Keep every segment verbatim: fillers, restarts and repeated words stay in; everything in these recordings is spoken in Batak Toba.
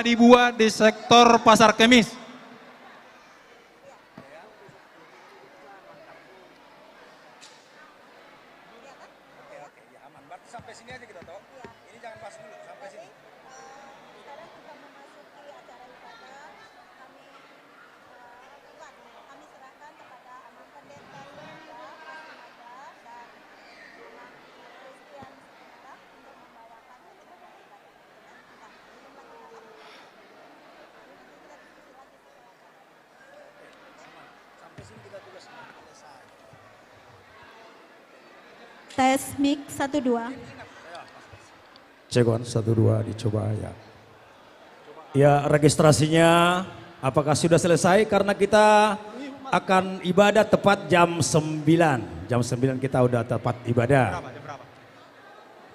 dibuat di sektor Pasar Kemis. Oke, oke, ya, aman. Berarti sampai sini aja kita, toh? Iya. Ini jangan bahas dulu, sampai sini. Jadi, eh, sekarang kita memasuki acara ibadah. Kami, eh, Iwan, kami serahkan kepada Amang Pendeta Iwan Ida, Pak Sinada, dan Amang Christian Sitinjak untuk membawakan untuk ibadah. Nah, ini tempat kita. Jadi, nanti kita diskusi lagi setelah acara. Tes mic satu dua. Cek one, satu dua, dicoba ya. Ya, registrasinya apakah sudah selesai? Karena kita akan ibadah tepat jam sembilan. Jam sembilan kita udah tepat ibadah.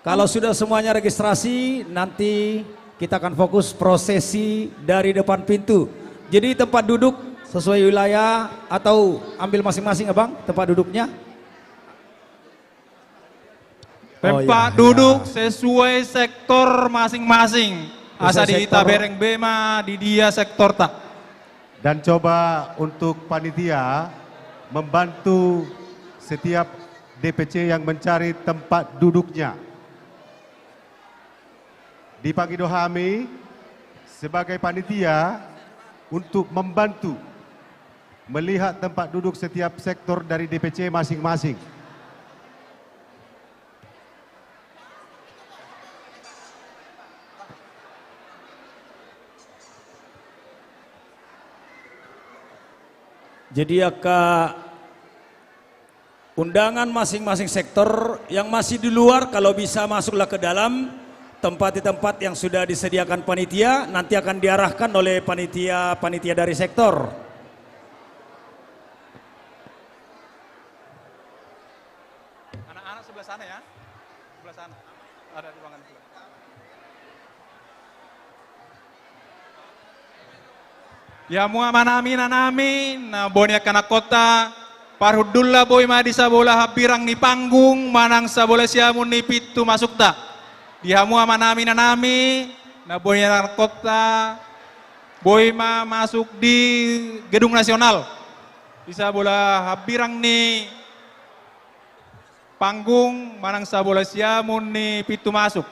Kalau sudah semuanya registrasi, nanti kita akan fokus prosesi dari depan pintu. Jadi tempat duduk sesuai wilayah atau ambil masing-masing, Abang, tempat duduknya. Oh, tempat duduk sesuai sektor masing-masing. Asa dibereng be ma di dia sektorta. Dan coba untuk panitia membantu setiap D P C yang mencari tempat duduknya. Dipangido hami sebagai panitia untuk membantu melihat tempat duduk setiap sektor dari D P C masing-masing. Jadi, angka undangan masing-masing sektor yang masih di luar, kalau bisa masuklah ke dalam tempat, di tempat yang sudah disediakan panitia, nanti akan diarahkan oleh panitia-panitia dari sektor. Anak-anak sebelah sana ya. Sebelah sana. Ada ruangan sebelah. Di hamu amanami, inanami, na boi ni angka anakkonta, parhundulna boi ma di sabola hambirang ni panggung manang sabola siamun ni pintu masukta. Di hamu amanami, inanami, na boi ni anakkonta, boi ma masuk di Gedung Nasional. Di sabola hambirang ni panggung manang sabola siamun ni pintu masuk.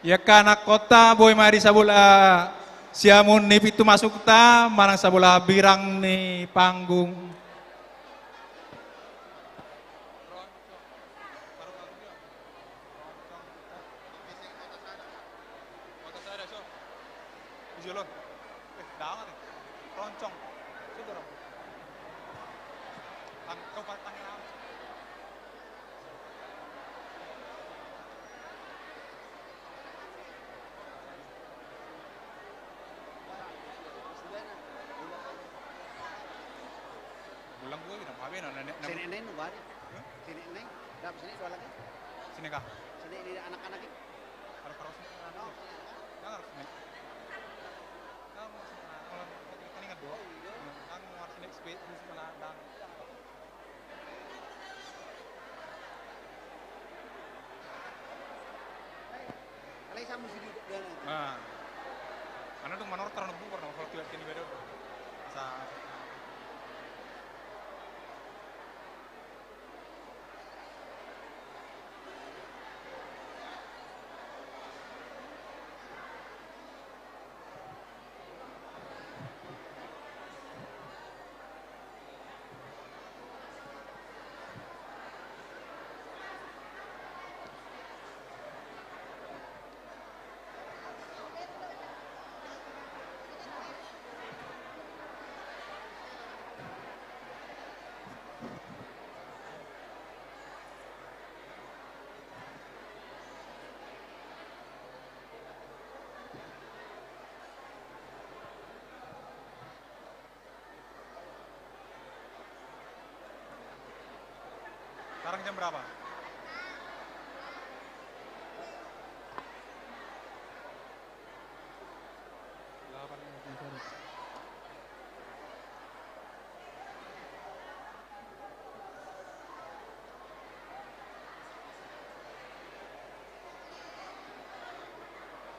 Ia angka anakkonta, boi ma di sabola siamun ni pintu masukta manang sabola hambirang ni panggung. Bulan gua gitu, apa ya, nanya, nanya. Sini nih, nunggu hari. Hah? Sini nih, berapa sini dua lagi? Sini kah? Sini ini anak-anak ini. Kalau, kalau sini, nggak harus nih. Nggak mau sih, nah, kalau kita ingat dua. Oh, iya. Kan mau harus nih, speed, di sana, dan Alai samu si Duduk dia nanti. Nah. Ana dung manortor na bukor na, kalau tiwat kini beda. Sa- Sekarang jam berapa?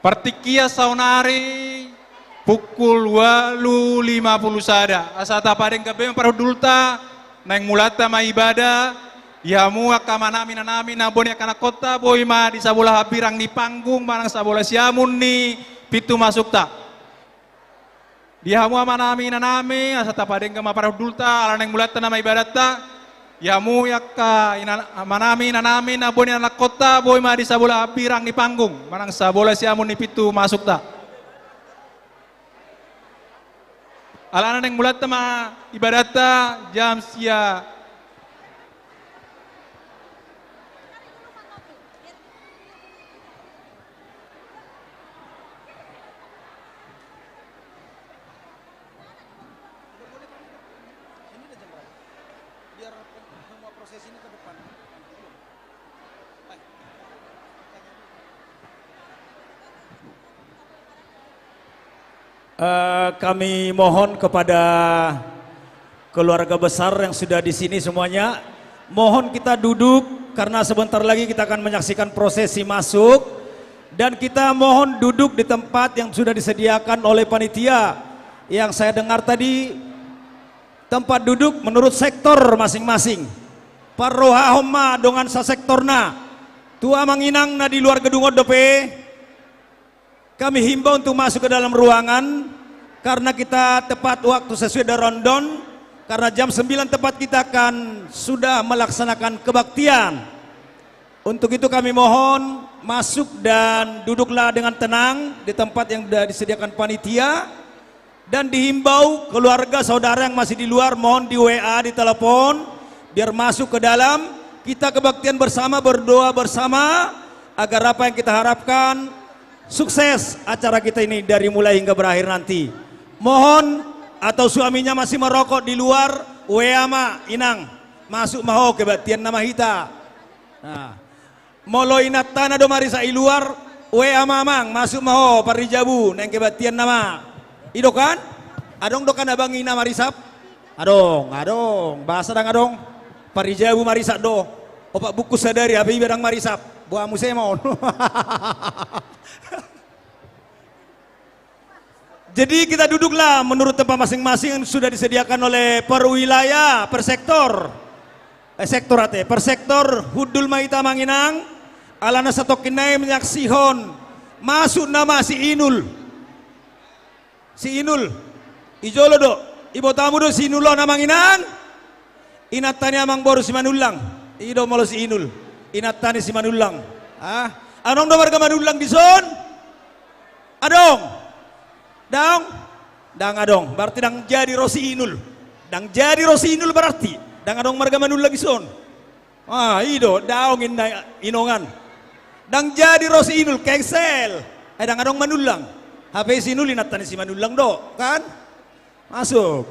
Partingkian saonari pukul ualu lima pulu sada. Asa tapadenggan be ma parhundulta, naeng mulanta ma ibada. Di hamu angka amanami inanami na boi ni angka anakkonta, boi ma di sabola hambirang ni panggung manang sabola siamun ni pintu masukta. Di hamu amanami inanami, asa tapadenggan ma parhundulta, ala naeng mulanta nama ibadanta. Di hamu angka ina-, amanami inanami na boi ni anakkonta, boi ma di sabola hambirang ni panggung manang sabola siamun ni pintu masukta. Ala naeng mulanta ma ibadanta jam sia. Eh, kami mohon kepada keluarga besar yang sudah di sini semuanya, mohon kita duduk karena sebentar lagi kita akan menyaksikan prosesi masuk, dan kita mohon duduk di tempat yang sudah disediakan oleh panitia. Yang saya dengar tadi, tempat duduk menurut sektor masing-masing. Parrohahon ma dongan sasektorna. Tu amang inang na di luar gedung on dope, kami himbau untuk masuk ke dalam ruangan, karena kita tepat waktu sesuai dengan rondon, karena jam sembilan tepat kita akan sudah melaksanakan kebaktian. Untuk itu kami mohon masuk dan duduklah dengan tenang di tempat yang sudah disediakan panitia. Dan dihimbau keluarga saudara yang masih di luar, mohon di W A, di telepon, biar masuk ke dalam. Kita kebaktian bersama, berdoa bersama, agar apa yang kita harapkan sukses acara kita ini dari mulai hingga berakhir nanti. Mohon, atau suaminya masih merokok di luar, W A ma, inang, masuk ma ho, kebaktian nama hita. Nah. Molo inantana do marisap i luar, W A ma amang, masuk ma ho, parrijabu, naeng kebaktian nama. I do kan? Adong do kan abang ina marisap? Adong, adong, boasa ndang adong? Parrijabu marisap do. Opat bungkus sadari, hape iba ndang marisap. Boha muse ma on. Jadi kita duduklah menurut tempat masing-masing yang sudah disediakan oleh perwilayah, per sektor. Eh, sektor ate, per sektor, hundul ma hita amang inang, alana satongkin nai menyaksihon masuk nama si Inul. Si Inul, i jolo do, ibotomu do si Inul on amang inang? Inanta ni amang boru Simanullang. I do molo si Inul. Inanta ni Simanullang. Ah, adong do marga Manullang dison? Adong? Daong? Ndang adong. Berarti ndang jadi ro si Inul. Ndang jadi ro si Inul berarti. Ndang adong marga Manullang dison. Ah, i do, daong inna inongan. Ndang jadi ro si Inul, cancel. Ai ndang adong Manullang. Hape si Inul inanta ni Simanullang do, kan? Masuk.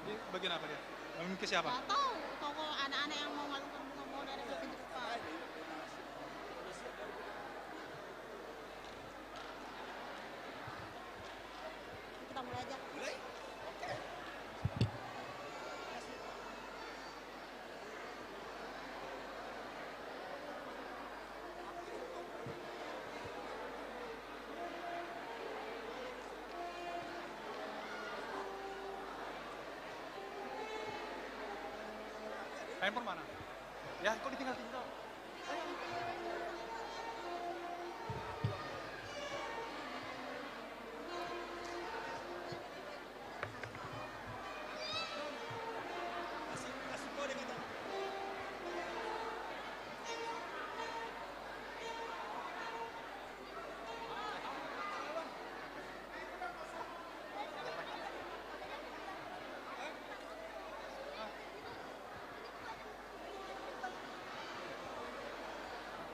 Di bagian apa dia? Memimpin ke siapa? Nggak tahu, toko anak-anak yang mau ngalungkan bunga mau dari pintu depan. Kita mulai aja. Mulai? Oke. Handphone mana? Ya, kok ditinggal-tinggal?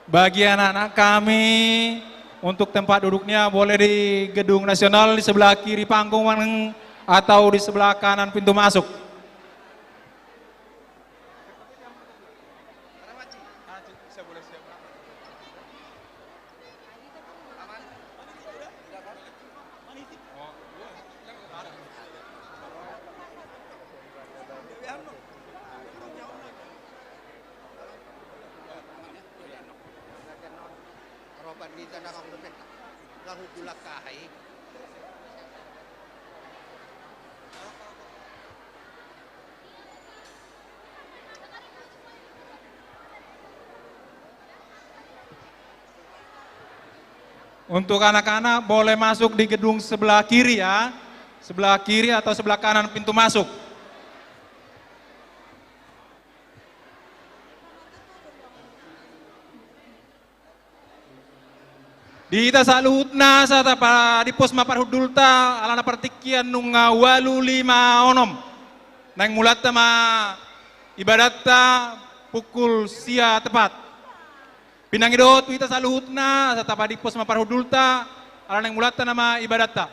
Bagi anak-anak kami, Untuk tempat duduknya boleh di gedung nasional di sebelah kiri panggung atau di sebelah kanan pintu masuk. Untuk anak-anak boleh masuk di gedung sebelah kiri ya. Sebelah kiri atau sebelah kanan pintu masuk. Di hita saluhutna, asa tapadimpos ma parhundulta, alana partingkian nunga ualu lima onom. Naeng mulanta ma ibadatta pukul sia tepat. Pinangido tu hita saluhutna, asa tapadimpos ma parhundulta, alana naeng mulanta nama ibadatta.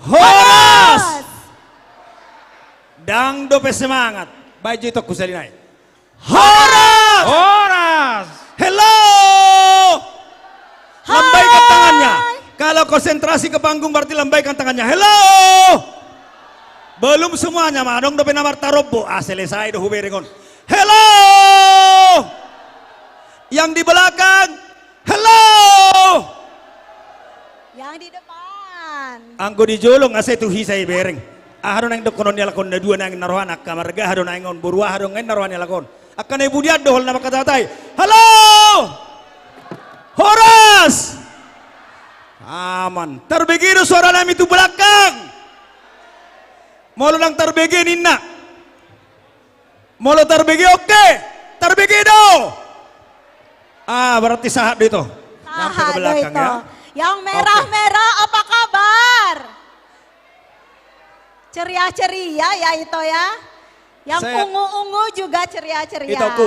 Horas! Ndang dope semangat. Baen jo itongku sahali nai. Horas! Horas! Hello! Lambaikan tangannya. Kalau konsentrasi ke panggung berarti lambaikan tangannya. Hello! Belum semuanya, ma adong dope na martarombo. Ah, selesai do hubereng on. Hello! Yang di belakang. Hello! Yang di depan. Anggo di jolo nga sai tu hisa ibereng. Aha do naeng dohonon ni halak on, na dua naeng na rohana, angka marga aha do naeng on, boru aha do naeng na roha ni halak on. Angka na i budian do holan na mangkatatai. Hello! Horas! Aman. Tarbege do suara nami tu belakang. Molo ndang tarbege ninna. Molo tarbege oke, tarbege do. Ah, berarti sahat do ito. Sahat do ito. Yang merah-merah apa kabar? Ceria-ceria ya ito ya. Yang ungu-ungu juga ceria-ceria. Ito,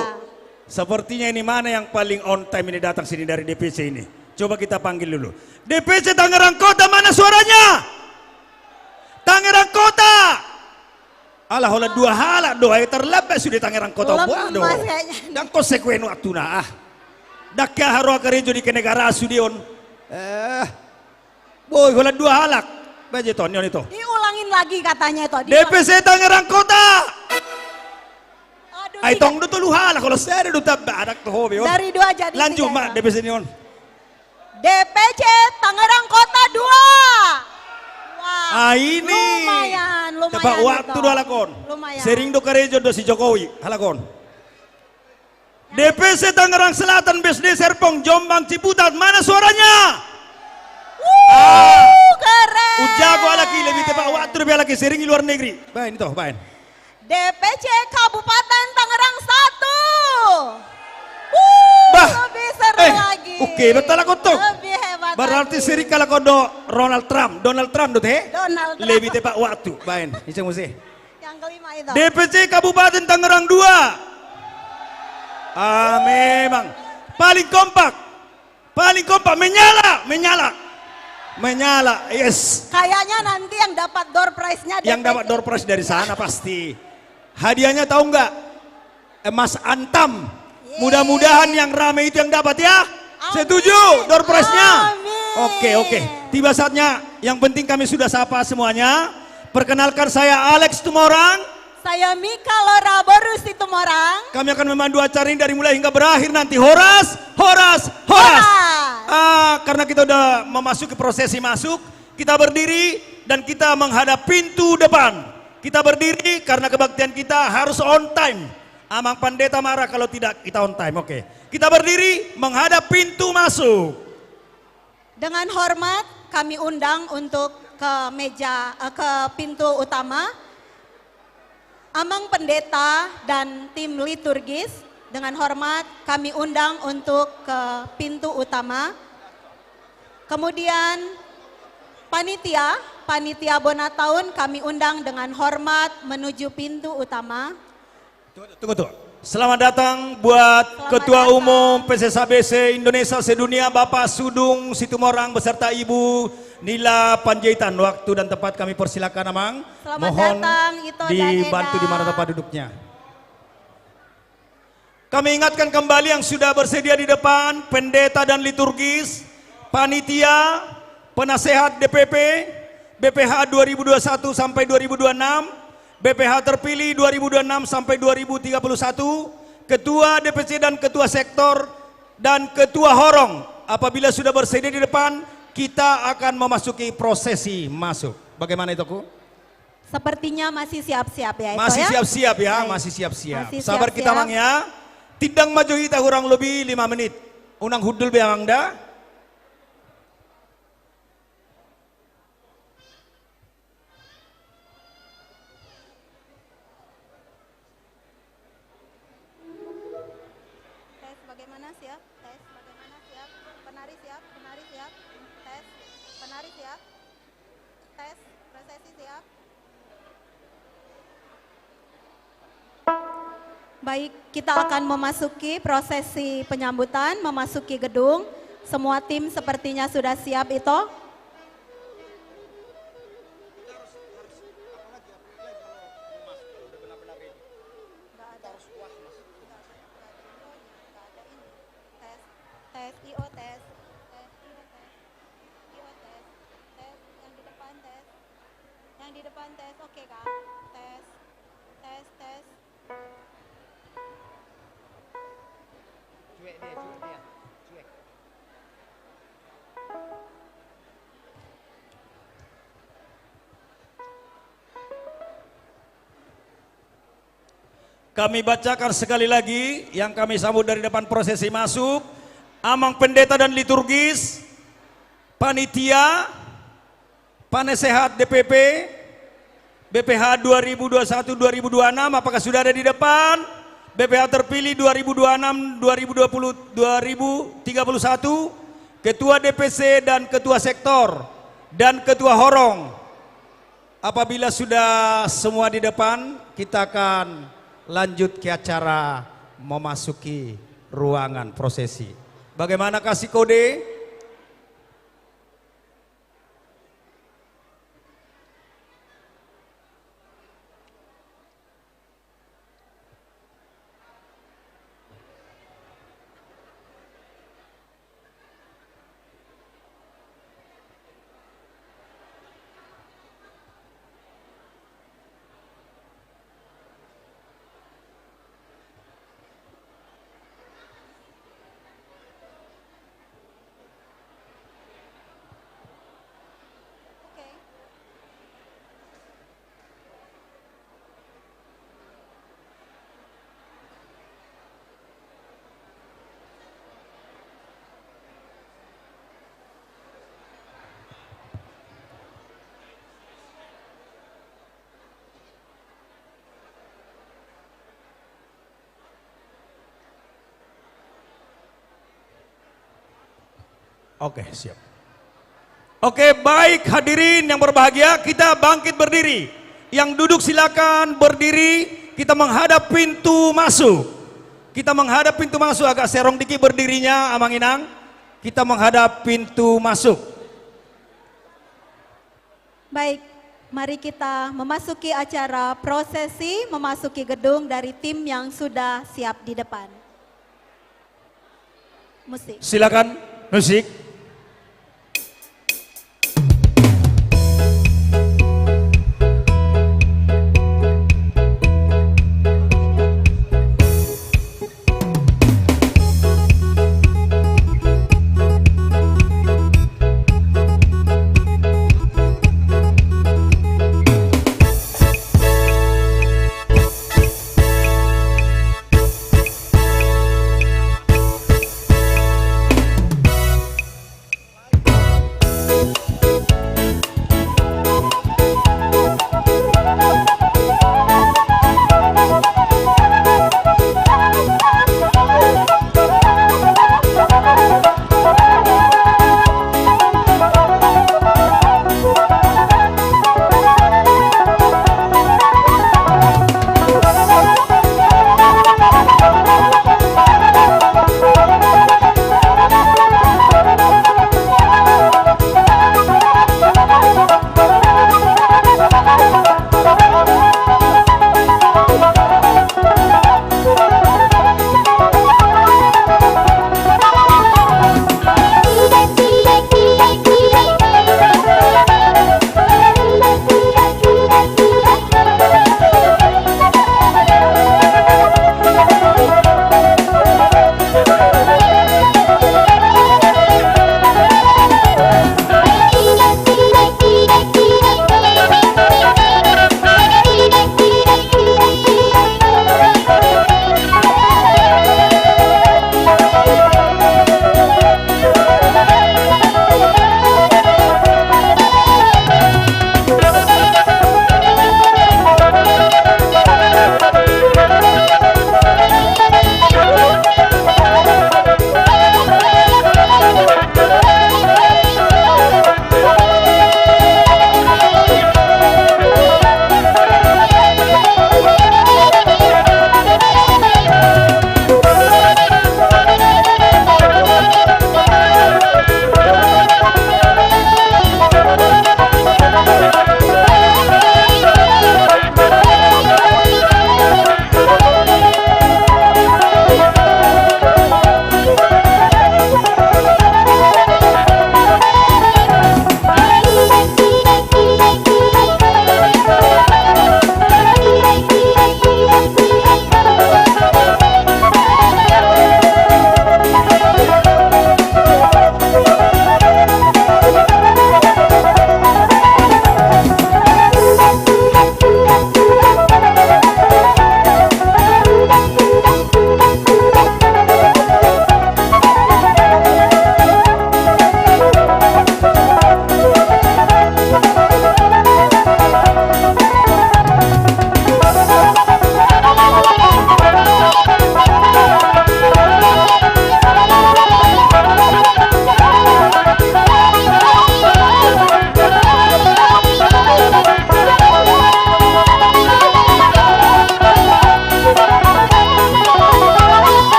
sepertinya ini mana yang paling on time ini datang sini dari D P C ini. Coba kita panggil dulu. D P C Tangerang Kota, mana suaranya? Tangerang Kota. Ala holan dua halak do, ai tarlambat sude Tangerang Kota. Ndang konsekuen waktuna ah. Ndang ke aha roha karejo di kenegaraan sude on. Eh. Boi, holan dua halak. Baen jo ito, ni on ito. Diulangin lagi katanya ito. D P C Tangerang Kota. Ai tong do tolu halak, holan sada do tamba anak tu hobe on. Dari dua jadi tiga. Lanjut ma D P C ni on. D P C Tangerang Kota dua. Wah, ah, ini. Lumayan, lumayan. Tepat waktu do halak on. Lumayan. Sering do karejo do si Jokowi halak on. D P C Tangerang Selatan, B S D Serpong, Jombang Ciputat, mana suaranya? Wuh, keren. Ujago halak i, lebih tepat waktu do be halak i, sering di luar negeri. Baen ito, baen. D P C Kabupaten Tangerang satu. Wuh, bah, lebih seru lagi. Oke, betul halak on tong. Lebih hebat lagi. Berarti sering halak on do Ronald Trump, Donald Trump do te? Donald Trump. Lebih tepat waktu, baen. Ise muse. Yang kelima itu. D P C Kabupaten Tangerang dua. Ah, memang. Paling kompak. Paling kompak, menyala, menyala. Menyala, yes. Kayaknya nanti yang dapat door prize-nya D P C. Yang dapat door prize dari sana pasti. Hadiahnya tahu nggak? Emas antam. Mudah-mudahan yang rame itu yang dapat ya. Amin. Setuju door prize-nya? Amin. Oke, oke. Tiba saatnya, yang penting kami sudah sapa semuanya. Perkenalkan, saya Alex Tumorang. Saya Mika Lora boru Situmorang. Kami akan memandu acara ini dari mulai hingga berakhir nanti. Horas, horas, horas. Horas. Ah, karena kita udah memasuki prosesi masuk, kita berdiri dan kita menghadap pintu depan. Kita berdiri karena kebaktian kita harus on time. Amang Pandeta marah kalau tidak kita on time. Oke. Kita berdiri menghadap pintu masuk. Dengan hormat kami undang untuk ke meja, eh, ke pintu utama. Amang Pendeta dan tim liturgis, dengan hormat kami undang untuk ke pintu utama. Kemudian panitia, panitia Bona Taun kami undang dengan hormat menuju pintu utama. Tunggu, tunggu, tunggu. Selamat datang buat Ketua Umum P C S H B se-Indonesia, sedunia, Bapak Sudung Situmorang beserta Ibu Nila Panjaitan. Waktu dan tempat kami persilakan, Amang. Selamat datang, Ito dan Eda. Mohon dibantu di mana tempat duduknya. Kami ingatkan kembali yang sudah bersedia di depan, pendeta dan liturgis, panitia, penasehat D P P, B P H dua ribu dua puluh satu sampai dua ribu dua puluh enam, B P H terpilih dua ribu dua puluh enam sampai dua ribu tiga puluh satu, ketua D P C dan ketua sektor, dan ketua horong. Apabila sudah bersedia di depan, kita akan memasuki prosesi masuk. Bagaimana, Itoku? Sepertinya masih siap-siap ya, Ito, ya? Masih siap-siap ya, masih siap-siap. Sabar kita, Amang, ya. Tindang ma jo hita kurang lebih lima menit. Unang hundul be, Amang, da. Tes, bagaimana, siap? Tes, bagaimana, siap? Penari siap? Penari siap? Tes, penari siap? Tes, prosesi siap? Baik, kita akan memasuki prosesi penyambutan, memasuki gedung. Semua tim sepertinya sudah siap, Ito. Nggak ada. Nggak ada. Nggak ada ini. Tes, tes, I O tes. Tes, I O tes. I O tes. Tes, yang di depan tes. Yang di depan tes, oke kah? Tes. Tes, tes. Cuek dia, cuek dia. Cuek. Kami bacakan sekali lagi yang kami sambut dari depan prosesi masuk. Amang Pendeta dan Liturgis, panitia, penasehat D P P, B P H dua ribu dua puluh satu dua ribu dua puluh enam, apakah sudah ada di depan? B P H terpilih dua ribu dua puluh enam dua ribu dua puluh, dua ribu tiga puluh satu, ketua D P C dan ketua sektor, dan ketua horong. Apabila sudah semua di depan, kita akan lanjut ke acara memasuki ruangan prosesi. Bagaimana, kasih kode? Oke, siap. Oke, baik, hadirin yang berbahagia, kita bangkit berdiri. Yang duduk silakan berdiri, kita menghadap pintu masuk. Kita menghadap pintu masuk, agak serong dikit berdirinya, Amang Inang. Kita menghadap pintu masuk. Baik, mari kita memasuki acara prosesi memasuki gedung dari tim yang sudah siap di depan. Musik. Silakan, musik.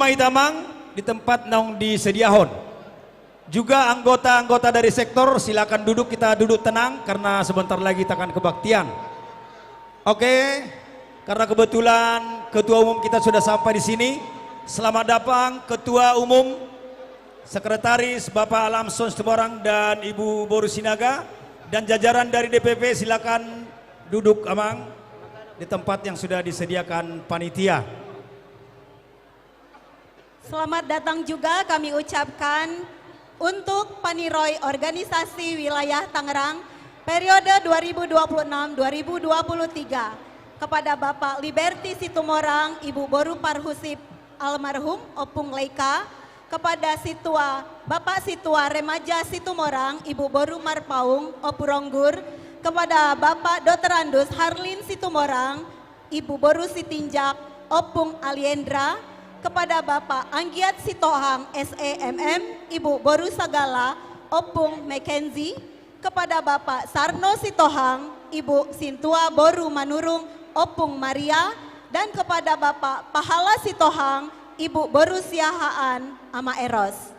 Hita, Amang, di tempat naung disediahon. Juga anggota-anggota dari sektor, silakan duduk, kita duduk tenang karena sebentar lagi kita akan kebaktian. Oke, karena kebetulan ketua umum kita sudah sampai di sini. Selamat datang ketua umum, sekretaris Bapak Lamson Situmorang dan Ibu Boru Sinaga dan jajaran dari D P P, silakan duduk, Amang, di tempat yang sudah disediakan panitia. Selamat datang juga kami ucapkan untuk paniroi organisasi wilayah Tangerang periode dua ribu dua puluh enam dua ribu dua puluh tiga kepada Bapak Liberty Situmorang, Ibu Boru Parhusip almarhum Ompung Leika, kepada Situa, Bapak Situa Remaja Situmorang, Ibu Boru Marpaung, Ompu Ronggur, kepada Bapak Doktorandus Harlin Situmorang, Ibu Boru Sitinjak, Ompung Aliendra, kepada Bapak Anggiat Sitohang, S E M M, Ibu Boru Sagala, Ompung Mackenzie, kepada Bapak Sarno Sitohang, Ibu Sintua Boru Manurung, Ompung Maria, dan kepada Bapak Pahala Sitohang, Ibu Boru Siahaan, Ama Eros.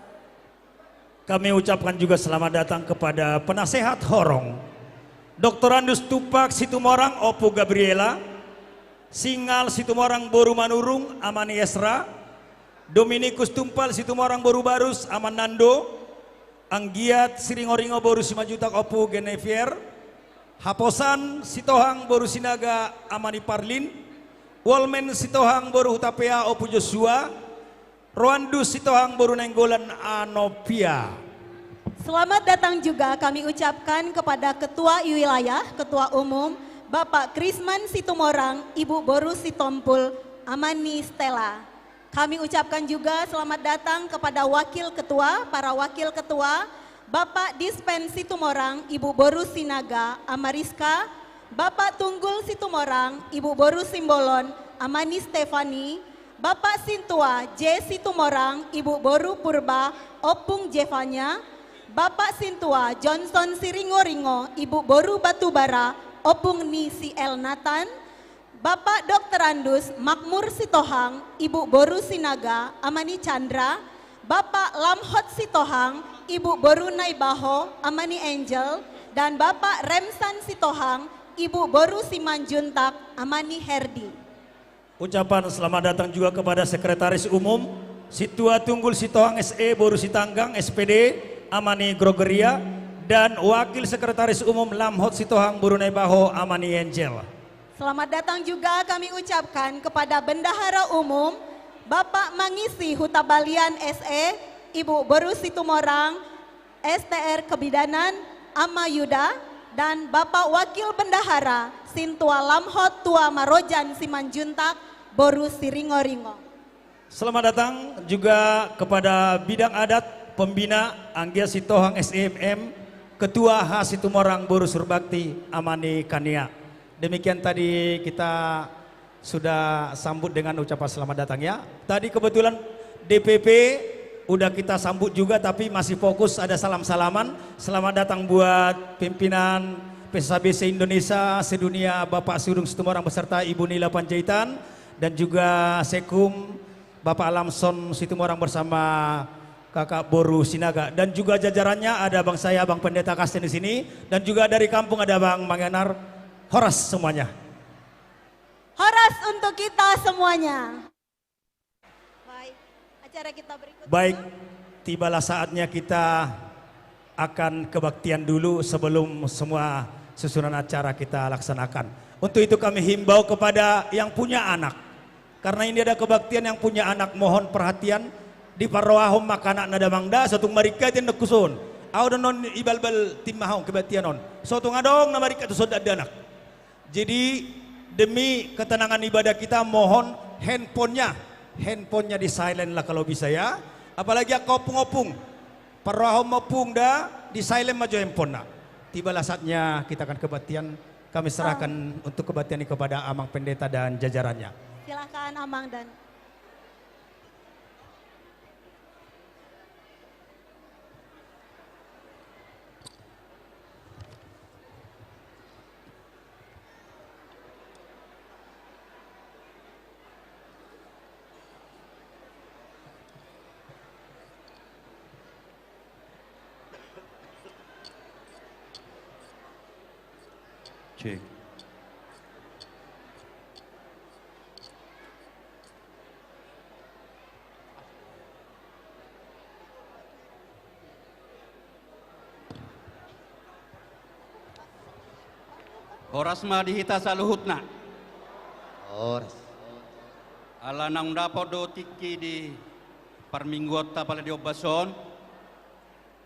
Kami ucapkan juga selamat datang kepada penasehat horong, Doktorandus Tumpak Situmorang, Ompu Gabriela, Singal Situmorang Boru Manurung, Ama ni Esra, Dominikus Tumpal Situmorang Boru Barus, Ama Nando, Anggiat Siringoringo Boru Simanjuntak, Ompu Genevier, Haposan Sitohang Boru Sinaga, Ama ni Parlin, Wolmen Sitohang Boru Hutapea, Ompu Joshua, Roandus Sitohang Boru Nainggolan, Anopia. Selamat datang juga kami ucapkan kepada Ketua Wilayah, Ketua Umum, Bapak Krisman Situmorang, Ibu Boru Sitompul, Ama ni Stella. Kami ucapkan juga selamat datang kepada Wakil Ketua, para Wakil Ketua, Bapak Dispen Situmorang, Ibu Boru Sinaga, Ama Rizka, Bapak Tunggul Situmorang, Ibu Boru Simbolon, Ama ni Stefani, Bapak Sintua J Situmorang, Ibu Boru Purba, Ompung Jevanya, Bapak Sintua Johnson Siringoringo, Ibu Boru Batubara, Ompung ni si El Nathan, Bapak Doktorandus Makmur Sitohang, Ibu Boru Sinaga, Ama ni Chandra, Bapak Lamhot Sitohang, Ibu Boru Naibaho, Ama ni Angel, dan Bapak Remsan Sitohang, Ibu Boru Simanjuntak, Ama ni Herdi. Ucapan selamat datang juga kepada Sekretaris Umum, Sintua Tunggul Sitohang S E Boru Sitanggang, S P D, Ama ni Gregoria, dan Wakil Sekretaris Umum Lamhot Sitohang Boru Naibaho, Ama ni Angel. Selamat datang juga kami ucapkan kepada Bendahara Umum, Bapak Mangisi Hutabalian S E, Ibu Boru Situmorang, S T R Kebidanan, Ama Yuda, dan Bapak Wakil Bendahara, Sintua Lamhot Tua Marojan Simanjuntak, Boru Siringoringo. Selamat datang juga kepada bidang adat, pembina, Anggiat Sitohang S E M M, Ketua H Situmorang Boru Surbakti, Ama ni Kania. Demikian tadi kita sudah sambut dengan ucapan selamat datang, ya. Tadi kebetulan D P P udah kita sambut juga, tapi masih fokus ada salam-salaman. Selamat datang buat pimpinan P S A B se-Indonesia, sedunia, Bapak Sudung Situmorang beserta Ibu Nila Panjaitan, dan juga Sekum, Bapak Lamson Situmorang bersama Kakak Boru Sinaga, dan juga jajarannya, ada Bang saya, Bang Pendeta Kasten di sini, dan juga dari kampung ada Bang Mangenar. Horas semuanya. Horas untuk kita semuanya. Baik, acara kita berikutnya. Baik, tibalah saatnya kita akan kebaktian dulu sebelum semua susunan acara kita laksanakan. Untuk itu kami himbau kepada yang punya anak. Karena ini ada kebaktian, yang punya anak mohon perhatian, diparrohahon ma angka anakna damang da, so tung maringkat ia nangkus on. Ahu do annon ibalbal timmahon kebaktian on. So tung adong na maringkat tu son dakdanak. Jadi, demi ketenangan ibadah kita, mohon handphonenya, handphonenya di silent lah kalau bisa, ya. Apalagi angka ompung-ompung. Parrohahon ma ompung da, di silent ma jo handphonena. Tibalah saatnya kita akan kebaktian, kami serahkan untuk kebaktian ini kepada Amang Pendeta dan jajarannya. Silakan, Amang dan Horas ma di hita saluhutna. Horas. Ala naung dapot do tingki di parmingguonta pala di ombas on.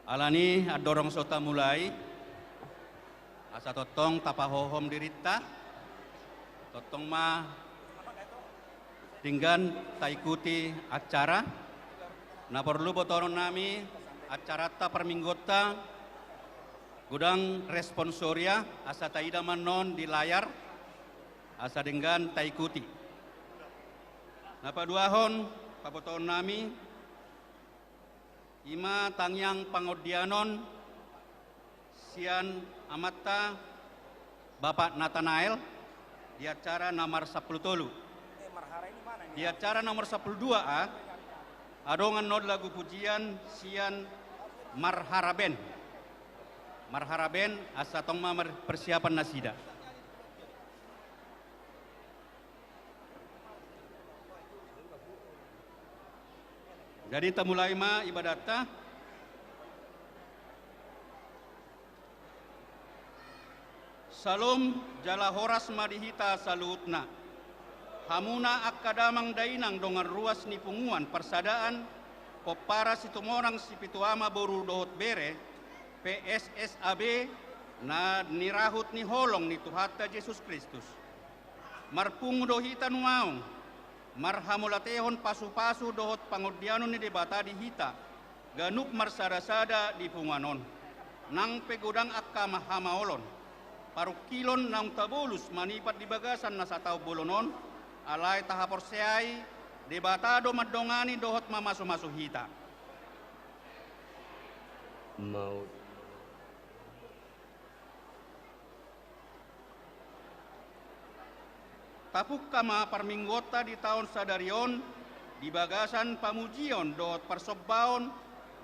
Alani andorang so tamulai, asa tongtong tapahohom dirinta, tongtong ma denggan taikuti acara. Na porlu botohonon nami, acaranta parmingguonta godang responsoria, asa taida ma annon di layar, asa denggan taikuti. Na paduahon, pabotohonon nami, i ma tangiang pangondianon sian amanta Bapak Natanael di acara nomor sampulu tolu. Di acara nomor sampulu dua, ah, adong annon lagu pujian sian Marhara Band. Marhara Band, asa tong ma mar-, persiapan nasida. Jadi tamulai ma ibadatta. Salom jala horas ma di hita saluhutna. Hamuna angka damang dainang dongan ruas ni punguan parsadaan pomparan Situmorang Sipitu Ama boru dohot bere, P S S A B, na nirahut ni holong ni Tuhanta Jesus Kristus. Marpungu do hita nuaeng, marhamauliatehon pasupasu dohot pangondianon ni Debata di hita, ganup marsadasada di punguan on. Nang pe godang angka ma-, hamaolon, parungkilon naung tabolus manipat di bagasan na sataon bolon on, alai tahaporseai, Debata do mandongani dohot mamasumasu hita. Mau. Tapungka ma parmingguonta di taon sadari on, di bagasan pamujion dohot parsombaon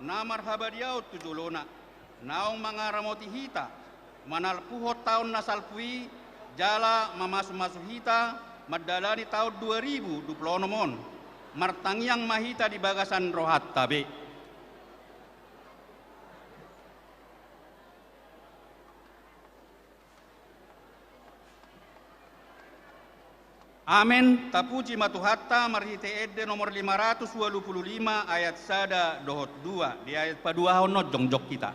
na marhabadiaon tu jolona, naung mangaramoti hita, manalpuhon taon na salpu i, jala mamasumasu hita, mandalani taon dua ribu dua pulu onom on, martangiang ma hita di bagasan rohanta be. Amen. Tapuji ma Tuhanta marhite ende nomor lima ratus ualu pulu lima ayat sada dohot dua. Di ayat paduahon on jongjong hita.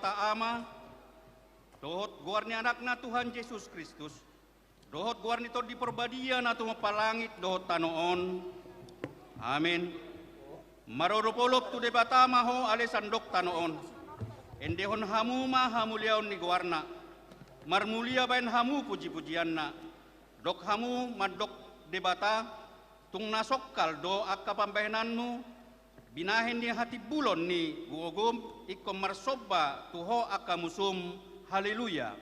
Debata Ama, dohot goar ni Anakna Tuhan Jesus Kristus, dohot goar ni Tondi Parbadia na tumompa langit dohot tano on. Amen. Marolopolop tu Debata ma ho ale sandok tano on. Endehon hamu ma hamuliaon ni goarna. Marmulia baen hamu pujipujianna. Dok hamu mandok Debata, tung na songkal do angka pambahenanmu, binahen ni hatimbulon ni gogom, ingkon marsomba tu ho angka musum. Haleluya.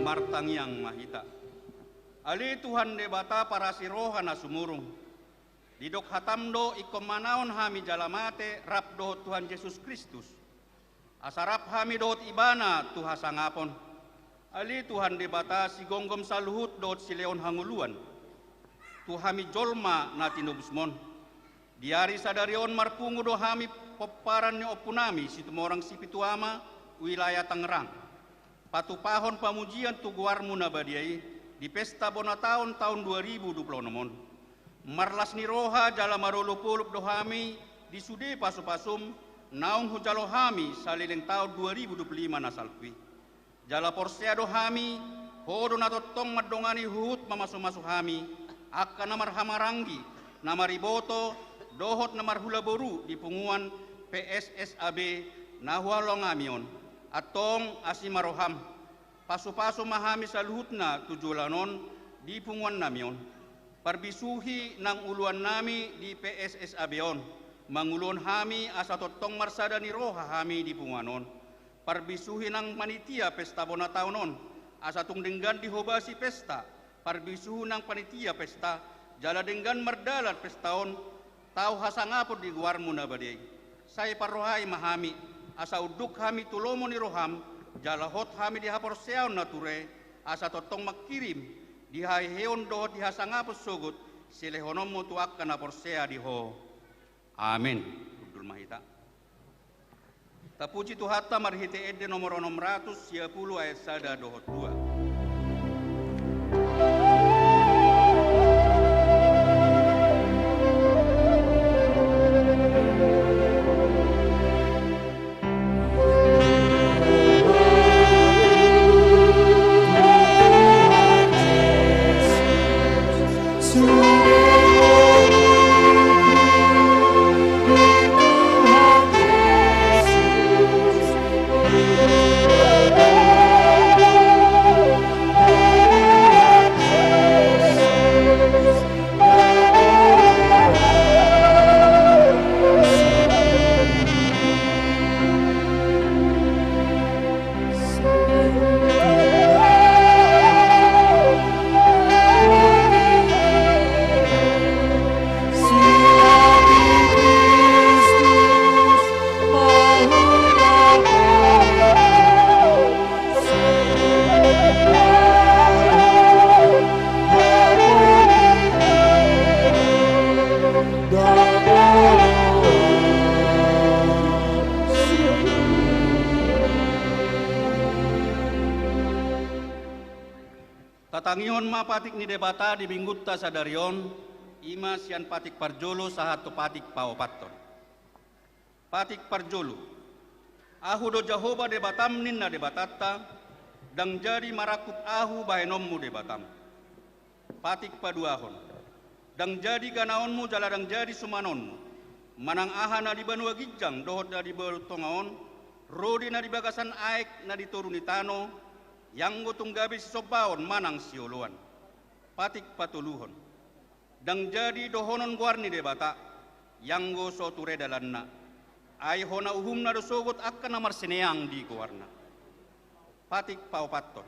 Martangiang ma hita. Ale Tuhan Debata parasi roha na sumurung. Didok hatam do ingkon manaon hami jala mate rap dohot Tuhan Jesus Kristus. Asa rap hami dohot Ibana tu hasangapon. Ale Tuhan Debata sigomgom saluhut dohot silehon hangoluan. Tu hami jolma na tinobusmon. Di ari sadari on marpungu do hami pomparan ni ompunami Situmorang Sipitu Ama, wilayah Tangerang. Patupahon pamujian tu goarmu na badia i, di pesta bona taon taon dua ribu dua puluh onom on. Marlas ni roha jala marolopolop do hami di sude pasupasum, naung hujalo hami saleleng taon dua ribu dua puluh lima na salpu i. Jala porsea do hami, ho do na tongtong mandongani huhut mamasumasu hami, angka na marhahamaranggi, na mariboto, dohot na marhula boru di punguan P S S A B na huhaholongi hami on. Antong asi ma roham, pasupasu ma hami saluhutna tu joloan on di punguannami on. Parbisuhi nang uluannami di P S S A B on, manguluhon hami asa tongtong marsada ni roha hami di punguan on. Parbisuhi nang panitia pesta bona taon on, asa tung denggan dihobasi pesta. Parbisuhi nang panitia pesta, jala denggan mardalan pesta on, tau hasangapon di goarmu na badia i. Sai parrohai ma hami, asa unduk hami tu lomo ni roham, jala hot hami di haporseaon na ture, asa tongtong mangkirim di haheheon dohot di hasangapon sogot, silehononmu tu angka na porsea di ho. Amen. Hundul ma hita. Tapuji Tuhanta marhite ende nomor onom ratus sia pulu ayat sada dohot dua. Tatangihon ma patik ni Debata di minggunta sadari on, i ma sian patik parjolo sahat tu patik paopathon. Patik parjolo. Ahu do Jahowa Debatam, ninna Debatanta, ndang jadi marangkup Ahu bahenonmu Debatam. Patik paduahon. Ndang jadi ganaonmu jala ndang jadi sumanonmu. Manang aha na di banua ginjang dohot na di banua tonga on, ro di na di bagasan aek na di toru ni tano, ianggo tung gabe sisombaon manang sioloan. Patik patoluhon. Ndang jadi dohonon goar ni Debata, ianggo so ture dalanna. Ai hona uhumna do sogot angka na marsineang di goarna. Patik paopathon.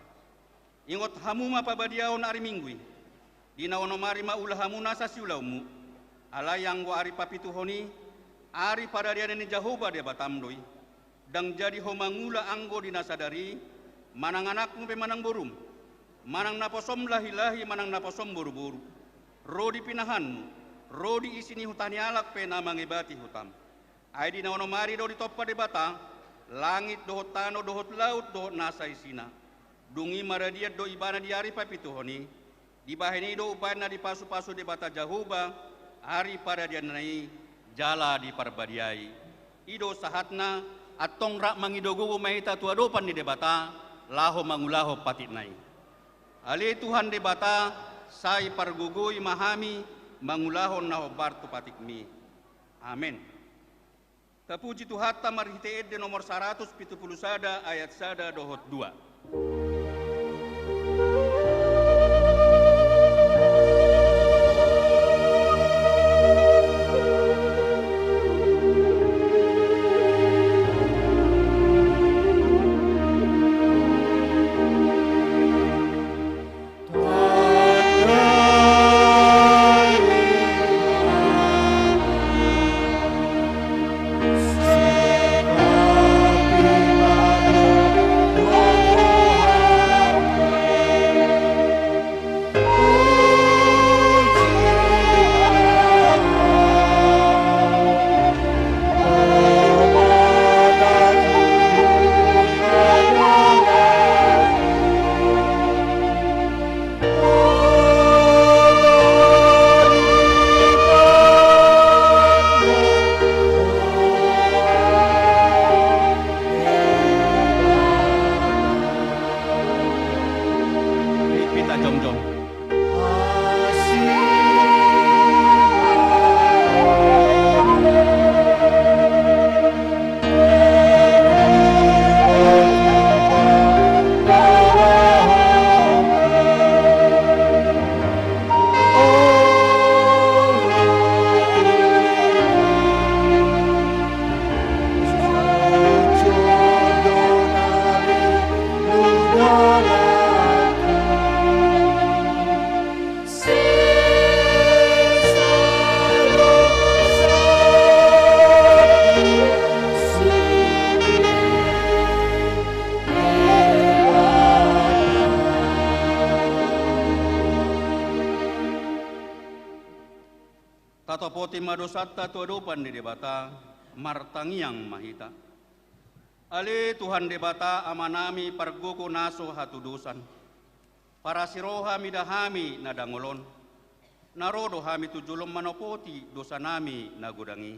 Ingot hamu ma pabadiaon ari Minggu i. Di na onom ari ma ula hamu nasa siulaonmu. Alai anggo ari papituhon i, ari paradianan ni Jahowa Debatam do i. Ndang jadi ho mangula anggo di na sadari i, manang anakmu pe manang borum, manang naposom lahilahi manang naposom boruboru, ro di pinahanmu, ro di isi ni huta ni halak pe na mangebati hutam. Ai di na onom ari do ditompa Debata langit dohot tano dohot laut dohot nasa isina. Dung i maradian do Ibana di ari papituhon i. Dibahen i do umbahen na dipasupasu Debata Jahowa ari paradianna i jala diparbadiai. I do sahatna, antong rap mangido gogo ma hita tu adopan ni Debata laho mangulahon patikna i. Ale Tuhan Debata, sai pargogoi ma hami mangulahon na hombar tu patikmi. Amen. Tapuji Tuhanta marhite ende nomor saratus pitu pulu sada ayat sada dohot dua. Mari hita jongjong. Tatopoti ma dosanta tu adopan ni Debata, martangiang ma hita. Ale Tuhan Debata Amanami pargogo na so hatudosan, parasi roha mida hami na dangol on, na ro do hami tu jolom manopoti dosanami na godang i.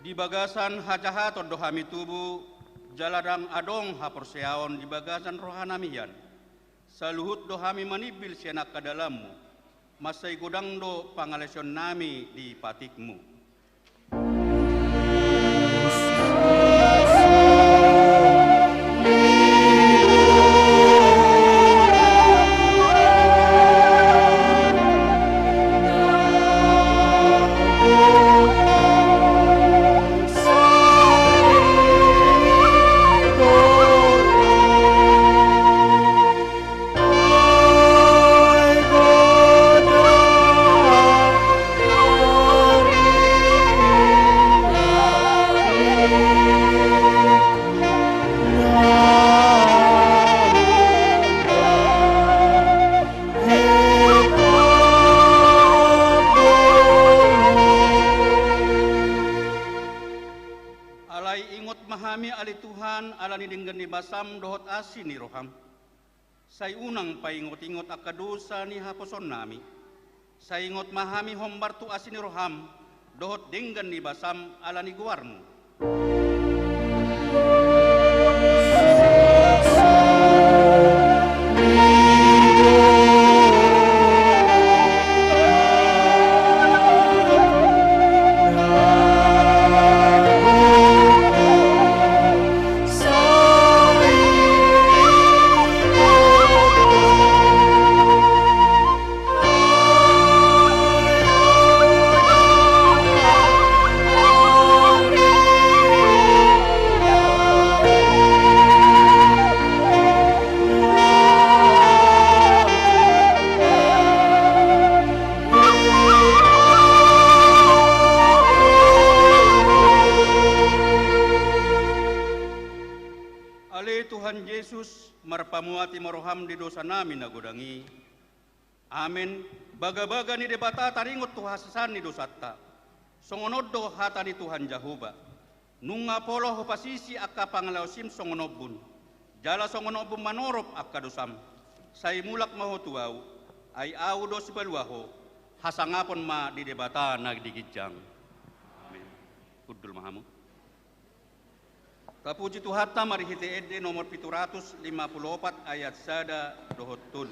Di bagasan hajahaton do hami tubu, jala ndang adong haporseaon di bagasan rohanami hian. Saluhut do hami manimbil sian angka dalanmu, mansai godang do pangaleasionnami di patikmu. Alai ingot ma hami ale Tuhan ala ni denggan ni basam dohot asi ni roham. Sai unang paingot-ingot angka dosa ni haposoonnami. Sai ingot ma hami hombar tu asi ni roham dohot denggan ni basam ala ni goarmu. Marpamuati ma roham di dosanami na godang i. Amen. Bagabaga ni Debata taringot tu hasesaan ni dosanta. Songon on do hata ni Tuhan Jahowa: Nunga pola hupasisi angka pangalaosim songon ombun, jala songon ombun manorop angka dosam. Sai mulak ma ho tu Ahu, ai Ahu do sipalua ho. Hasangapon ma di Debata na di ginjang. Amen. Hundul ma hamu. Tapuji Tuhanta marhite ende nomor pitu ratus lima pulu opat ayat sada dohot tolu.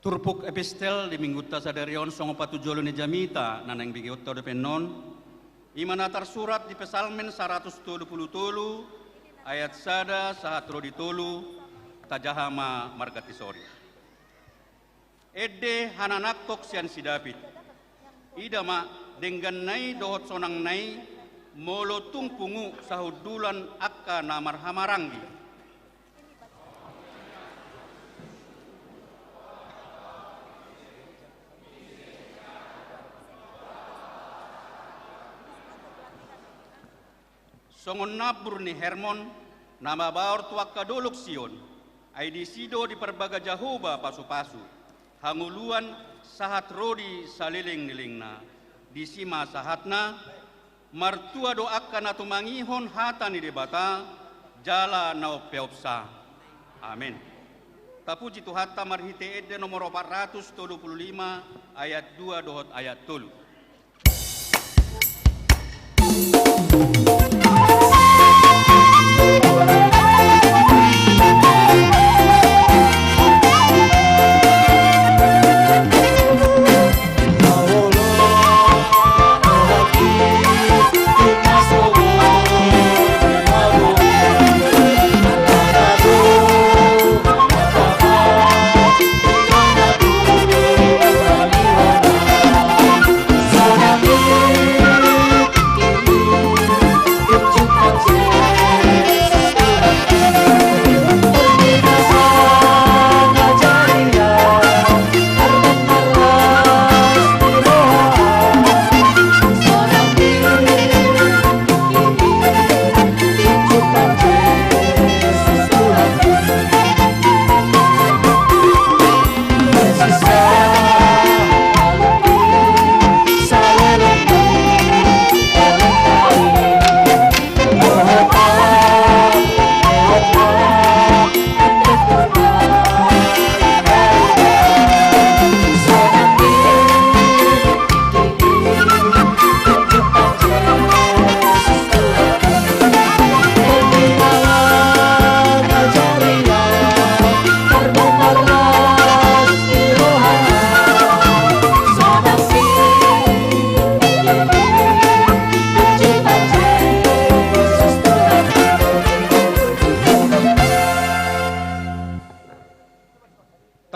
Turpuk epistel di minggunta sadari on songon patujolo ni jamita na naeng begeonta dope on, i ma na tarsurat di Psalmen saratus tolu pulu tolu, ayat sada sahat ro di tolu. Tajaha ma marganti sori. Ende hananangkon sian si David. Ida ma, dengganna i dohot sonangna i, molo tung pungu sahundulan angka na marhahamaranggi. Songon nambur ni Hermon, na mabaor tu angka dolok Sion, ai disi do diparbaga Jahowa pasupasu, hangoluan sahat ro di saleleng ni lelengna. Disi ma sahatna. Martua do angka na tumangihon hata ni Debata, jala na umpeopsa. Amen. Tapuji Tuhanta marhite ende nomor opat ratus tolu pulu lima, ayat dua dohot ayat tolu.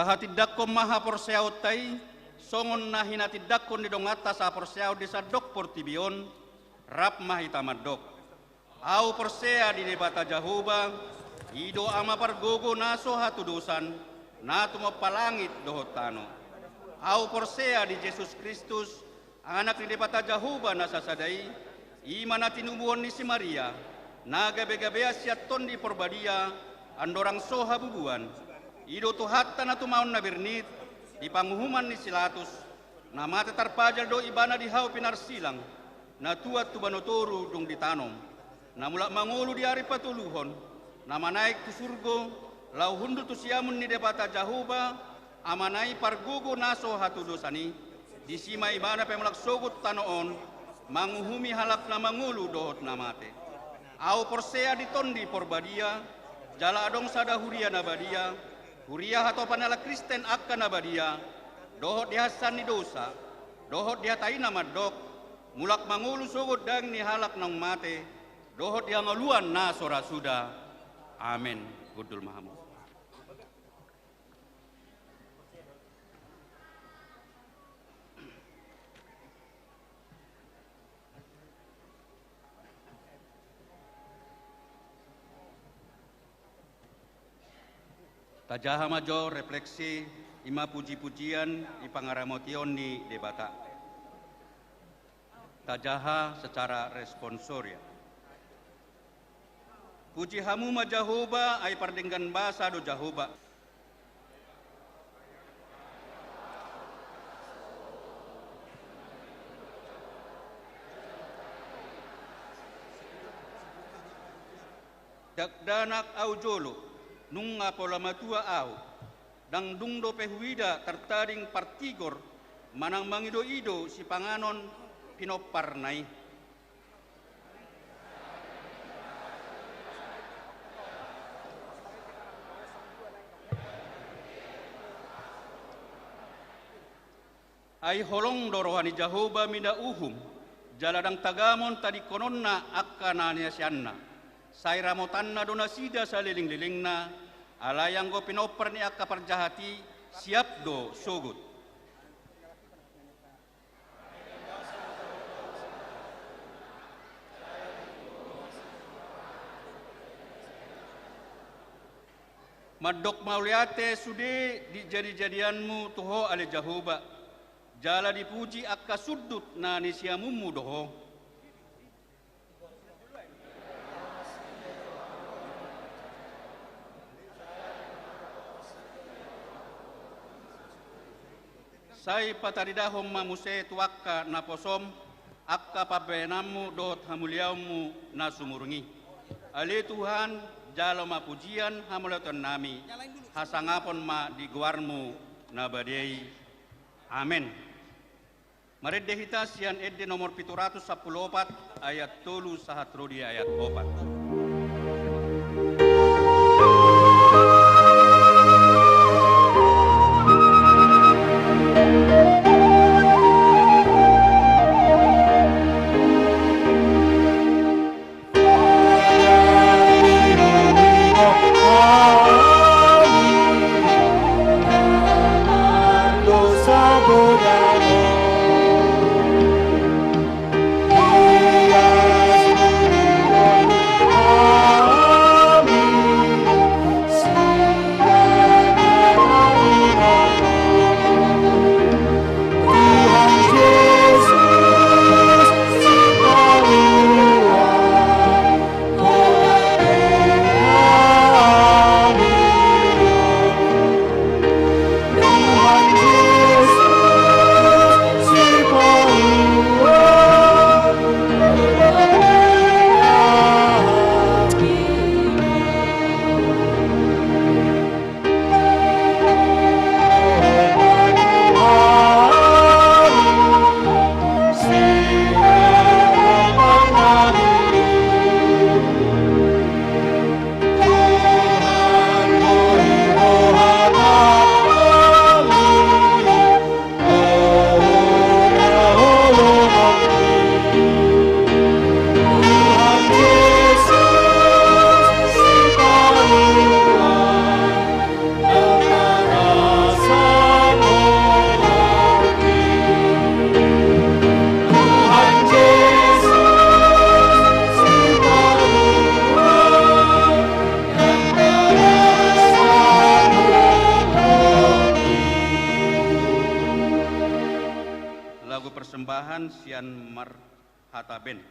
Tahatindangkon ma haporseaonta i, songon na hinatindangkon ni donganta sahaporseaon di sandok portibi on. Rap ma hita mandok. Ahu porsea di Debata Jahowa, i do Ama pargogo na so hatudosan, na tumompa langit dohot tano. Ahu porsea di Jesus Kristus, Anak ni Debata Jahowa na sasada i, i ma na tinubuhon ni si Maria, na gabegabean sian Tondi Porbadia, andorang so habubuan. I do Tuhanta na tumaon na bernit, di panguhuman ni si Pilatus, na mate tarpajal do Ibana di hau pinarsilang, na tuat tu banua toru dung ditanom. Na mulak mangolu di ari patoluhon, na manaek tu surgo, laho hundul tu siamun ni Debata Jahowa, Amana i pargogo na so hatudosan i, disi ma Ibana pe mulak sogot tano on, manguhumi halak na mangolu dohot na mate. Ahu porsea di Tondi Porbadia, jala adong sada huria na badia, huria hatopan halak Kristen angka na badia, dohot di hansean ni dosa, dohot di hata i na mandok, mulak mangolu sogot daging ni halak naung mate, dohot di hangoluan na so ra suda. Amen. Hundul ma hamu. Tajaha ma jo refleksi, i ma pujipujian di pangaramotion ni Debata. Tajaha secara responsoria. Puji hamu ma Jahowa, ai pardenggan basa do Jahowa. Dakdanak ahu jolo, nunga pola matua ahu, ndang dung dope huida tartading partigor manang mangidoido sipanganon pinomparna i. Ai holong do roha ni Jahowa mida uhum, jala ndang tagamon tadingkononna angka na niasianna. Sai ramotanna do nasida salelenglelengna, alai anggo pinompar ni angka parjahat i siap do sogot. Mandok mauliate sude di jadijadianmu tu Ho ale Jahowa, jala dipuji angka sundut na ni siamunmu do Ho. Sai pataridahon ma muse tu angka naposom, angka pambahenanmu dohot hamuliaonmu na sumurung i. Ale Tuhan, jalo ma pujian hamauliatennami, hasangapon ma di goarmu na badia i. Amen. Marende hita sian ende nomor pitu ratus sampulu opat, ayat tolu sahat ro di ayat opat. Bahan sian marhata band.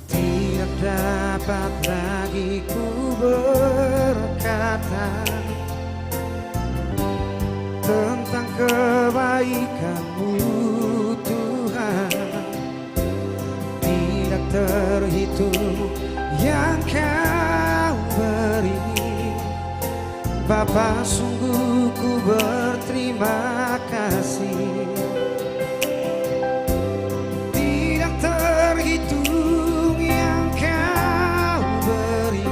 Tidak dapat lagi ku berkata tentang kebaikan-Mu, Tuhan. Tidak terhitung yang Kau beri. Bapa, sungguh ku berterima kasih. Tidak terhitung yang Kau beri.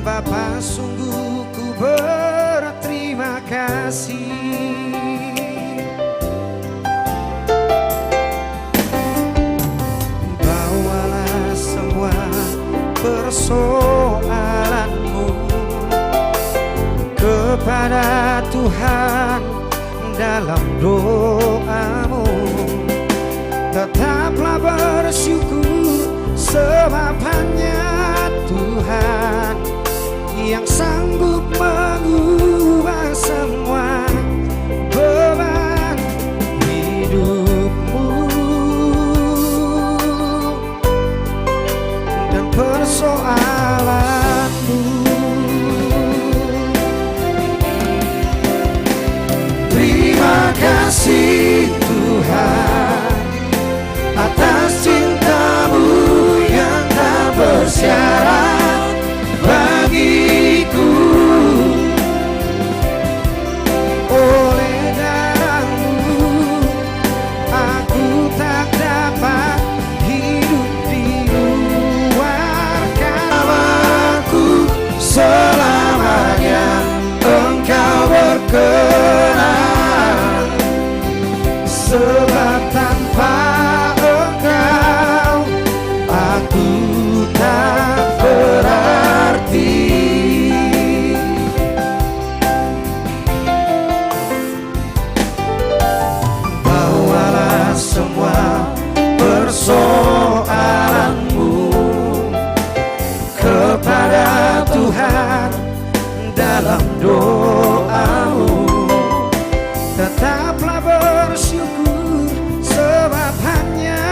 Bapa, sungguh ku berterima kasih. Bawalah semua persoalanmu kepada Tuhan dalam doamu. Tetaplah bersyukur, sebab hanya Tuhan yang sanggup mengubah semua beban hidupmu dan persoalanmu. Terima kasih, Tuhan, atas cinta-Mu yang tak bersyarat bagiku. Oleh darah-Mu, aku tak dapat hidup di luar kasih-Mu. Selamanya Engkau berkenan, sebab tanpa Engkau aku tak berarti. Bawalah semua persoalanmu kepada Tuhan dalam doamu. Tetaplah bersyukur, sebab hanya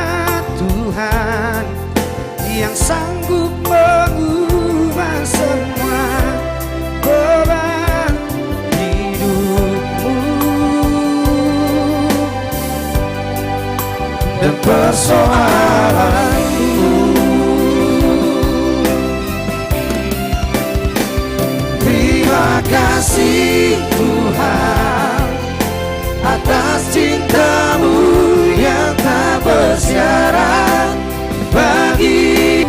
Tuhan yang sanggup mengubah semua beban hidupmu dan persoalanmu. Terima kasih, Tuhan, atas cinta-Mu yang tak bersyarat bagi.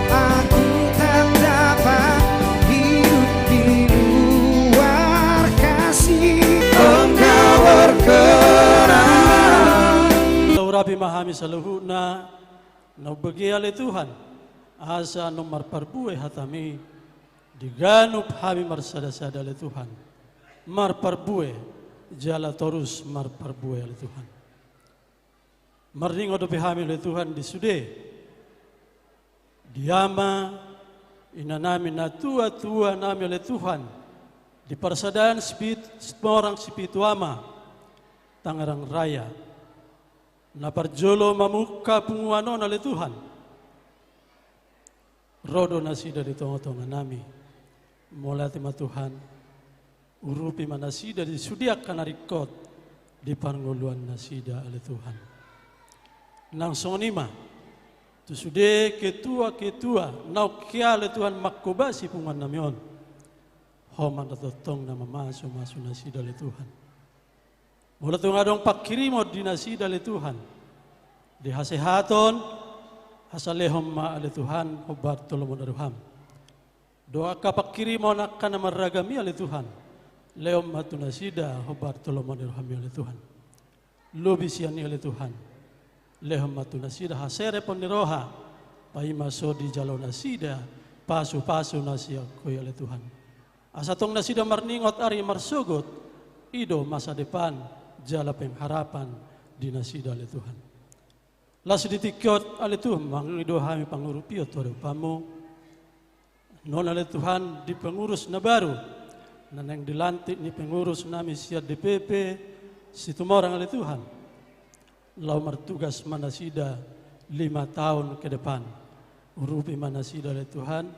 Aku tak dapat hidup di luar kasih Engkau berkenan. Urapi ma hami saluhutna, na umbege ale Tuhan, asa annon marparbue hataMi di ganup hami marsada-sada ale Tuhan. Marparbue, jala torus marparbue ale Tuhan. Marningot dope hami ale Tuhan di sude, di ama, inanami, natua-tuanami ale Tuhan, di parsadaan Sipit-, Situmorang Sipitu Ama, Tangerang Raya, na parjolo mamungka punguan on ale Tuhan. Ro do nasida di tonga-tonganami. Mauliate ma Tuhan, urupi ma nasida di sude angka na ringkot di parngoluan nasida ale Tuhan. Nang songon i ma tu sude ketua-ketua naung hea ale Tuhan manghobasi punguan nami on. Ho ma na tongtong na mamasumasu nasida ale Tuhan. Molo tung adong panghirimon di nasida ale Tuhan, di hasehaton, asa lehon ma ale Tuhan hombar tu lomo ni roham. Dohot angka panghirimon angka na marragam i ale Tuhan, lehon ma tu nasida hombar tu lomo ni roham i ale Tuhan. Lobi sian i ale Tuhan, lehon ma tu nasida haserepon ni roha, paima so dijalo nasida pasupasu na sian Ho i ale Tuhan. Asa tong nasida marningot ari marsogot, i do masa depan jala pengharapan di nasida ale Tuhan. Laos di tingki on ale Tuhan, mangido hami pangurupion tu adopanmu. Non ale Tuhan di pengurus na baru, na naeng dilantik ni pengurus nami sian D P P Situmorang ale Tuhan. Laho martugas ma nasida lima taon ke depan. Urupi ma nasida ale Tuhan,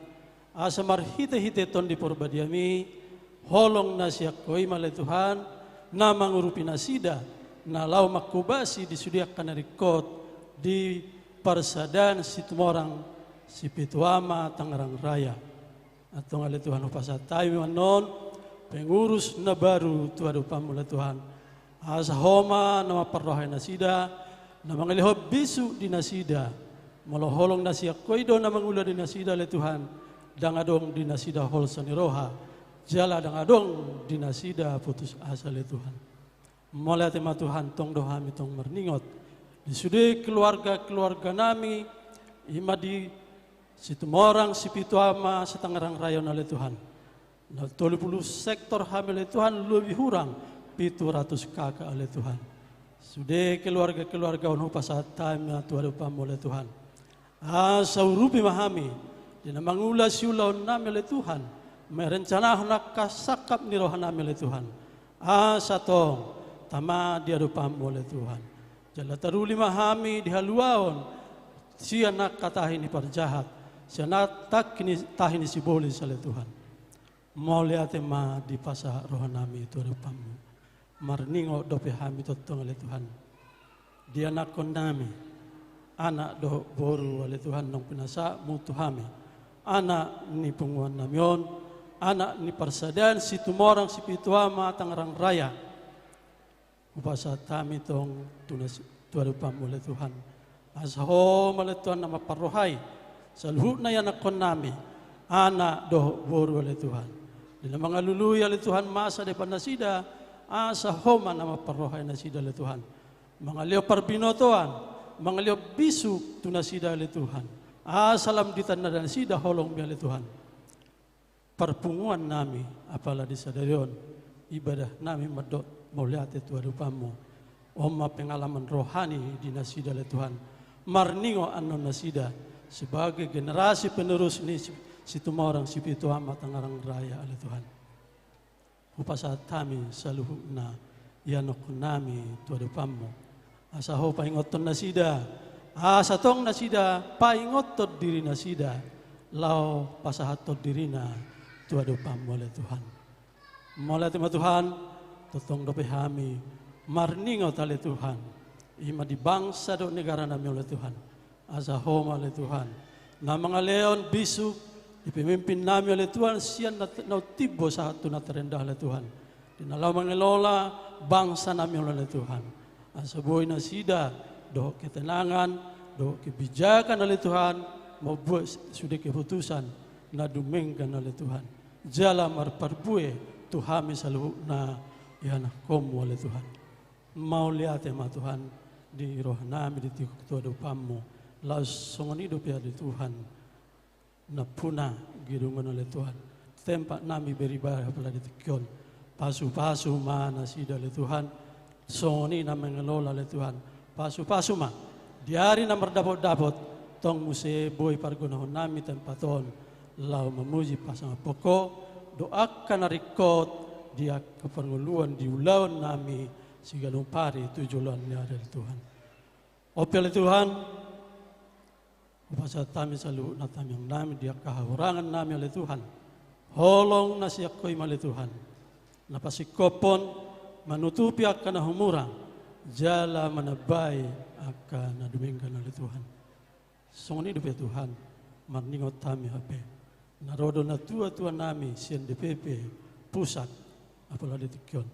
asa marhitehite Tondi Parbadiami, holong na sian Ho i ma ale Tuhan, na mangurupi nasida, na laho manghobasi di sude angka na ringkot di Parsadaan Situmorang Sipitu Ama Tangerang Raya. Antong ale Tuhan, hupasahat hami ma annon pengurus na baru tu adopanmu ale Tuhan. Asa Ho ma na mamparrohai nasida, na mangalehon bisuk di nasida. Molo holong na sian Ho i do na mangula di nasida ale Tuhan, ndang adong di nasida holso ni roha, jala ndang adong di nasida putus asa ale Tuhan. Mauliate ma Tuhan, tong do hami tong marningot di sude keluarga-keluarga nami, i ma di Situmorang Sipitu Ama se-Tangerang Raya on ale Tuhan. Na tolu pulu sektor hami ale Tuhan, lobi hurang pitu ratus K K ale Tuhan. Sude keluarga-keluarga on hupasahat hami ma tu adopanmu ale Tuhan. Asa urupi ma hami di na mangula siulaon nami ale Tuhan, merencanahon angka sangkap ni roha nami ale Tuhan. Asa tong tama di adopanmu ale Tuhan. Jala taruli ma hami di haluaon sian angka tahi ni parjahat, sian angka tahi ni, tahi ni sibolis ale Tuhan. Mauliate ma dipasahat roha nami tu adopanmu. Marningot dope hami tongtong ale Tuhan. Di anakkon nami, anak dohot boru ale Tuhan naung pinasahatmu tu hami. Anak ni punguan nami on, anak ni Parsadaan Situmorang Sipitu Ama Tangerang Raya. Hupasahat hami tong tu nas-, tu adopanmu ale Tuhan. Asa Ho ma ale Tuhan na mamparrohai saluhutna ianakkon nami, anak dohot boru ale Tuhan. Di na mangalului ale Tuhan masa depan nasida, asa Ho ma na mamparrohai nasida ale Tuhan. Mangalehon parbinotoan, mangalehon bisuk tu nasida ale Tuhan. Asa lam di tanda nasida holongmi ale Tuhan. Parpunguan nami, apala di sadari on, ibadah nami mandok mauliate tu adopanmu. On ma pengalaman rohani di nasida ale Tuhan. Marningot annon nasida sebagai generasi penerus ni Si-, Situmorang Sipitu Ama Tangerang Raya ale Tuhan. Hupasahat hami saluhutna ianakkon nami tu adopanmu. Asa Ho paingothon nasida, asa tong nasida paingothon diri nasida, laho pasahathon dirina tu adopanmu ale Tuhan. Mauliate ma Tuhan, tongtong dope hami marningot ale Tuhan. I ma di bangsa dohot negara nami ale Tuhan. Asa Ho ma ale Tuhan na mangalehon bisuk di pemimpin nami ale Tuhan, sian na, na timbo sahat tu na terendah ale Tuhan. Di na laho mangelola bangsa nami on ale Tuhan. Asa boi nasida dohot ketenangan, dohot kebijakan ale Tuhan, mambuat sude keputusan na dumenggan ale Tuhan. Jala marparbue tu hami saluhutna ianakkonmu ale Tuhan. Mauliate ma Tuhan di roha nami di tingki tu adopanmu. Laos songon i dope ale Tuhan. Nampuna gedung on ale Tuhan. Tempat nami beribadah apala di tingki on. Pasupasu ma nasida ale Tuhan. Songon i na mangelola ale Tuhan. Pasupasu ma. Di ari na mardapotdapot. Tong muse boi pargunohon nami tempat on. Laho mamuji pasangaphon Ho. Dohot angka na ringkot. Di angka parngoluan di ulaon nami. Siganup ari tu joloan ni ari ale Tuhan. On pe ale Tuhan. Hupasahat hami saluhutna tangiang nami di angka hahurangan nami ale Tuhan. Holong na sian Ho i ma ale Tuhan, na pasingkophon, manutupi angka na humurang, jala manambai angka na dumenggan ale Tuhan. Songon i dope Tuhan, marningot hami hape, na ro do natuatua nami sian D P P pusat, apala di tingki on.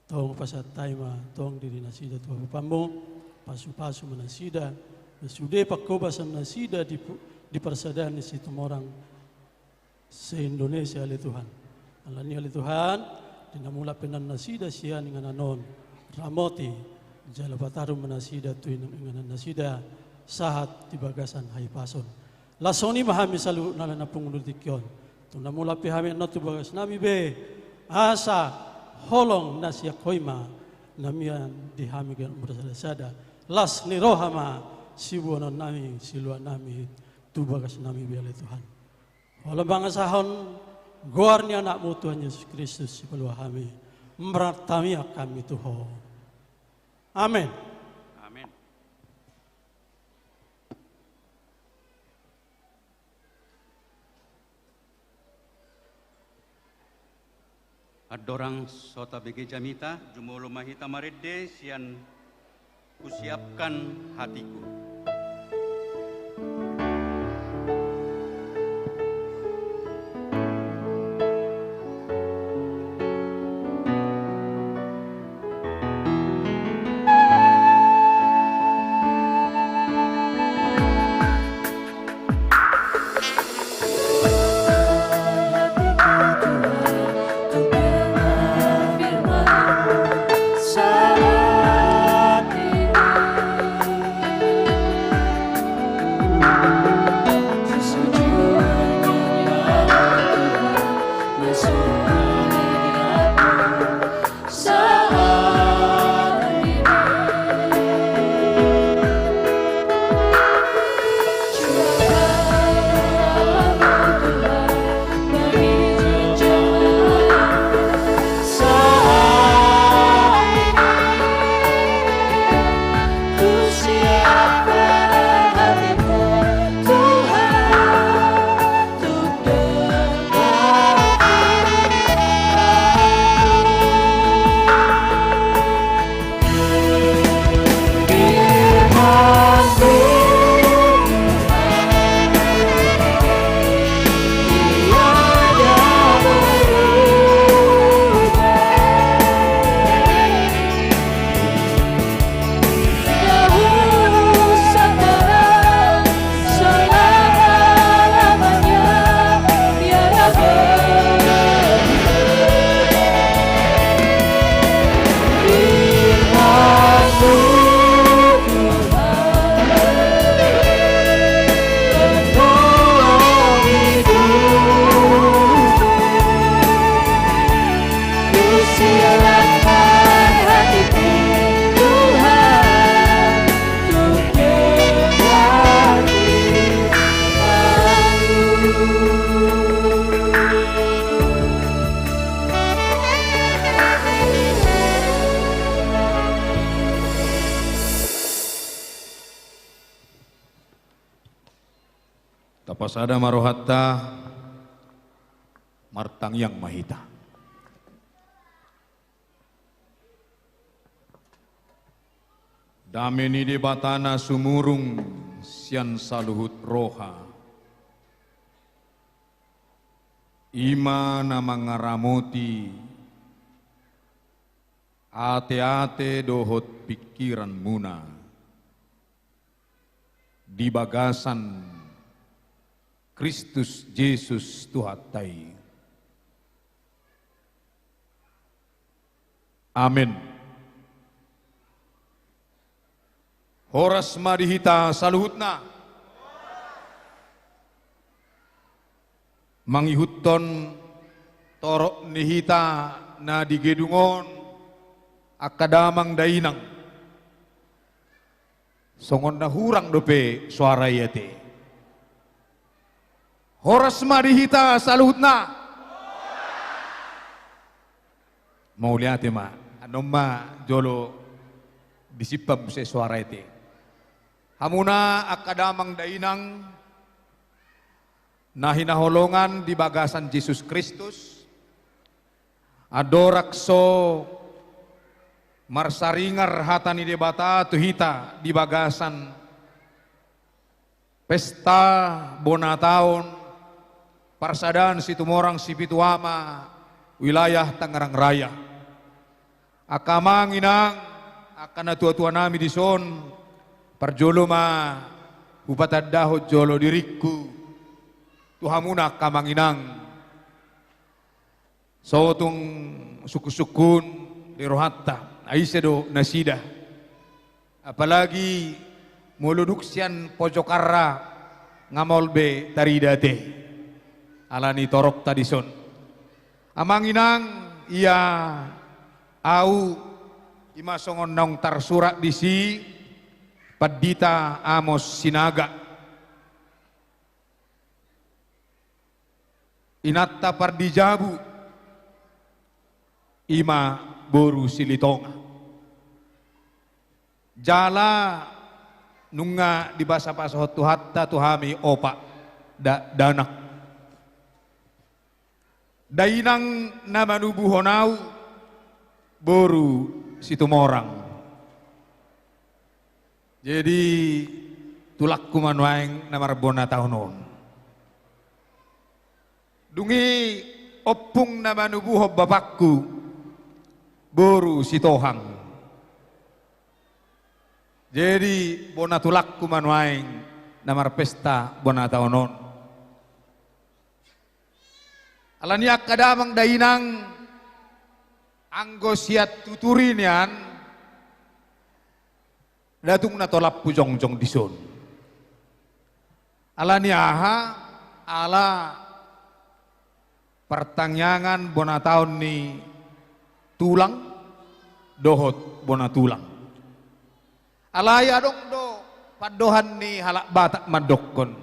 Tong pasahat hami ma tong diri nasida tu Ho Bapa, pasupasu ma nasida, na sude panghobasan nasida di pu-, di parsadaan ni Situmorang se-Indonesia ale Tuhan. Alani i ale Tuhan, di na mulak pe nasida sian inganan on, ramoti, jala pataru ma nasida tu inganan nasida, sahat di bagasan hahipason. Laos songon i ma hami saluhutna ale na pungu di tingki on. Tung na mulak pe hami annon tu bagas nami be, asa holong na sian Ho i ma na mian di hami ganup marsadasada. Las ni roha ma siboanon nami, siloan nami, tu bagas nami be ale Tuhan. Holan mangasahon goar ni Anakmu Tuhan Jesus Kristus sipalua hami, martamiang hami tu Ho. Amen. Amen. Andorang so tabege jamita, jumolo ma hita marende sian Kusiapkan Hatiku. Tapasada ma rohanta, martangiang ma hita. Dame ni Debata na sumurung sian saluhut roha, i ma na mangaramoti ateate dohot pingkiranmuna di bagasan Kristus Jesus Tuhanta i. Amen. Horas ma di hita saluhutna. Mangihuthon torop ni hita na di gedung on, angka damang dainang. Songon na hurang dope soara i ate. Horas ma di hita saluhutna. Mauliate ma, annon ma jolo disimpang muse soara i ate. Hamuna angka damang dainang, Na hinaholongan di bagasan Jesus Kristus, andorang so marsaringar hata ni Debata tu hita di bagasan pesta bona taon parsadaan Situmorang Sipitu Ama wilayah Tangerang Raya. Angka amang inang, angka natuatua nami dison, parjolo ma hupatandahon jolo diringku tu hamuna angka amang inang. So tung sungkunsungkun di rohanta, ai ise do nasida. Apalagi molo dung sian pojok arra nga maol be tarida ate. Alani toropta dison. Amang inang, ia au, ima songon naung tarsurat disi, Pandita Amos Sinaga. Inanta pardijabu, ima boru Silitonga. Jala nunga dibasabasahon Tuhanta tu hami opat da-, dakdanak. Dainang na manubuhon au, boru Situmorang. Jadi, tulangku ma nuaeng na marbona taon on. Dung i ompung na manubuhon bapakku, boru Sitohang. Jadi, bona tulangku ma nuaeng na marpesta bona taon on. Alani angka damang dainang, anggo sian tuturi nian, ndang tung na tolap hujongjong dison. Alani aha? Ala partangiangan bona taon ni tulang dohot bona tulang. Alai adong do pandohan ni halak Batak mandokkon,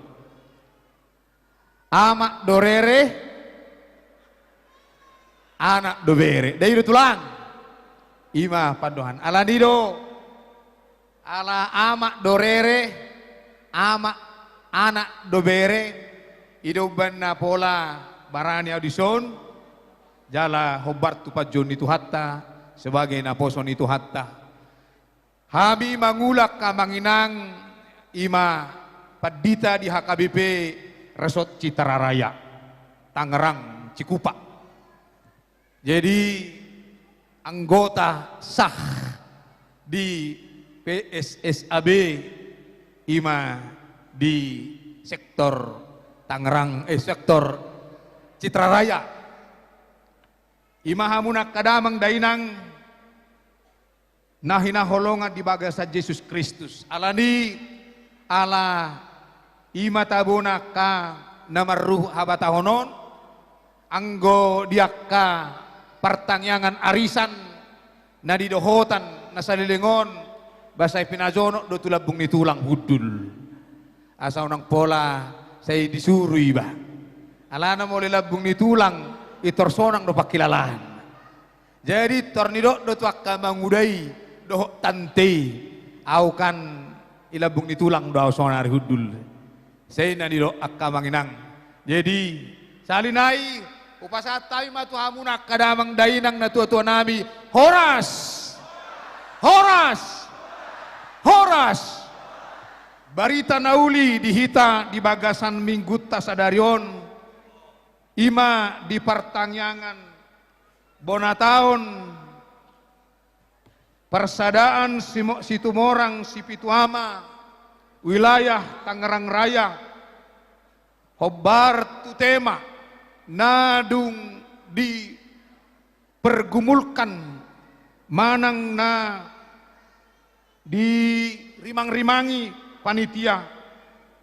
amak do rere, anak do bere. Ndang i do tulang? Ima pandohan. Alani do, ala amak do rere, amak, anak do bere, i do umbahen na pola barani au dison, jala hombar tu panjouon ni Tuhanta, sebagai naposo ni Tuhanta. Hami mangula angka amang inang, ima pandita di H K B P Resort Citraraya, Tangerang, Cikupa. Jadi, anggota sah di P S S A B, ima di sektor Tangerang, eh, sektor Citraraya. Ima hamuna angka damang dainang, na hinaholongan di bagasan Jesus Kristus. Alani, ala i ma tabona angka na marruhut habatahon on, anggo di angka partangiangan arisan na di dohotan na saleleng on, ba sai pinajonok do tu lambung ni tulang hundul. Asa unang pola sai disuru iba. Alana molo i lambung ni tulang, i tor sonang do pangkilalaan. Jadi, tor nidok do tu angka manguda i dohot tante i, au kan i lambung ni tulang do au saonari hundul. Sai na nidok angka amang inang. Jadi, sahali nai, hupasahat hami ma tu hamuna angka damang dainang natuatua nami, horas! Horas! Horas! Barita na uli di hita di bagasan minggunta sadari on, ima di partangiangan bona taon parsadaan Simo-, Situmorang Sipitu Ama wilayah Tangerang Raya, hombar tu tema na dung dipergumulkan manang na dirimangrimangi panitia,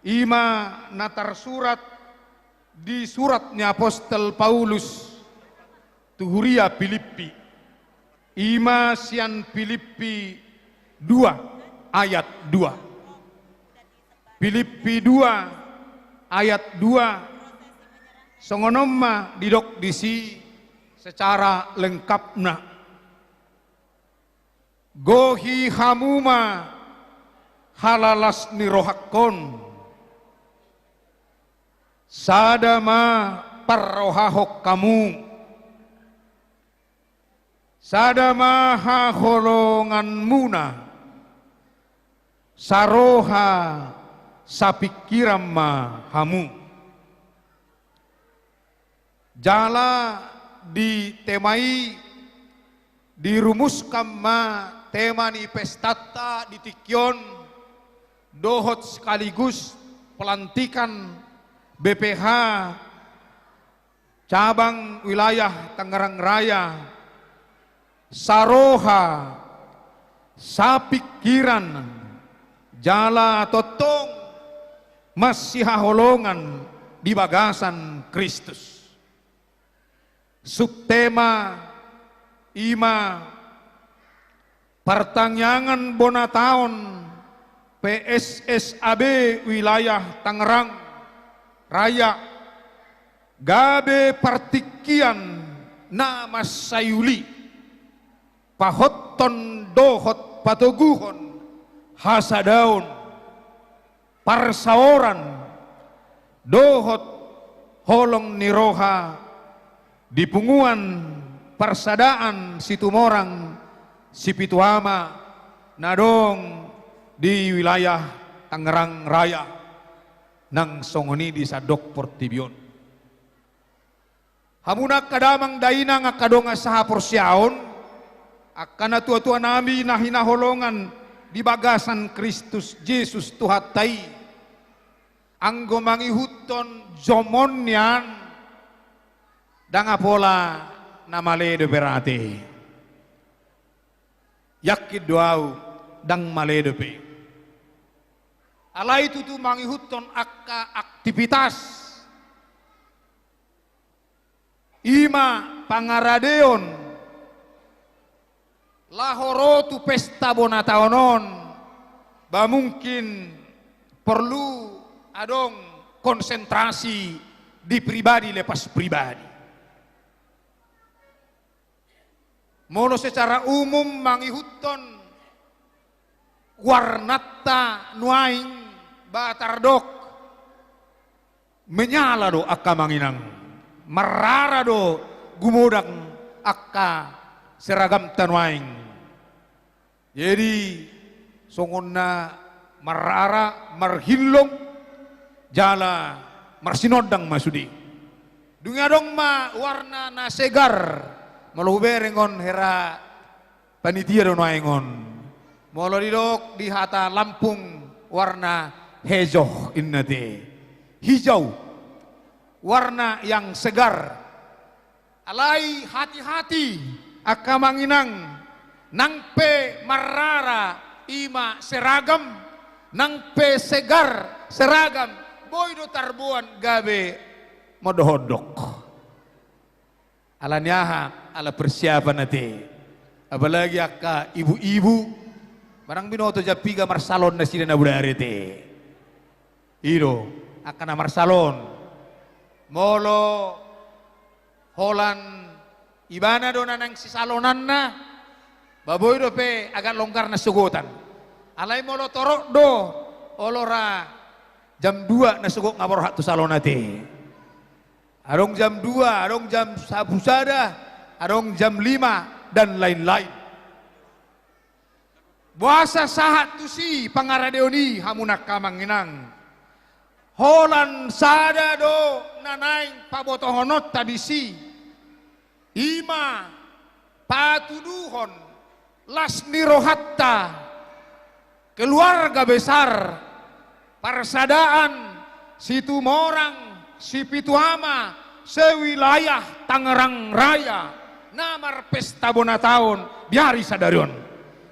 ima na tarsurat di surat ni apostel Paulus tu huria Pilippi, ima sian Pilippi dua ayat dua. Pilippi dua ayat dua, songon on ma didok disi secara lengkapna. Gohi hamu ma halalas ni rohangkon, Sada ma parrohahon hamu, sada ma haholonganmuna, saroha sapingkiran ma hamu. Jala di tema i dirumuskan ma tema ni pestanta di tingki on, dohot sekaligus pelantikan B P H cabang wilayah Tangerang Raya, saroha, sapingkiran, jala tongtong masihaholongan di bagasan Kristus. Subtema i ma partangiangan bona taon P S S A B wilayah Tangerang Raya, gabe partingkian na mansai uli, pahothon dohot patoguhon hasadaon, parsaoran, dohot holong ni roha di punguan parsadaan Situmorang Sipitu Ama na adong di wilayah Tangerang Raya, nang songon i di sandok portibi on. Hamuna angka damang dainang, angka dongan sahaporseaon, angka natuatuanami na hinaholongan di bagasan Kristus Jesus Tuhanta i, anggo mangihuthon jom on nian, ndang apola na male dope ra ate. Yakin do ahu, ndang male dope. Alai tutu mangihuthon angka aktivitas, i ma pangaradeon laho ro tu pesta bona taon on, ba mungkin porlu adong konsentrasi di pribadi lepas pribadi. Molo secara umum mangihuthon warnanta nuaeng, ba tardok menyala do angka amang inang, marrara do gumodang angka seragamta nuaeng. Jadi songon na marrara, marhillong, jala marsinondang ma sude. Dung i adong ma warna na segar, molo hubereng on hera panitia do nuaeng on. Molo didok di hata Lampung warna hejoh inna te. Hijau. Warna yang segar. Alai hati-hati angka amang inang, nang pe marrara i ma seragam, nang pe segar seragam, boi do tarboan gabe mondok-ondok. Ala ni aha? Ala persiapan ate. Apalagi angka ibu-ibu, manang binoto jam piga marsalon nasida na bodari ate. I do angka na marsalon. Molo holan ibana do na naeng sisalonanna, ba boi dope agak longgar na sogotan. Alai molo torop do, olo ra jam dua na sogot nga borhat tu salon ate. Adong jam dua, adong jam sabu sada, adong jam lima, dan lain-lain. Boasa sahat tusi pangaradeon i, hamuna angka amang inang? Holan sada do na naeng pabotohononta disi, i ma patuduhon las ni rohanta, keluarga besar, parsadaan Situmorang Sipitu Ama sewilayah Tangerang Raya, na marpesta bona taon di ari sadari on.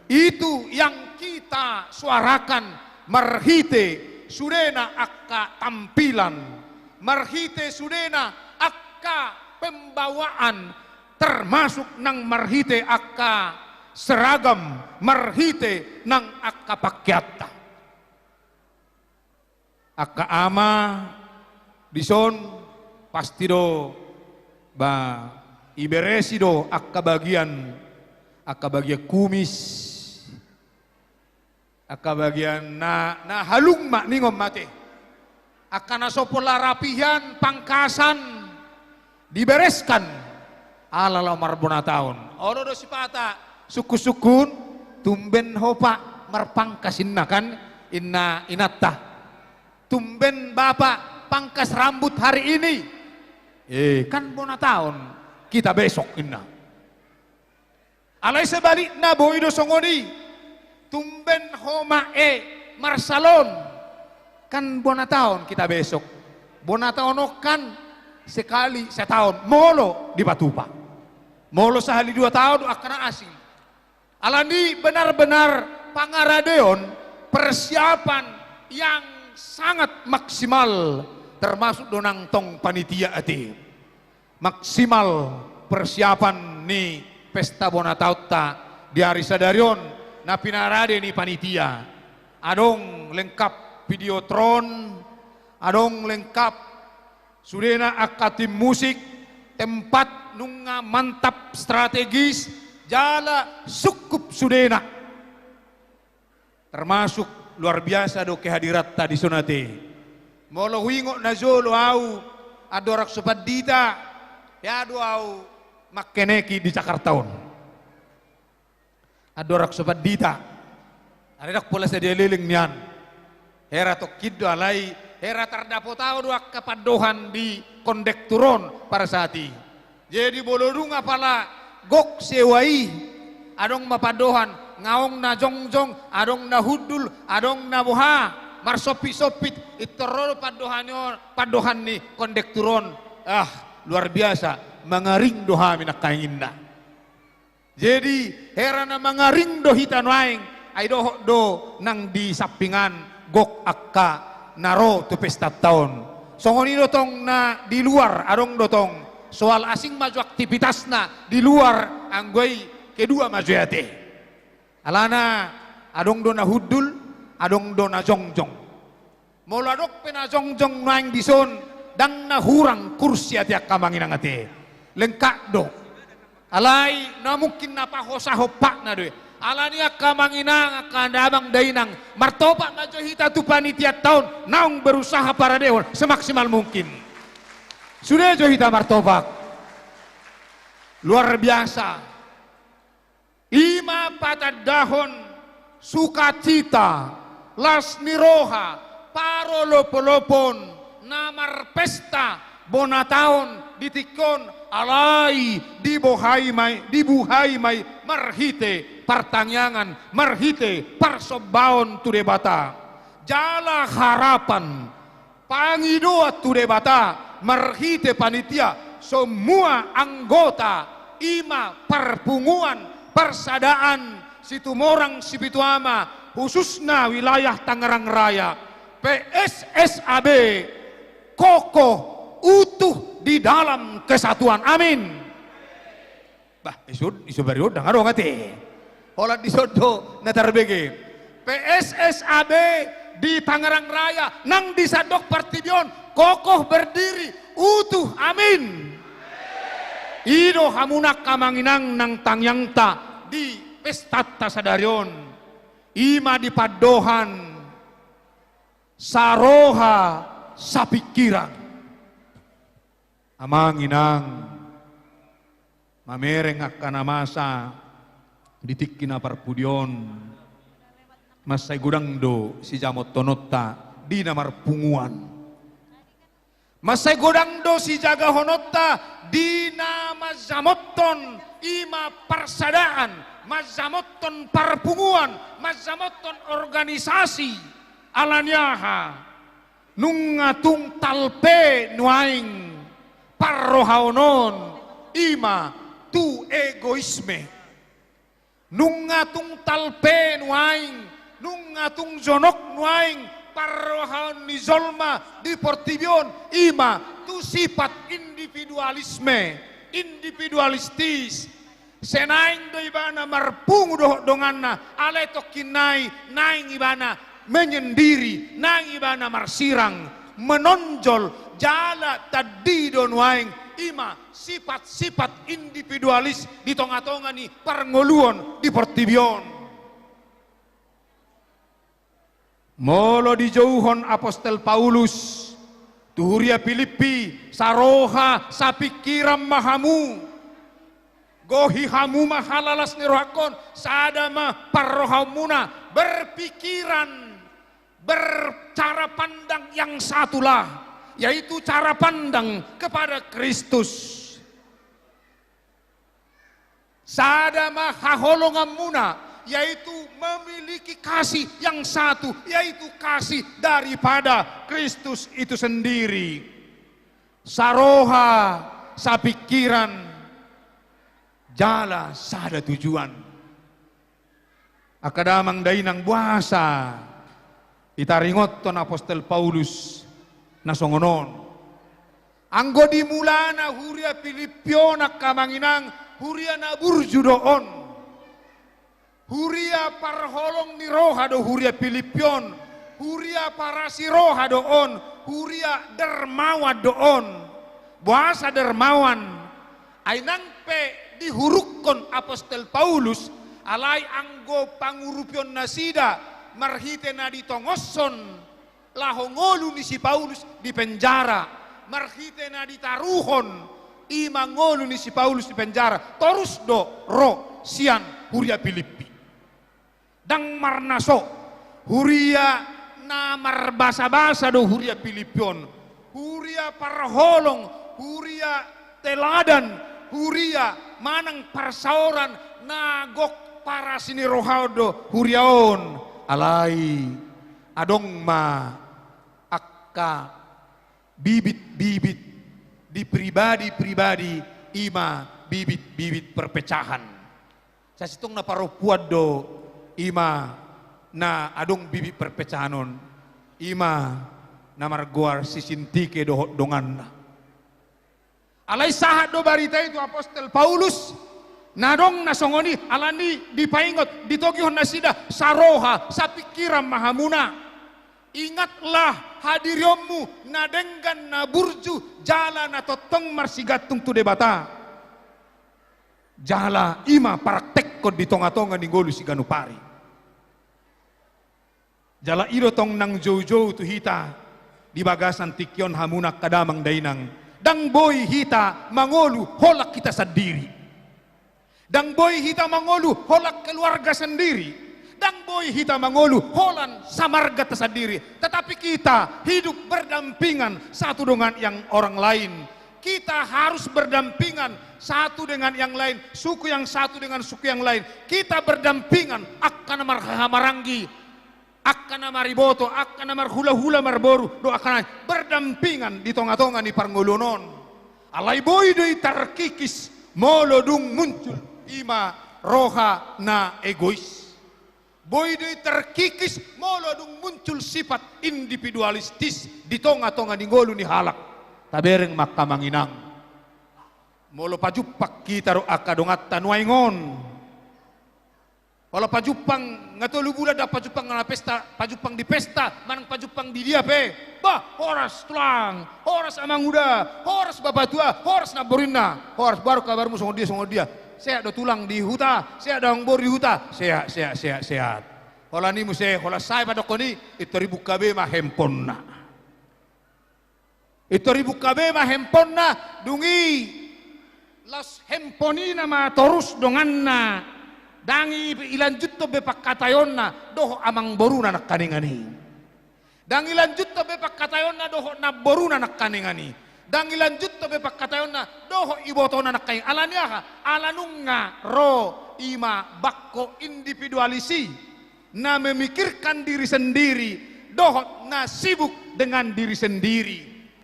Itu yang kita suarakan marhite sudena angka tampilan, marhite sudena angka pembawaan, termasuk nang marhite angka seragam, marhite nang angka pakeanta. Angka ama dison pasti do, ba, iberesi do angka bagian, angka bagian kumis, angka bagian na, na halung ma ningon ma ate. Angka na so pola rapian pangkasan dibereskan ala laho marbonataon. Olo do sipata sungkun-sungkun, tumben ho Pak marpangkas inna kan, inna inanta. Tumben Bapak pangkas rambut hari ini. Eh, kan bonataon kita besok inna. Alai sebalikna boi do songon i. Tumben ho Mak e marsalon. Kan bonataon kita besok. Bonataon on kan sekali sataon. Molo dipatupa. Molo sahali dua taon do angka na asing. Alani benar-benar pangaradeon, persiapan yang sangat maksimal, termasuk do nang tong panitia ate. Maksimal persiapan ni pesta bonataonta di ari sadari on na pinarade ni panitia. Adong lengkap Videotron, adong lengkap sudena angka tim musik, tempat nunga mantap strategis, jala sungkup sudena. Termasuk luar biasa do kehadiranta di son ate. Molo huingot na jolo au, andorang so pandita, hea do au mangkeneki di Jakarta on. Andorang so pandita. Alai ndang pola sadia leleng nian. Hera tongkin do alai, hera tardapot au do angka pandohan di kondektur on pada saat i. Jadi molo dung apala gok sewa i, adong ma pandohan, naung na jongjong, adong na hundul, adong na boha, marsompit-sompit, pintor ro do pandohan on, pandohan ni kondektur on. Ah, luar biasa, mangaring do hami nangkaning inna. Jadi, hera na mangaring do hita nuaeng, ai dohot do nang di sampingan gok angka na ro tu pestanta on. Songon i do tong na di luar, adong do tong. Soal asing ma jo aktivitasna di luar, anggo i kedua ma jo i ate. Alana adong do na hundul, adong do na jongjong. Molo adong pe na jongjong nuaeng di son, ndang na hurang kursi ate angka amang inang ate. Lengkap do. Alai na mungkin na pahosahon patna do i. Alani angka amang inang, angka damang dainang, martopak ma jo hita tu panitianta on, naung berusaha paradehon semaksimal mungkin. Sude jo hita martopak. Luar biasa. I ma patandahon sukacita, las ni roha, parolopolopon na marpesta bonataon di tingki on, alai dibohai ma i, dibuhai ma i marhite partangiangan, marhite parsombaon tu Debata. Jala harapan, pangidoan tu Debata marhite panitia, semua anggota, i ma parpunguan, parsadaan Situmorang Sipitu Ama, khususna wilayah Tangerang Raya, P S S A B, kokoh, utuh di dalam kesatuan. Amin. Bah, iso, iso bari on ndang adong ate. Holan dison do na tarbege. P S S A B di Tangerang Raya, nang di sandok portibi on, kokoh berdiri, utuh, amin. I do hamu nangkaning amang inang nang tangiangta di pestanta sadari on. I ma di pandohan saroha sapingkiran. Amang inang, mamereng angka na masa di tingki na parpudi on, mansai godang do sijamothononta di na marpunguan. Mansai godang do sijagahononta di na manjamothon, i ma parsadaan, manjamothon parpunguan, manjamothon organisasi. Alani aha? Nunga tung talpe nuaeng parrohaon on, i ma tu egoisme. Nunga tung talpe nuaeng, nunga tung jonok nuaeng parrohaon ni jolma di portibi on, i ma tu sifat individualisme, individualistis. Sai naeng do ibana marpungu dohot donganna, alai tongkin nai naeng ibana menyendiri, naeng ibana marsirang, menonjol, jala tandi do nuaeng, i ma sifat-sifat individualis di tonga-tonga ni parngoluon di portibi on. Molo dijouhon Apostel Paulus, Tu huria Pilippi, saroha, sapingkiran ma hamu. Gohi hamu ma halalas ni rohangkon, sada ma parrohaonmuna, berpikiran, bercara pandang yang satulah, yaitu cara pandang kepada Kristus. Sada ma haholonganmuna, yaitu memiliki kasih yang satu, yaitu kasih daripada Kristus itu sendiri. Saroha, sapingkiran, jala sada tujuan. Angka damang dainang, boasa ditaringothon apostel Paulus na songon on? Anggo di mulana huria Pilippi on, angka amang inang, huria na burju do on. Huria parholong ni roha do huria Pilippi on. Huria parasi roha do on. Huria dermawan do on. Boasa dermawan? Ai nang pe dihurukkon apostel Paulus, alai anggo pangurupion nasida marhite na ditongoshon laho ngolu ni si Paulus di penjara, marhite na ditaruhon i ma ngolu ni si Paulus di penjara, torus do ro sian huria Pilippi. Ndang marnaso, huria na marbasabasa do huria Pilippi on, huria parholong, huria teladan, huria manang parsaoran, na gok parasi ni roha do huria on. Alai adong ma angka bibit-bibit di pribadi-pribadi, i ma bibit-bibit perpecahan. Sasintongna parompuan do i ma na adong bibit perpecahan on, i ma na margoar si Sintike dohot donganna. Alai sahat do barita i tu apostel Paulus, na adong na songon i, alani dipaingot, ditogihon nasida, saroha, sapingkiran ma hamuna. Ingatlah hadirionmu na denggan, na burju, jala na tongtong marsigantung tu Debata. Jala i ma praktekkon di tonga-tonga ni ngolu siganup ari. Jala i do tong nang joujou tu hita di bagasan tingki on, hamuna angka damang dainang. Ndang boi hita mangolu holan hita sandiri. Ndang boi hita mangolu holan keluarga sendiri. Ndang boi hita mangolu holan samarganta sandiri. Tetapi kita hidup berdampingan satu dengan yang orang lain. Kita harus berdampingan satu dengan yang lain, suku yang satu dengan suku yang lain. Kita berdampingan, angka na marhahamaranggi, angka na mariboto, angka na marhulahula marboru, dohot angka na berdampingan di tonga-tonga ni parngoluon on. Alai boi do i tarkikis molo dung muncul i ma roha na egois. Boi do i tarkikis molo dung muncul sifat individualistis di tonga-tonga ni ngolu ni halak. Tabereng ma angka amang inang. Molo pajumpang hita dohot angka donganta nuaeng on, olo pajumpang, nga tolu bulan ndang pajumpang, na pesta, pajumpang di pesta, manang pajumpang di dia pe. Bah, horas tulang, horas amanguda, horas bapatua, horas namboru ninna, horas, baru kabarmu songon dia, songon dia. Sehat do tulang di huta, sehat do amangboru di huta, sehat, sehat, sehat, sehat. Holan i muse, holan sae padokkon i, pintor dibuka be ma handphonena. Pintor dibuka be ma handphonena, dung i laos handphone i nama torus donganna, ndang i, ilanjuthon be pangkataionna dohot amangboruna nangkaningan i. Ndang ilanjuthon be pangkataionna dohot namboruna nangkaningan i. Ndang ilanjuthon be pangkataionna dohot ibotona nangkaningan i. Alani aha? Ala nunga ro i ma bangko individualis i, na memikirkan diri sendiri dohot na sibuk dengan diri sendiri.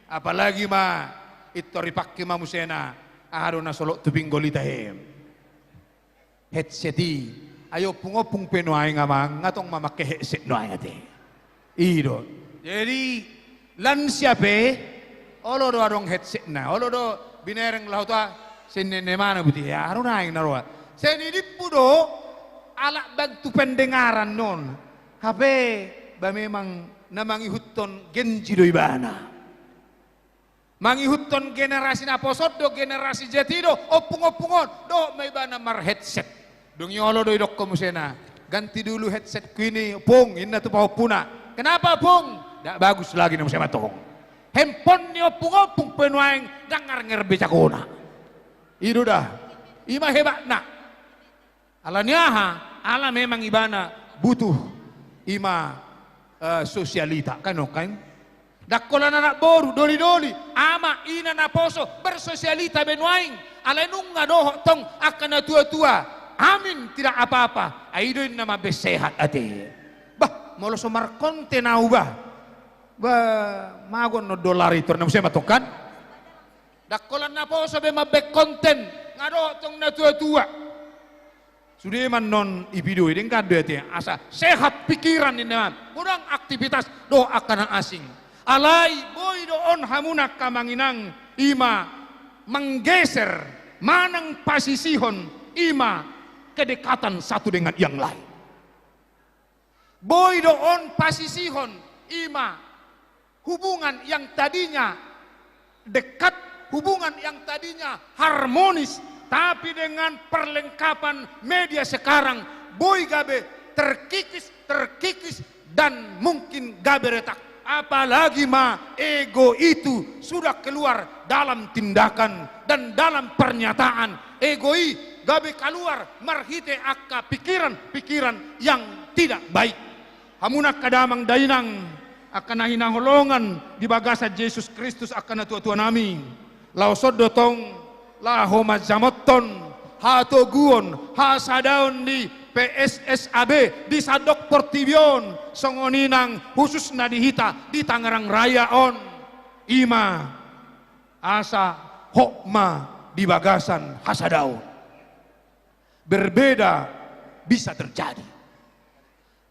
Apalagi ma pintor dipangke ma musena, aha do na solot tu pinggol i tahe? Headset i. Ai ompung-ompung pe nuaeng, amang, nga tong mamangke headset nuaeng ate. I do. Jadi lansia pe olo do adong headsetna, olo do binereng laho tu aha, sian nene mana buti, ya, ro nuaeng na roa. Sian i dimpu do, alak bantu pendengaran non. Hape ba memang na mangihuthon Gen Z do ibana. Mangihuthon generasi naposo on do, generasi Z i do ompung-ompung on, dohot ma ibana marheadset. Dung i olo do idokkon musena, "Ganti dulu headsetku ini, Pung," ninna tu pahompuna. "Kenapa, Pung?" "Ndak bagus lagi," ninna muse mantong. Handphone ni ompung-ompung pe nuaeng ndang arnger be jagona. I do da. I ma hebatna. Ala ni aha? Ala memang ibana butuh i ma, eh, sosialita, kan, kan? Ndang holan anak boru, doli-doli, ama, ina, naposo, bersosialita be nuaeng. Alai nunga dohot tong angka na tua-tua, "Amin, tidak apa-apa." Ai i do inna mambaen sehat ate. Bah, molo so markonten au, bah. Bah, mago annon dolar i, tor na muse ma tong, kan? Ndang holan naposo be mambaen konten, nga dohot tong na tua-tua. Sude ma annon i video i, denggan do i ate, asa sehat pikiran ninna, godang aktivitas dohot angka na asing. Alai boi do on hamuna angka amang inang, i ma menggeser manang pasisihon i ma kedekatan satu dengan yang lain. Boi do on pasisihon i ma hubungan yang tadinya dekat, hubungan yang tadinya harmonis, tapi dengan perlengkapan media sekarang, boi gabe terkikis, terkikis, dan mungkin gabe retak. Apalagi ma ego itu sudah keluar dalam tindakan dan dalam pernyataan. Ego i gabe kaluar marhite angka pikiran-pikiran yang tidak baik. Hamuna angka damang dainang, angka na hinaholongan di bagasan Jesus Kristus, angka na tua-tua nami, laos on do tong laho manjamothon hatoguon, hasadaon ni P S S A B di sandok portibi on, songon i nang khususna di hita di Tangerang Raya on. I ma asa hot ma di bagasan hasadaon. Berbeda bisa terjadi.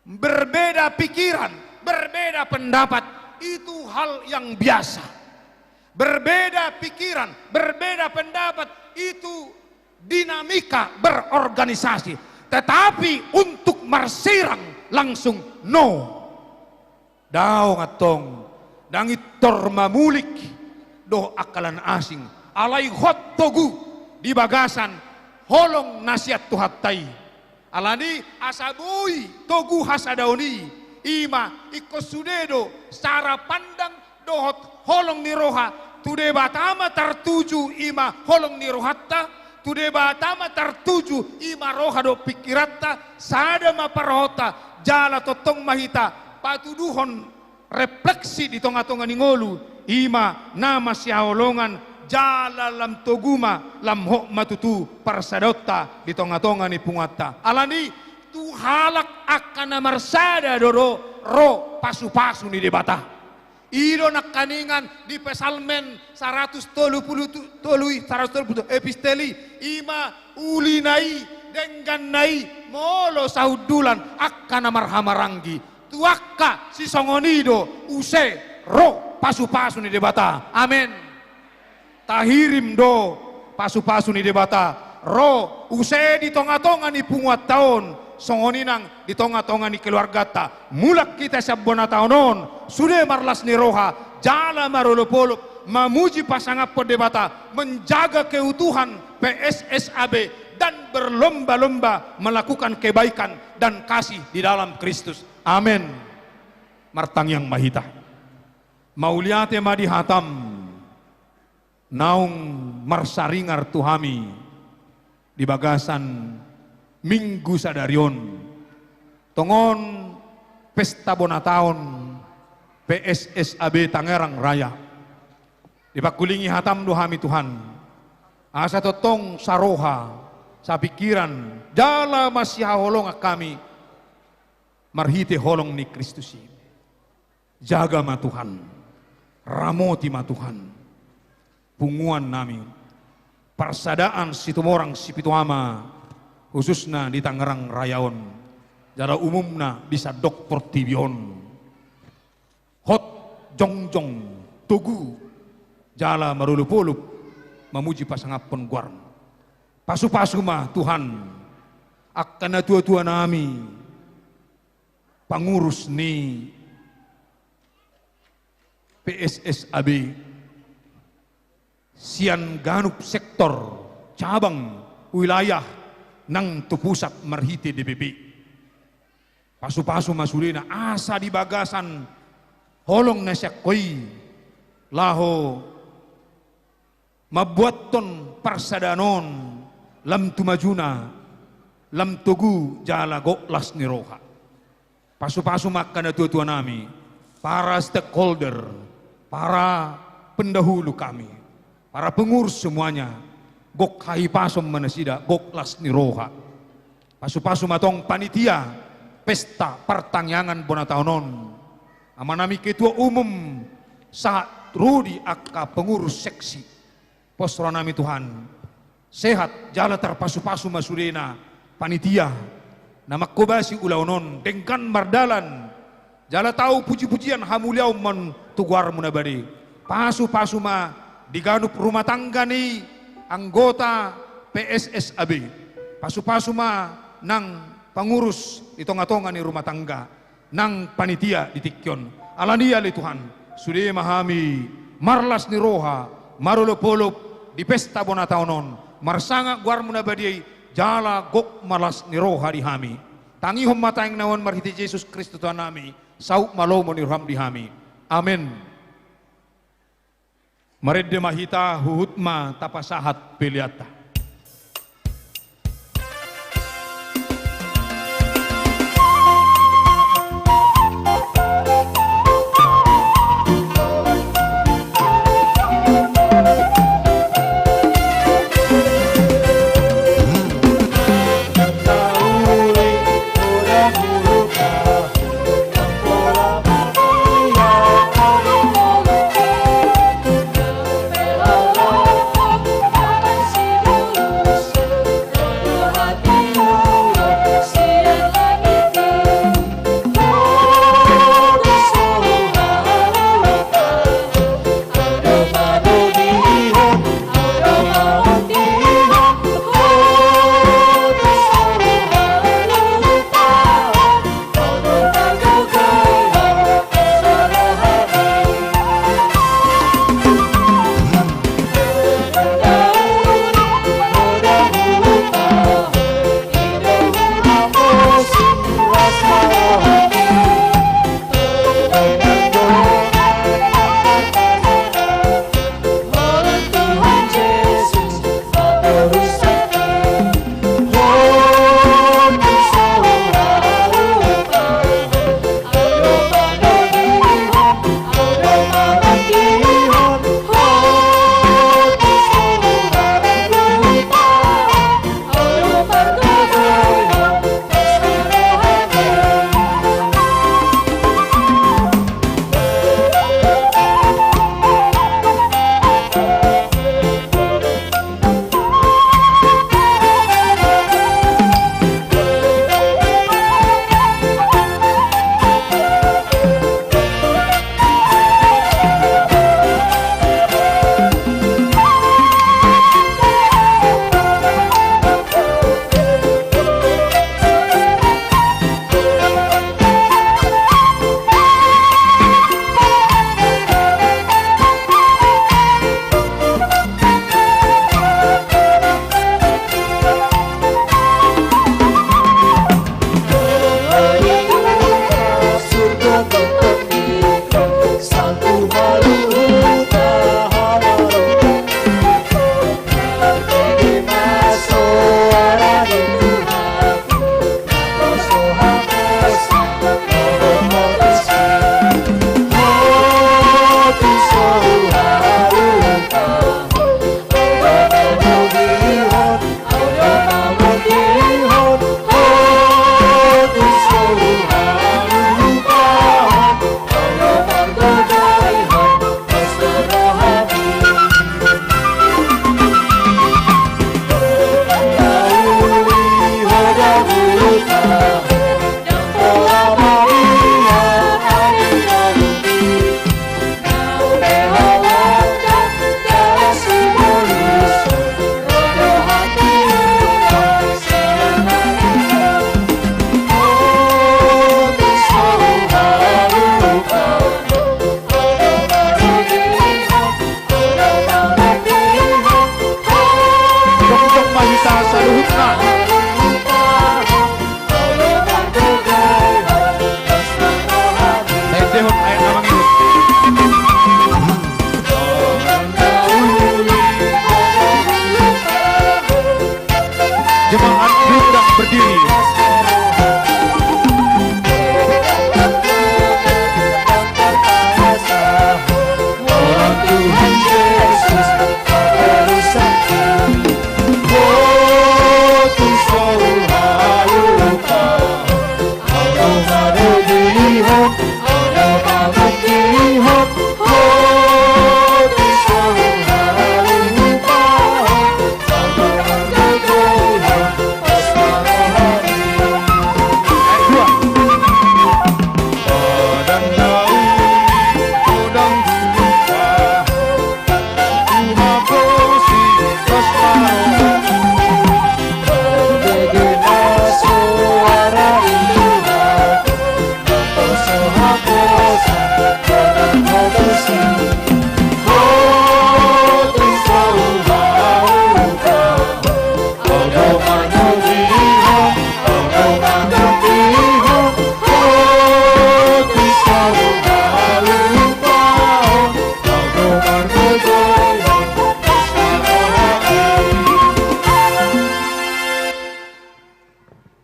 Berbeda pikiran, berbeda pendapat, itu hal yang biasa. Berbeda pikiran, berbeda pendapat, itu dinamika berorganisasi. Tetapi untuk marsirang langsung, no. Daong antong, ndang intor mamulik dohot angka na asing. Alai hot togu di bagasan holong na sian Tuhanta i. Alani asa boi togu hasadaon i, i ma ingkon sude do cara pandang dohot holong ni roha, tu Debata ma tartuju i ma holong ni rohanta, tu Debata ma tartuju i ma roha dohot pikiranta, sada ma parrohanta, jala tongtong ma hita patuduhon refleksi di tonga-tonga ni ngolu, i ma na masihaholongan, jala lam togu ma, lam hot ma tutu parsadaonta di tonga-tonga ni punguanta. Alani tu halak angka na marsada do ro, ro pasu-pasu ni Debata. I do nangkaningan di Psalmen saratus tolu pulu tu-, tolu i, saratus tolu pulu, epistel i, i ma ulina i, dengganna i, molo sahundulan angka na marhahamaranggi. Tu angka sisongon i do use ro pasu-pasu ni Debata. Amen. Tahirim do pasu-pasu ni Debata ro use di tonga-tonga ni punguanta on, songon i nang di tonga-tonga ni keluarganta. Mulak hita sian bona taon on sude marlas ni roha, jala marolop-olop mamuji pasangaphon Debata, menjaga keutuhan P S S A B, dan berlomba-lomba melakukan kebaikan dan kasih di dalam Kristus. Amen. Martangiang ma hita. Mauliate ma di hatam naung marsaringar tu hami di bagasan Minggu sadari on. Tongon pesta bona taon P S S A B Tangerang Raya. Dipangkulingi hatam do hami Tuhan, asa tongtong saroha, sapikiran, jala masihaholongan hami marhite holong ni Kristus i. Jaga ma Tuhan, ramoti ma Tuhan punguan nami, parsadaan Situmorang Sipitu Ama, khususna di Tangerang Raya on, jala umumna di sandok portibi on. Hot, jongjong, togu, jala marolop-olop mamuji pasangaphon goarmu. Pasu-pasu ma Tuhan angka na tua-tua nami, pangurus ni P S S A B, sian ganup sektor, cabang, wilayah, nang tu pusat marhite D P P. Pasu-pasu ma sudena asa di bagasan holong na sian Ho i, laho mambuathon parsadaan on lam tu majuna, lam togu jala gok las ni roha. Pasu-pasu ma angka natuatua nami, para stakeholder, para pendahulu kami, para pengurus semuanya, gok hahipason ma nasida, gok las ni roha. Pasu-pasu ma tong panitia pesta partangiangan bona taon on, amanami ketua umum sahat ro di angka pengurus seksi. Pos rohanami Tuhan, sehat jala tarpasu-pasu ma sudena panitia na manghobasi ulaon on denggan mardalan, jala tau puji-pujian hamuliaon ma on tu goarmu na badia. Pasu-pasu ma di ganup rumah tangga ni anggota P S S A B. Pasu-pasu ma nang pangurus di tonga-tonga ni rumah tangga, nang panitia di tingki on. Alani i ale Tuhan, sude ma hami marlas ni roha, marolop-olop di pesta bona taon on, marsangap goarmu na badia i, jala gok ma las ni roha di hami. Tangihon ma taeng na on marhite Jesus Kristus Tuhan nami, saut ma lomo ni roham di hami. Amen. Marende ma hita, huhut ma tapasahat peleanta.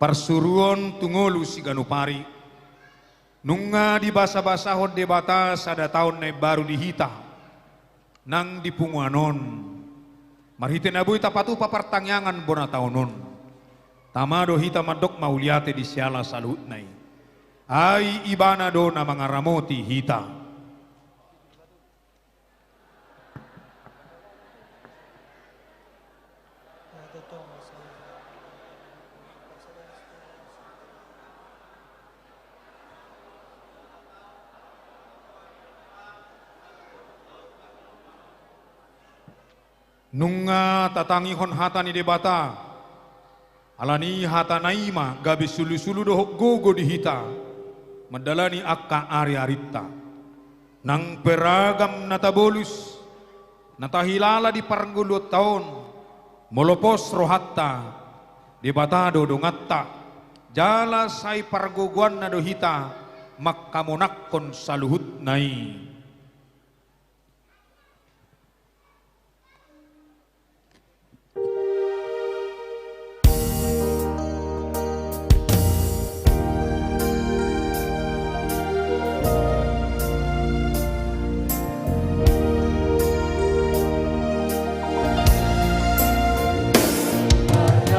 Parsuruon tu ngolu siganup ari. Nunga dibasabasahon Debata sada taon na imbaru di hita. Nang di punguan on, marhite na boi tapatupa partangiangan bona taon on, tama do hita mandok mauliate di siala saluhutna i. Ai Ibana do na mangaramoti hita. Nunga tatangihon hata ni Debata. Alani hatana i ma gabe sulusulu dohot gogo di hita mandalani angka ariarinta. Nang pe ragam na tabolus, na tahilala di parngoluonta on, molo pos rohanta, Debata do donganta, jala sai pargogoanna do hita mangkamonangkon saluhutna i.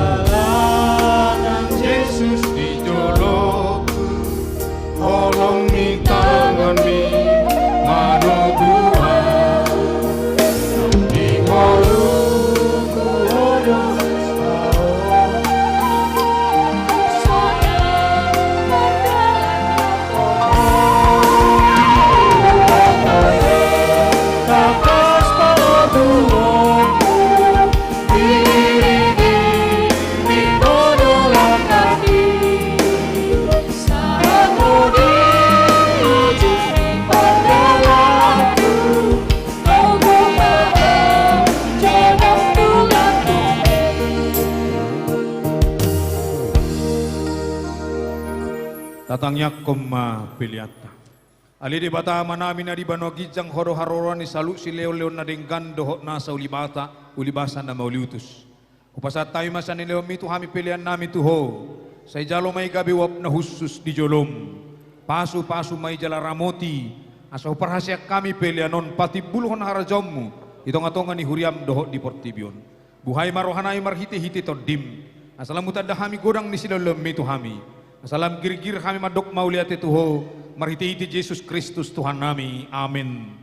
Pardalanan Jesus di jolo, holong ni tanganmi manogu ahu. Di ngolungku odos ahu. Tangkas patuduhonku. Tatangiangkon ma peleanta. Ale Debata Amanami na di banua ginjang, Ho do haroroan ni saluhut silehonlehon na denggan dohot nasa ulibata, ulibasa na mauliutus. Hupasahat hami ma sian lehonmi tu hami peleannami tu Ho. Sai jalo ma i gabe uap na hushus di jolom. Pasupasu ma i jala ramoti, asa huparhaseang hami pelean on patimbulhon harajaonmu di tongatonga ni huriam dohot di portibi on. Buhai ma rohanami marhitehite Tondim, asa lam hutanda hami godang ni silehonlehonmi tu hami, asa lam girgir hami mandok mauliate tu Ho, marhitehite Jesus Kristus Tuhannami. Amen.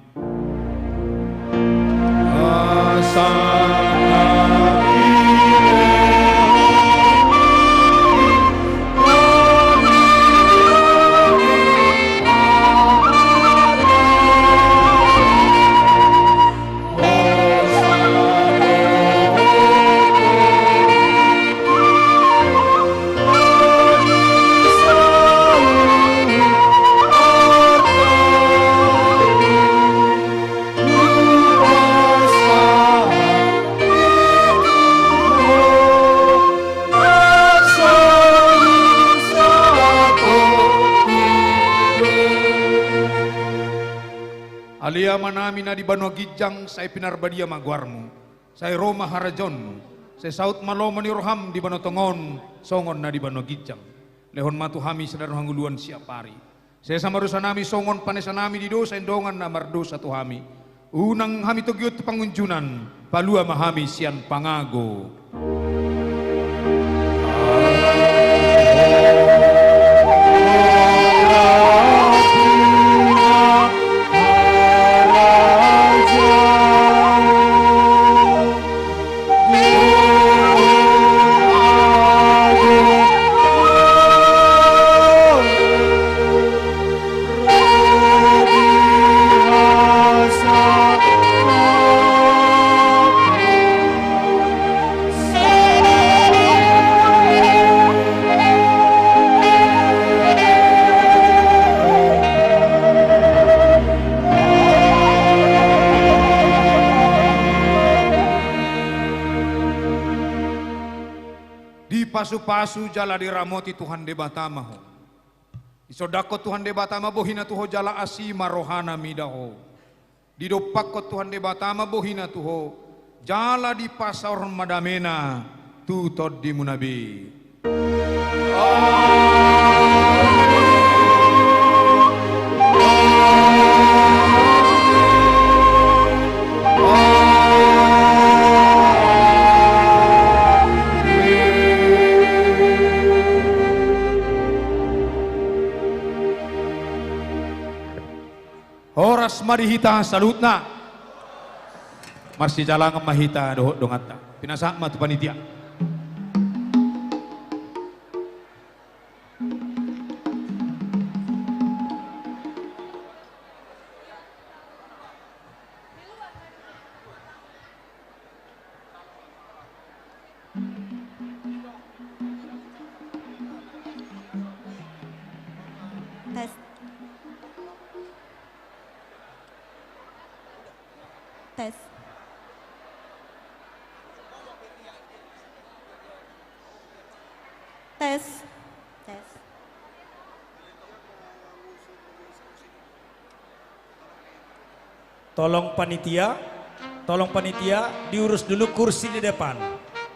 Ale Amanami na di banua ginjang, sai pinarbadia ma goarmu. Sai ro ma harajaonmu. Sai saut ma lomo ni roham di banua tonga on songon na di banua ginjang. Lehon ma tu hami sadari on hangoluan siapari. Sesa ma dosanami songon panesanami di dosa ni dongan na mardosa tu hami. Unang hami togihon tu pangunjunan, palua ma hami sian pangago. Dipasupasu jala diramoti Tuhan Debata ma ho. Disondangkon Tuhan Debata ma bohina tu ho jala asi ma rohana mida ho. Didompakkon Tuhan Debata ma bohina tu ho, jala dipasaorhon ma damena tu tondimuna be. Horas ma di hita saluhutna. Marsijalangan ma hita dohot donganta. Pinasahat ma tu panitia. Tes. Tes. Tes. Tes. Tolong panitia, tolong panitia, diurus dulu kursi di depan.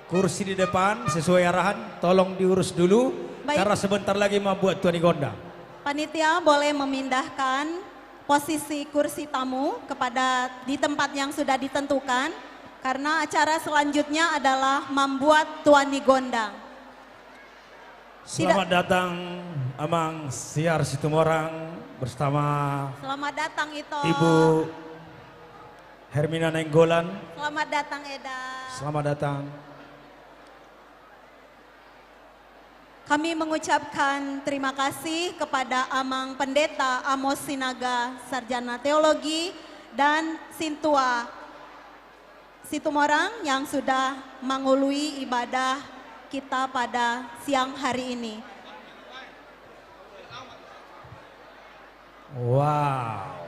Kursi di depan sesuai arahan, tolong diurus dulu. Baik. Karena sebentar lagi membuat tua ni gondang. Panitia boleh memindahkan posisi kursi tamu kepada, di tempat yang sudah ditentukan, karena acara selanjutnya adalah membuat tua ni gondang. Tidak. Selamat datang, Amang Siar Situmorang bersama, selamat datang, Ito. Ibu Hermina Nainggolan. Selamat datang, Eda. Selamat datang. Kami mengucapkan terima kasih kepada Amang Pendeta Amos Sinaga, Sarjana Teologi, dan Sintua Situmorang yang sudah mengului ibadah kita pada siang hari ini. Wow.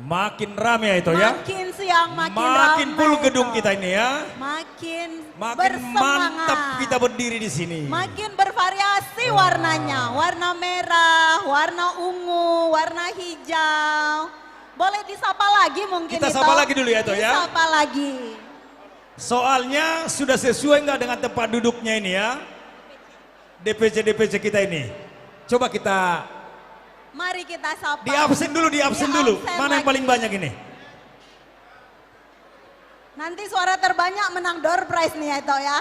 Makin rame ya, Ito, ya? Makin siang, makin rame, Ito. Makin full gedung kita ini, ya. Makin bersemangat. Makin mantap kita berdiri di sini. Makin bervariasi warnanya. Wah. Warna merah, warna ungu, warna hijau. Boleh disapa lagi mungkin, Ito? Kita sapa lagi dulu ya, Ito, ya. Disapa lagi. Soalnya sudah sesuai nggak dengan tempat duduknya ini, ya? D P C, D P C kita ini. Coba kita, mari kita sapa. Di absen dulu, di absen dulu. Di absen lagi. Mana yang paling banyak ini? Nanti suara terbanyak menang door prize nih ya, Ito, ya.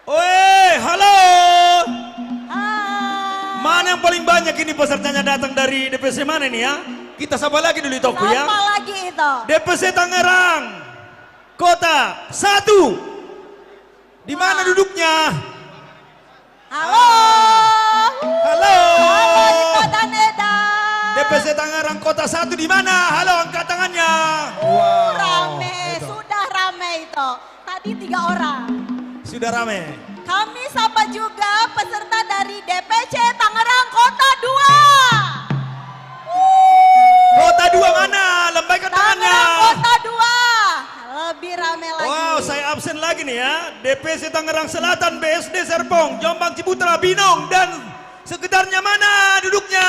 Oe, halo. Hai. Mana yang paling banyak ini pesertanya datang dari D P C mana ini ya? Kita sapa lagi dulu, Ito, ya. Sapa lagi, Ito? D P C Tangerang Kota satu. Di mana duduknya? Halo. Ah. Halo. Halo, Ito dan Eda. D P C Tangerang Kota satu di mana? Halo, angkat tangannya. Uh, wow, rame, Ito. Sudah rame, Ito. Tadi tiga orang. Sudah rame. Kami sapa juga peserta dari D P C Tangerang Kota dua. Kota dua mana? Lambaikan tangannya. Tangerang Kota dua. Lebih rame lagi. Wow, saya absen lagi nih ya. D P C Tangerang Selatan, B S D Serpong, Jombang Ciputra, Binong, dan sekitarnya mana duduknya?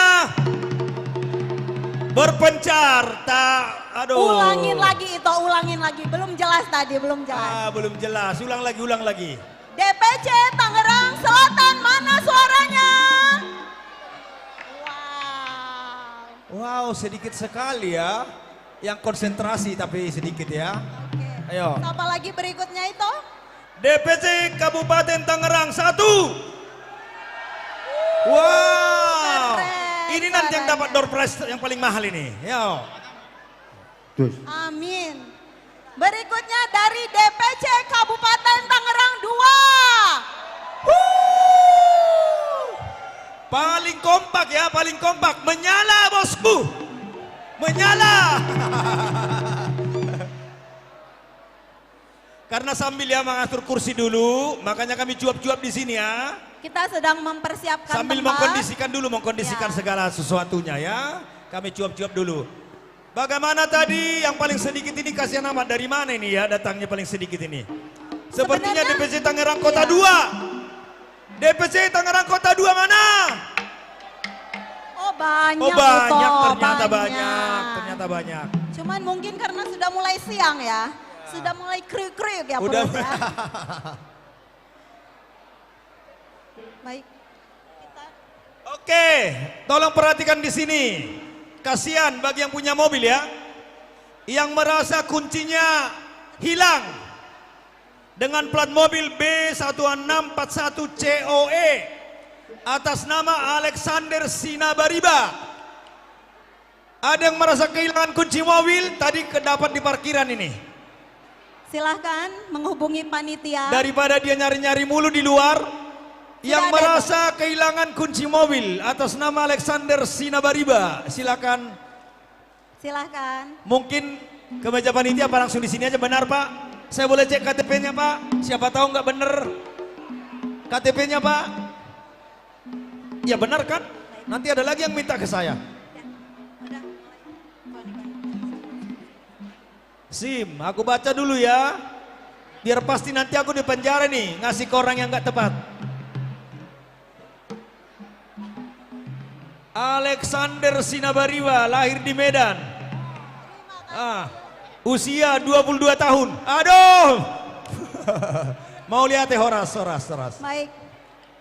Berpencar, tak, aduh. Ulangin lagi, Ito, ulangin lagi. Belum jelas tadi, belum jelas. Ah, belum jelas. Ulang lagi, ulang lagi. D P C Tangerang Selatan, mana suaranya? Wow. Wow, sedikit sekali ya. Yang konsentrasi tapi sedikit ya. Oke. Ayo. Sapa lagi berikutnya, Ito? D P C Kabupaten Tangerang satu. Wow. Keren suaranya. Ini nanti yang dapat door prize yang paling mahal ini. Yo. Cus. Amin. Berikutnya dari D P C Kabupaten Tangerang dua. Huh. Paling kompak ya, paling kompak. Menyala, bosku. Menyala. Karena sambil ya mengatur kursi dulu, makanya kami cuap-cuap di sini ya. Kita sedang mempersiapkan tempat. Sambil mengkondisikan dulu, mengkondisikan segala sesuatunya ya. Kami cuap-cuap dulu. Bagaimana tadi yang paling sedikit ini, kasihan amat, dari mana ini ya datangnya paling sedikit ini? Sepertinya sebenarnya D P C Tangerang Kota dua. D P C Tangerang Kota dua mana? Oh, Banyak, oh, banyak, Uto, ternyata banyak. Banyak, ternyata banyak. Cuman mungkin karena sudah mulai siang ya, sudah mulai kriuk-kriuk ya, udah, perut ya. Baik. Kita... Oke, tolong perhatikan di sini. Kasihan bagi yang punya mobil ya. Yang merasa kuncinya hilang dengan plat mobil B satu enam empat satu C O E atas nama Alexander Sinabariba. Ada yang merasa kehilangan kunci mobil, tadi ke-, dapat di parkiran ini. Silahkan menghubungi panitia. Daripada dia nyari-nyari mulu di luar, yang merasa kehilangan kunci mobil atas nama Alexander Sinabariba, silahkan. Silahkan. Mungkin ke meja panitia apa langsung di sini aja, benar, Pak? Saya boleh cek K T P-nya, Pak? Siapa tahu nggak bener K T P-nya, Pak? Ya, benar kan? Nanti ada lagi yang minta ke saya. SIM, aku baca dulu ya. Biar pasti nanti aku di penjara nih, ngasih ke orang yang nggak tepat. Alexander Sinabariba, lahir di Medan. Ah, usia dua puluh dua tahun. Aduh. Mauliate, horas, horas, horas. Baik.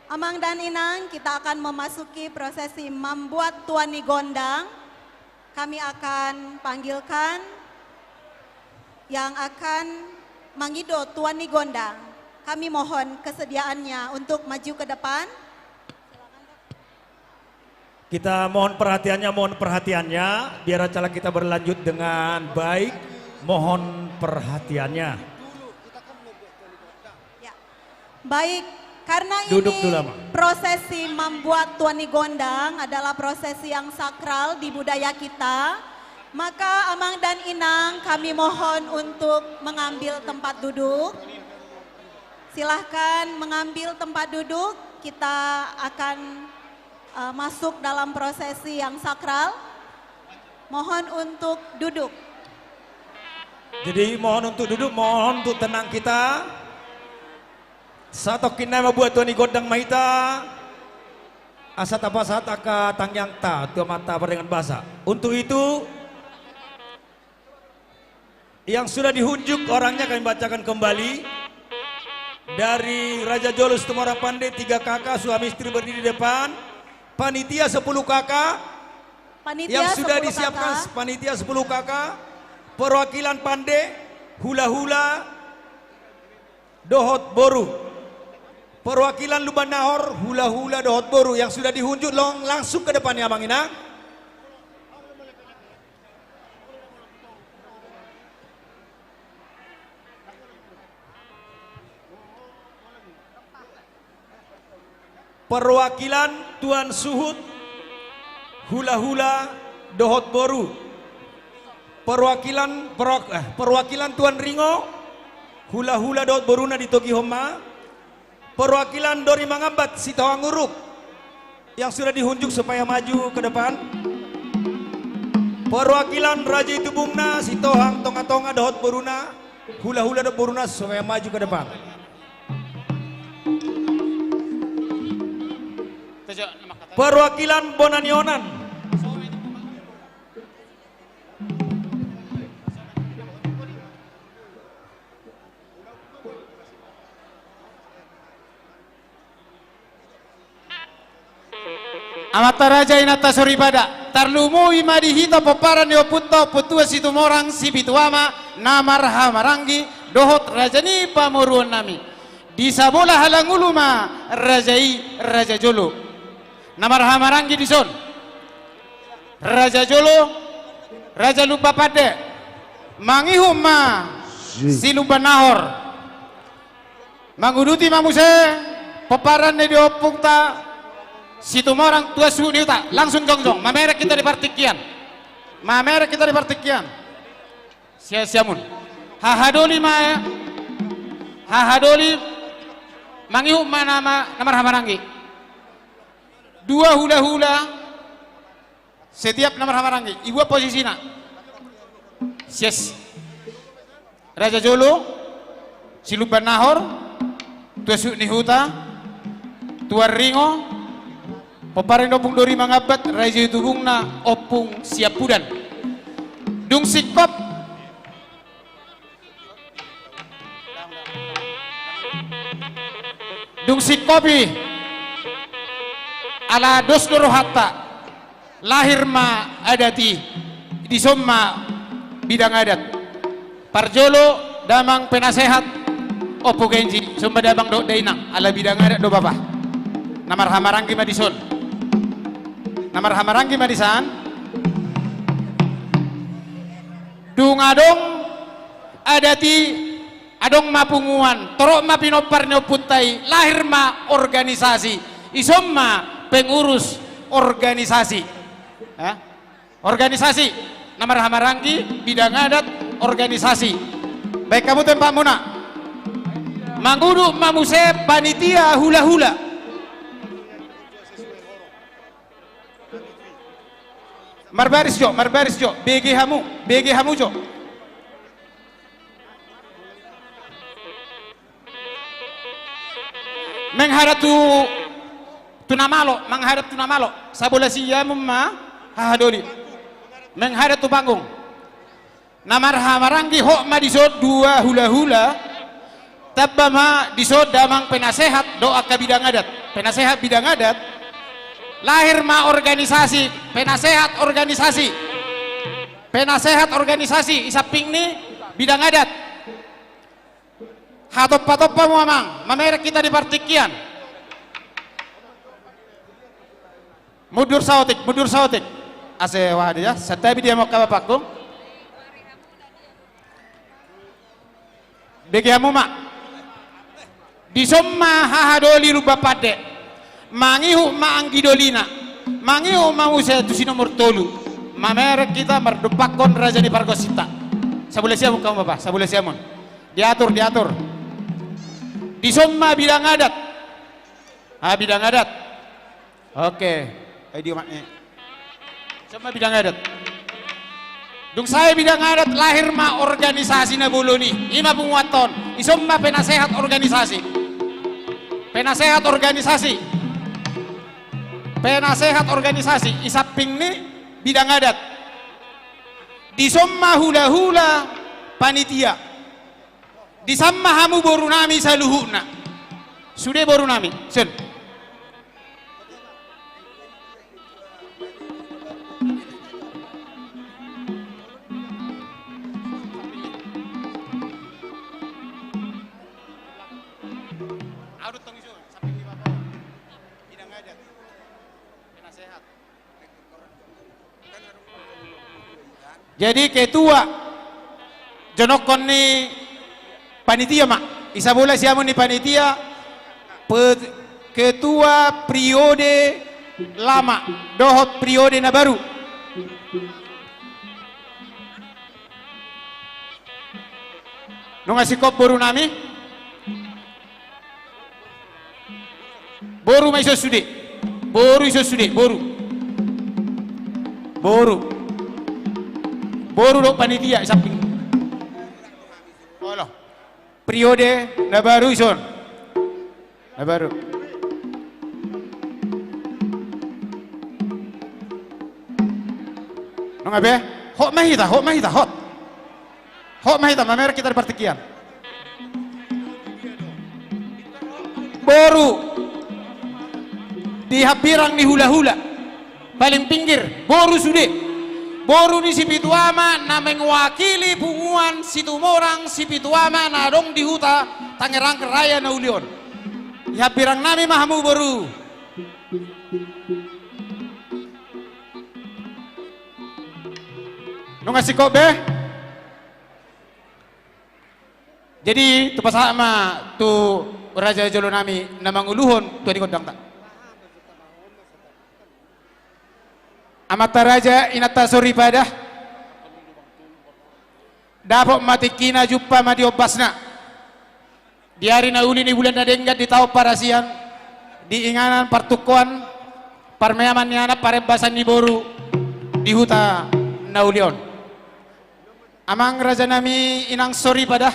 Amang dan Inang, kita akan memasuki prosesi mambuat tua ni gondang. Kami akan panggilkan yang akan mangido tua ni gondang. Kami mohon kesediaannya untuk maju ke depan. Kita mohon perhatiannya, mohon perhatiannya, biar acara kita berlanjut dengan baik. Mohon perhatiannya. Ya. Baik, karena ini prosesi mambuat tua ni gondang adalah prosesi yang sakral di budaya kita, maka Amang dan Inang kami mohon untuk mengambil tempat duduk. Silahkan mengambil tempat duduk, kita akan eh, masuk dalam prosesi yang sakral. Mohon untuk duduk. Jadi mohon untuk duduk, mohon untuk tenang kita. Satongkin nai mambuat tua ni gondang ma hita. Asa tapasahat angka tangiangta tu Amanta Pardenggan Basa. Untuk itu, yang sudah dihunjuk orangnya kami bacakan kembali. Dari Raja Jolo Situmorang Pande, tiga K K, suami istri berdiri di depan. Panitia sepuluh K K. Panitia yang sudah disiapkan, panitia sepuluh K K. Perwakilan Pande, hula-hula, dohot boru. Perwakilan Lumban Nahor, hula-hula, dohot boru. Yang sudah dihunjuk long-, langsung ke depan ya, Amang Inang. Perwakilan tuan suhut, hula-hula, dohot boru. Perwakilan, perwak-, eh, perwakilan tuan ringo, hula-hula, dohot boruna ditogihon ma. Perwakilan Dori Mangambat, Sitohang Uruk, yang sudah dihunjuk supaya maju ke depan. Perwakilan Raja Itubungna, Sitohang Tonga-tonga dohot boruna, hula-hula dohot boruna supaya maju ke depan. Perwakilan Bona ni Onan. Amanta raja, inanta soripada, tarlumobi ma di hita pomparan ni ompunta, Ompu Tuan Situmorang Sipitu Ama, na marhahamaranggi, dohot raja ni pamoruonnami. Di sabola halangulu ma raja i, Raja Jolo. Na marhahamaranggi dison. Raja Jolo, Raja Lumban Pande, mangihut ma si Lumban Nahor. Manguduti ma muse pomparan ni ompunta Situmorang Tuan Suhut ni Huta. Langsung jongjong, mamereng hita di partingkian. Mamereng hita di partingkian. Sia-siamun. Hahadoli ma, hahadoli, mangihut ma na ma-, na marhahamaranggi. Dua hula-hula, setiap na marhahamaranggi, ibuat posisina. Sias. Raja Jolo, si Lumban Nahor, Tuan Suhut ni Huta, Tuan Ringo, Pomparan ni Ompung Dori Mangambat, raja Situbungna Ompung Siampudan. Dung singkop, dung singkop i, ala dos do rohanta, lahir ma adat i, dison ma bidang adat. Parjolo damang penasehat, Ompu Genji, dison ma damang dohot dainang, ala bidang adat do bapa. Na marhahamaranggi ma dison. Na marhahamaranggi ma disan. Dung adong adat i, adong ma punguan, torop ma pinompar ni ompunta i, lahir ma organisasi, dison ma pengurus organisasi. Hah? Organisasi, na marhahamaranggi, bidang adat, organisasi. Baen hamu tempatmuna. Mangudut ma muse panitia hulahula. Marbaris jo, marbaris jo, bege hamu, bege hamu jo. Menghadap tu, tu na malo, menghadap tu na malo. Sabola siamun ma hahadoli. Menghadap tu panggung. Na marhahamaranggi, hot ma dison dua hulahula. Tamba ma dison damang penasehat dohot angka bidang adat. Penasehat bidang adat. Lahir ma organisasi, penasehat organisasi. Penasehat organisasi, di samping ni bidang adat. Hatompa-tompa hamu amang, mamereng hita di partingkian. Mundur saotik, mundur saotik. Ase wah dia, santabi dia mau kawa panggung. Bege hamu ma. Dison ma hahadoli Lumban Pande. Mangihut ma anggidolina. Mangihut ma muse tu si nomor tolu. Mamereng hita mardompakkon raja ni pargonsinta. Sabola siamun hamu bapa, sabola siamun. Diatur, diatur. Dison ma bidang adat. Ah, bidang adat. Oke. Ai dia mak ni. Dison ma bidang adat. Dung sae bidang adat, lahir ma organisasi na bolon i. I ma punguanta on. Dison ma penasehat organisasi. Penasehat organisasi. Penasehat organisasi. Di samping ni bidang adat. Dison ma hulahula panitia. Disan ma hamu borunami saluhutna. Sude borunami. Sun. Jadi ketua, jonokkon ni panitia ma, isa bola siamun ni panitia, pe-, ketua periode lama dohot periode na baru. Nunga singkop borunami. Boru ma dison sude. Boru dison sude, boru. Boru. Boru dohot panitia di samping. Olo. Periode na baru dison. Na baru. Nunga be? Hot ma hita, hot ma hita, hot. Hot ma hita, mamereng hita di partingkian. Boru. Di hambirang ni hulahula. Paling pinggir, boru sude. Boru ni Sipitu Ama na mewakili punguan Situmorang Sipitu Ama na adong di huta Tangerang Raya na uli on. Di hambirang nami ma hamu boru. Nunga singkop be? Jadi, tupa sahat ma tu raja jolo nami na manguluhon tu adik gondangta. Amanta raja, inanta soripada, dapot ma tingkina, jumpa ma di ombasna. Di ari na uli ni bulan na denggan, di taon parasian, di inganan partungkoan, parmeaman ni anak, parembasan ni boru, di huta na uli on. Amang raja nami, inang soripada,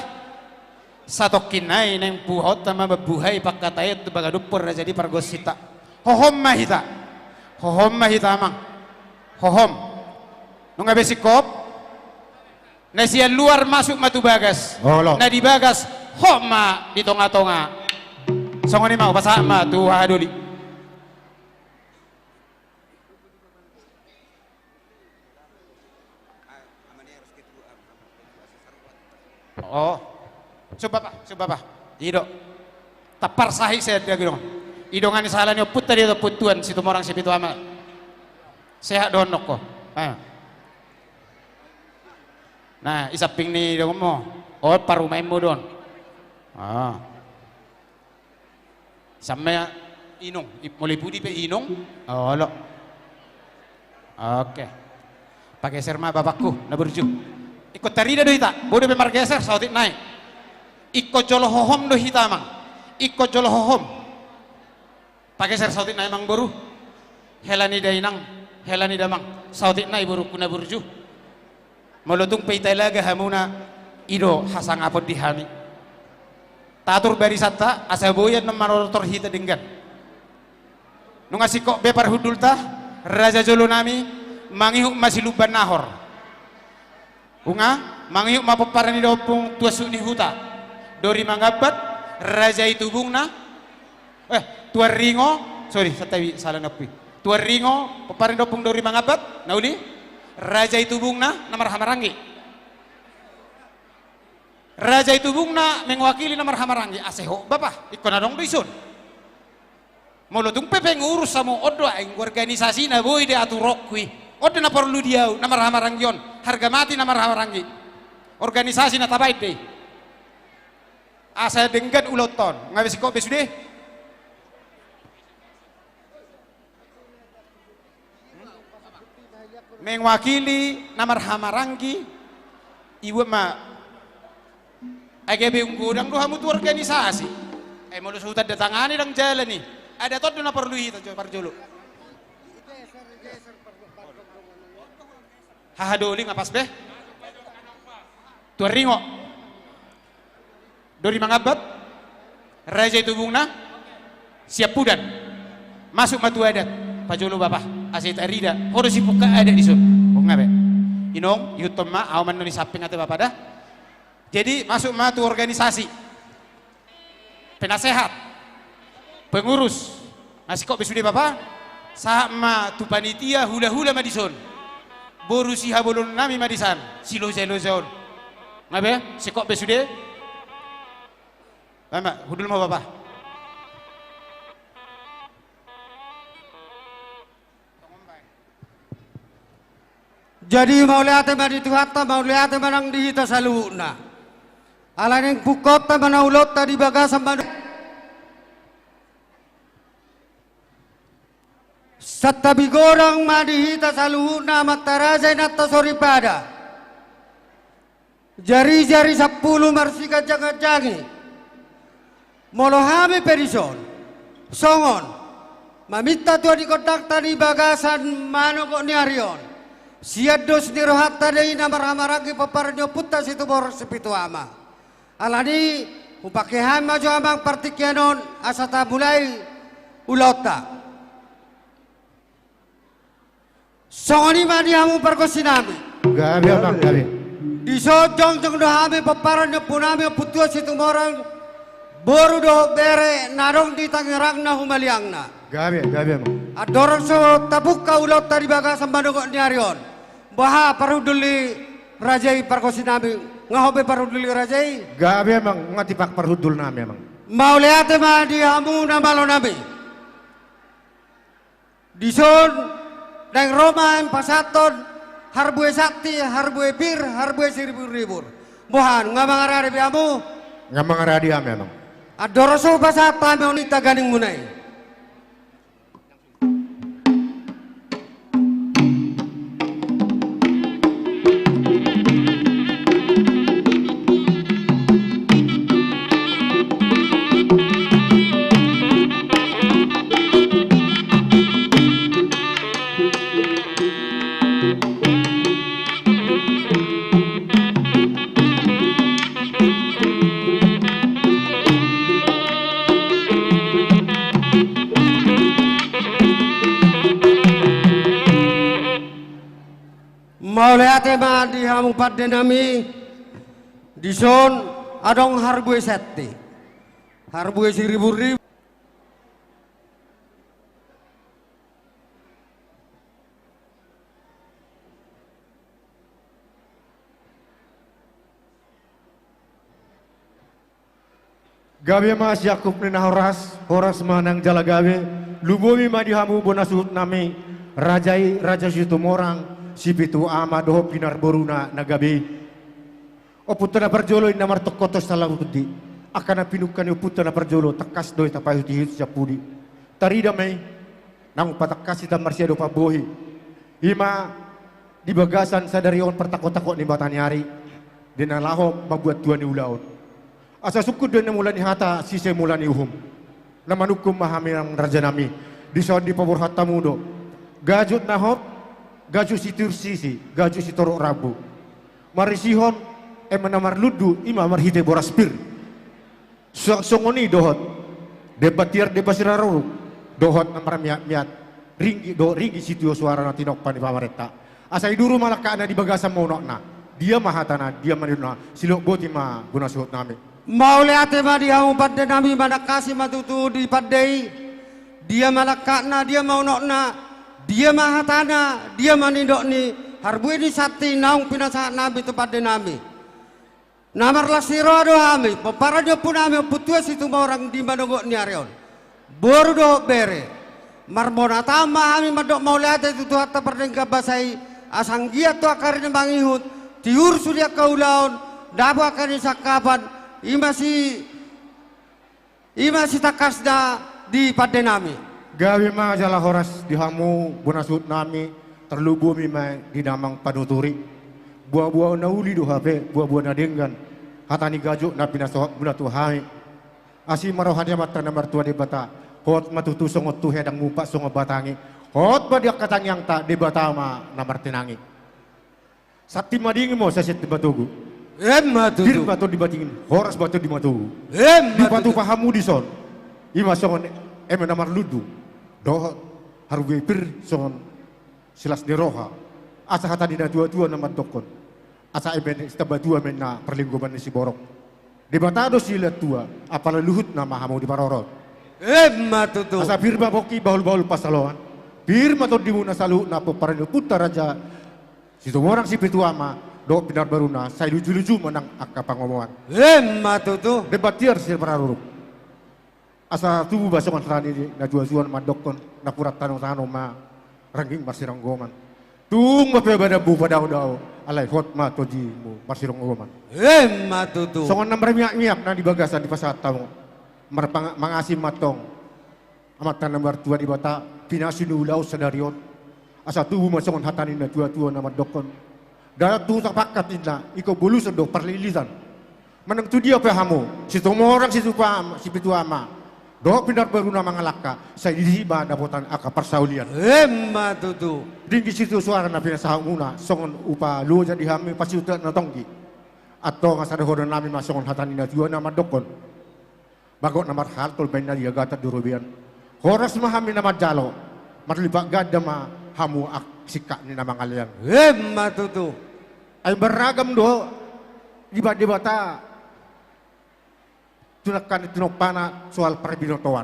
satongkin nai naeng buhaonta ma mambuhai pangkataion tu bagadumpon raja ni pargonsinta. Hohom ma hita. Hohom ma hita, Amang. Hohom. Nunga be singkop? Na sian luar masuk ma tu bagas. Olo. Na di bagas, hop ma di tonga-tonga. Songon i ma, hupasahat ma tu hahadoli. Oh. Sup, Bapa, sup, Bapa. I do. Tampar sahit sae dia gidong. I do ngani sahala ni ompunta dia tu Ompu Tuan Situmorang Sipitu Ama. Sehat do on nangkin. Ah. Nah, i samping ni donganmu. Oh, parumaenmu do on. Ah. Samping inong, i-, molo i pudi pe inong. Olo. Oke. Pageser ma bapakku, na burju. Ingkon tarida do hita, boi dope margeser, saotik nai. Ingkon jolo hohom do hita, Amang. Ingkon jolo hohom. Pageser saotik nai, Amangboru. Hela ni da, Inang, hela ni damang. Saotik nai, borungku na burju. Molo tung pe italaga hamuna, i do hasangapon di hami. Taatur barisanta, asa boi annon manortor hita denggan. Nunga singkop be parhundulta, raja jolonami, mangihut ma silumban nahor. Nunga, mangihut ma pomparan ni da ompung tu ansuk ni huta. Dori Mangambat, raja i tubungna, Eh, Tuan Ringo, sorry, santabi, salah na ompung i. Tuan Ringo, pomparan ni da ompung Dori Mangambat, na uli, raja i tubungna, na marhahamaranggi. Raja i tubungna, mengwakili na marhahamaranggi, asa hot, Bapa, ingkon adong do dison. Molo tung pe pengurus hamu, on do aing organisasi na boi diaturonku i. On do na porlu di ahu, na marhahamaranggi on, harga mati na marhahamaranggi. Organisasi na tabaen do i. Asa denggan ulaonta on, nga be singkop be sude? Mengwakili na marhahamaranggi, ibuat ma. Ai gabe umgodang do hamu tu organisasi. Ai molo so hutandatangani ndang jalan i. Adat on do na porlu hita jo parjolo. Hahadoli nga pas be. Tuan Ringo. Dori Mangambat, raja i tubungna, Siampudan. Masuk ma tu adat, pajolo Bapa, asa tarida, ho do sipungka adat dison. Nunga be. Inong, ihuthon ma, ahu ma annon i samping ate Bapa da. Jadi, masuk ma tu organisasi. Penasehat. Pengurus. Nga singkop be sude Bapa, sahat ma tu panitia, hulahula ma dison. Boru sihabolonami ma disan, siloja-loja on. Nga be, singkop be sude. Baen ma, hundul ma Bapa. Jadi mauliate ma di Tuhanta, mauliate ma nang di hita saluhutna. Ala naeng pungkaonta ma na ulaonta di bagasan manu-, Santabi godang ma di hita saluhutna, amanta raja, inanta soripada. Jarijari sampulu marsiganjangganjang i. Molo hami pe dison, songon, maminta tu adik ondangta di bagasan manogot ni ari on. Sian dos ni rohanta do i na marhahamaranggi pomparan ni ompunta Situmorang Sipitu Ama. Alani, hupangke hami ma jo Amang partingkian on, asa tamulai ulaonta. Songon i ma di hamu pargonsinami. Gabe, Amang, gabe. Dison jongjong do hami pomparan ni ompunami Ompu Tuan Situmorang, boru dohot bere na adong di Tangerang na humaliangna. Gabe, gabe, Amang. Andorang so tapungka ulaonta di bagasan manogot ni ari on. Boha parhundul ni raja i pargonsinami, nga hot be parhundul ni raja i? Gabe, Amang, nga tipak parhundulnami, Amang. Mauliate ma di hamu na malonami. Dison, naeng ro ma pasahathon, harbue santi, harbue pir, harbue siribur-ribur. Boha, nga mangarade be hamu? Nga mangarade hami, Amang. Andorang so pasahat hami on di taganingmuna i. Mauliate ma di hamu pande nami. Dison adong harbue santi, harbue siribu-ribu. Gabe ma siangkup ni na horas, horas ma nang jala gabe. Lumobi ma di hamu bona suhut nami, raja i, Raja Situmorang Sipitu Ama dohot pinarboruna na gabe i. Ompunta na parjolo i na martongkothon salahundi, angka na pinungka ni ompunta na parjolo tangkas do i tapaihut-ihut sian pudi. Tarida ma i, naung patangkas hita marsiadopan bohi. I ma di bagasan sadari on partangkok-tangkok ni mata ni ari, di na laho mambuat tua ni ulaon. Asa sungkun do i na mula ni hata, sise mula ni uhum. Na manungkun ma hami nang raja nami, dison dipaborhat hamu do. Gajut na hot, gajut sitursisi, gajut sitorop rambu. Marisihon eme na marlundu, i ma marhite boras pir. Suang songon i dohot demban tiar, demban siraroruk, dohot na marmiat-miat, ringgit dohot ringgit sitio suara na tinompa ni pamarenta. Asa i duru ma langkatna, di bagasan ma unokna. Dia ma hatana, dia ma nidokna, silehon boti ma bona suhut nami. Mauliate ma di hamu pande nami, manangkasi ma tutu di pande i. Dia ma langkatna, dia ma unokna, dia ma hatana, dia ma nidok ni harbue ni santi naung pinasahat nami tu pande nami. Na marlas ni roha do hami, pomparan ni ompu nami, Ompu Tua Situmorang di manogot ni ari on. Boru dohot bere. Marmonatan ma hami mandok mauliate tu Tuhanta pardenggan basa i, asa anggiat tu angka ari na mangihut, tiur sude angka ulaon, dabo angka ni sangkapan, i ma si I ma sitangkasna di pande nami. Gabe ma jala horas di hamu bona suhut nami, tarlumobi ma di damang panuturi. Boa-boa na uli do hape, boa-boa na denggan. Hata ni gajut na pinasahat muna tu hami. Asi ma roha ni Amanta na martua Debata. Hot ma tutu songon tuhe, ndang mumpat songon batang i. Hot ma di angka tangiangta, Debata ma na martinangi. Santi madingin ma, sai santi matogu. Emma tutu. Pir ma tondi madingin, horas ma tondi matogu. Emma tutu. Dipatupa hamu dison. I ma songon eme na marlundu. Dohot harbue pir songon silas ni roha. Asa hata ni na tua-tua na mandokkon. Asa eme ni sitamba tua ma na parlinggoman ni siborok. Debata do silehon tua, apala luhutna ma hamu diparorot. Emma tutu. Asa pir ma pongki bahul-bahul pansalongan. Pir ma tondimuna saluhutna pomparan ni ompunta Raja Situmorang Sipitu Ama, dohot pinarboruna, sai luju-luju ma nang angka pangomoan. Emma tutu. Demban tiar siraroruk. Asa tubu ma songon hata ni na tua-tua na mandokkon, napuran tano-tano ma rangging marsiranggoman. Tung ma pe badanmu padao-dao, alai hot ma tondimu marsiranggoman. Emma tutu. Songon na marmiak-miak na di bagasan dipasahat hamu. Marpanga-, mangasi ma antong Amanta na martua Debata, pinasuni ulaon sadari on. Asa tubu ma songon hata ni na tua-tua na mandokkon. Dalan tu huta pangkat inna, ingkon boluson do parlilitan. Manang tu dia pe hamu, Situmorang Sipitu Ama, Sipitu Ama, dohot pinarboruna mangalangka, sai disi ma dapotan angka parsaulian. Emma tutu. Ringgit sitio suara na pinasahatmuna, songon upa loja di hami, pasihutihut na tonggi. Antong asa dohonon nami ma songon hata ni na tua na mandokkon. Bagot na marhalto, baen na di agatan di robean. Horas ma hami na manjalo, marlipat ganda ma hamu angka singkat ni na mangalean. Emma tutu. Ai beragam do di ba-, Debata tu angka na tinompana soal parbinotoan.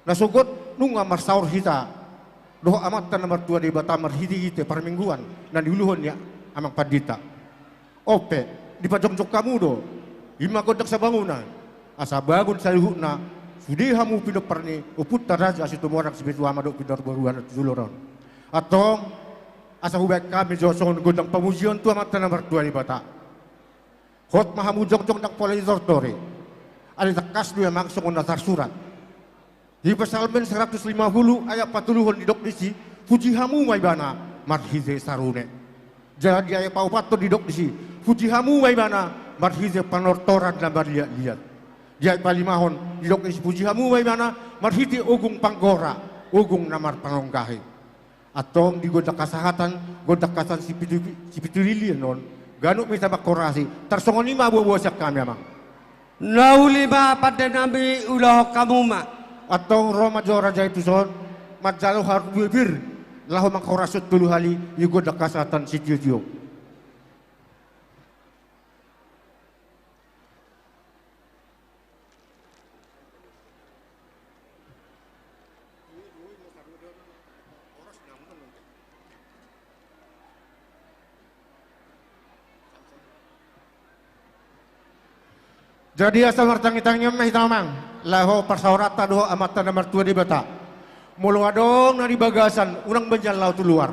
Na sogot nunga marsaor hita dohot Amanta na martua Debata marhite-hite parmingguan na niuluhon ni amang pandita. On pe, dipajongjong hamu do, i ma gondang sabangunan, asa bangun saluhutna, sude hamu pinompar ni ompunta Raja Situmorang Sipitu Ama dohot pinarboruna tu joloan on. Antong, asa hubaen hami jo songon gondang pamujion tu Amanta na martua Debata. Hot ma hamu jongjong ndang pola ditortori. Alai tangkas do i amang songon na tarsurat. Di Psalmen seratus lima puluh ayat patoluhon didok disi, puji hamu ma Ibana marhite sarune. Jala di ayat paopathon didok disi, puji hamu ma Ibana marhite panortoran na marliat-liat. Di ayat palimahon didok disi, puji hamu ma Ibana marhite ogung panggora, ogung na marpanonggahi. Antong di gondang hasahatan, gondang hasahatan sipitu, sipitu lilian on, ganup ma hita mangkorasi, tarsongon i ma boa-boa sian hami amang. Na uli ma pande nami, ulahon hamu ma. Antong ro ma jo raja i tuson, manjalo harbue pir, Laho manghorashon tolu hali di gondang hasahatan sitio-tio. Jadi asa martangi-tangian ma hita, Amang, laho parsaoranta dohot Amanta na martua Debata. Molo adong na di bagasan, unang bahen jala laho tu luar.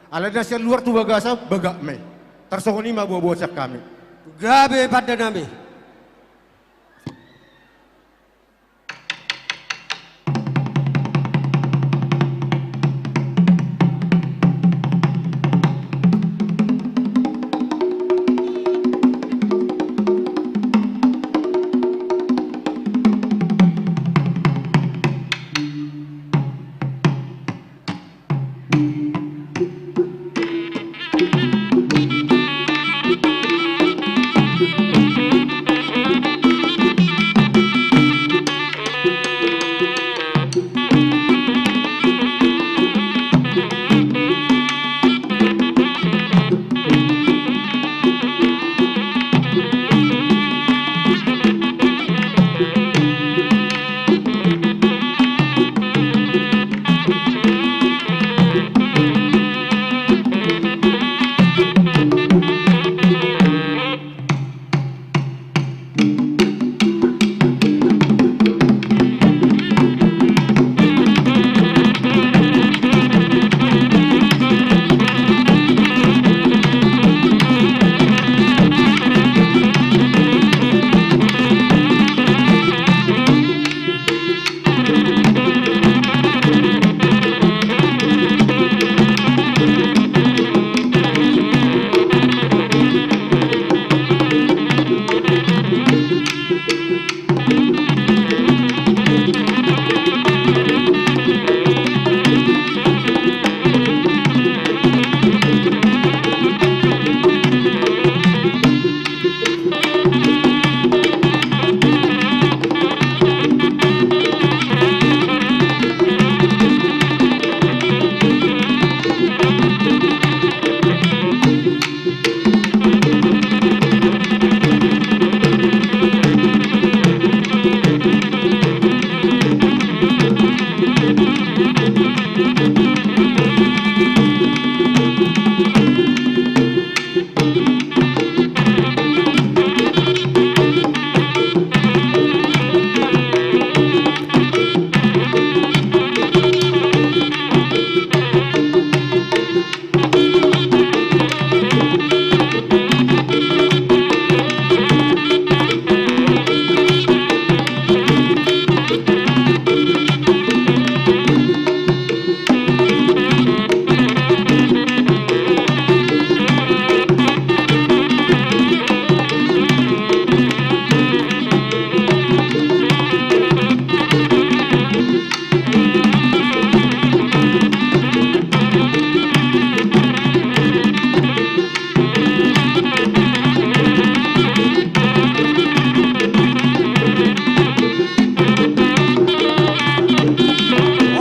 Alai na sian luar tu bagasan bagak ma i. Tarsongon i ma boa-boa sian hami. Gabe, pande nami.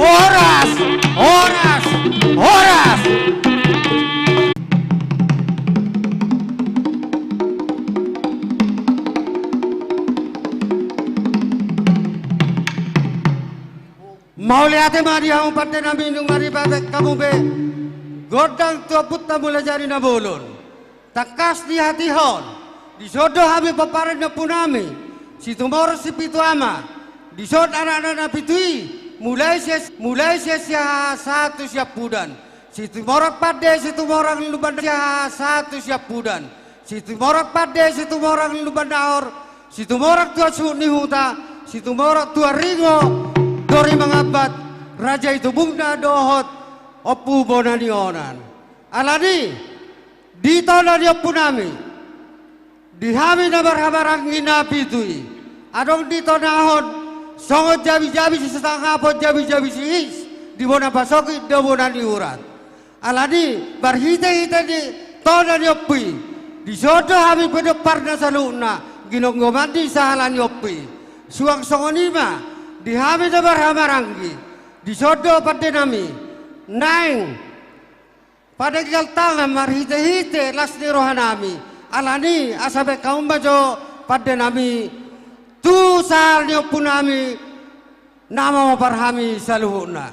Horas! Horas! Horas! Mauliate ma di hamu pande nami, nunga dibahen hamu be gondang tu ompunta Mulajadi Na Bolon. Tangkas di hatiha on, dison do hami pomparan ni ompu nami Situmorang Sipitu Ama. Dison anakna na pitu i, mulai sian, mulai sian Siahaan sahat tu Siampudan. Situmorang Pande, Situmorang Lumban, Siahaan sahat tu Siampudan. Situmorang Pande, Situmorang Lumban Nahor, Situmorang Tuan Suhut ni Huta, Situmorang Tuan Ringo Dori Mangambat, Raja Hitobumbuna dohot Ompu Bona ni Onan. Alani, di tona ni ompu nami, di hami na marhahamaranggi na pitu i, adong di tona on songon jabijabi sisatangapon, jabijabi sihis, di bona pasogit do bona ni urat. Alani, marhitehite di tona ni ompu i, dison do hami padompar na saluhutna, ginonggoman ni sahala ni ompu i. Suang songon i ma, di hami na marhahamaranggi, dison do pande nami, Naeng padenggan tangan marhite-hite las ni rohanami. Alani asa baen hamu ma jo pandenami tu sahal ni ompunami na mamopar hami saluhutna.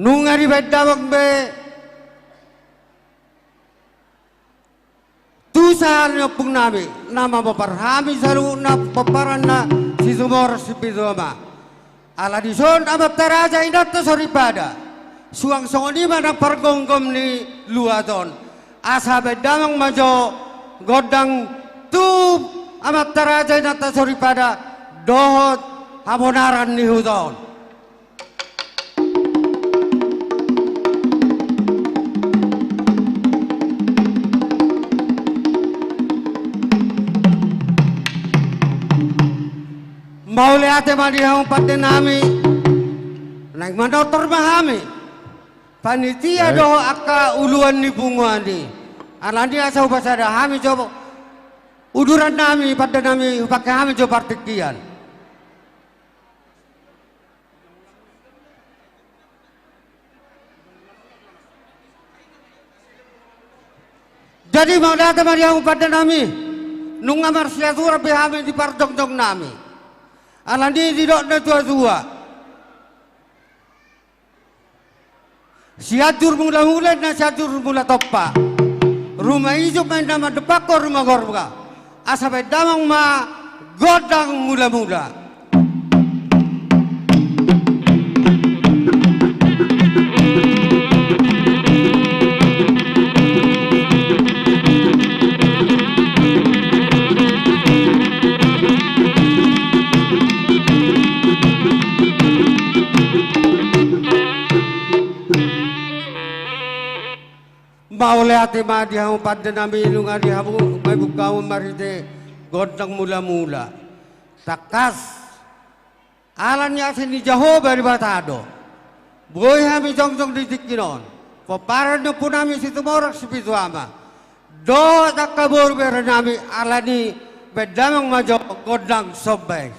Nunga dibaen damang be tu sahal ni ompungnami na mamopar hami saluhutna pomparanna Situmorang Sipitu Ama. Ala dison amanta raja inanta soripada, suang songon i ma nang pargomgom ni luat on. Asa baen damang ma jo gondang tu amanta raja inanta soripada dohot habonaran ni huta on. Mauliate ma di hamu pandenami. Naeng manortor ma hami panitia dohot angka uluan ni punguan i. Alani asa hupasada hami jo udurannami, pandenami, hupangke hami jo partingkian. Jadi mauliate ma di hamu pandenami. Nunga marsiaturan be hami di parjongjongnami. Alani didok na tua-tua, Sianjur Mulamula inna Sianjur Mulatompa. Ruma ijuk ma inna mandompakhon ruma gorga. Asa baen damang ma gondang mulamula. Mauliate ma di hamu pandenami, nunga di hamu ma i bukaon marhite gondang mulamula. Tangkas ala ni asi ni Jahowa Debata do boi hami jongjong di tingki on. Pomparan ni ompunami Situmorang Sipitu Ama dohot angka boru berenami, alani baen damang ma jo gondang somba i.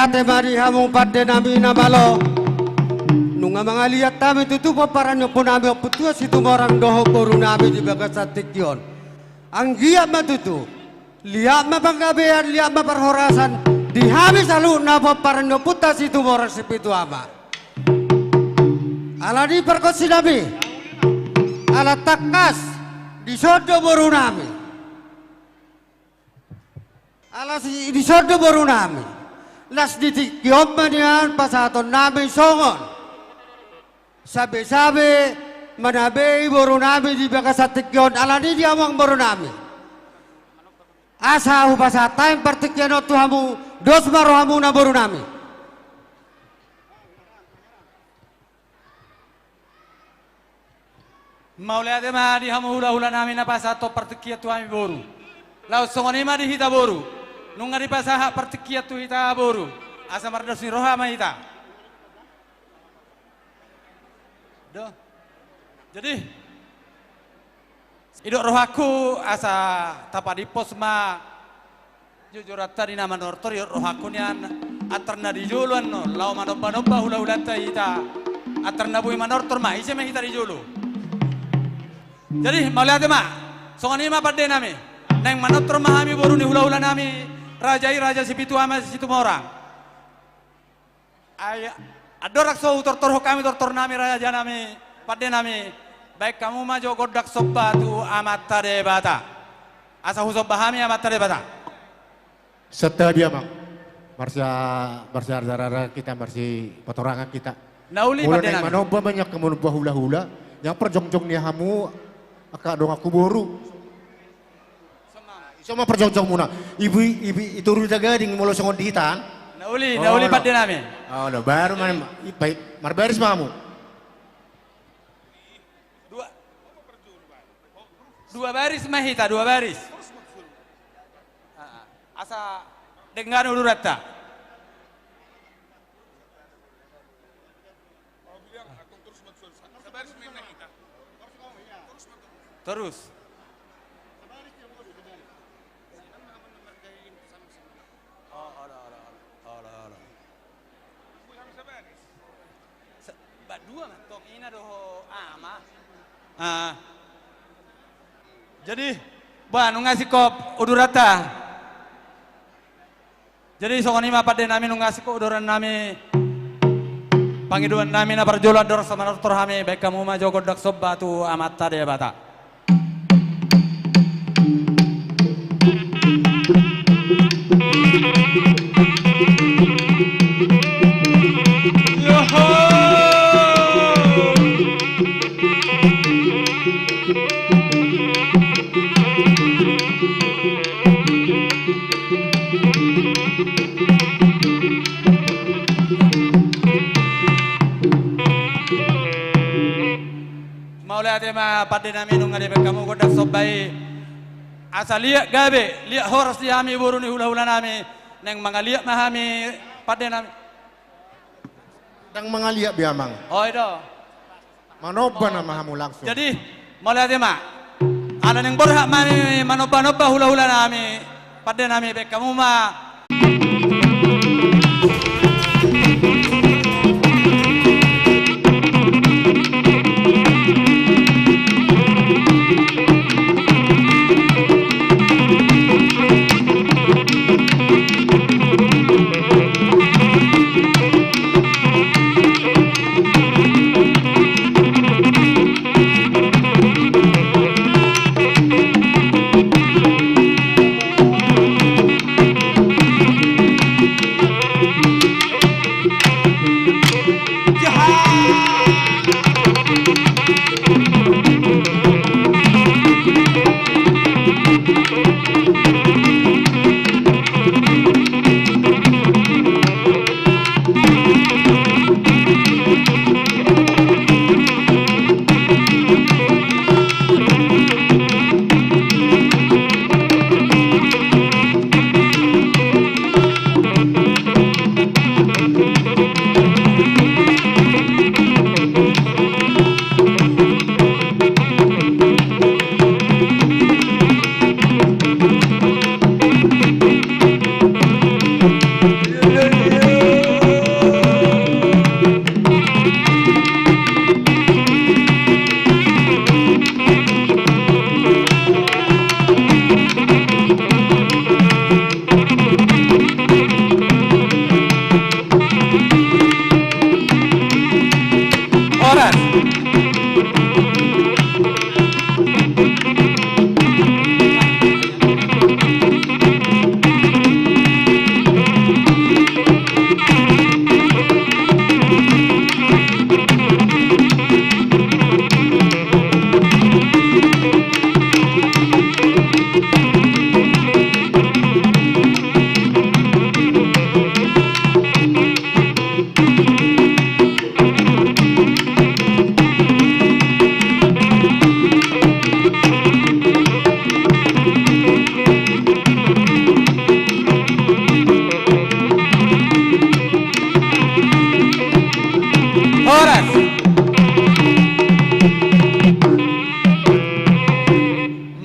Ate ma di hamu pande nami na malo. Nunga mangaliat hami tutu pomparan ni ompu nami Ompu Tuan Situmorang dohot boru nami di bagasan tingki on. Anggiat ma tutu, liat ma panggabean, liat ma parhorasan di hami saluhutna pomparan ni Ompunta Situmorang Sipitu Ama. Alani pargonsi nami, ala tangkas dison do boru nami. Ala si, dison do boru nami. Las di tingki on ma nian pasahaton nami songon sabe-sabe manabei boru nami di bagasan tingki on, alani di amang boru nami. Asa hupasahat hami partingkian on tu hamu, dos ma rohamuna boru nami. Mauliate ma di hamu hula-hula nami na pasahathon partingkian tu hami boru. Laos songon i ma di hita boru. Nunga dipasahat partingkian tu hita boru. Asa mardos ni roha ma hita. Do. Jadi, didok rohangku asa tapadimpos ma jujuranta di na manortor, didok rohangku nian antar na di jolo annon, laho manomba-nomba hula-hulanta hita. Antar na boi manortor ma, ise ma hita di jolo. Jadi, mauliate ma, songon i ma pande nami. Naeng manortor ma hami boru ni hula-hula nami, raja i Raja Sipitu Ama Situmorang. Ai, andorang so hutortorhon hami tortor nami, raja nami, pande nami, baen hamu ma jo gondang somba tu Amanta Debata. Asa husomba hami Amanta Debata. Santabi amang. Marsi, marsi arda-arda hita, marsi patorangan hita. Na uli pande nami. Molo naeng manomba ma nian, manomba hula-hula, nian parjongjong ni hamu angka donganku boru. Ison ma parjongjongmuna. Ibu, ibu, i toru ni Tagading molo songon di hita an. Na uli, na uli pande nami. Olo, baru ma, i, baik, marbaris ma hamu. Dua. Dua baris ma hita, dua baris. Asa denggan uduranta. Torus. Oh, olo, olo, olo, olo. Sa-, ba dua ma tong ina dohot ama. Ah. Jadi, ba, nunga singkop uduranta. Jadi, songon i ma pande nami, nunga singkop uduran nami. Pangidoan nami na parjolo andorang so manortor hami, baen hamu ma jo gondang somba tu Amanta Debata. Mauliate ma pande nami, nunga dibaen hamu gondang somba i. Asa liat gabe, liat horas di hami boru ni hula-hula nami. Naeng mangaliat ma hami pande nami. Ndang mangaliat be amang. Oh, i do. Manomba nama hamu langsung. Jadi, mauliate ma. Ala naeng borhat ma hami manomba-nomba hula-hula nami, pande nami, baen hamu ma.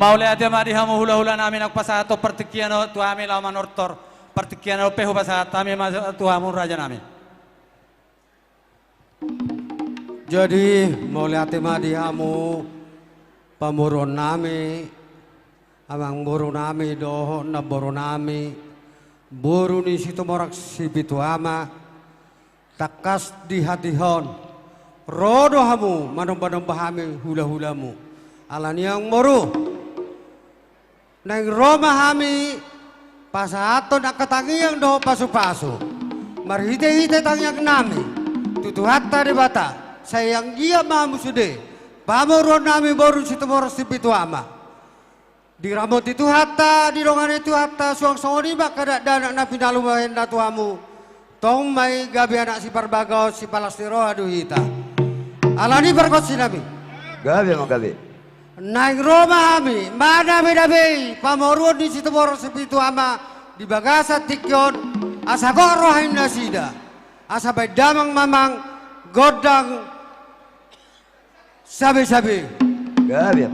Mauliate ma di hamu hulahula nami naung pasahathon partingkian on tu hami laho manortor. Partingkian on pe hupasahat hami ma tu hamu raja nami. Jadi, mauliate ma di hamu pamoruon nami, amangboru nami dohot namboru nami, boru ni Situmorang Sipitu Ama. Tangkas di hatiha on ro do hamu manombanomba hami hulahulamu. Alani i amangboru, naeng ro ma hami pasahathon angka tangiang dohot pasupasu marhitehite tangiang nami tu Tuhanta Debata, sai anggiat ma hamu sude pamoruon nami boru Situmorang Sipitu Ama diramoti Tuhanta, didongani Tuhanta, suang songon i ma angka dakdanak na pinalu bahenna tu hamu. Tong ma i gabe anak siparbagason, sipalas ni roha do hita. Alani i pargonsi nami, gabe ma gabe. Naeng ro ma hami manabedabei pamoruon ni Situmorang Sipitu Ama di bagasan tingki on, asa gok roha ni nasida, asa baen damang mamang gondang sabesabe. Gabe.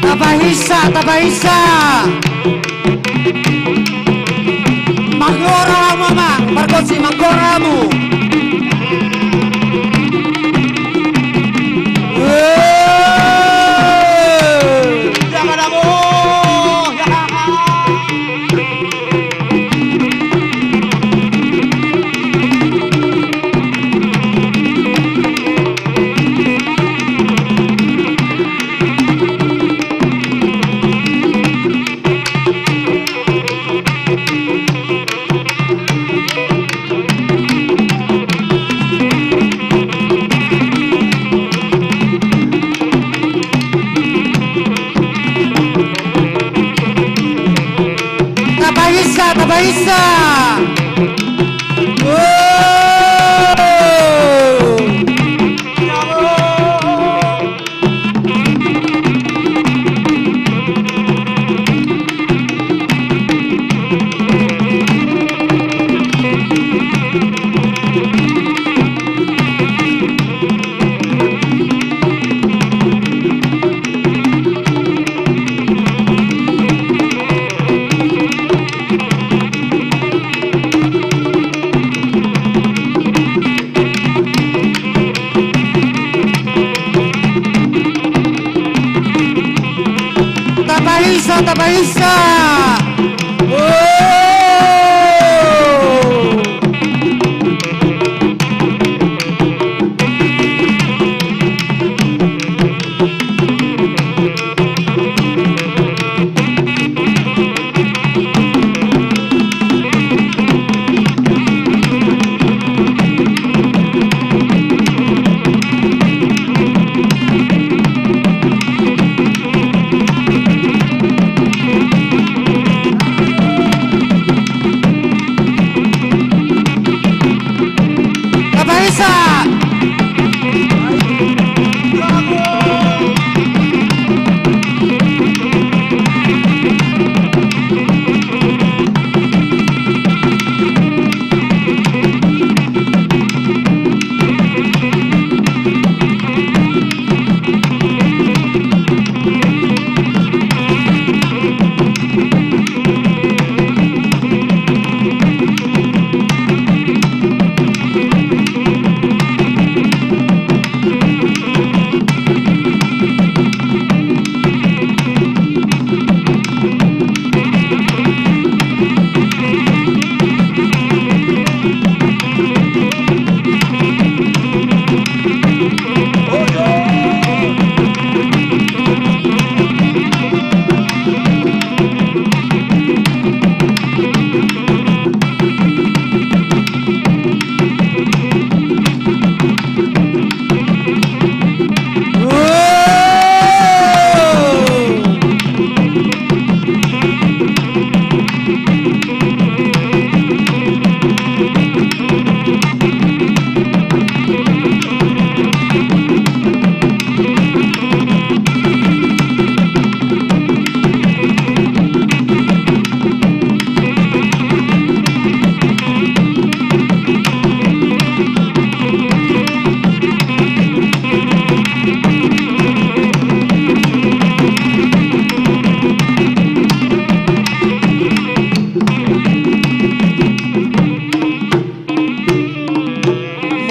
Tapahinsa, tapahinsa. Manggora hamu, amang, pargonsi manggora hamu. Wee. Jangan, amang. Tapaisa. Oh. Tapaisa.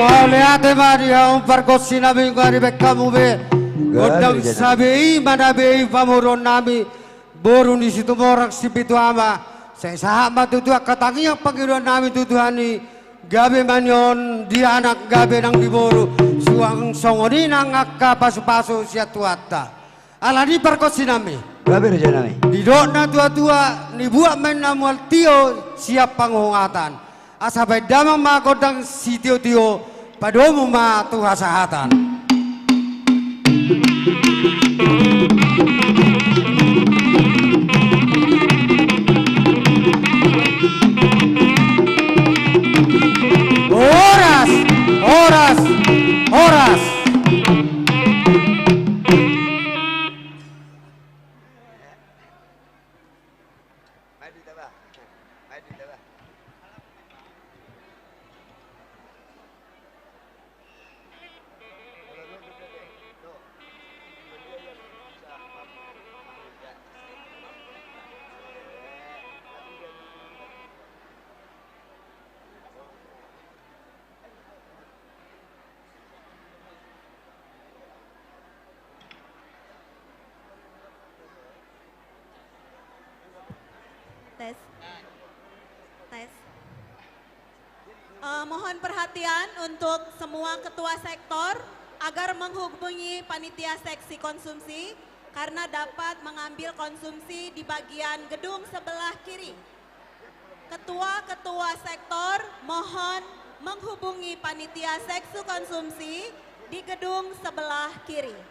Mauliate ma di hamu pargonsi nami, nunga dibaen hamu be gondang sabe i, manabe i pamoruon nami, boru ni Situmorang Sipitu Ama. Sai sahat ma tutu angka tangiang pangidoan nami tu Tuhan i, gabe ma nion di anak, gabe nang di boru, suang songon i nang angka pasupasu sian Tuhanta. Alani i pargonsi nami, gabe raja nami, didok na tuatua, nibuat ma inna mual tio sian panghongatan. Asa baen damang ma gondang sitiotio, padomu ma tu hasahatan. Horas, horas, horas. Tes. Tes. Eh, mohon perhatian untuk semua ketua sektor agar menghubungi panitia seksi konsumsi karena dapat mengambil konsumsi di bagian gedung sebelah kiri. Ketua-ketua sektor mohon menghubungi panitia seksi konsumsi di gedung sebelah kiri.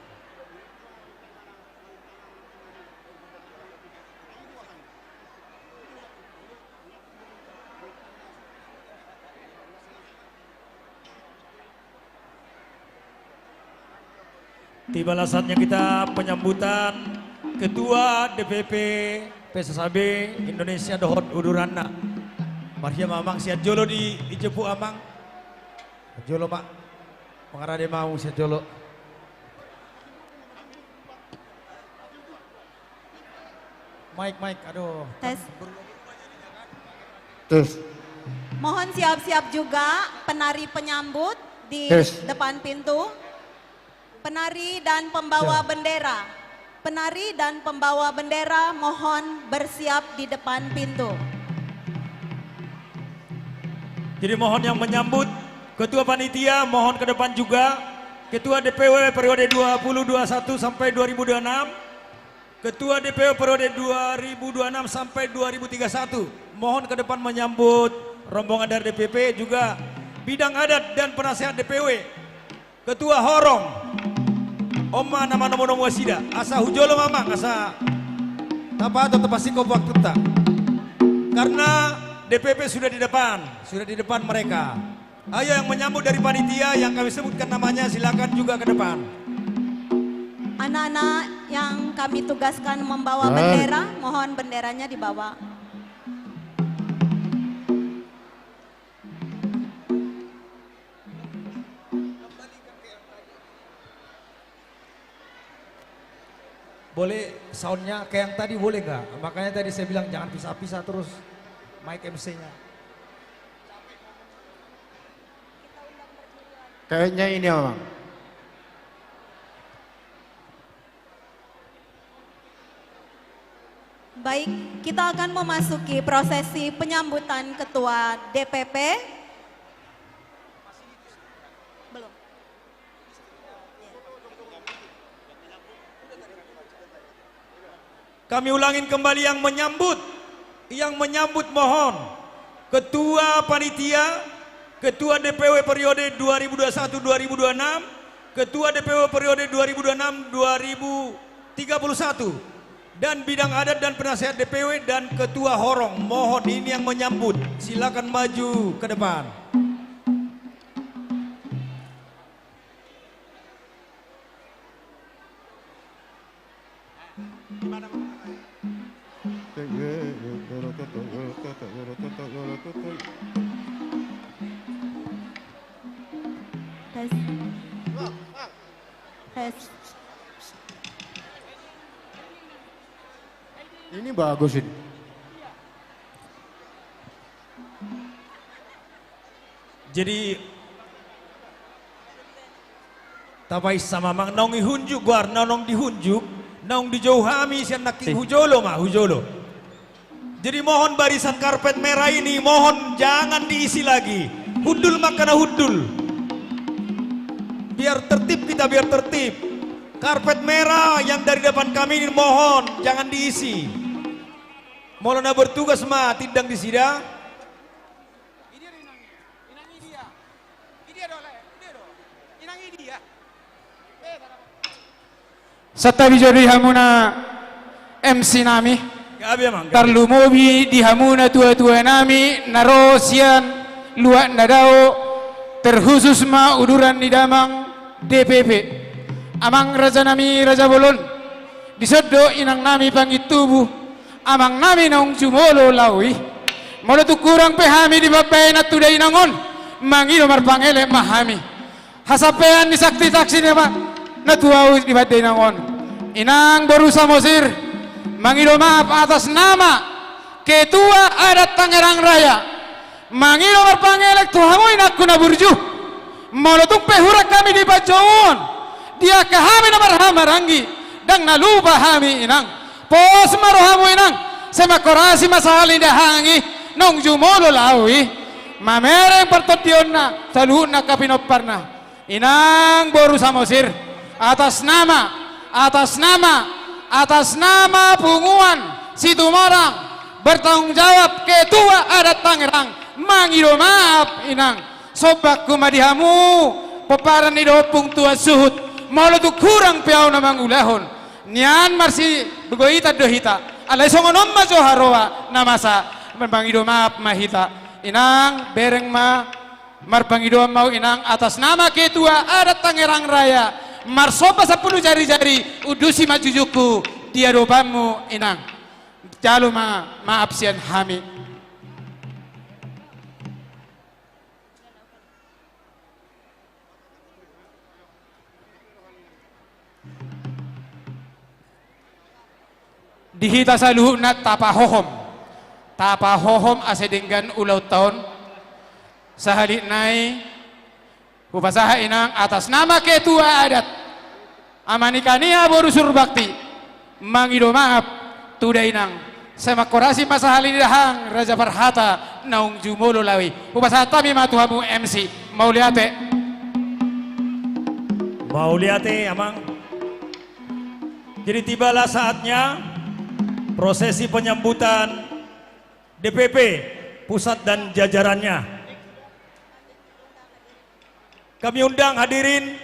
Tibalah saatnya kita penyambutan Ketua D P P P S S A B Indonesia dohot uduranna. Marhite ma amang sian jolo di, dijemput amang. Jolo ma. Mangarade ma amang sian jolo. Mic, mic, aduh. Tes. Tes. Mohon siap-siap juga penari penyambut di, tes, depan pintu. Penari dan pembawa, siap, bendera. Penari dan pembawa bendera mohon bersiap di depan pintu. Jadi mohon yang menyambut, ketua panitia mohon ke depan juga, ketua D P W periode dua ribu dua puluh satu sampai dua ribu dua puluh enam, ketua D P W periode dua ribu dua puluh enam sampai dua ribu tiga puluh satu, mohon ke depan menyambut rombongan dari D P P juga, bidang adat dan penasehat D P W. Ketua horong, on ma na manomu-nomu nasida, asa hu jolo ma amang, asa tapato tapasingkop waktunta. Karena D P P sudah di depan, sudah di depan mereka. Ayo yang menyambut dari panitia yang kami sebutkan namanya, silakan juga ke depan. Anak-anak yang kami tugaskan membawa bendera, mohon benderanya dibawa. Boleh soundnya kayak yang tadi, boleh nggak? Makanya tadi saya bilang jangan pisah-pisah terus mic M C-nya. Kayaknya ini, Amang. Baik, kita akan memasuki prosesi penyambutan Ketua D P P. Belum. Kami ulangin kembali yang menyambut. Yang menyambut mohon Ketua Panitia, Ketua D P W periode dua ribu dua puluh satu dua ribu dua puluh enam, Ketua D P W periode dua ribu dua puluh enam dua ribu tiga puluh satu, dan bidang adat dan penasehat D P W dan Ketua Horong. Mohon ini yang menyambut, silakan maju ke depan. Tes. Tes. Ini bagus ini. Jadi, tapaisa ma amang, naung dihunjuk goarna, naung dihunjuk, naung dijou hami sian nangkin. Hu jolo ma, hu jolo. Jadi mohon barisan karpet merah ini, mohon jangan diisi lagi. Hundul ma angka na hundul. Biar tertib kita, biar tertib. Karpet merah yang dari depan kami ini mohon jangan diisi. Molo na bertugas ma tindang disida. Santabi jo di hamuna M C nami. Gabe, amang, gabe. Tarlumobi di hamuna tua-tua nami na ro sian luat na dao, terkhusus ma uduran ni damang D P P. Amang raja nami, raja bolon. Dison do inang nami Pangintubu. Amang nami naung jumolo laho i. Molo tung hurang pe hami di pambahenan tu dainang on, mangido marpangelek ma hami. Hasampean ni saksi-saksi na, na tuaus di pande inang on. Inang boru Samosir, mangido maaf atas nama Ketua Adat Tangerang Raya. Mangido marpangelek tu hamu inangku na burju. Molo tung pe hurang hami di panjouon, di angka hami na marhahamaranggi, ndang na lupa hami inang. Pos ma rohamu inang, sai mangkorasi ma sahali dahangi, naung jumolo laho i. Mamereng partondionna, saluhutna angka pinomparna. Inang boru Samosir, atas nama, atas nama, atas nama punguan Situmorang, bertanggung jawab Ketua Adat Tangerang, mangido maaf inang. Sombangku ma di hamu, pomparan ni da Ompung Tuan Suhut, molo tung hurang pe ahu na mangulahon. Nian marsigoitan do hita, alai songon on ma jo haroa na masa, mangido maaf ma hita. Inang, bereng ma. Marpangidoan ma ahu inang atas nama Ketua Adat Tangerang Raya, marsomba sampulu jari-jari, undusi ma jujungku di adopanmu inang. Jalo ma maaf sian hami. Di hita saluhutna tapahohom. Tapahohom asa denggan ulaonta on. Sahali nai, hupasahat inang atas nama Ketua Adat, Ama ni Kania boru Surbakti, Mangido maaf tu dainang. Sai mangkorasi ma sahali ni dahahang Raja Parhata naung jumolo laho i. Hupasahat hami ma tu hamu M C. Mauliate. Mauliate, Amang. Jadi tibalah saatnya prosesi penyambutan D P P pusat dan jajarannya. Kami undang hadirin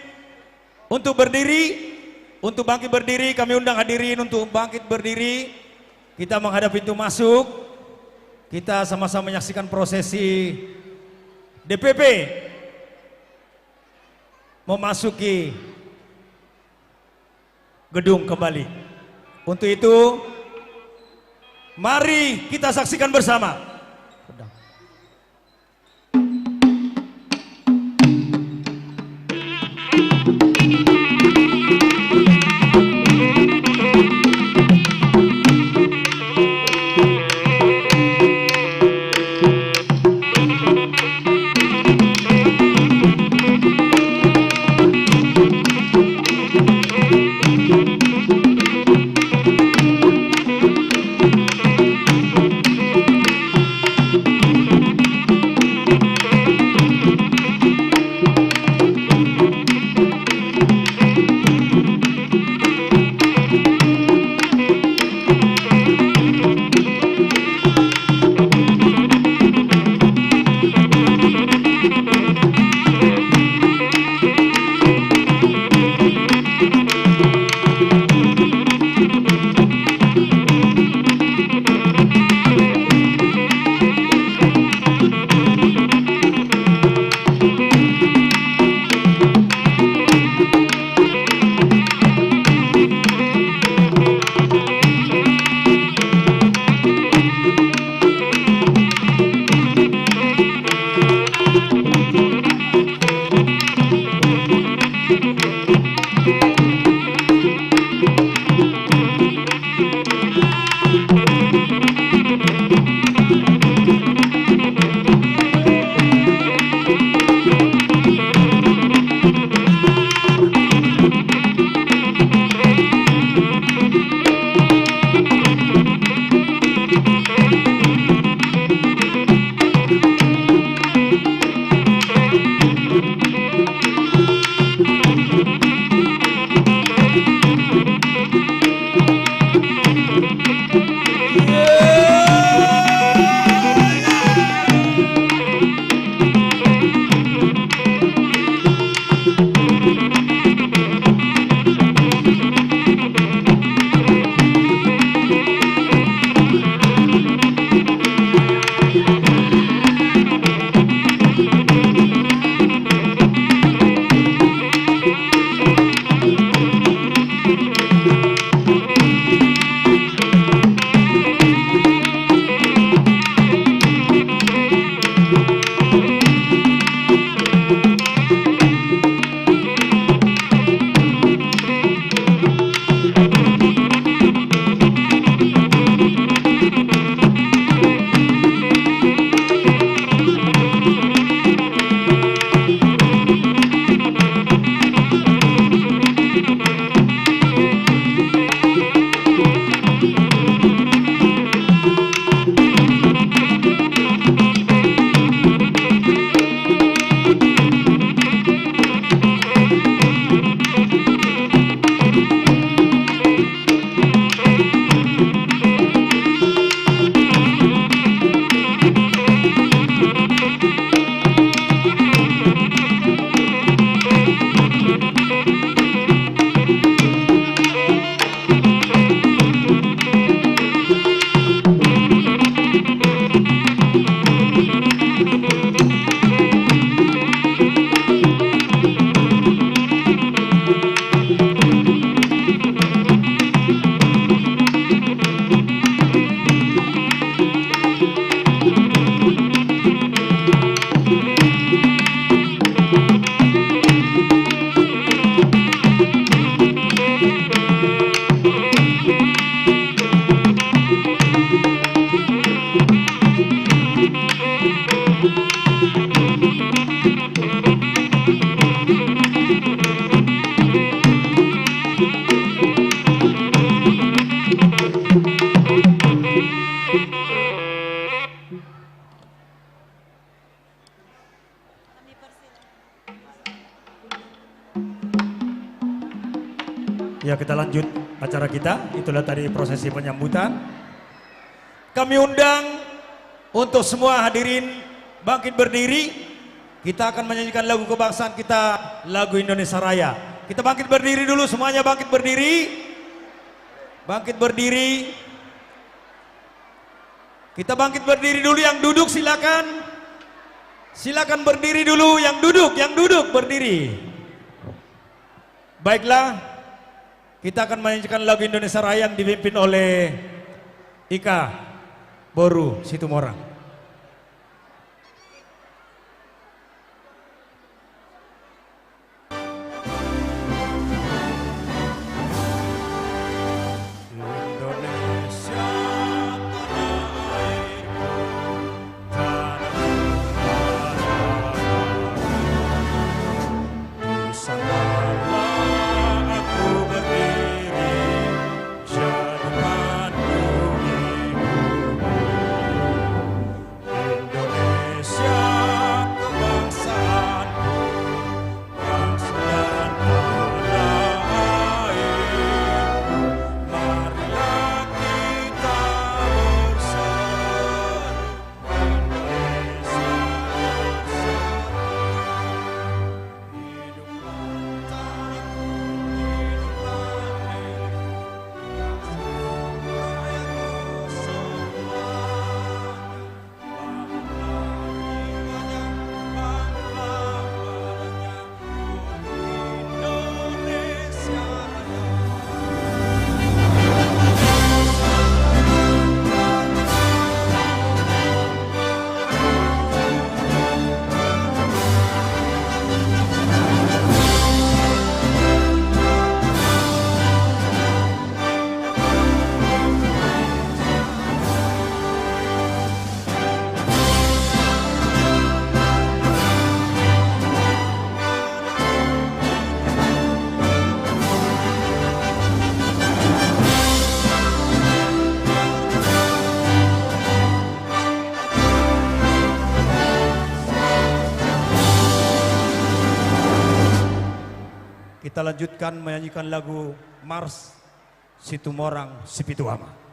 untuk berdiri, untuk bangkit berdiri, kami undang hadirin untuk bangkit berdiri. Kita menghadap pintu masuk. Kita sama-sama menyaksikan prosesi D P P memasuki gedung kembali. Untuk itu, mari kita saksikan bersama. Ya, kita lanjut acara kita. Itulah tadi prosesi penyambutan. Kami undang untuk semua hadirin bangkit berdiri. Kita akan menyanyikan lagu kebangsaan kita, lagu Indonesia Raya. Kita bangkit berdiri dulu, semuanya bangkit berdiri. Bangkit berdiri. Kita bangkit berdiri dulu, yang duduk silakan. Silakan berdiri dulu, yang duduk, yang duduk berdiri. Baiklah, kita akan menyanyikan lagu Indonesia Raya yang dipimpin oleh Ika Boru Situmorang. Indonesia kebangsaanku, bangsa dan tanah airku, marilah kita berseru, Indonesia bersatu. Kita lanjutkan menyanyikan lagu Mars Situmorang Sipitu Ama.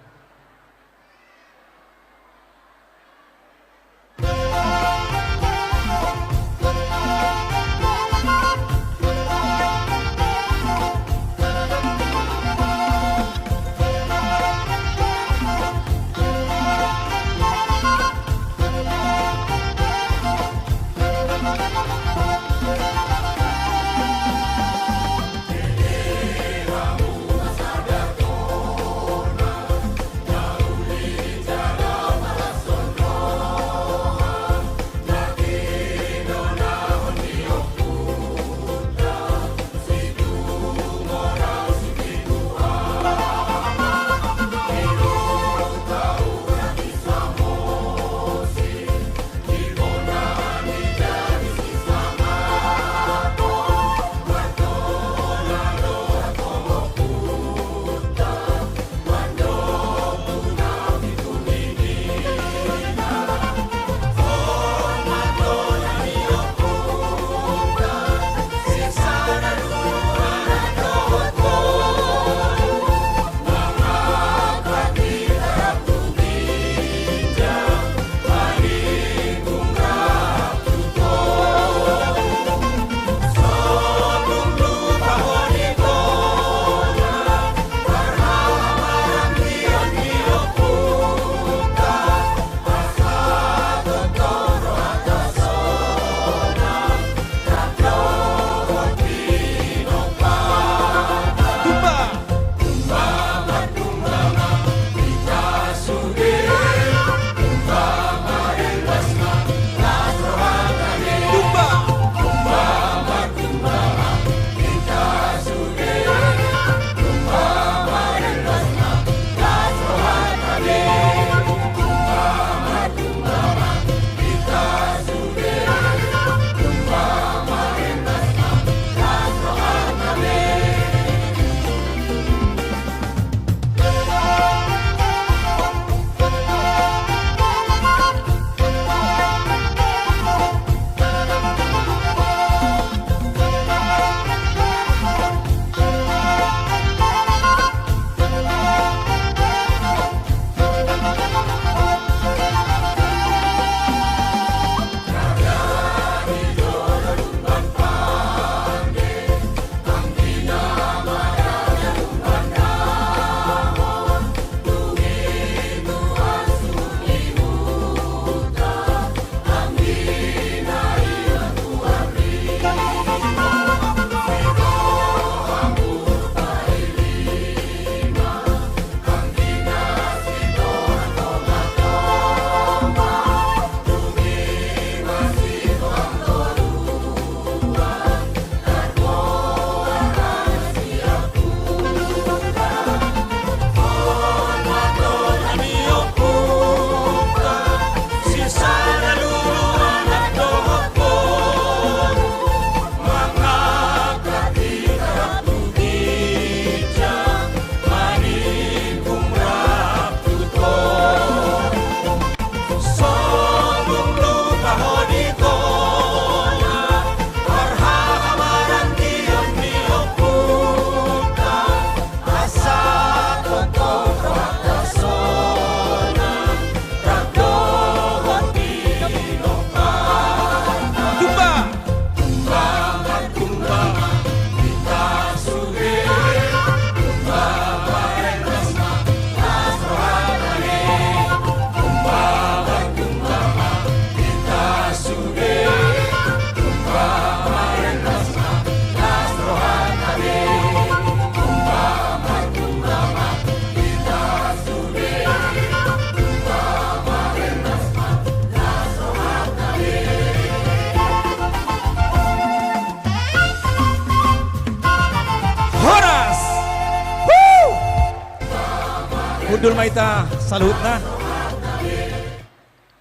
Hundul ma hita saluhutna.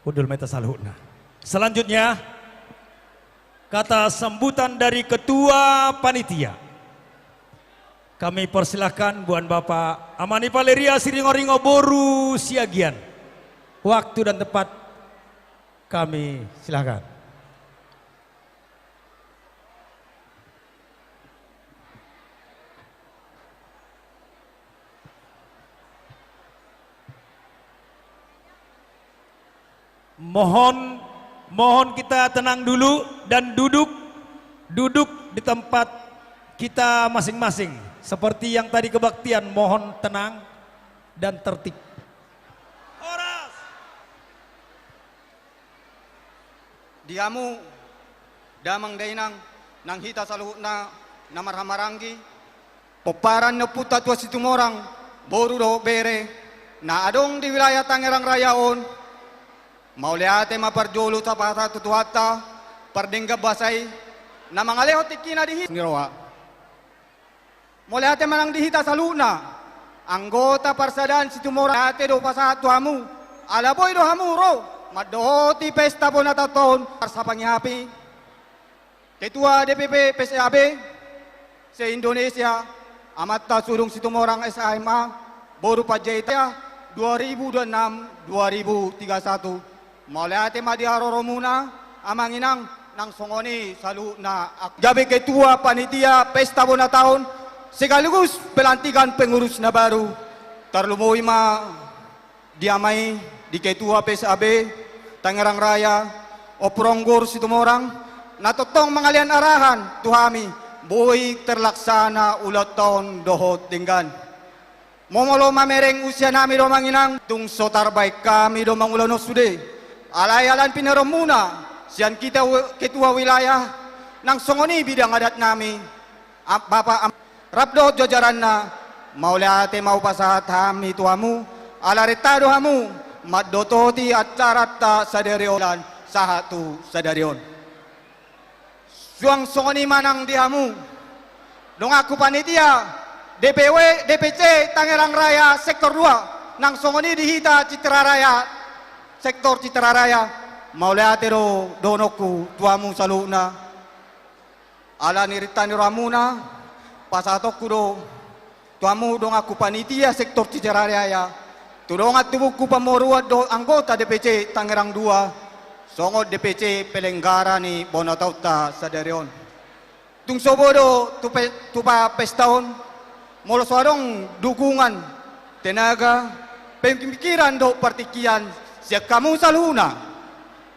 Hundul ma hita saluhutna. Selanjutnya, kata sambutan dari ketua panitia. Kami persilahkan buan Bapak Amani Valeria Siringoringo boru Siagian. Waktu dan tempat kami silahkan. Mohon, mohon kita tenang dulu dan duduk, duduk di tempat kita masing-masing. Seperti yang tadi kebaktian, mohon tenang dan tertib. Horas. Di hamu, damang dainang, nang hita saluhutna na marhahamaranggi, pomparan ni ompunta tua Situmorang, boru dohot bere, na adong di wilayah Tangerang Raya on, mauliate ma parjolo sapasahat tu Tuhanta, pardenggan basa i, na mangalehon tingkina di hita ni roha. Mauliate ma nang di hita saluhutna, anggota parsadaan Situmorang, mauliate do hupasahat tu hamu, ala boi do hamu ro mandohoti pesta bona taon on, marsapangihapi. Ketua D P P P S A B se-Indonesia, amanta Sudung Situmorang S A M A, boru Panjaitan, dua ribu dua enam, dua ribu tiga satu. Mauliate ma di haroromuna, amang inang, nang songon i saluhutna. Gabe ketua panitia pesta bona taon, sekaligus pelantikan pengurus na baru. Tarlumobi ma di ama i, di ketua P S A B Tangerang Raya, Ompu Ronggur Situmorang, na tongtong mangalean arahan tu hami, boi terlaksana ulang taon dohot denggan. Molo mamereng usia nami do amang inang, tung so tarbaen hami do mangulahon on sude. Alai ala ni pinaruanmuna sian hita wi-, ketua wilayah, nang songon i bidang adat nami, am-, bapak am-, rap dohot jajaranna, mauliate ma hupasahat hami tu hamu, ala renta do hamu mandototi acaranta sadari on sahat tu sadari on. Suang songon i ma nang di hamu donganku panitia D P W, D P C Tangerang Raya sektor dua, nang songon i di hita Citra Raya, sektor Citra Raya, mauliate do dohononku tu hamu saluhutna. Ala ni renta ni rohamuna, pasahatonku do tu hamu donganku panitia sektor Citra Raya, tu dongan tubungku pamoruan dohot anggota D P C Tangerang dua, songon D P C pelenggara ni bona taonta sadari on. Tung so boi do tu pe-, tupa pesta on, molo so adong dukungan, tenaga, pemikiran dohot partingkian sian hamu saluhutna.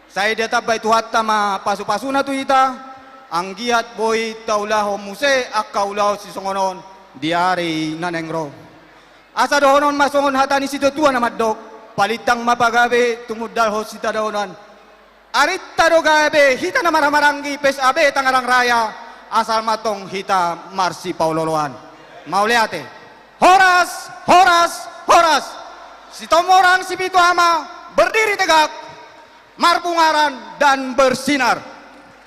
Sai ditambai Tuhanta ma pasupasuna tu hita, anggiat boi taulahon muse angka ulaon sisongon on di ari na naeng ro. Asa dohonon ma songon hata ni situatua na mandok, palintang ma pagabe, tumundalhon sitadaonan. Arinta do gabe hita na marhahamaranggi P S A B Tangerang Raya, asal ma tong hita marsipaolooloan. Mauliate. Horas, horas, horas. Situmorang Sipitu Ama berdiri tegak, marbungaran dan bersinar.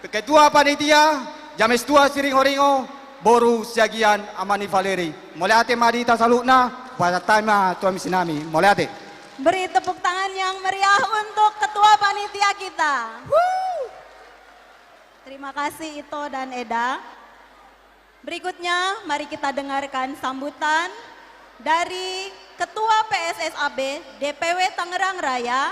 Ketua Panitia, James Tua Siringoringo, boru Siagian, Amani Valeri. Mauliate ma di hita saluhutna, pasahat hami ma tu hami sinami. Mauliate. Beri tepuk tangan yang meriah untuk Ketua Panitia kita. Wuh. Terima kasih Ito dan Eda. Berikutnya, mari kita dengarkan sambutan dari Ketua P S S A B D P W Tangerang Raya,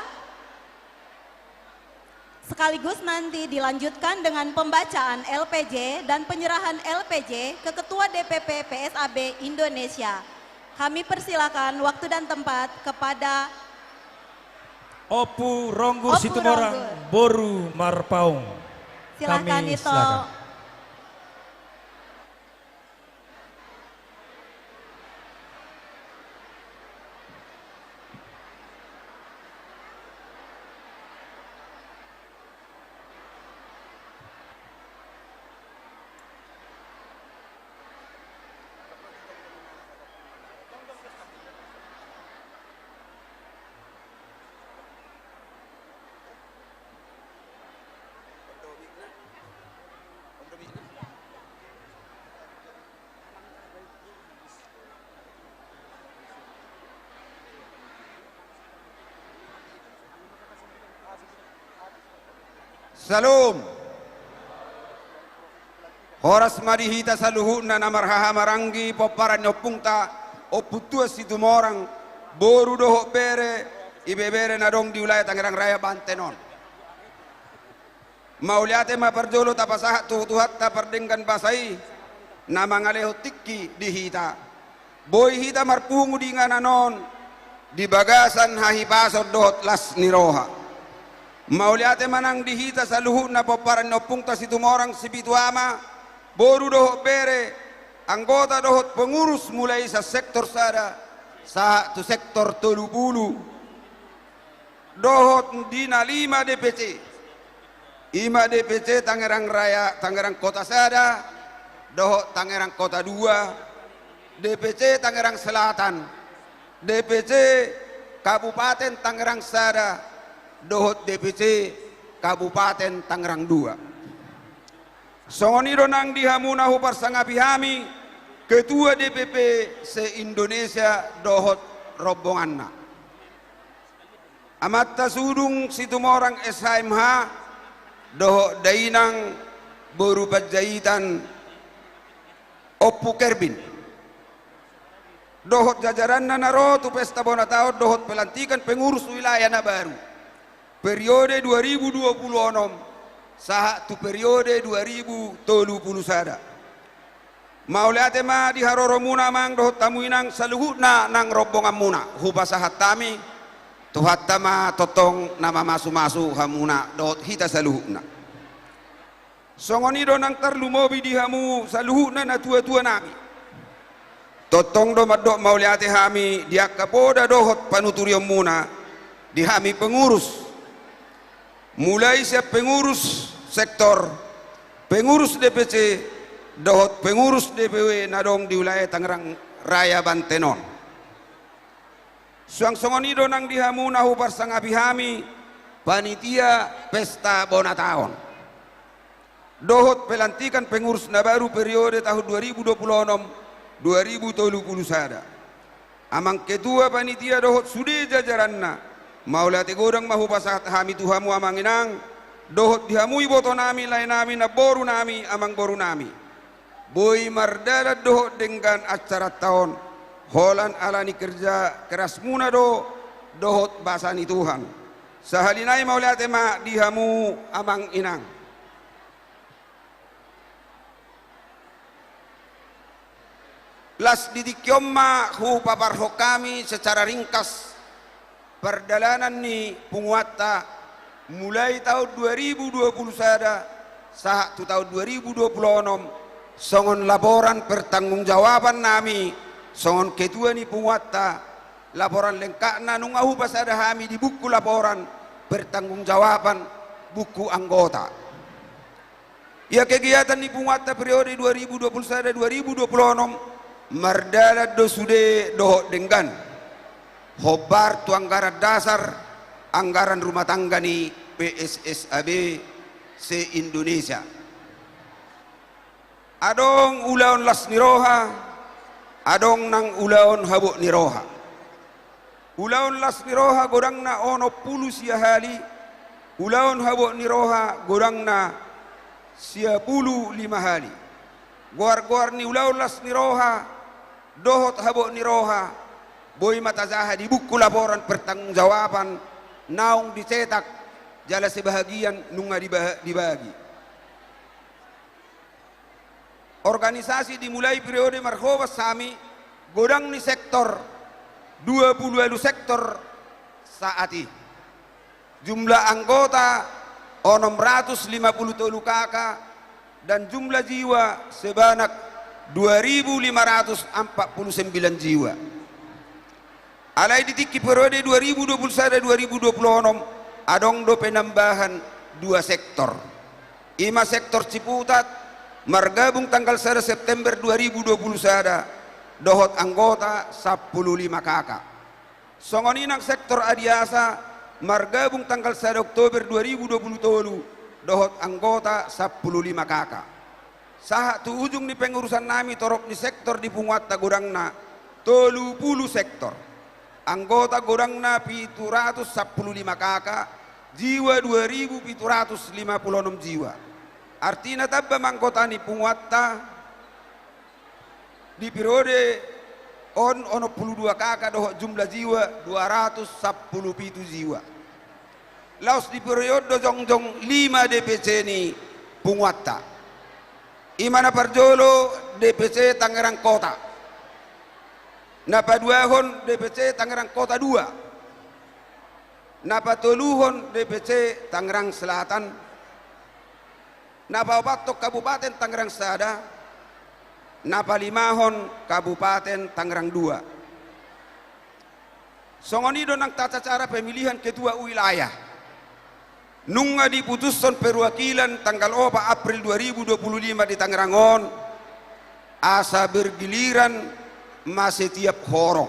sekaligus nanti dilanjutkan dengan pembacaan L P J dan penyerahan L P J ke Ketua D P P P S A B Indonesia. Kami persilakan waktu dan tempat kepada Ompu Ronggur Situmorang, boru Marpaung. Silakan, Ito. Salom. Horas ma di hita saluhutna na marhahamaranggi pomparan ni ompungta, Ompu Tuan Situmorang, boru dohot bere, ibebere na adong di wilayah Tangerang Raya Banten on. Mauliate ma parjolo tapasahat tu Tuhanta pardenggan basa i, na mangalehon tingki di hita. Boi hita marpungu di inganan on, di bagasan hahipason dohot las ni roha. Mauliate ma nang di hita saluhutna pomparan ni ompungta Situmorang Sipitu Ama, boru dohot bere, anggota dohot pengurus mulai sian sektor sada, sahat tu sektor tolu pulu. Dohot di na lima D P C. I ma D P C Tangerang Raya, Tangerang Kota Sada, dohot Tangerang Kota Dua, D P C Tangerang Selatan, D P C Kabupaten Tangerang Sada, dohot D P C Kabupaten Tangerang Dua. Songon i do nang di hamu na huparsangapi hami, Ketua D P P se-Indonesia dohot rombonganna. Amanta Sudung Situmorang S H M H, dohot dainang boru Panjaitan Ompu Kerbin. Dohot jajaranna na ro tu pesta bona taon dohot pelantikan pengurus wilayah na baru. Periode dua ribu dua puluh onom, sahat tu periode dua ribu tolu puluh sada. Mauliate ma di haroromuna amang dohot hamu inang saluhutna nang rombonganmuna, hupasahat hami, Tuhanta ma tongtong na mamasumasu hamuna dohot hita saluhutna. Songon i do nang tarlumobi di hamu saluhutna natuatuanami. Tongtong do mandok mauliate hami di angka poda dohot panuturionmuna di hami pengurus. Mulai sian pengurus sektor, pengurus D P C, dohot pengurus D P W na adong di wilayah Tangerang Raya Banten on. Suang songon i do nang di hamu na huparsangapi hami, panitia pesta bona taon dohot pelantikan pengurus na baru periode tahun dua ribu dua puluh onom, dua ribu tolu puluh sada. Amang ketua panitia dohot sude jajaranna, mauliate godang ma hupasahat hami tu hamu amang inang, dohot di hamu ibotonami, laenami, namborunami, amangborunami. Boi mardalan dohot denggan acaranta on, holan ala ni kerja kerasmuna do, dohot basa ni Tuhan. Sahali nai mauliate ma di hamu amang inang. Las di tingki on ma hupaparhon hami secara ringkas pardalanan ni punguanta mulai taon dua ribu dua puluh sada sahat tu taon dua ribu dua puluh onom, songon laporan pertanggungjawaban nami songon ketua ni punguanta, laporan lengkapna nunga hupasada hami di buku laporan pertanggungjawaban buku anggota. Ia kegiatan ni punguanta periode dua ribu dua puluh sada dua ribu dua puluh onom mardalan do sude dohot denggan. Hombar tu anggaran dasar, anggaran rumah tangga ni P S S A B se-Indonesia. Adong ulaon las ni roha, adong nang ulaon habot ni roha. Ulaon las ni roha godangna onom pulu sia hali, ulaon habot ni roha godangna sia pulu lima hali. Goar-goar ni ulaon las ni roha dohot habot ni roha boi ma tajaha di buku laporan pertanggungjawaban naung dicetak, jala sebahagian nunga diba-, dibagi. Organisasi dimulai periode marhobas hami, godang ni sektor, dua pulu ualu sektor saat i. Jumlah anggota onom ratus lima pulu tolu K K dan jumlah jiwa sebanyak dua ribu lima ratus empat puluh sembilan jiwa. Alai di tingki periode dua ribu dua puluh sada dua ribu dua puluh onom, adong do penambahan dua sektor. I ma sektor Ciputat, margabung tanggal sada September dua ribu dua puluh sada, dohot anggota sampulu lima K K. Songon i nang sektor Adiasa, margabung tanggal sada Oktober dua ribu dua puluh tolu, dohot anggota sampulu lima K K. Sahat tu ujung ni pengurusan nami torop ni sektor di punguanta godangna tolu pulu sektor. Anggota godangna pitu ratus sampulu lima K K, Jiwa dua ribu pitu ratus lima pulu onom jiwa. Artina tamba ma anggota ni punguanta di periode on onom pulu dua K K dohot jumlah jiwa dua ratus sampulu pitu jiwa. Laos di periode on jongjong lima D P C ni punguanta. I ma na parjolo D P C Tangerang Kota. Na paduahon D P C Tangerang Kota dua. Na patoluhon D P C Tangerang Selatan. Na paopathon Kabupaten Tangerang Sada. Na palimahon Kabupaten Tangerang dua. Songon i do nang tata cara pemilihan ketua wilayah. Nunga diputushon perwakilan tanggal opat April dua ribu dua puluh lima di Tangerang on, asa bergiliran ma setiap horong.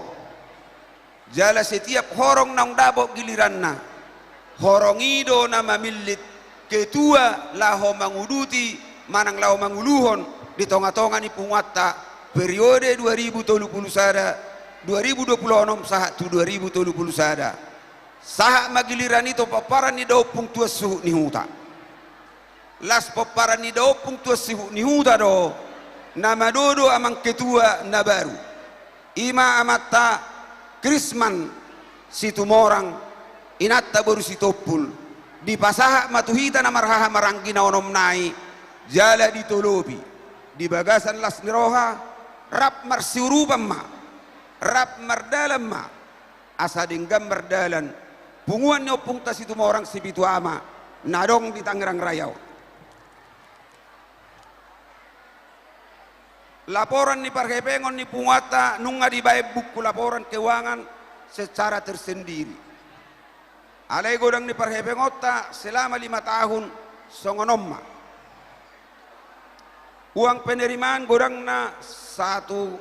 Jala setiap horong naung dapot giliranna, horong i do na mamillit ketua laho manguduti manang laho manguluhon di tonga-tonga ni punguanta periode dua ribu tolu pulu sada, dua ribu dua pulu onom sahat tu dua ribu tolu pulu sada. Sahat ma giliran i tu pomparan ni daompung tuan suhut ni huta. Las pomparan ni daompung tuan suhut ni huta do na madodo amang ketua na baru. I ma amanta Krisman Situmorang, inanta boru Sitompul. Dipasahat ma tu hita na marhaha maranggi na onom nai, jala ditolopi di bagasan las ni roha, rap marsiurupan ma, rap mardalan ma, asa denggan mardalan punguan ni ompungta Situmorang Sipitu Ama na adong di Tangerang Raya on. Laporan ni parhepengon ni punguanta nunga dibaen buku laporan keuangan secara tersendiri. Alai godang ni parhepengonta selama lima tahun songon on ma. Uang penerimaan godangna satu,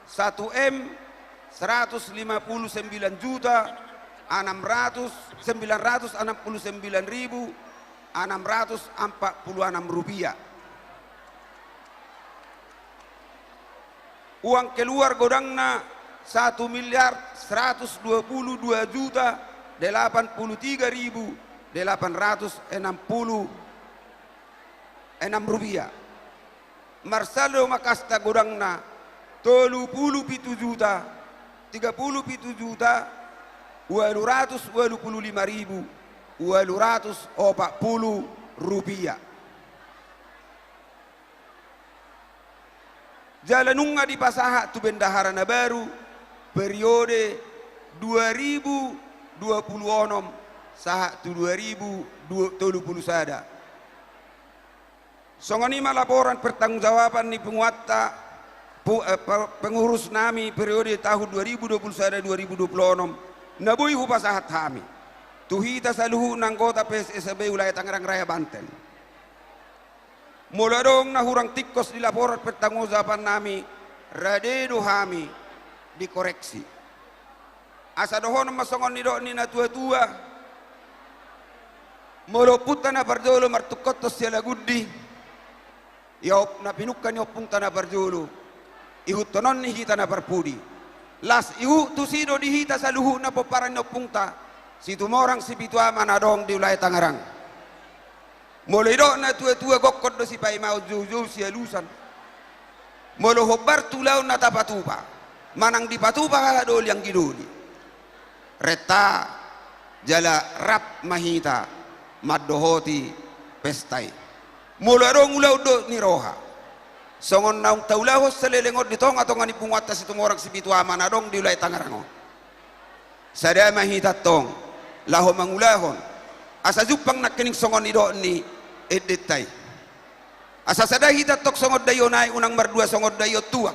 satu M seratus lima puluh sembilan juta enam ratus, sembilan ratus enam puluh sembilan ribu enam ratus empat puluh enam rupiah. Uang keluar godangna satu miliar seratus dua puluh dua juta delapan puluh tiga ribu delapan ratus enam puluh enam rupiah. Marsaldo ma kasta godangna tolu pulu pitu juta, tiga pulu pitu juta, ualu ratus ualu pulu lima ribu, ualu ratus opat pulu rupiah. Jala nunga dipasahat tu bendahara na baru periode dua ribu dua pulu onom sahat tu dua ribu tolu pulu sada. Songon i ma laporan pertanggungjawaban ni punguanta, pu-, eh, pe-, pengurus nami periode tahun dua ribu dua pulu sada dua ribu dua pulu onom, na boi hupasahat hami tu hita saluhutna anggota P S S A B wilayah Tangerang Raya Banten. Molo adong na hurang tingkos di laporan pertanggungjawaban nami, rade do hami dikoreksi. Asa dohonon ma songon nidok ni na tua-tua. Molo ompunta na parjolo martungkothon sialagundi, ia op-, na pinungka ni ompungta na parjolo, ihuthononni hita na parpudi. Las ihut tusi do di hita saluhutna pomparan ni ompungta Situmorang Sipitu Ama na adong di wilayah Tangerang. Molo didok na tua-tua, gokhon do sipaimaon, jou-jou sialusan. Molo hombar tu ulaon na tapatupa, manang dipatupa hahadoli anggidoli, renta jala rap ma hita mandohoti pesta i. Molo adong ulaon dok ni roha songon naung taulahon saleleng on di tonga-tonga ni punguanta Situmorang Sipitu Ama na adong di wilayah Tangerang on, sada ma hita tong laho mangulahon, asa jumpang nangkining songon nidok ni endenta i. Asa sada hita tong songon daion aek, unang mardua songon daion tuak.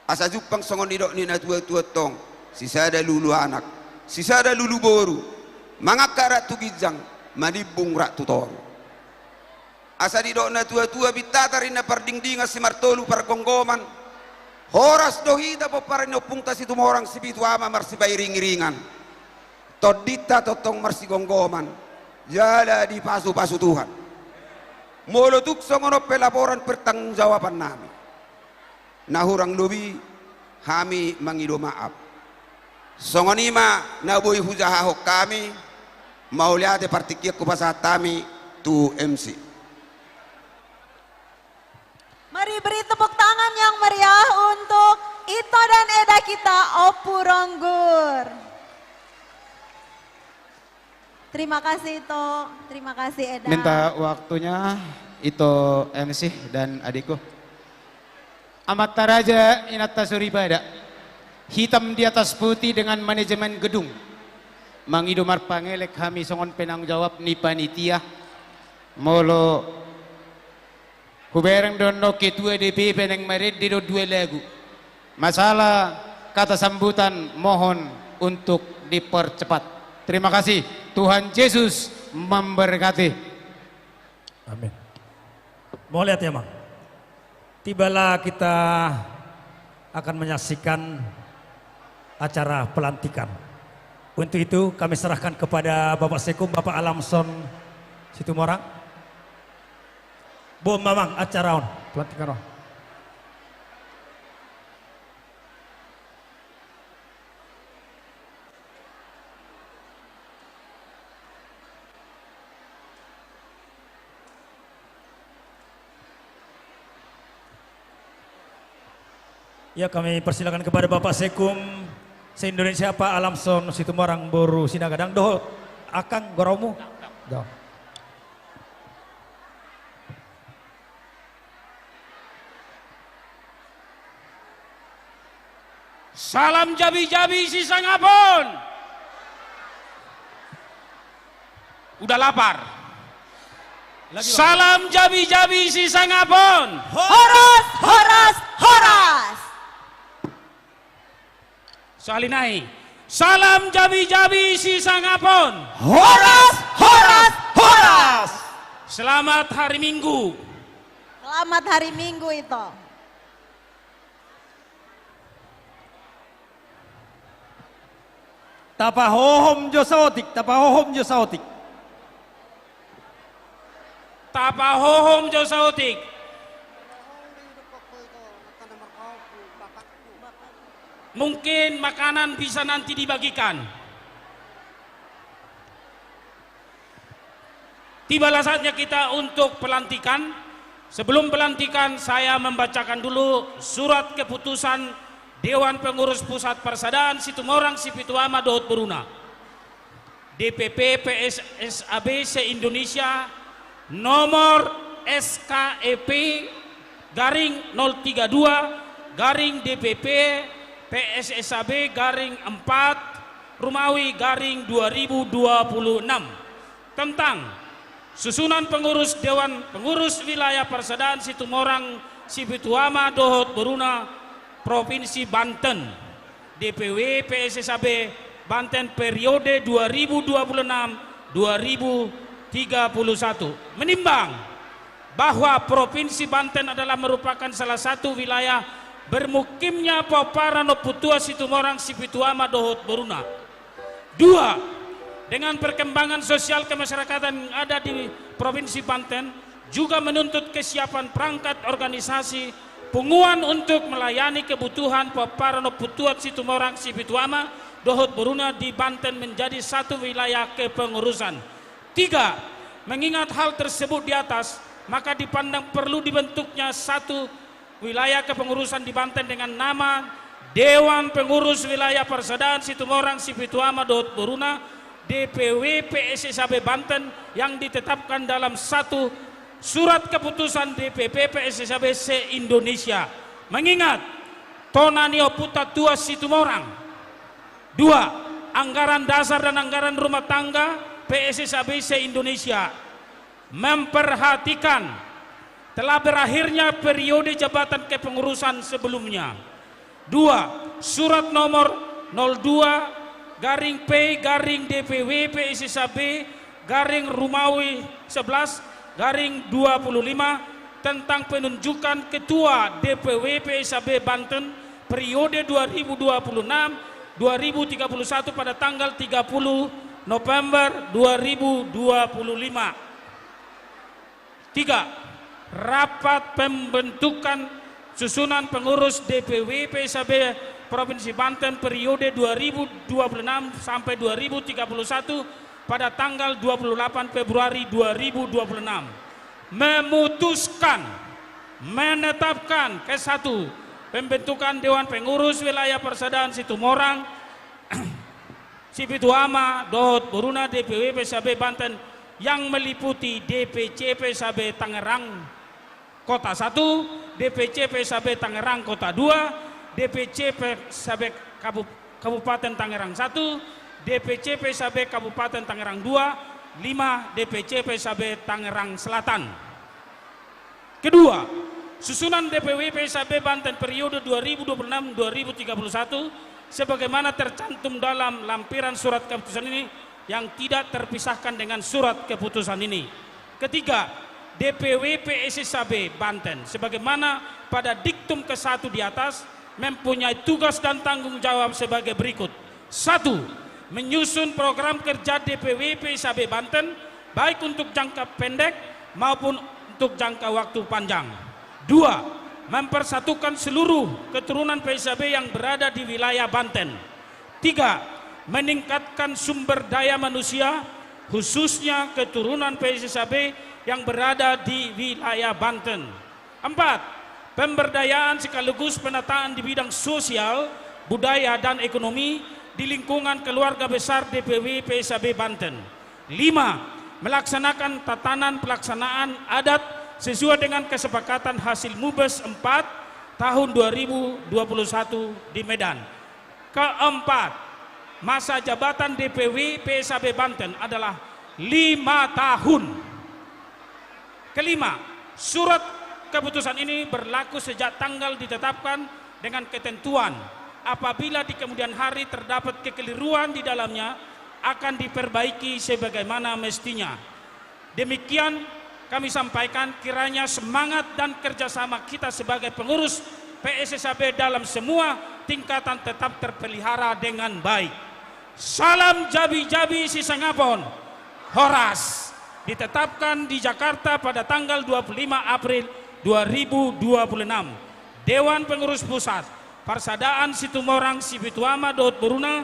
Asa jumpang songon nidok ni na tua-tua tong, sisada lulu anak, sisada lulu boru, mangangkat rap tu ginjang, manimbung rap tu toru. Asa didok na tua-tua, bintata rinna pardingdingan, simartolu pargomgoman. Horas do hita pomparan ni ompungta Situmorang Sipitu Ama marsipairing-iringan. Tondinta tongtong marsigomgoman jala dipasu-pasu Tuhan. Molo tung songon on pe laporan pertanggungjawaban nami, na hurang lobi hami mangido maaf. Songon i ma na boi hujahahon hami, mauliate partingkian hupasahat hami tu M C. Mari beri tepuk tangan yang meriah untuk Ito dan Eda kita, Ompu Ronggur. Terima kasih, Ito. Terima kasih, Eda. Minta waktunya, Ito M C dan adikku. Amanta raja, inanta soripada. Hitam di atas putih dengan manajemen gedung. Mangido marpangelek hami songon penanggung jawab ni panitia. Molo hubereng do annon ketua D P P naeng marende do dua lagu. Masalah kata sambutan mohon untuk dipercepat. Terima kasih. Tuhan Yesus memberkati. Amin. Mauliate, Amang. Tibalah kita akan menyaksikan acara pelantikan. Untuk itu, kami serahkan kepada Bapak Sekjen, Bapak Alamson Situmorang. Boan ma, Amang, acara on, pelantikan on. Ya, kami persilakan kepada Bapak Sekjen se-Indonesia, Pak Alamson Situmorang boru Sinaga. Dang dohot, Akang, goraumu. Dang. Salam jabi-jabi sisangap on. Udah lapar. Lagi, Bang. Salam jabi-jabi sisangap on. Horas, horas, horas. Sahali nai. Salam jabi-jabi sisangap on. Horas, horas, horas. Selamat hari Minggu. Selamat hari Minggu, Ito. Tapahohom jo saotik, tapahohom jo saotik. Tapahohom jo saotik. Mungkin makanan bisa nanti dibagikan. Tibalah saatnya kita untuk pelantikan. Sebelum pelantikan, saya membacakan dulu surat keputusan Dewan Pengurus Pusat Parsadaan Situmorang Sipitu Ama dohot boruna. D P P P S S A B se-Indonesia, nomor S K E P garing nol tiga dua garing D P P P S S A B garing empat Rumawi garing dua ribu dua puluh enam, tentang susunan pengurus Dewan Pengurus Wilayah Parsadaan Situmorang Sipitu Ama dohot boruna Provinsi Banten. D P W P S S A B Banten periode dua ribu dua puluh enam dua ribu tiga puluh satu. Menimbang bahwa Provinsi Banten adalah merupakan salah satu wilayah bermukimnya pomparan Ompu Tuan Situmorang Sipitu Ama dohot boruna. Dua, dengan perkembangan sosial kemasyarakatan yang ada di Provinsi Banten, juga menuntut kesiapan perangkat organisasi punguan untuk melayani kebutuhan pomparan Ompu Tuan Situmorang Sipitu Ama dohot boruna di Banten menjadi satu wilayah kepengurusan. Tiga, mengingat hal tersebut di atas, maka dipandang perlu dibentuknya satu wilayah kepengurusan di Banten dengan nama Dewan Pengurus Wilayah Parsadaan Situmorang Sipitu Ama dohot boruna, D P W P S S A B Banten, yang ditetapkan dalam satu surat keputusan D P P P S S A B se-Indonesia. Mengingat tona ni Ompunta Tuan Situmorang. Dua, anggaran dasar dan anggaran rumah tangga P S S A B se-Indonesia. Memperhatikan telah berakhirnya periode jabatan kepengurusan sebelumnya. Dua, surat nomor nol dua garing P garing D P W P S S A B garing Rumawi sebelas garing dua puluh lima tentang penunjukan Ketua D P W P S S A B Banten periode dua ribu dua puluh enam dua ribu tiga puluh satu pada tanggal tiga puluh November dua ribu dua puluh lima. Tiga, rapat pembentukan susunan pengurus D P W P S S A B Provinsi Banten periode dua ribu dua puluh enam sampai dua ribu tiga puluh satu pada tanggal dua puluh delapan Februari dua ribu dua puluh enam memutuskan, menetapkan, ke satu, pembentukan Dewan Pengurus Wilayah Parsadaan Situmorang, Sipitu Ama dohot boruna, D P W P S A B Banten yang meliputi D P C P S A B Tangerang Kota satu, D P C P S A B Tangerang Kota dua, D P C P S A B Kabup-, Kabupaten Tangerang satu, D P C P S A B Kabupaten Tangerang dua, lima, D P C P S A B Tangerang Selatan. Kedua, susunan D P W P S A B Banten periode dua ribu dua puluh enam dua ribu tiga puluh satu sebagaimana tercantum dalam lampiran surat keputusan ini yang tidak terpisahkan dengan surat keputusan ini. Ketiga, D P W P S A B Banten sebagaimana pada diktum ke satu di atas mempunyai tugas dan tanggung jawab sebagai berikut. Satu, menyusun program kerja D P W P S A B Banten, baik untuk jangka pendek maupun untuk jangka waktu panjang. Dua, mempersatukan seluruh keturunan P S A B yang berada di wilayah Banten. Tiga, meningkatkan sumber daya manusia, khususnya keturunan P S A B yang berada di wilayah Banten. Empat, pemberdayaan sekaligus penataan di bidang sosial, budaya, dan ekonomi di lingkungan keluarga besar D P W P S A B Banten. Lima, melaksanakan tatanan pelaksanaan adat sesuai dengan kesepakatan hasil Mubes empat tahun dua ribu dua puluh satu di Medan. Keempat, masa jabatan D P W P S A B Banten adalah lima tahun. Kelima, surat keputusan ini berlaku sejak tanggal ditetapkan dengan ketentuan, apabila di kemudian hari terdapat kekeliruan di dalamnya, akan diperbaiki sebagaimana mestinya. Demikian kami sampaikan, kiranya semangat dan kerjasama kita sebagai pengurus P S S A B dalam semua tingkatan tetap terpelihara dengan baik. Salam jabi-jabi sisangapon. Horas. Ditetapkan di Jakarta pada tanggal dua puluh lima April dua ribu dua puluh enam. Dewan Pengurus Pusat Parsadaan Situmorang Sipitu Ama dohot boruna,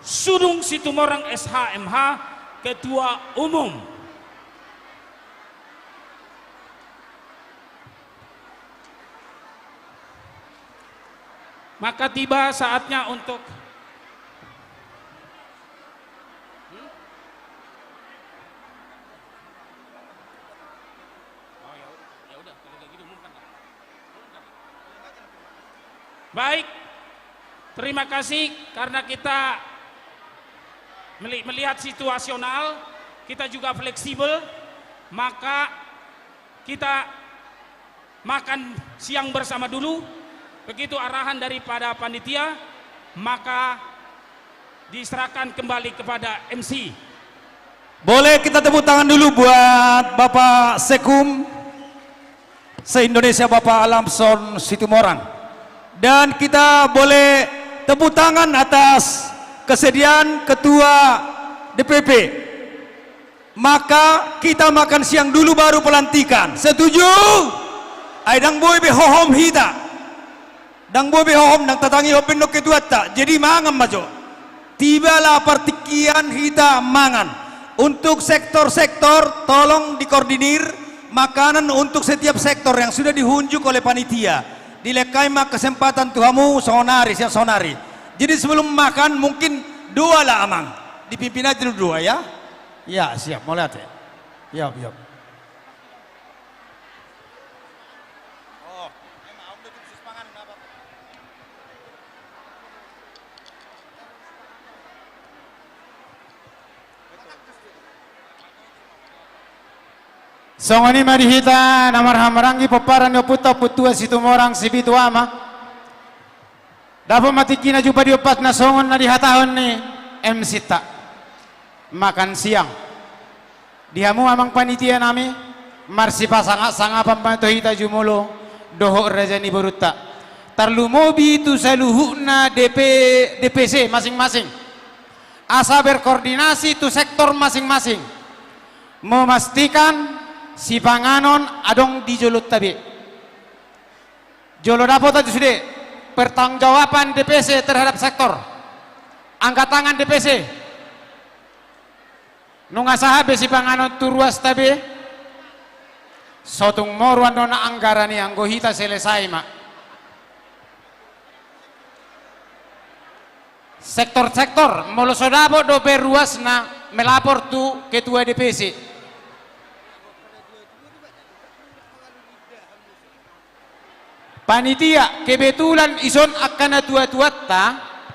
Sudung Situmorang S H M H, Ketua Umum. Maka tiba saatnya untuk, hmm? Oh, ya, ya udah, kalau kayak gitu, umumkan lah. Umumkan lah. Baik, terima kasih karena kita meli-, melihat situasional, kita juga fleksibel, maka kita makan siang bersama dulu. Begitu arahan daripada panitia, maka diserahkan kembali kepada M C. Boleh kita tepuk tangan dulu buat Bapak Sekum se-Indonesia, Bapak Alamson Situmorang. Dan kita boleh tepuk tangan atas kesediaan Ketua D P P. Maka kita makan siang dulu baru pelantikan. Setuju? Ai ndang boi be hohom hita. Ndang boi be hohom, ndang tatangihon be dohot ketuanta. Jadi mangan ma jo. Tiba lapar tingki an hita mangan. Untuk sektor-sektor tolong dikoordinir makanan untuk setiap sektor yang sudah dihunjuk oleh panitia. Dilehon ma kesempatan tu hamu sonari, sian sonari. Jadi sebelum makan mungkin doa lah amang. Dipimpin aja dulu doa ya. Ya, siap, mauliate. Yap, yap. Songon i ma di hita na marhahamaranggi pomparan ni ompunta Ompu Tuan Situmorang Sipitu Ama. Dapot ma tingki na jumpa di ompat na songon na dihatahon ni M C-ta. Makan siang. Di hamu amang panitia nami, marsipasangap-sangapan ma tu hita jumolo dohot raja ni borunta. Tarlumobi tu saluhutna D P, D P C masing-masing. Asa berkoordinasi tu sektor masing-masing. Memastikan sipanganon adong di jolonta be. Jolo dapot aja sude. Pertanggungjawaban D P C terhadap sektor. Angkat tangan D P C. Nunga sahat be sipanganon tu ruasta be? So tung moru annon anggaran i, anggo hita selesai ma. Sektor-sektor, molo so dapot dope ruasna, melapor tu ketua D P C. Panitia, kebetulan ison angka natua-tuanta,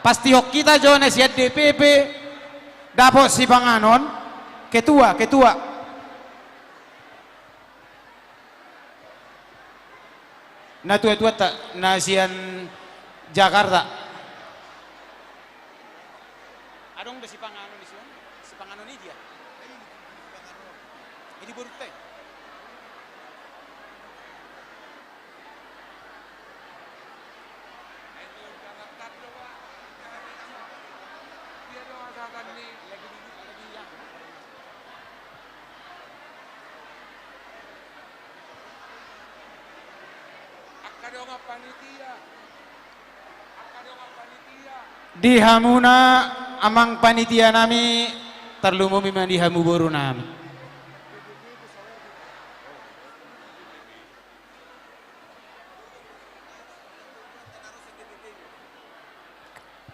pastihon hita jo na sian D P P dapot sipanganon. Ketua, ketua. Natua-tuanta na sian Jakarta. Adong do sipanganon di son? Sipanganon i dia? I di borunta i. Di hamuna amang panitia nami, tarlumobi ma di hamu boru nami.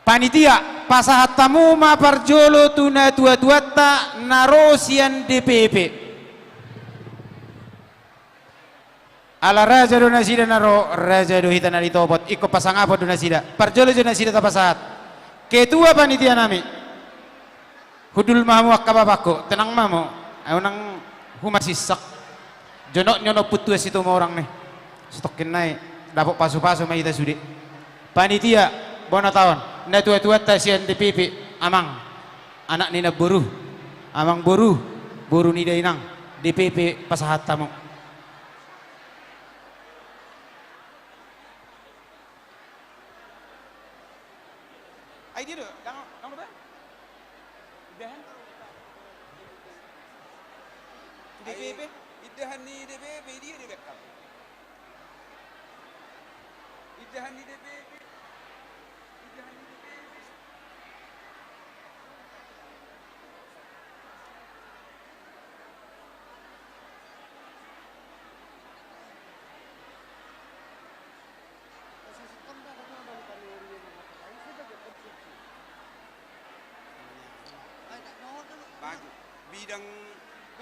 Panitia, pasahat hamu ma parjolo tu natua-tuanta na ro sian D P P. Ala raja do nasida na ro, raja do hita na ditopot, ingkon pasangapon do nasida. Parjolo jo nasida tapasahat. Ketua panitia nami. Hundul ma hamu angka bapangku, tenang ma hamu. Ahu nang humasinsak. Jonok ni on Ompu Tuan Situmorang ni. Satongkin nai dapot pasu-pasu ma hita sude. Panitia, bona taon, natua-tuanta sian D P P, amang, anak ni namboru, amang boru, boru ni dainang, D P P pasahat hamu. Ai dia do, dang, dang do ba? Indahan? D P P? Indahan ni D P P, dia di backup. Indahan ni D P P. Indahan ni D P P. Bidang,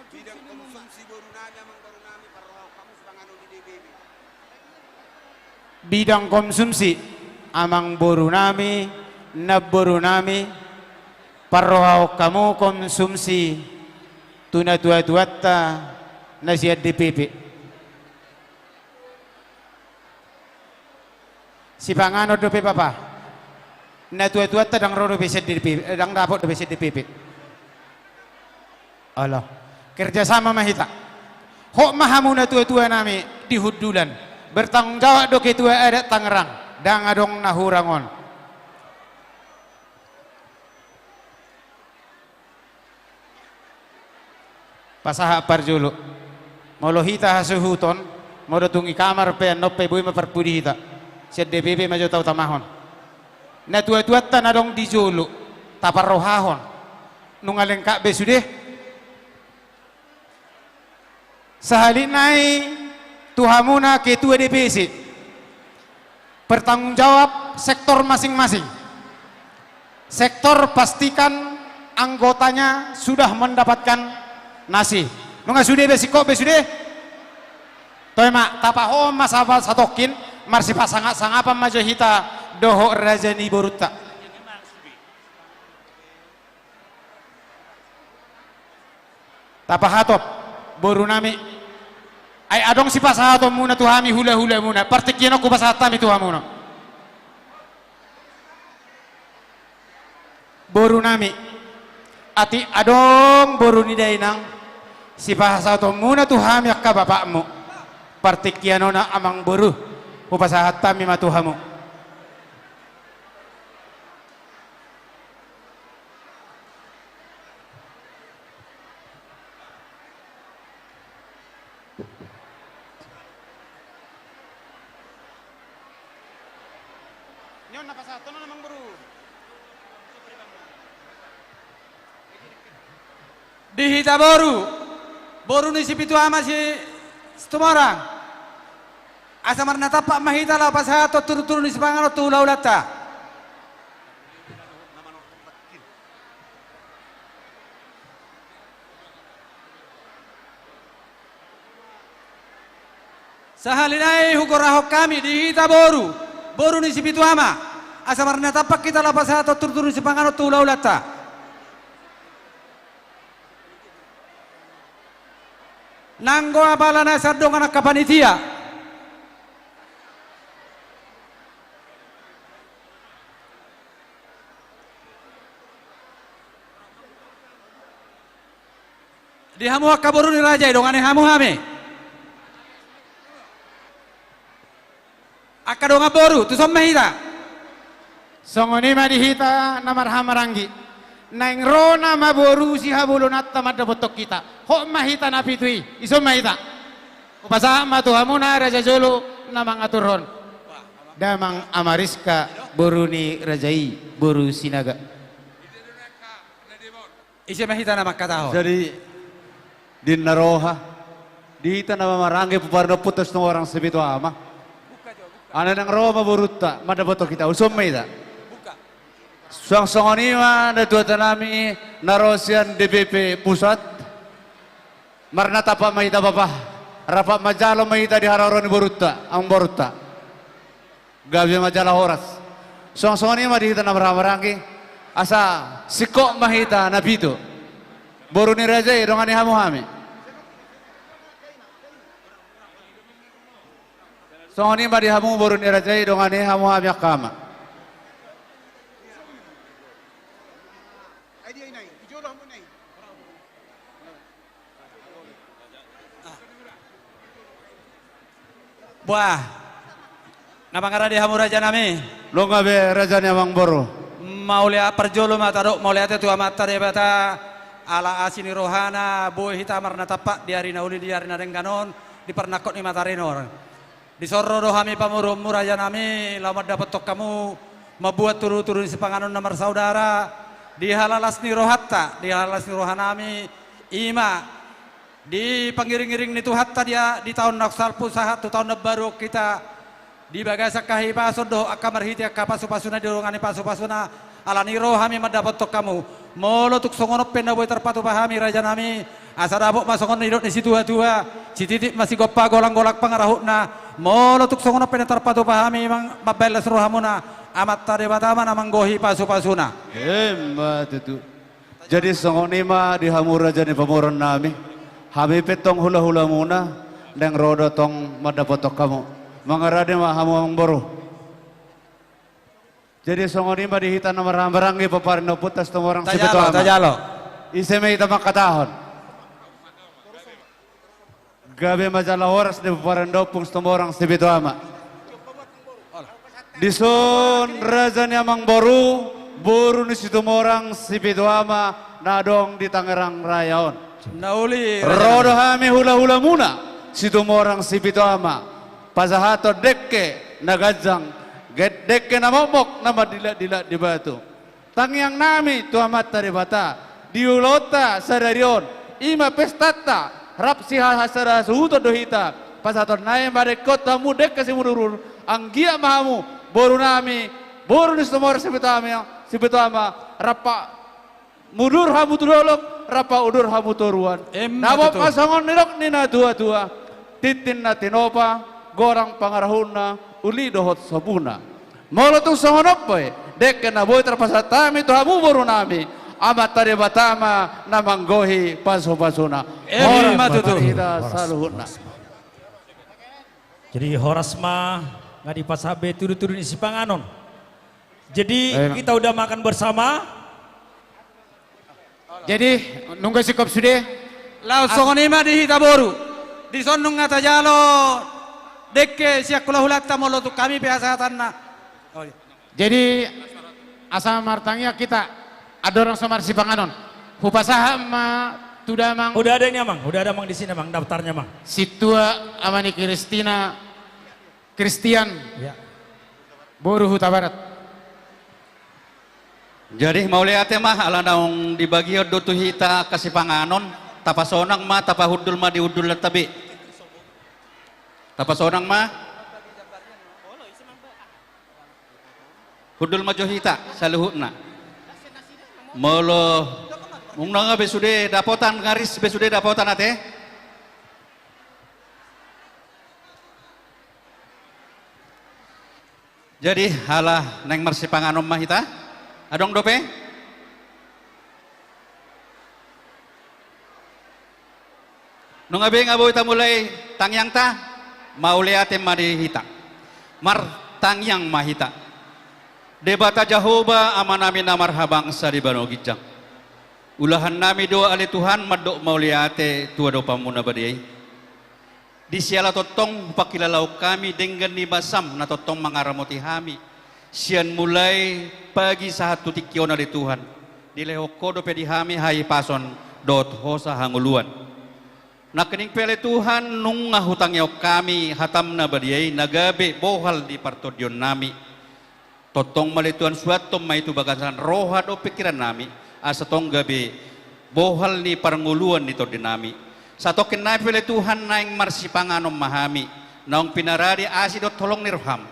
bidang konsumsi boru nami, amang boru nami, parrohahon hamu sipanganon di D P P. Bidang konsumsi, amang boru nami, namboru nami, parrohahon hamu konsumsi tu natua-tuanta na sian D P P. Sipanganon dope bapa. Natua-tuanta dang ro dope sian D P P, eh, dang dapot dope sian D P P. Olo. Kerjasama ma hita. Hot ma hamu natua-tua nami di hundulan. Bertanggung jawab do ketua adat Tangerang. Dang adong na hurang on. Pasahat parjolo. Molo hita hasuhuton, molo tung i kamar pe annon pe boi ma parpudi hita. Sian D P P ma jo tautamahon. Natua-tuanta na adong di jolo, taparrohahon. Nunga lengkap be sude. Sahali nai tu hamuna ketua D P C. Bertanggung jawab sektor masing-masing. Sektor pastikan anggotanya sudah mendapatkan nasi. Nunga sude be, singkop be sude? Toe ma, tapahohom ma sapa satongkin, marsipasangap-sangapan ma jo hita dohot raja ni borunta. Tapahatop, boru nami. Ai adong sipasahatonmuna tu hami hula-hulamuna, partingkian on hupasahat hami tu hamuna. Boru nami, atik adong boru ni dainang, sipasahatonmuna tu hami angka bapakmu. Partingkian on amang boru, hupasahat hami ma tu hamu. Nion na pasahaton on, amang boru. Di hita boru, boru ni si Pitu Ama si Situmorang. Asa marnatampak ma hita laho pasahathon tudutudu ni sipanganon tu hulahulanta. Sahali nai hugorahon hami di hita boru, boru ni si Pitu Ama, asa marnatampak hita laho pasahathon tudutudu ni sipanganon tu hulahulanta. Nanggo apala na sian dongan angka panitia. Di hamu angka boru ni raja i, dongani hamu hami. Angka dongan boru, tuson ma hita. Songon i ma di hita na marhahamaranggi. Naeng ro nama boru sihabolonanta mandapothon hita. Hot ma hita na pitu i, ison ma hita. Hupasahat ma tu hamuna raja jolo na mangaturhon. Damang Ama Rizka, boru ni raja i, boru Sinaga. Ise ma hita na mangkatahon? Jadi, di na roha, di hita na marhahamaranggi pomparan ni ompunta Situmorang si Pitu Ama. Alai naeng ro ma borunta mandapothon hita, uson ma hita. Suang songon i ma natuatuanami na ro sian D P P pusat. Marnatampak ma hita bapa, rap manjalo ma hita di haroro ni borunta, amangborunta. Gabe ma jala horas. Suang songon i ma di hita na marhahamaranggi, asa singkop ma hita na pitu. Boru ni raja i, dongani hamu hami. Songon i ma di hamu boru ni raja i, dongani hamu hami angka ama. Bah, na mangarade hamu rajanami. Nunga be raja ni amangboru. Mauliate, parjolo ma tadok mauliate tu Amanta Debata, ala asi ni rohana boi hita marnatampak di ari na uli, di ari na denggan on, di parnangkok ni matari on. Dison ro do hami pamoruonmu rajanami, laho mandapothon hamu, mambuat tudutudu ni sipanganon na marsaudara, di halalas ni rohanta, di halalas ni rohanami, i ma di pangiringiring ni Tuhanta di, di taon na salpu sahat tu taon na baru on hita, di bagasan hahipason dohot angka marhite angka pasupasuna, didongani pasupasuna, ala ni ro hami mandapothon hamu. Molo tung songon on pe na boi tarpatupa hami rajanami, asa dapot ma songon nidok ni situatua, sititi ma sigompa, golanggolang pangarahutna. Molo tung songon on pe na tarpatupa hami, mang, mambahen las rohamuna, Amanta Debata ma na manggohi pasupasuna. Emma tutu. Jadi songon i ma di hamu raja ni pamoruonnami. Hami pe tong hulahulamuna, naeng ro do tong mandapothon hamu. Mangarade ma hamu amangboru. Jadi songon i ma di hita na marhahamaranggi pomparan ni ompunta Situmorang si Pitu Ama. Tajalo, tajalo. Ise ma hita mangkatahon? Gabe ma jala horas di pomparan ni ompung Situmorang si Pitu Ama. Dison raja ni amangboru, boru ni Situmorang si Pitu Ama na adong di Tangerang Raya on. Na uli, raja. Ro do hami hulahulamuna, Situmorang si Pitu Ama. Pasahathon dengke na ganjang, ge-, dengke na mokmok na mandilakdilak di batu. Tangiangnami tu Amanta Debata, di ulaonta sadari on, i ma pestanta, rap siha-, hasada hasuhuton do hita, pasahaton nai ma dengke on tu hamu dengke simudurudur, anggiat ma hamu, borunami, boru ni Situmorang si Pitu Ama, si Pitu Ama, rap pa mudur hamu tu dolok, rap pa udur hamu toruan. Emma tutu. Dapot ma songon nidok ni natuatua, tintin na tinopa, godang pangarahutna, uli dohot sobuna. Molo tung songon on pe, dengke na boi tarpasahat hami tu hamu borunami, Amanta Debata ma na manggohi pasupasuna. Emma tutu. Horas ma tu hita saluhutna. Jadi horas ma, nga dipasahat be tudutudu ni sipanganon. Jadi, eh, kita udah makan bersama. Jadi, nunga singkop sude. Laos songon i ma di hita boru. Dison nunga tajalo dengke sian hulahulanta molo tung hami pe hasahatanna. Oh, iya. Jadi, asa martangiang hita, andorang so marsipanganon. Hupasahat ma tu damang. Udah ada ini, Amang. Udah ada, Amang, di sini, Amang, daftarnya, Amang. Sintua Ama ni Kristina, Kristian. Ya. Boru Hutabarat. Jadi mauliate ma, ala naung dibagihon do tu hita angka sipanganon, tapasonang ma, tapahundul ma di hundulanta be. Tapasonang ma. Hundul ma jo hita saluhutna. Molo nunga be sude dapotan, nga ris be sude dapotan ate. Jadi ala naeng marsipanganon ma hita. Adong dope? Nunga be nga boi tamulai tangiangta, mauliate ma di hita. Martangiang ma hita. Debata Jahowa, Amanami na marhabangsa di banua ginjang. Ulahannami do ale Tuhan mandok mauliate tu adopanMu na badia i. Di siala tongtong hupangkilalahon hami denggan ni basaM na tongtong mangaramoti hami. Sian mulai pagi sahat tu tingki on ale Tuhan. Dilehon Ho dope di hami hahipason dohot hosa hangoluan. Nangkining pe ale Tuhan nunga hutangihon hami hataM na badia i na gabe bohal ni partondionnami. Tongtong ma ale Tuhan suanhon ma i tu bagasan roha dohot pingkirannami, asa tong gabe bohal ni parngoluan ni tondinami. Satongkin nai pe ale Tuhan naeng marsipanganon ma hami, naung pinarade asi dohot holong ni rohaM.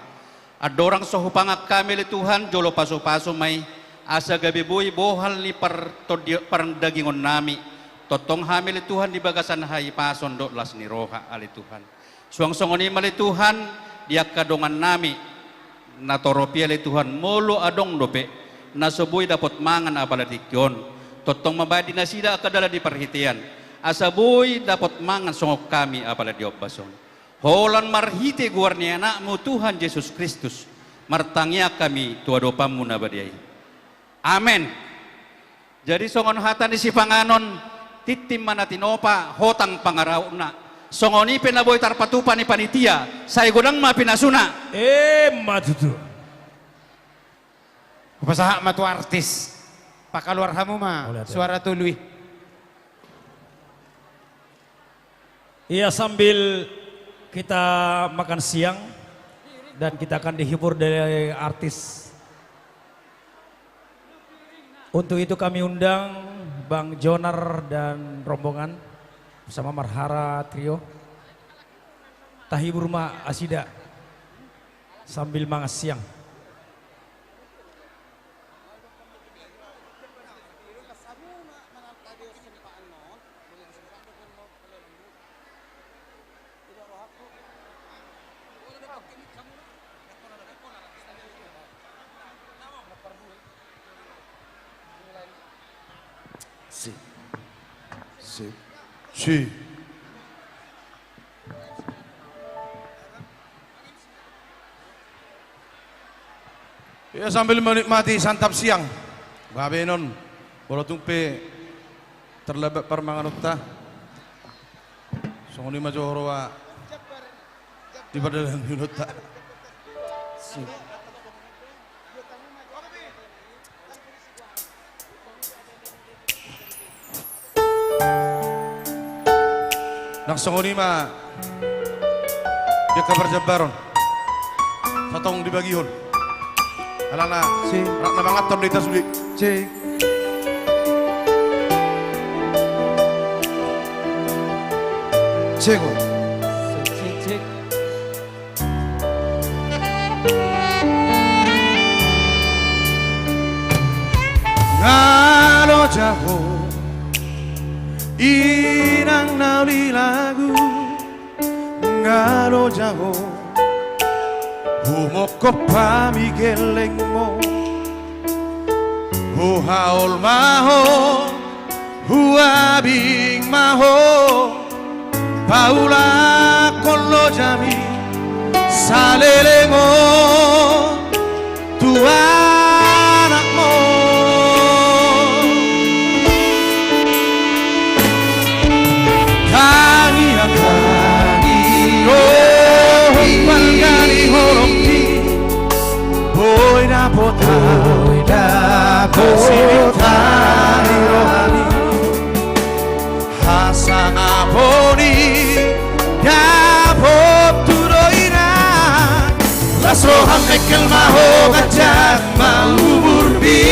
Andorang so hupangan hami ale Tuhan jolo pasupasu ma i, asa gabe boi bohal ni partondi-, pardagingonnami. Tongtong hami ale Tuhan di bagasan hahipason dohot las ni roha ale Tuhan. Suang songon i ma ale Tuhan, di angka dongannami, na torop i ale Tuhan, molo adong dope, na so boi dapot mangan apala tingki on, tongtong mambahen di nasida angka dalan ni parhitean, asa boi dapot mangan songon hami apala di ombas on. Holan marhite goar ni AnakMu Tuhan Jesus Kristus, martangiang hami tu adopanMu na badia i. Amen. Jadi songon hata ni sipanganon, tintin ma na tinopa, hotang pangarahutna. Songon i pe na boi tarpatupa ni panitia, sai godang ma pinasuna. Emma tutu. Hupasahat ma tu artis. Pakaluar hamu ma suara tolu i. Iya, sambil kita makan siang dan kita akan dihibur dari artis. Untuk itu kami undang Bang Jonar dan rombongan bersama Marhara Trio. Tahibur ma nasida sambil mangan siang. Si. Si. Si. Ia, sambil menikmati santap siang, babenon, molo tung pe terlambat parmanganonta. Songon i ma jo roha di pardalanan ni ulaonta. Nang songon i ma di angka parjambaron satong dibagihon. Alana rap na manganhon do hita sude. Cek. Cek. Cek, cek, cek. Nga loja ho, inang na uli lagu, nga loja ho, humongkop hami gellengmo. Huhaol ma ho, huabing ma ho, paulakhon lojami saleleng on tu anakmu. Tangiang, tangiang, oh, balga ni holongmi. Boi dapot, boi dapot hami rohami. Hasangapon i dapot tu do inang. Las roham, mengkel ma ho, ganjang ma umurmi.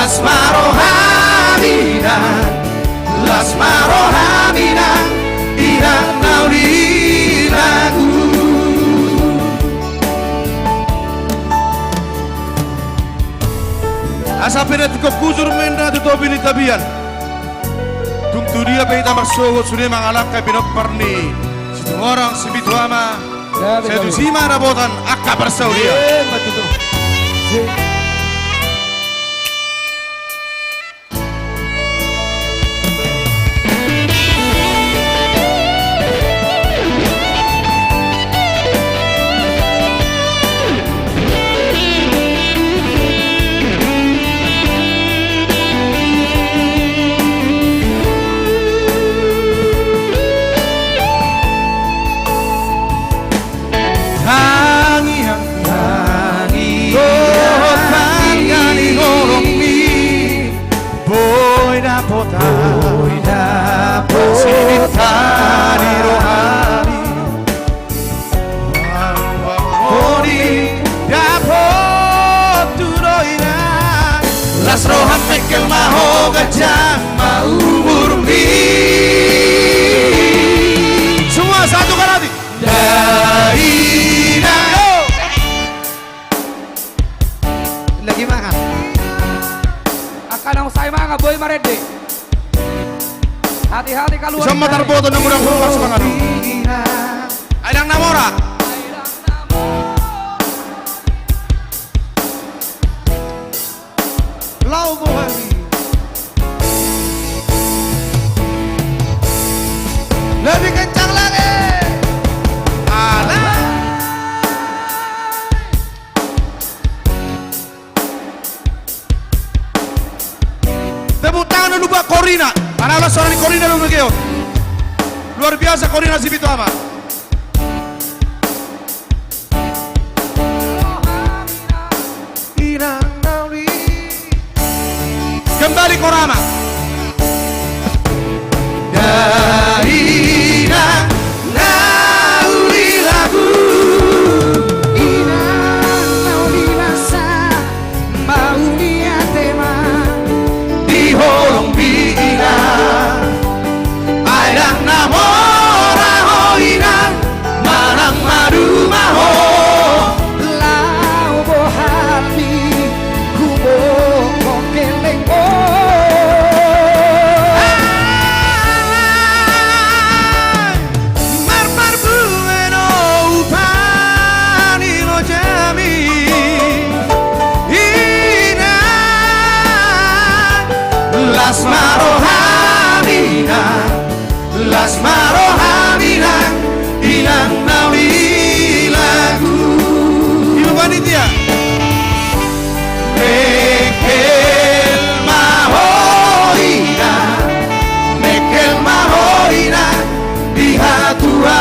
Las ma roham inang, las ma roham inang, inang na uli lagu. Asa pe na tingkos hujur ma inna tu topi ni tapian. Tung tu dia pe hita marsogot sude mangalangka pinompar ni Situmorang Sipitu Ama. Sai tusi ma dapotan angka parsaulian. Tangiang, tangiang, tangiang di holongmi. Boi dapotan, boi dapotan sinta ni rohami. Boi dapot tu do inang. Las roham mengkel ma ho ganjang ma umurmi. Semua satu kali. Dainang. Lagi mangan. Angka naung sai mangan boi marende. Hati-hati kaluar. Sama tarboto na murang ruas mangan. Ai dang na mora. Laho bohal i. Lebih kencang lagi. Alah. Tepuk tangan dulu buat Korina. Mana lo suara di Korina dulu, Geo? Luar biasa Korina Sipitu Ama. Inang na uli. Kembali Korama. Dainang na uli lagu. Inang na uli nasa. Mauliate ma di holongmi inang. Ai dang na mora ho inang. Manang maduma ho. Laho bohal i. Huboan ho geleng ho. Ai marparbue do upa ni lojami. Inang, las ma roham inang, las ma roham inang, inang na uli lagu. Ibu panitia. Mengkel ma ho inang, mengkel ma ho inang, di hatuaonmi.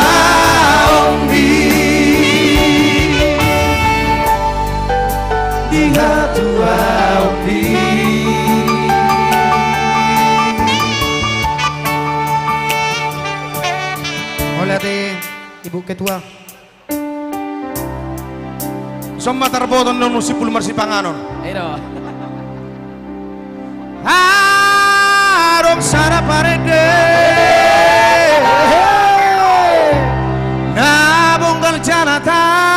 Di hatuaonmi. Mauliate, Ibu Ketua. Songon ma tarboto na molo simpul marsipanganon. Adong sada parende na bonggal jala tarbarita.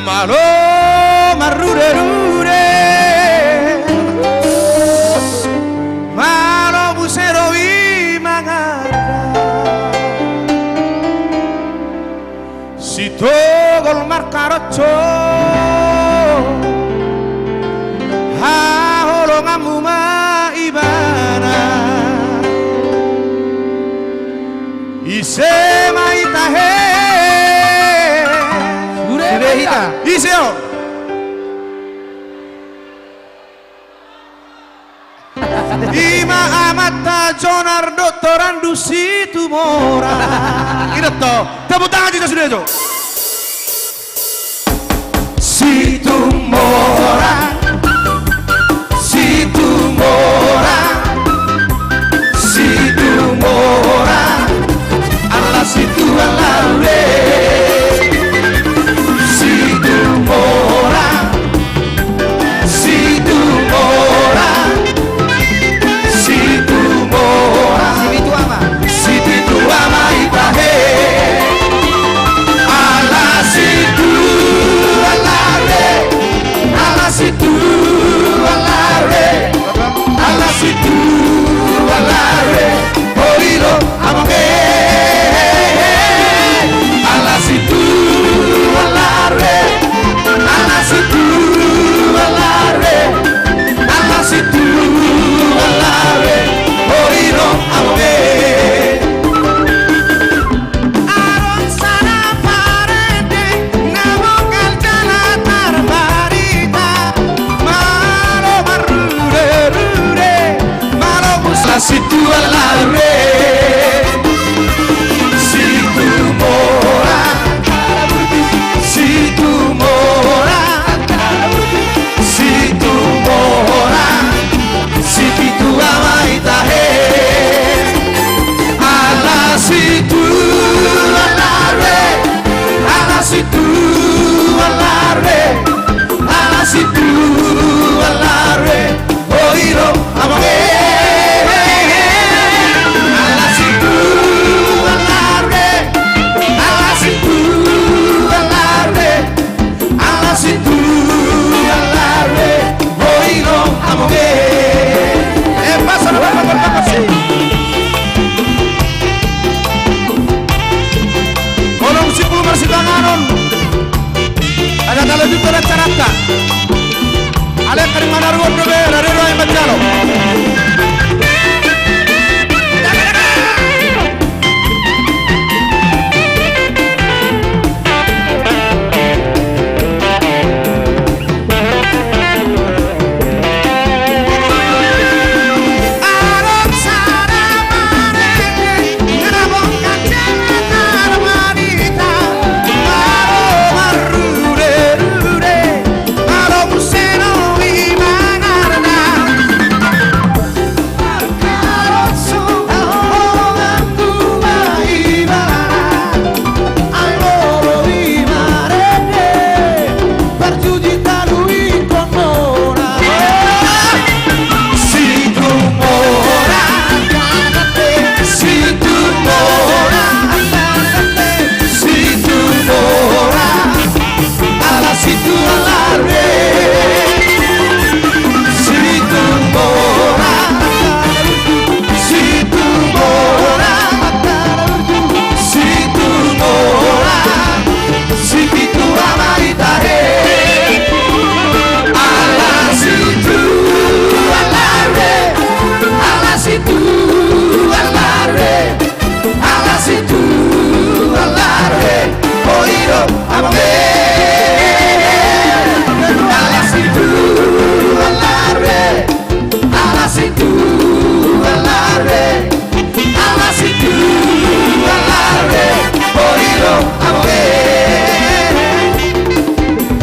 Malo marrude-rude. Malo muse do i mangarda. Sitogol markaroco. Haholonganmu ma ibana. Ise ma i tahe. Sude hita. Ise on. Ima amanta Jonar dohot Torandu Situmorang. Ido to. Tepuk tangan hita sude jo. Situmorang, Situmorang, Situmorang. Ala Situ ala ule. Situmorang. Asa talanjuthon acaranta. Alai angka na manaruhon dope, rade do ahu manjalo.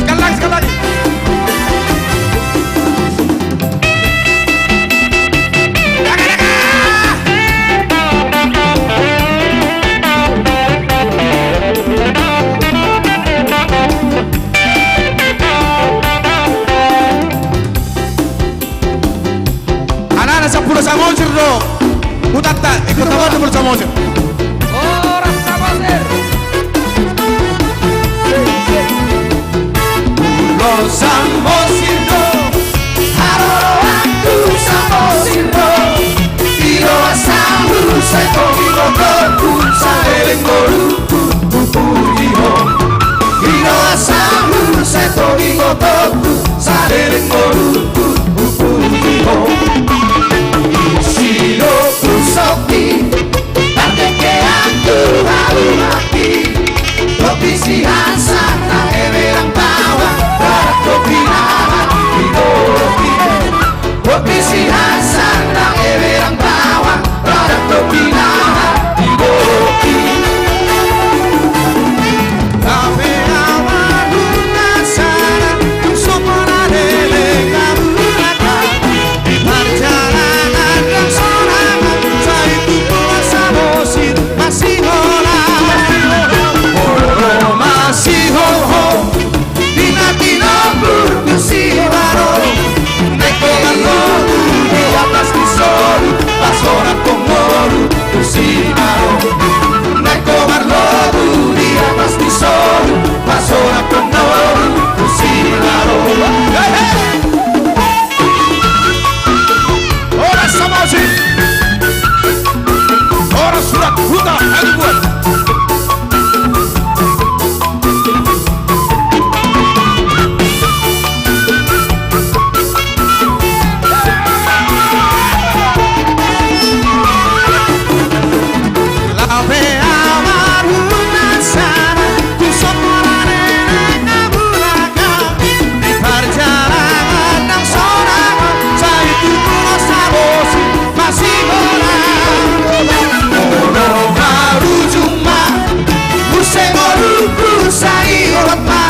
Sekali lagi, sekali lagi. Alana sampulu Samosir do hutanta, ingkon tamba sampulu Samosir. Horas Samosir. Ulos Samosir do, haroroan tu Samosir do. Ido asal muse, tongi botoku, saleleng ngolungku hupuji ho. Ido asal muse, tongi botoku, saleleng ngolungku hupuji ho. Isi do pusokki, pardengkean tu haluaonki. Topi sihansan na heberang bawang, rara topi na di dolok i. Topi sihansan na heberang bawang, rara topi na di dolok i. Lape ahu marhunasana, tung so pola leleng ahu raka. Di parjalanan ndang sonang ahu, sai tung Pulo Samosir masihola. Molo masihoho, di na tinombur tu sibaro. Naeng ho marlobu di atas ni solu, pasoranghon ngolu tu sibaro. Naeng ho marlobu di atas ni solu, pasoranghon ngolu tu sibaro. Horas Samosir. Horas Surat Huta Hatibuan. Lape ahu marhunasana, tung so pola leleng ahu raka. Di parjalanan ndang sonang ahu, sai tung Pulo Samosir masihola. Molo marujung ma muse ngolungku, sai holan ma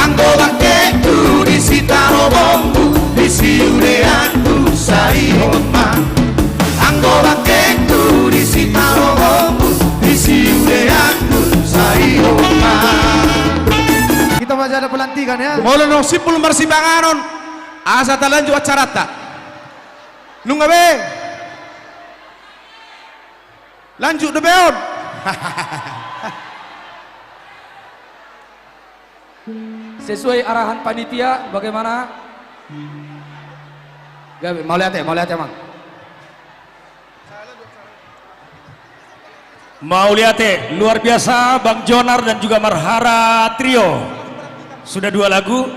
anggo bangkengku di sitarogongku, di siudeanku, sai holan ma anggo bangkengku di sitarogongku, di siudeanku, sai holan ma. Hita ma jala pelantikan ya. Molo naung simpul marsipanganon, asa talanjut acaranta. Nunga be. Lanjut dope on. Sesuai arahan panitia, bagaimana? Gabe, mauliate, mauliate, Amang. Mauliate, luar biasa Bang Jonar dan juga Marhara Trio. Sudah dua lagu,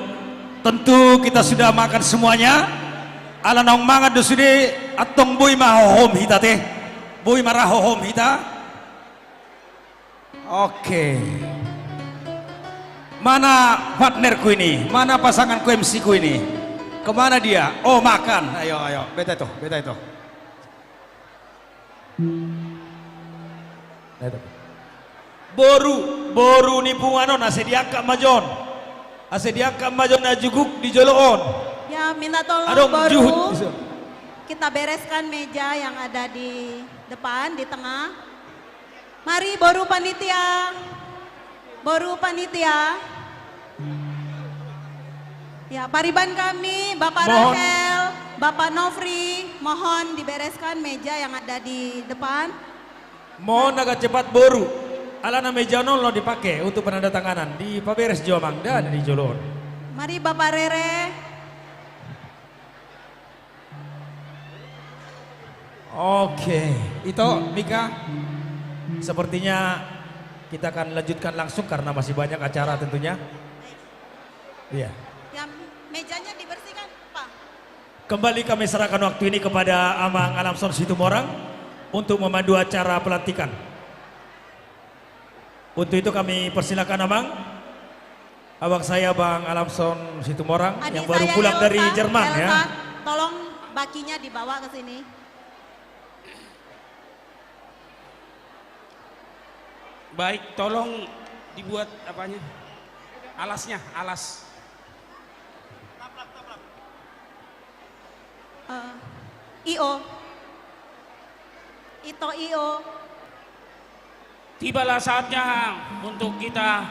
tentu kita sudah makan semuanya. Ala naung mangan do sude, antong boi ma hohom hita te. Boi ma ra hohom hita. Oke. Mana partnerku ini? Mana pasanganku M C-ku ini? Kemana dia? Oh, makan. Ayo, ayo. Beta itu, beta itu. Boru, boru ni punguan on, ase diangkat ma jo on. Ase diangkat ma jo on, na juguk di jolo on. Ya, minta tolong. Adong boru. Juhut. Kita bereskan meja yang ada di depan, di tengah. Mari, boru panitia. Boru panitia. Ya, pariban kami, Bapak Rahel, Bapak Nofri, mohon dibereskan meja yang ada di depan. Mohon agak cepat, boru. Alana meja on laho dipake untuk penandatanganan. Dipaberes jo, Amang, da di jolo on. Mari, Bapak Rere. Oke, Ito, Mika, sepertinya kita akan lanjutkan langsung karena masih banyak acara tentunya. Iya. Ya, mejanya dibersihkan, Pak. Kembali kami serahkan waktu ini kepada Amang Alamson Situmorang untuk memandu acara pelantikan. Untuk itu kami persilakan Amang. Abang saya Bang Alamson Situmorang yang baru pulang dari Jerman, ya. Adik saya Elsa, Elsa, tolong bakinya dibawa ke sini. Baik, tolong dibuat apanya? Alasnya, alas. Eh, I O. Ito I O. Tibalah saatnya untuk kita,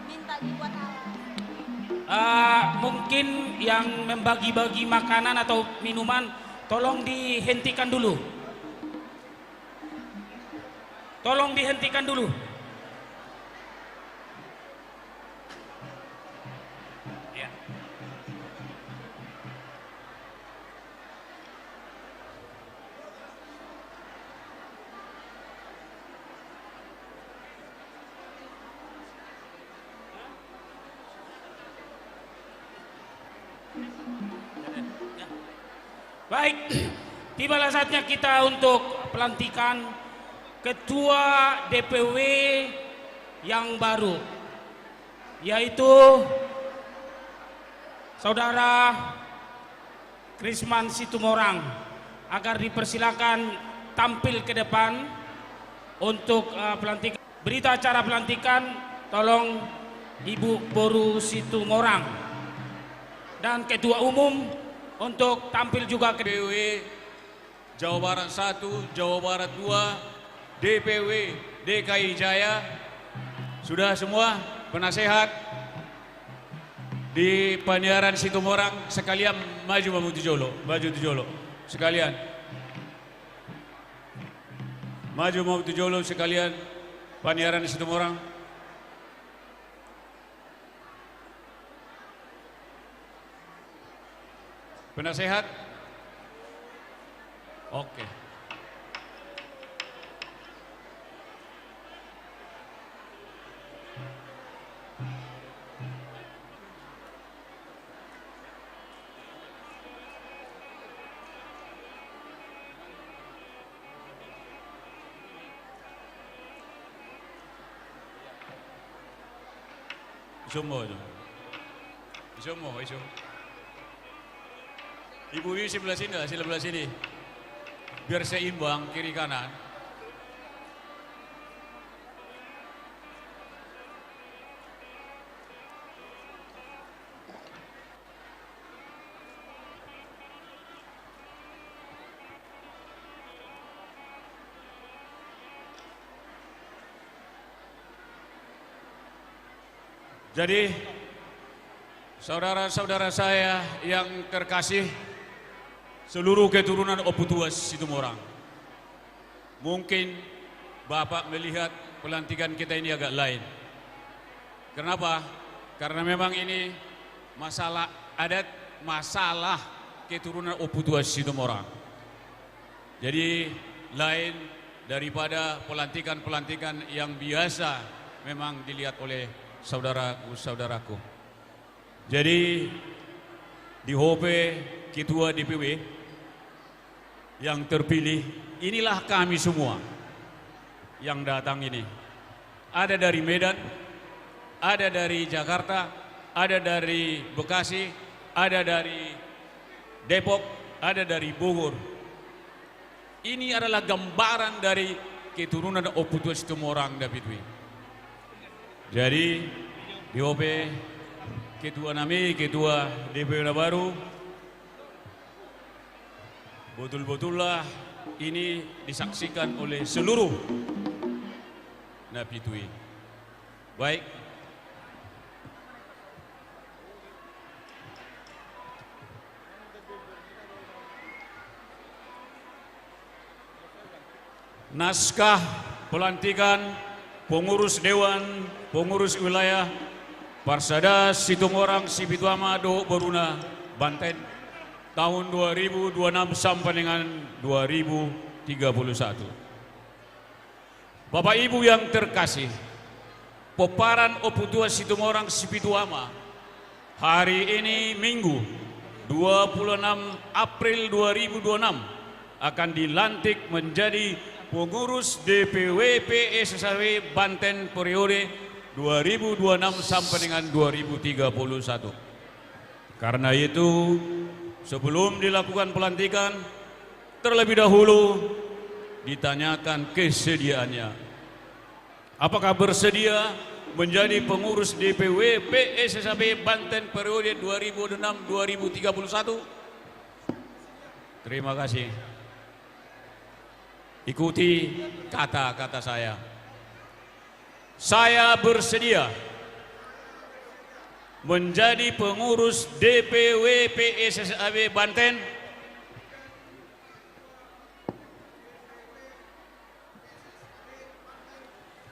minta dibuat alas. Eh, mungkin yang membagi-bagi makanan atau minuman, tolong dihentikan dulu. Tolong dihentikan dulu. Ya. Baik, tibalah saatnya kita untuk pelantikan ketua D P W yang baru, yaitu Saudara Krisman Situmorang, agar dipersilakan tampil ke depan untuk, eh, pelantikan. Berita acara pelantikan, tolong Ibu Boru Situmorang. Dan Ketua Umum untuk tampil juga ke D P W Jawa Barat satu, Jawa Barat dua, D P W D K I Jaya. Sudah semua, penasehat di Paniaran Situmorang sekalian maju ma tu jolo, maju tu jolo sekalian. Maju ma tu jolo sekalian, Paniaran Situmorang. Penasehat? Oke. Isom ma, isom. Isom ma, isom. Ibu, di sebelah sini lah, sebelah sini. Biar seimbang kiri kanan. Jadi, saudara-saudara saya yang terkasih, seluruh keturunan Ompu Tuas Situmorang. Mungkin Bapak melihat pelantikan kita ini agak lain. Kenapa? Karena memang ini masalah adat, masalah keturunan Ompu Tuas Situmorang. Jadi, lain daripada pelantikan-pelantikan yang biasa memang dilihat oleh saudaraku-saudaraku. Jadi, di ho pe ketua D P W yang terpilih, inilah kami semua yang datang ini. Ada dari Medan, ada dari Jakarta, ada dari Bekasi, ada dari Depok, ada dari Bogor. Ini adalah gambaran dari keturunan Ompu Tuan Situmorang Dapitu i. Jadi, di ho pe ketua nami, ketua D P W na baru, betul-betullah ini disaksikan oleh seluruh na pitu i. Baik. Naskah pelantikan pengurus dewan, pengurus wilayah Parsada Situmorang Sipitu Ama dohot boruna Banten tahun dua ribu dua puluh enam sampai dengan dua ribu tiga puluh satu. Bapak Ibu yang terkasih, pomparan Ompu Tuan Situmorang Sipitu Ama hari ini, Minggu, dua puluh enam April dua ribu dua puluh enam, akan dilantik menjadi pengurus D P W P S S A W Banten periode dua ribu dua puluh enam sampai dengan dua ribu tiga puluh satu. Karena itu, sebelum dilakukan pelantikan, terlebih dahulu ditanyakan kesediaannya. Apakah bersedia menjadi pengurus D P W P S S A W Banten periode dua ribu dua puluh enam dua ribu tiga puluh satu? Terima kasih. Ikuti kata-kata saya. Saya bersedia menjadi pengurus D P W P S S A W Banten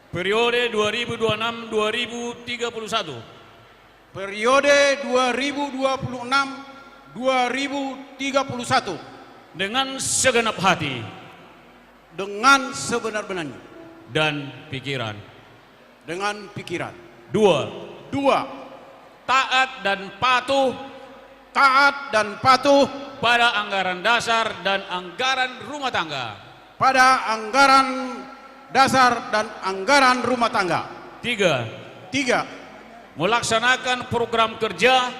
periode dua ribu dua puluh enam dua ribu tiga puluh satu. Periode dua ribu dua puluh enam dua ribu tiga puluh satu. Dengan segenap hati. Dengan sebenar-benarnya. Dan pikiran. Dengan pikiran. Dua. Dua. Taat dan patuh. Taat dan patuh. Pada anggaran dasar dan anggaran rumah tangga. Pada anggaran dasar dan anggaran rumah tangga. Tiga. Tiga. Melaksanakan program kerja.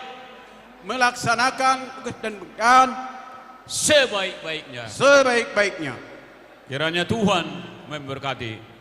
Melaksanakan tugas dan pekerjaan. Sebaik-baiknya. Sebaik-baiknya. Kiranya Tuhan memberkati.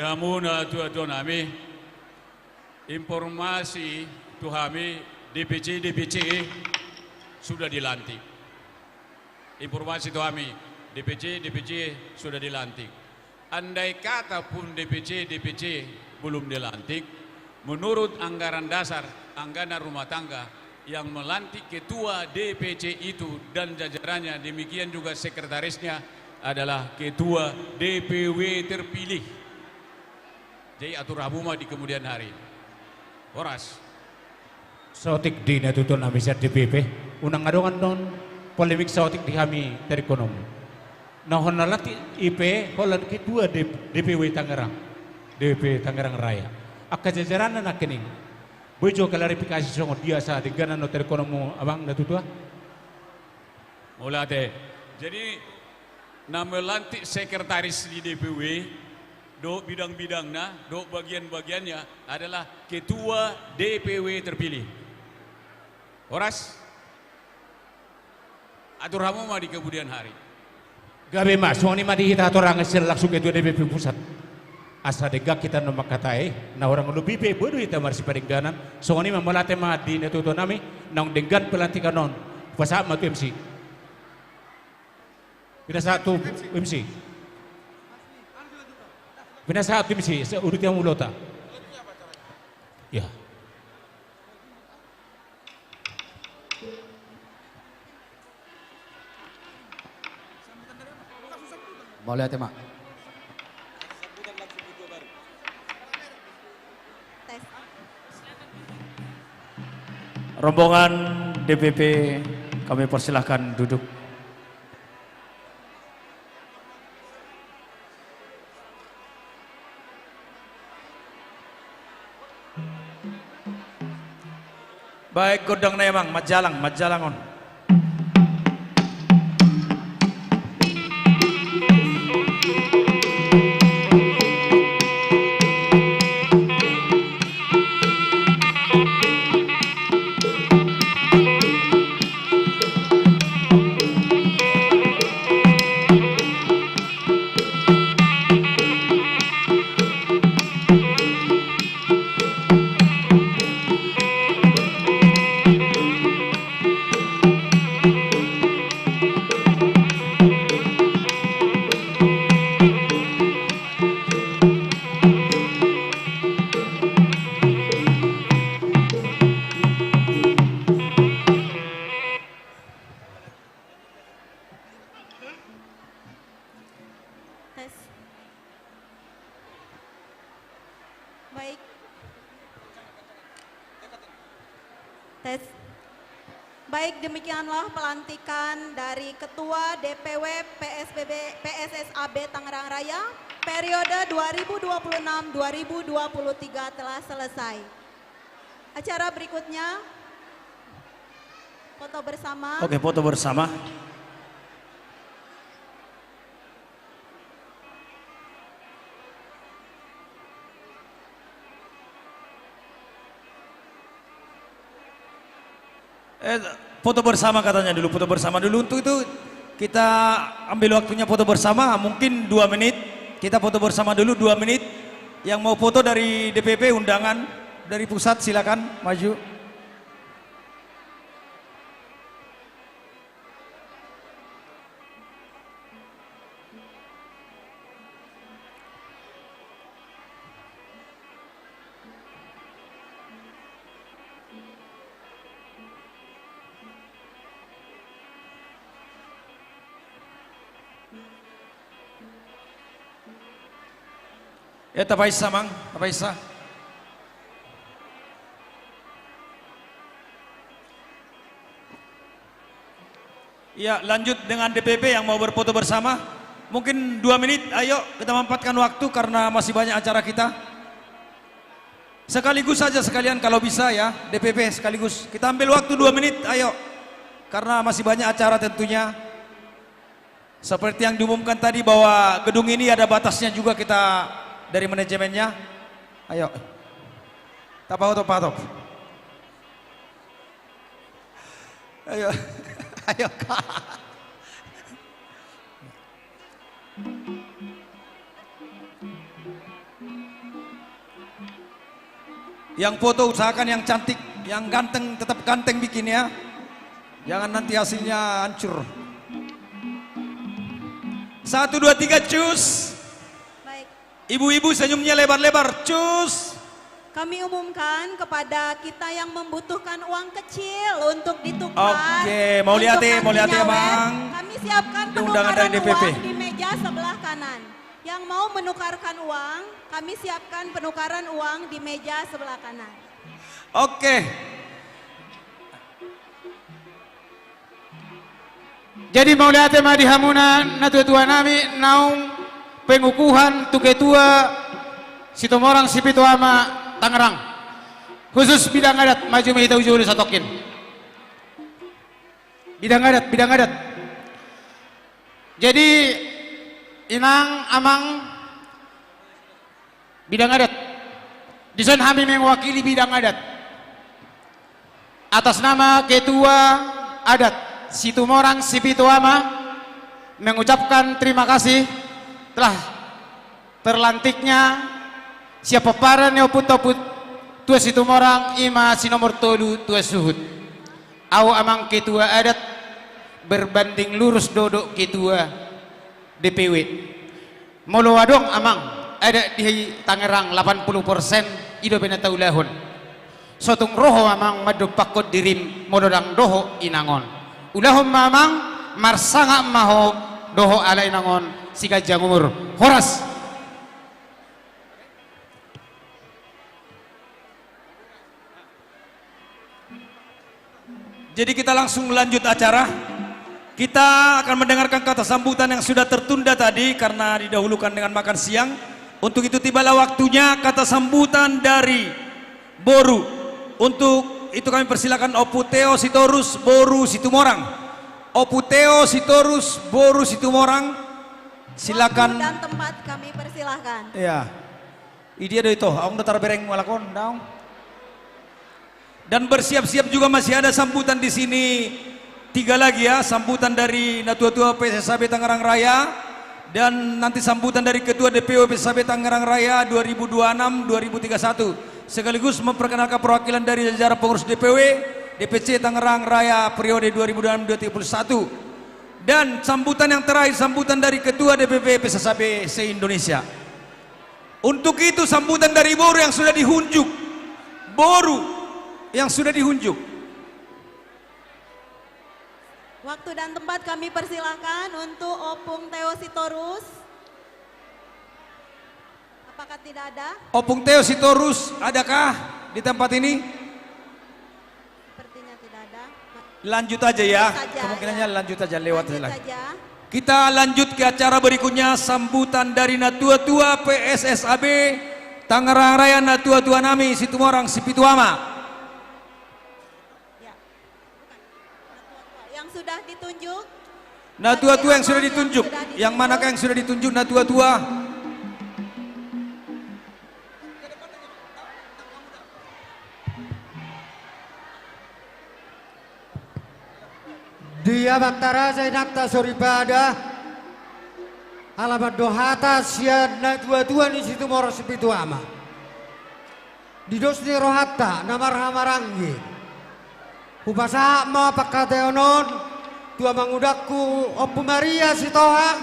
Hamu natuatua nami, informasi tu hami, D P C, D P C sudah dilantik. Informasi tu hami, D P C, D P C sudah dilantik. Andai kata pun D P C, D P C belum dilantik, menurut anggaran dasar, anggaran rumah tangga, yang melantik ketua D P C itu dan jajarannya, demikian juga sekretarisnya adalah ketua D P W terpilih. Jadi atur hamu ma di kemudian hari. Horas. Saotik di natuatua nami sian D P P, unang adong annon polemik saotik di hami taringot on. Na hona lantik i pe holan ketua D-, D P W Tangerang, D P Tangerang Raya. Angka jajaranna nangkining. Boi jo klarifikasi songon dia asa denggan annon taringot on, amang natuatua. Mauliate. Jadi, na melantik sekretaris di D P W, dohot bidang-bidangna, dohot bagian-bagiannya adalah ketua D P W terpilih. Horas? Atur hamu ma di kemudian hari. Gabe ma, songon i ma di hita hatorangan sian langsung ketua D P P pusat. Asa denggan hita na mangkatai, na hurang lobi pe boi do hita marsipadengganan, songon i ma, mauliate ma di natuatua nami, naung denggan pelantikan on. Pasahat ma tu M C. Pinasahat tu M C. Pinasahat tu M C, se-, uduti hamu ulota. Ya. Mauliate ma. Tes. Rombongan D P P, kami persilahkan duduk. Baik, gondang na, amang, manjalang, manjalang on. Tes. Baik. Tes. Baik, demikianlah pelantikan dari Ketua D P W P S B B, P S S A B Tangerang Raya, periode dua ribu dua puluh enam dua ribu dua puluh tiga telah selesai. Acara berikutnya, foto bersama. Oke, foto bersama. Eh, foto bersama katanya dulu, foto bersama dulu. Untuk itu, kita ambil waktunya foto bersama, mungkin dua menit. Kita foto bersama dulu dua menit. Yang mau foto dari D P P, undangan dari pusat, silakan maju. Ya, tapaisa, amang, tapaisa. Ya, lanjut dengan D P P yang mau berfoto bersama. Mungkin dua menit, ayo kita mampatkan waktu karena masih banyak acara kita. Sekaligus saja sekalian kalau bisa ya, D P P sekaligus. Kita ambil waktu dua menit, ayo. Karena masih banyak acara tentunya. Seperti yang diumumkan tadi bahwa gedung ini ada batasnya juga kita dari manajemennya. Ayo. Tapaotop, tapaotop. Ayo. Ayo, Kak. Yang foto usahakan yang cantik, yang ganteng tetap ganteng bikin ya. Jangan nanti hasilnya hancur. Satu, dua, tiga, cus. Baik. Ibu-ibu senyumnya lebar-lebar, cus. Kami umumkan kepada kita yang membutuhkan uang kecil untuk ditukar. Oke, mauliate, untuk mauliate, nantinya, Bang. Kami siapkan penukaran uang di meja sebelah kanan. Yang mau menukarkan uang, kami siapkan penukaran uang di meja sebelah kanan. Oke. Jadi mauliate ma di hamuna natuatua nami naung pengukuhan tu ketua Situmorang Sipitu Ama Tangerang. Khusus bidang adat, maju ma hita tu jolo satongkin. Bidang adat, bidang adat. Jadi, inang, amang, bidang adat. Dison hami mewakili bidang adat. Atas nama Ketua Adat Situmorang Sipitu Ama mengucapkan terima kasih telah terlantiknya sian pomparan ni ompunta Ompu Tua Situmorang, i ma si nomor tolu Tua Suhut. Au amang ketua adat berbanding lurus do dohot ketua D P W. Molo adong amang adat di Tangerang lapan puluh persen, i dope na taulahon. So tung ro ho amang mandompakkon dirim molo ndang dohot inang on. Ulahon ma amang, marsangap ma ho dohot ala inang on, siganjang umur. Horas. Jadi kita langsung lanjut acara. Kita akan mendengarkan kata sambutan yang sudah tertunda tadi karena didahulukan dengan makan siang. Untuk itu tibalah waktunya kata sambutan dari boru. Untuk itu kami persilakan Ompu Teo Sitorus, boru Situmorang. Ompu Teo Sitorus, boru Situmorang. Silakan. Waktu dan tempat kami persilahkan. Iya. Idia do ito, aung do tarbereng walakon, daong. Dan bersiap-siap juga masih ada sambutan di sini tiga lagi ya, sambutan dari Natua-tua P S S A B Tangerang Raya, dan nanti sambutan dari Ketua D P W P S S A B Tangerang Raya dua ribu dua enam dua ribu tiga satu, sekaligus memperkenalkan perwakilan dari jajaran pengurus D P W, D P C Tangerang Raya periode dua ribu dua enam dua ribu tiga puluh satu. Dan sambutan yang terakhir, sambutan dari Ketua D P P P S S A B se-Indonesia. Untuk itu, sambutan dari boru yang sudah dihunjuk. Boru yang sudah dihunjuk. Waktu dan tempat kami persilahkan untuk Opung Teo Sitorus. Apakah tidak ada? Opung Teo Sitorus, adakah di tempat ini? Sepertinya tidak ada. Lanjut aja ya. Lanjut saja, kemungkinannya ya. Lanjut aja, lewat aja. Lanjut saja. Kita lanjut ke acara berikutnya, sambutan dari Natua-tua P S S A B Tangerang Raya, Natua-tua nami Situmorang Sipitu Ama. Ya. Bukan. Natua-tua yang sudah ditunjuk. Natua-tua yang sudah ditunjuk. Yang manakah yang sudah ditunjuk, Natua-tua? Di amanta raja, inanta soripada, ala mandok hata sian natua-tua ni Situmorang Sipitu Ama. Di dos ni rohanta na marhahamaranggi, hupasahat ma pangkataion on tu amangudangku Ompu Maria Sitohang,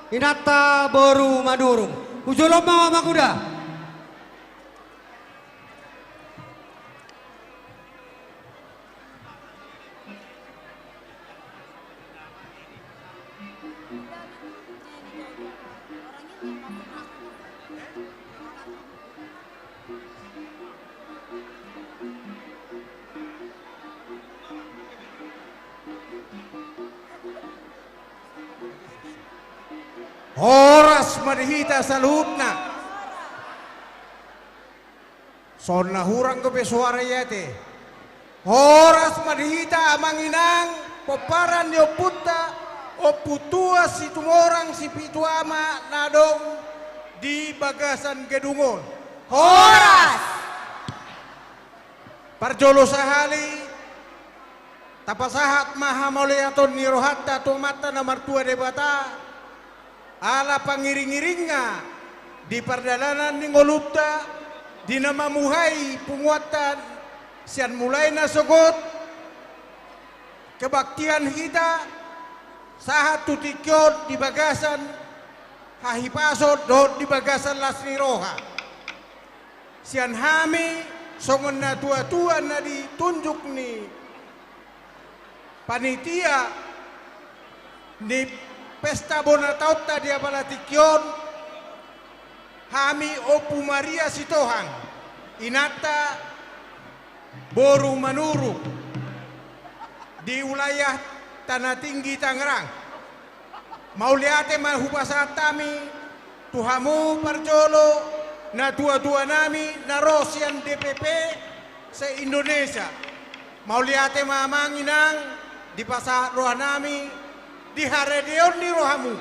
inanta boru Manurung. Hujolo ma, amanguda. Horas ma di hita saluhutna. Songon na hurang dope soara i ate. Horas ma di hita amang inang, pomparan ni ompunta, Ompu Tua Situmorang Sipitu Ama na adong di bagasan gedung on. Horas! Parjolo sahali, tapasahat ma hamauliateon ni rohanta tu Amanta na martua Debata, ala pangiring-iringna di pardalanan ni ngolunta, Di na mamuhai punguanta sian mulai na sogot, kebaktian hita sahat tu tingki on di bagasan hahipason dohot di bagasan las ni roha. Sian hami songon na tua-tua na ditunjuk ni panitia ni pesta bona taonta di apala tingki on, hami Ompu Maria Sitohang, inanta boru Manurung, di wilayah Tanah Tinggi Tangerang. Mauliate ma hupasahat hami tu hamu parjolo, na tua-tua nami na ro sian D P P se-Indonesia. Mauliate ma amang inang, dipasahat roha nami di haredeon ni rohamu.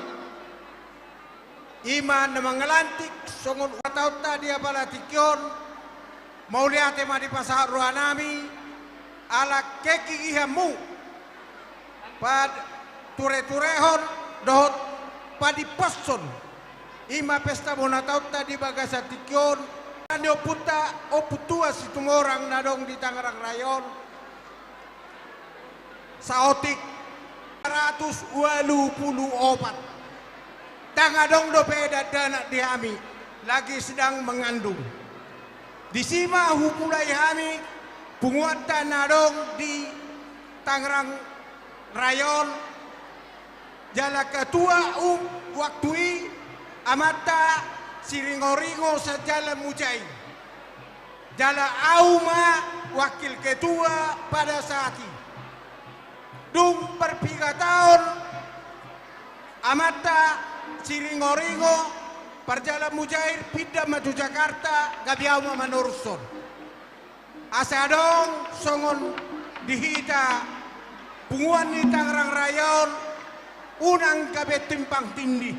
I ma na mangalantik songon ulang taonta di apala tingki on. Mauliate ma dipasahat roha nami, ala kegigihanmu pature-turehon dohot padipashon i ma pesta bona taonta di bagasan tingki on. Ni ompunta, Ompu Tua Situmorang na adong di Tangerang Raya on, saotik saratus ualu pulu opat. Ndang adong dope dakdanak di hami, lagi sedang mengandung. Disi ma hupulai hami punguanta na adong di Tangerang Raya on, jala ketua umum waktu i amanta Siringoringo Sanjalan Mujair. Jala au ma wakil ketua pada saat i. Dung parpiga taon amanta Siringoringo Parjalan Mujair pinda ma tu Jakarta, gabe au ma manorushon. Asa adong songon di hita punguan ni Tangerang Raya on, unang gabe timpang tindih.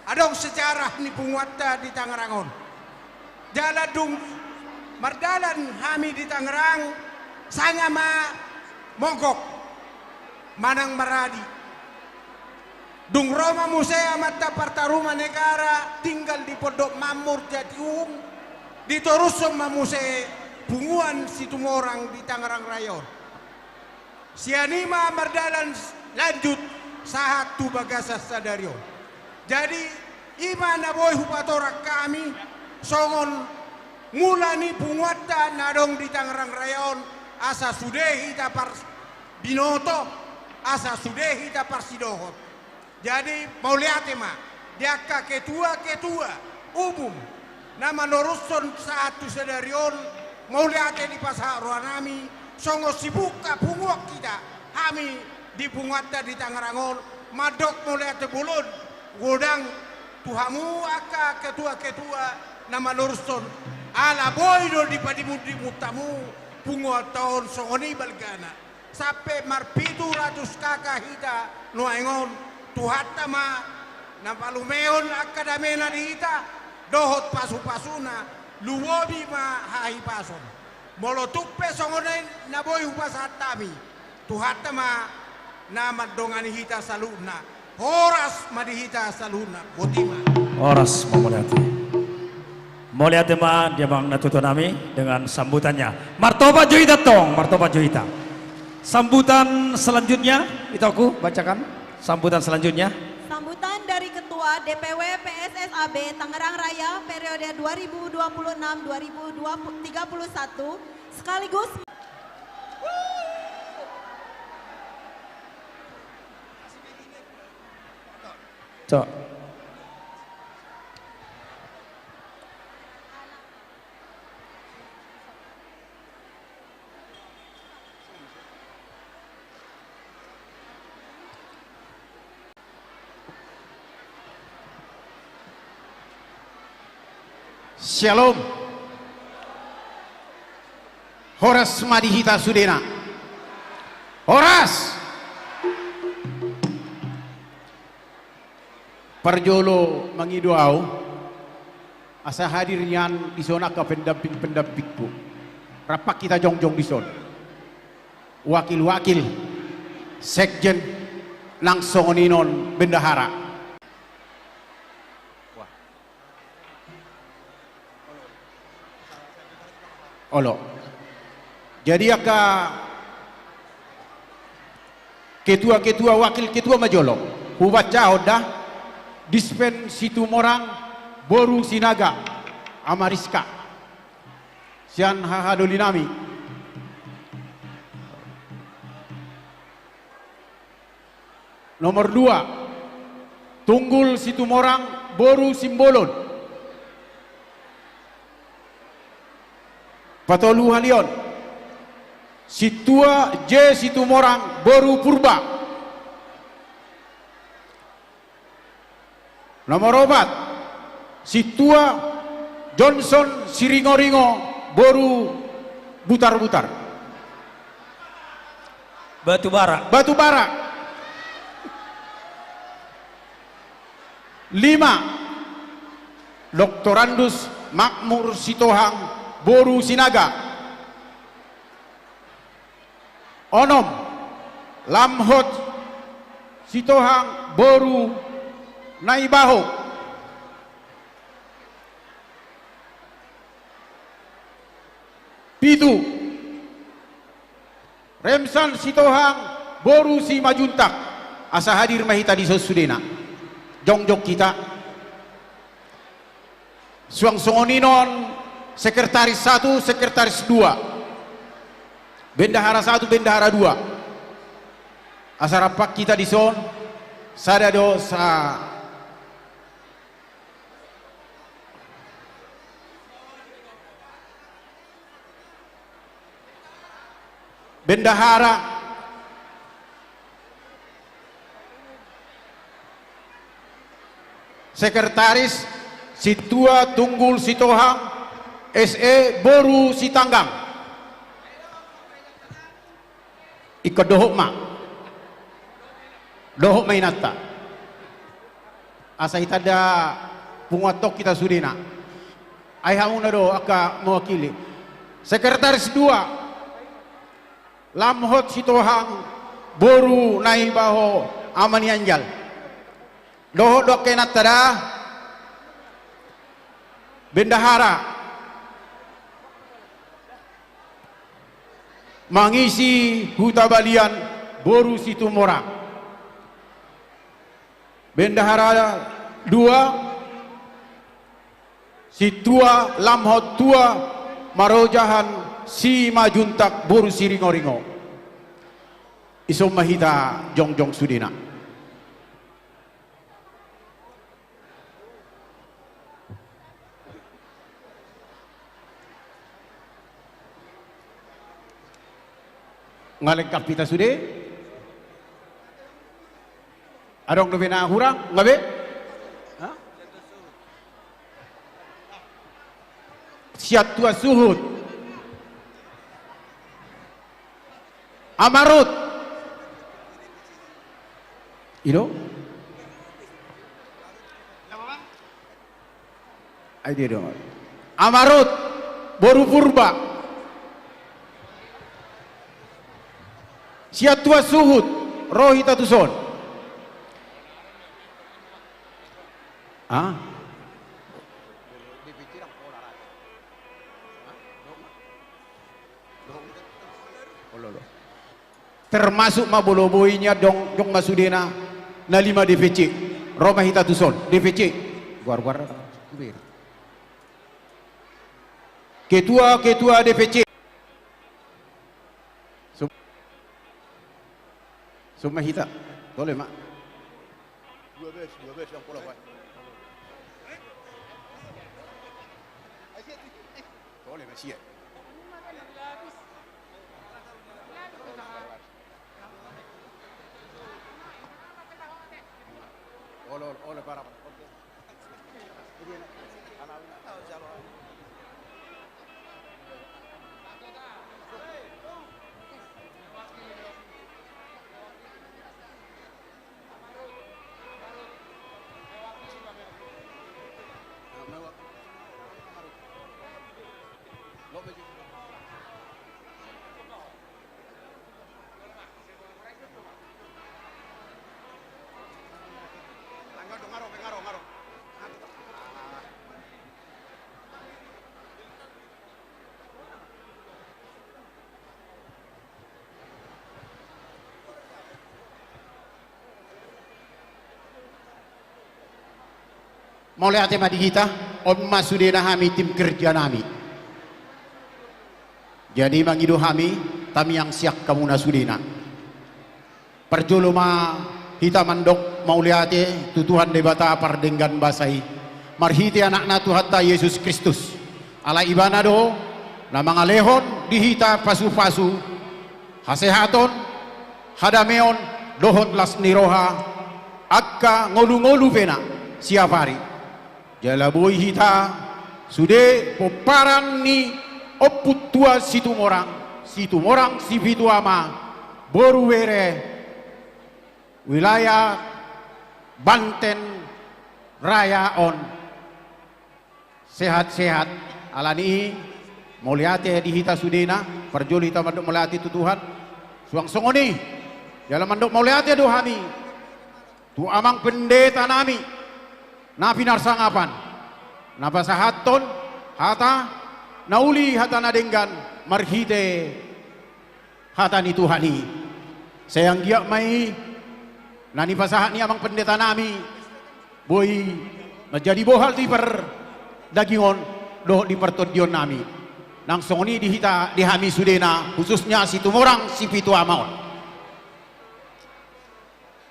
Adong sejarah ni punguanta di Tangerang on. Jala dung mardalan hami di Tangerang, sanga ma mogok manang maradi. Dung ro ma muse amanta Partaruman Negara tinggal di Pondok Makmur Jatiuhung, ditorushon ma muse punguan Situmorang di Tangerang Raya on. Sian i ma mardalan lanjut sahat tu bagasan sadari on. Jadi, i ma na boi hupatorang hami songon mula ni punguanta na adong di Tangerang Raya on, asa sude hita parbinoto, asa sude hita parsidohot. Jadi, mauliate ma di angka ketua-ketua umum na manorushon sahat tu sadari on, mauliate dipasahat roha nami, songon sibuka punguan hita, hami di punguanta di Tangerang on, mandok mauliate bolon godang tu hamu angka ketua-ketua na manorushon, ala boi do dipadimun-dimun hamu punguanta on songon i balgana. Sampe marpitu ratus K K hita nuaeng on, Tuhanta ma na palumehon angka damena di hita, dohot pasu-pasuna, lumobi ma hahipason. Molo tung pe songon i na boi hupasahat hami, Tuhanta ma na mandongani hita saluhutna. Horas ma di hita saluhutna, botima. Horas ma, mauliate. Mauliate ma di amang na tuatua nami dengan sambutannya. Martopak jo hita tong, martopak jo hita. Sambutan selanjutnya, Itoku, bacakan sambutan selanjutnya. Sambutan dari Ketua D P W P S S A B Tangerang Raya periode dua ribu dua puluh enam dua ribu dua puluh, tiga puluh satu, sekaligus Cok. Syalom. Horas ma di hita sudena. Horas. Parjolo mangido au asa hadir nian dison angka pendamping-pendampingku. Rap hita jongjong dison. Wakil-wakil sekjen nang songon i non bendahara. Olo. Jadi angka ketua-ketua, wakil ketua ma jolo. Hubaca on da. Dispen Situmorang boru Sinaga, Ama Rizka. Sian hahadolinami. Nomor dua, Tunggul Situmorang boru Simbolon. Patolu hali on, Sintua J Situmorang boru Purba. Nomor opat, Sintua Johnson Siringoringo boru Butarbutar. Batubara. Batubara. Lima, Doktorandus Makmur Sitohang boru Sinaga. Onom, Lamhot Sitohang boru Naibaho. Pitu, Remsan Sitohang boru Simanjuntak. Asa hadir ma hita dison sudena. Jongjong hita. Suang songon i non, sekretaris satu, sekretaris dua. Bendahara satu, bendahara dua. Asa rap hita dison, sada do sa- Bendahara. Sekretaris, Sintua Tunggul Sitohang, S E boru Sitanggang. Ingkon dohot ma. Dohot ma inanta. Asa hitanda punguan tok hita sudena. Ai hamuna do angka mewakili. Sekretaris dua, Lamhot Sitohang boru Naibaho, Ama ni Anjal. Dohot do angka inanta da. Bendahara. Mangisi Hutabalian boru Situmorang. Bendahara dua, Sintua Lamhot Tua Marojahan Simanjuntak boru Siringoringo. Dison ma hita jongjong sudena. Nga lengkap hita sude? Adong dope na hurang? Nga be? Ha? Sian tuan suhut. Amarut. I do? Ai dia do. Amarut. Boru Purba. Sian tuan suhut. Ro hita tuson. Ah. Olo, olo. Termasuk ma molo boi nian dong, dong ma sudena na lima D P C. Ro ma hita tuson, D P C. Goar-goar. Ketua, ketua D P C. Sum-, sum ma hita. Tole ma. Dua belas, dua belas yang pola, Pak. Tole ma sia. Olo, olo, olo, para, para. Mauliate ma di hita, on ma sudena hami tim kerja nami. Jadi mangido hami, tamiang sian hamuna sudena. Parjolo ma hita mandok mauliate tu Tuhan Debata pardenggan basa i, marhite Anakna Tuhanta Jesus Kristus. Ala Ibana do na mangalehon di hita pasupasu, hasehaton, hadameon, dohot las ni roha, angka ngolungolu pe na siap ari. Jala boi hita sude pomparan ni Ompu Tuan Situmorang, Situmorang Sipitu Ama, boru bere, wilayah Banten Raya on, sehat-sehat. Alani i, mauliate di hita sudena, parjolo hita mandok mauliate tu Tuhan. Suang songon i, jala mandok mauliate do hami tu amang pendeta nami na pinarsangapan, na pasahathon hata na uli, hata na denggan, marhite hata ni Tuhan i. Sai anggiat ma i na nipasahat ni amang pendeta nami boi manjadi bohal di pardagingon dohot di partondion nami. Nang songon i di hita, di hami sudena, khususnya Situmorang Sipitu Ama on.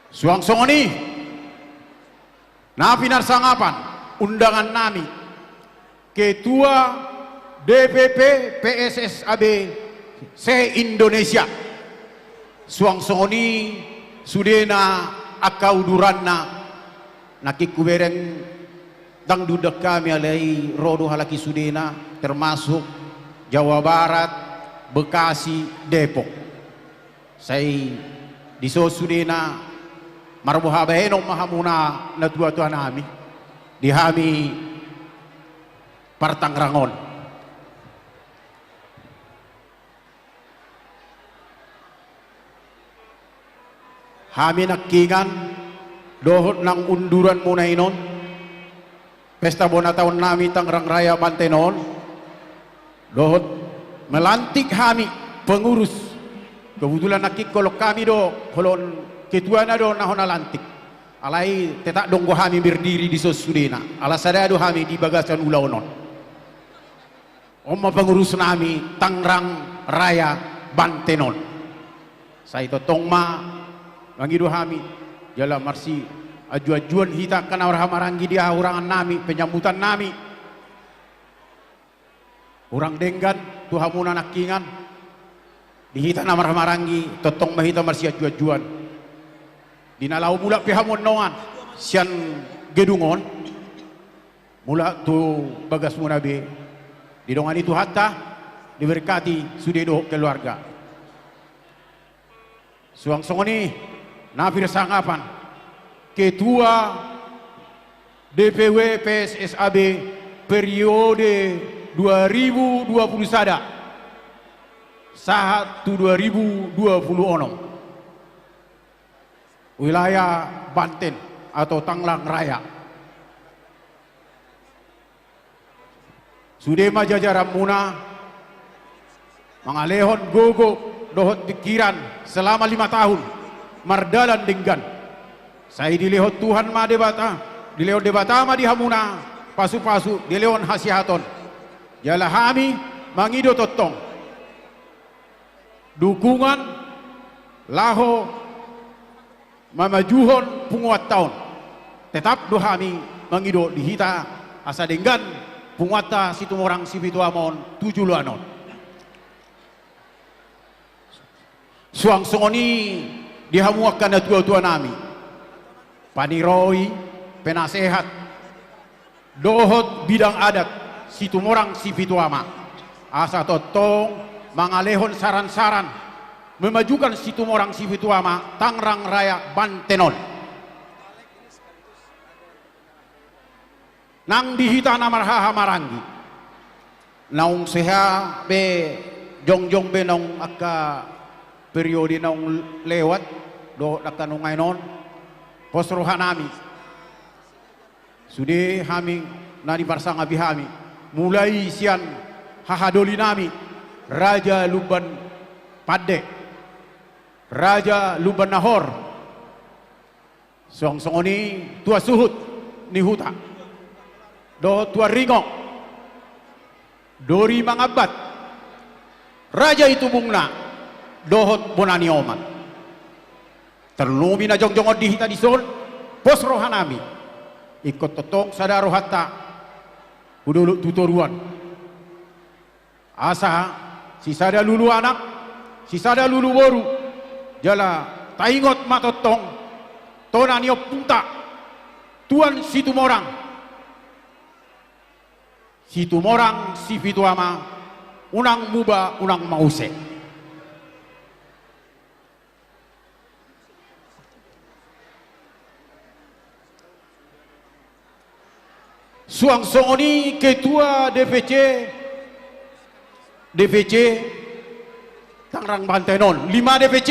Suang songon i, na pinarsangapan undangan nami, Ketua D P P P S S A B se-Indonesia. Suang songon i sudena angka uduranna, nangkin hubereng ndang diundang hami alai ro do halak i sudena, termasuk Jawa Barat, Bekasi, Depok. Sai dison sudena marboha bahenon ma hamuna natua-tua nami di hami partangrang on. Hami nangkiningan dohot nang unduran muna inon, pesta bona taon nami Tangerang Raya Banten on, dohot melantik hami pengurus. Kebetulan nangkin holong hami do, holong ketuana do na hona lantik. Alai tetap dong do hami berdiri dison sudena, ala sada do hami di bagasan ulaon on. On ma pengurus nami Tangerang Raya Banten on. Sai tongtong ma mangido hami, jala marsianju-anjuan hita angka na marhahamaranggi di hahurangan nami, penyambutan nami. Hurang denggan tu hamuna nangkiningan, di hita na marhahamaranggi, tongtong ma hita marsianju-anjuan. Di na laho mulak pe hamu annon sian gedung on, mulak tu bagasmuna be, didongani Tuhanta, diberkati sude dohot keluarga. Suang songon i, na pinarsangapan, Ketua D P W P S S A B periode dua ribu dua puluh sada sahat tu dua ribu dua puluh onom. Wilayah Banten atau Tangerang Raya. Sude ma jajaranmuna mangalehon gogo dohot pikiran selama lima tahun mardalan denggan. Sai dilehon Tuhan ma Debata, dilehon Debata ma di hamuna pasupasu, dilehon hasehaton. Jala hami mangido tongtong dukungan laho mamajuhon punguanta on. Tetap do hami mangido di hita asa denggan punguanta Situmorang Sipitu Ama on tu joloan on. Suang songon i di hamu angka natua-tua nami, paniroi, penasehat, dohot bidang adat Situmorang Sipitu Ama, asa tongtong mangalehon saran-saran memajukan Situmorang Sipitu Ama Tangerang Raya Banten on. Nang di hita na marhahamaranggi, naung seha be, jongjong be naung angka periode naung lewat dohot angka nunga inon, pos roha nami. Sude hami na niparsangapi hami, mulai sian hahadoli nami, Raja Lumban Pande, Raja Lumban Nahor, suang songon i tua suhut ni huta, dohot Tuan Ringo, Dori Mangambat, Raja Itubungna, dohot bona ni oman. Tarlumobi na jongjong on di hita dison, pos rohanami. Ingkon tongtong sada rohanta, tu dolok tu toruan. Asa sisada lulu anak, sisada lulu boru, jala taingot ma tongtong tona ni ompunta, Tuan Situmorang. Situmorang Sipitu Ama, unang muba, unang mause. Suang songon i ketua D P C, D P C Tangerang Banten on, lima D P C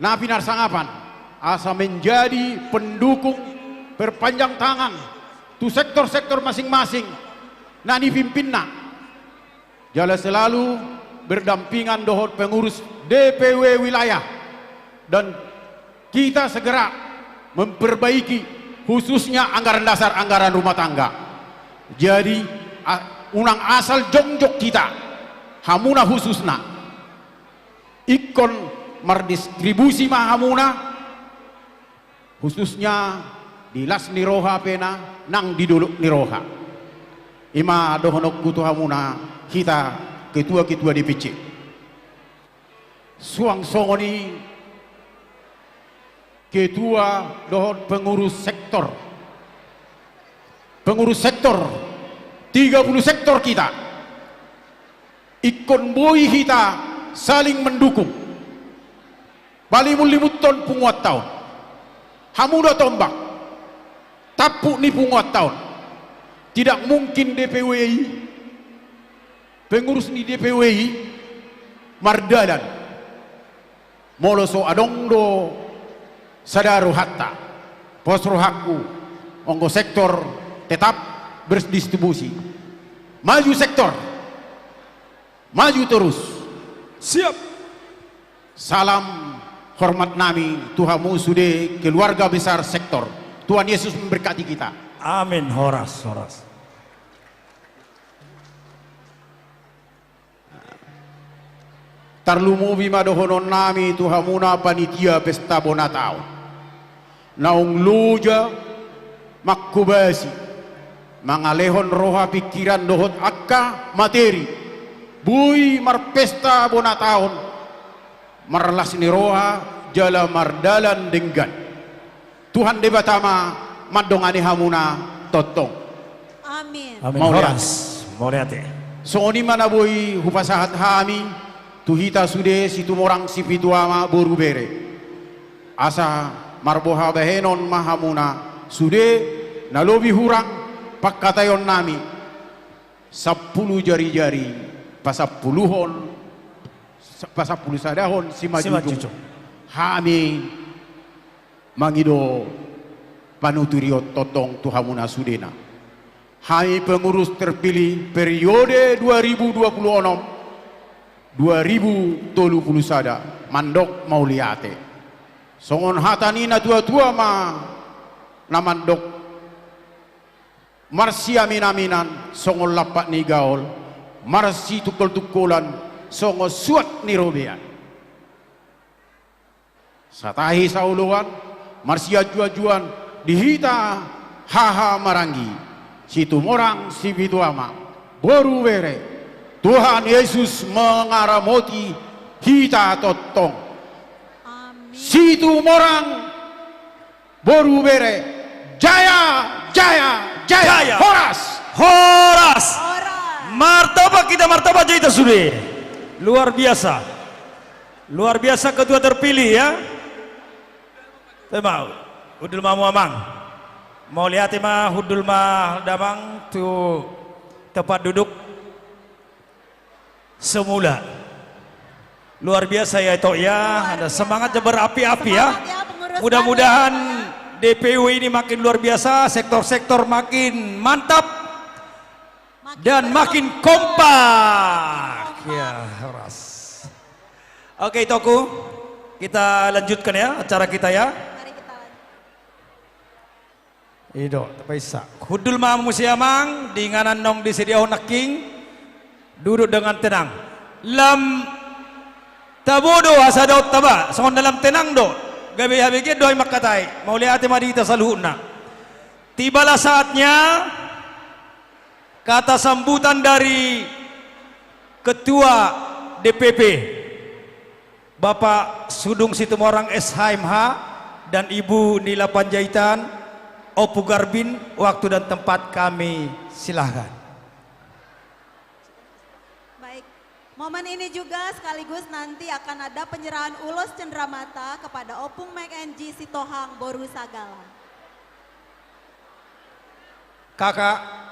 na pinarsangapan asa menjadi pendukung, perpanjang tangan tu sektor-sektor masing-masing na nipimpinna. Jala selalu berdampingan dohot pengurus D P W wilayah, dan kita segera memperbaiki khususnya anggaran dasar, anggaran rumah tangga. Jadi, a-, unang asal jongjong hita, hamuna khususna. Ingkon mardistribusi ma hamuna, khususnya di las ni roha pe na nang di dolok ni roha. I ma dohononku tu hamuna, hita ketua-ketua D P C. Suang songon i ketua dohot pengurus sektor. Pengurus sektor, tiga puluh sektor hita. Ingkon boi hita saling mendukung. Palimun-limunhon punguanta on. Hamu do tombak, tampuk ni punguanta on. Tidak mungkin D P W i, pengurus ni D P W i mardalan molo so adong do sada rohanta. Pos rohangku, anggo sektor tetap berdistribusi. Maju sektor. Maju terus. Siap. Salam hormat nami tu hamu sude keluarga besar sektor. Tuhan Yesus memberkati kita. Amin. Horas, horas. Tarlumobi ma dohonon nami tu hamuna panitia pesta bona taon. Naung loja manghobasi, mangalehon roha, pingkiran dohot angka materi, boi marpesta bona taon, marlas ni roha jala mardalan denggan. Tuhan Debata ma mandongani hamuna tongtong. Amin. Amin. Mauliate. Horas. Mauliate. Songon i ma na boi hupasahat hami tu hita sude Situmorang Sipitu Ama boru bere. Asa marboha bahenon ma hamuna sude na lobi hurang pangkataion nami. Sampulu jari-jari pasampuluhon, sa-, pasampulu sadahon simanjujung. Simanjujung. Hami mangido panuturion tongtong tu hamuna sudena. Hami pengurus terpilih periode dua ribu dua puluh enam, dua ribu tolu puluh sada, mandok mauliate. Songon hata ni na tua-tua ma na mandok, marsiamin-aminan songon lampak ni gaol, marsitungkol-tungkolan songon suat ni robean. Satahi saoloan, marsianju-anjuan di hita haha maranggi, Situmorang Sipitu Ama, boru bere, Tuhan Yesus mengaramoti hita tongtong. Amin. Situmorang boru bere, jaya, jaya, jaya. Jaya. Horas. Horas. Horas. Martopak hita, martopak jo hita sude. Luar biasa. Luar biasa ketua terpilih ya. Te ma, hundul ma hamu amang. Mauliate ma, hundul ma damang tu tempat duduk semula. Luar biasa ya, Tok, ya. Luar biasa. Ada semangatnya berapi-api ya. Semangat ya, pengurus baru ya, Pak, ya. Mudah-mudahan D P W ini makin luar biasa, sektor-sektor makin mantap dan makin kompak. Makin kompak. Kompak. Ya, horas. Oke, Itokku, kita lanjutkan ya acara kita ya. Mari kita lanjutkan. I do, tapainsa. Hundul ma muse amang, di inganan naung disediahon nangkin, duduk dengan tenang. Lam tabo do asa daon taba, songon na lam tenang do. Gabe habegeon do hami mangkatai, mauliate ma di hita saluhutna. Tibalah saatnya kata sambutan dari Ketua D P P, Bapak Sudung Situmorang S H M H dan Ibu Nila Panjaitan, Ompu Garbin, waktu dan tempat kami silahkan. Baik, momen ini juga sekaligus nanti akan ada penyerahan ulos cenderamata kepada Opung Mek N G Sitohang Boru Sagala. Kakak.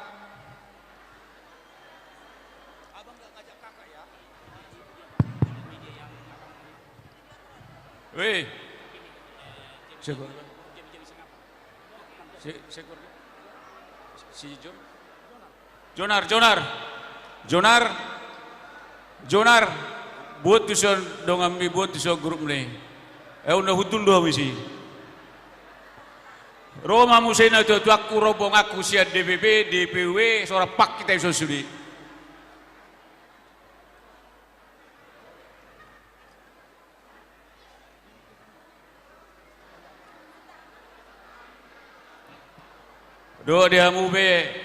Weh. Syukur. Si, syukur. Si Jon. Jonar, Jonar. Jonar. Jonar. Buat tuson donganmi, buat tuson grupmi. Eh, unda hundul do hamu isi. Ro ma muse natuatuangku, rombonganku sian D P P, D P W, so rap hita ison sude. Dohot di hamu pe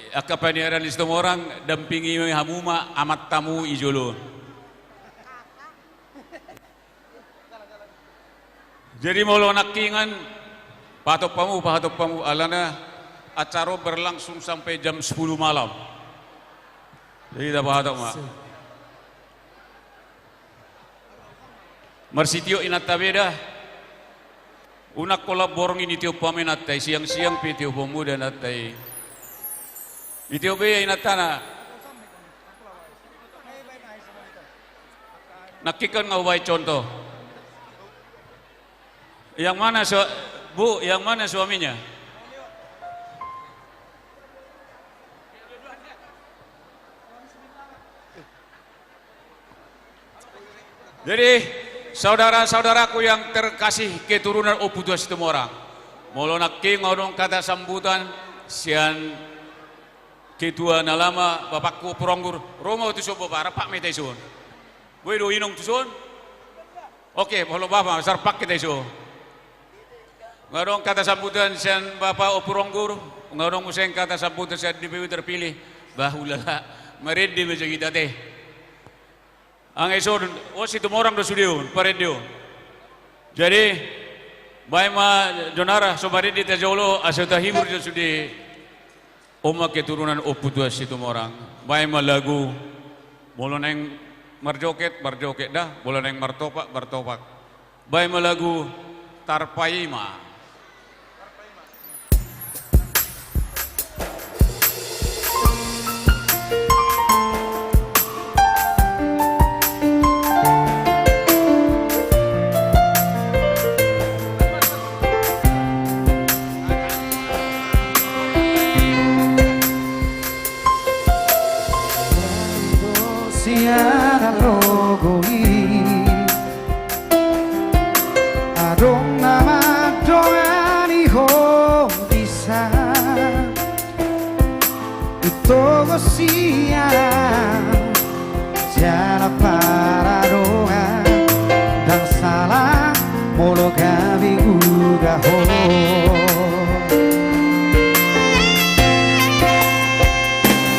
angka paniaran di Situmorang, dampingi hamu ma amantamu i jolo. Jadi molo nangkiningan, pahatop hamu, pahatop hamu, alana acara on berlangsung sampai jam sepuluh malam. Jadi tapahatop ma. Marsitiop inanta be da. Unang holan borngin itiop hamu inanta i, siang-siang pe itiop hamu da inanta i. Itiop be inantana. Nangkiningan nga hubaen contoh. Yang mana su-, Bu, yang mana suaminya? Jadi, saudara-saudaraku yang terkasih, keturunan Ompu Tuan Situmorang, molo nangkin nga adong kata sambutan sian ketua na lama, bapakku Ompu Ronggur, ro ma tuson bapa, rap ma hita ison. Boi do inong tuson? Oke, molo bapa, rap ma hita ison. Nga adong kata sambutan sian bapa Ompu Ronggur, nga adong muse kata sambutan sian D P W terpilih, bah ulala, marende ma jo hita te. Anggo ison, on Situmorang do sude on, parende on. Jadi, baen ma Jonara, so marende hita jolo, asa tahibur jo sude. On ma keturunan Ompu Tuan Situmorang. Baen ma lagu, molo naeng marjoget, marjoget da, molo naeng martopak, martopak. Baen ma lagu Tarpaima. Sian na rogo i adong na mandongani ho bisa. Hutogu sian jala paradongan, ndang sala molo gabe huuga ho.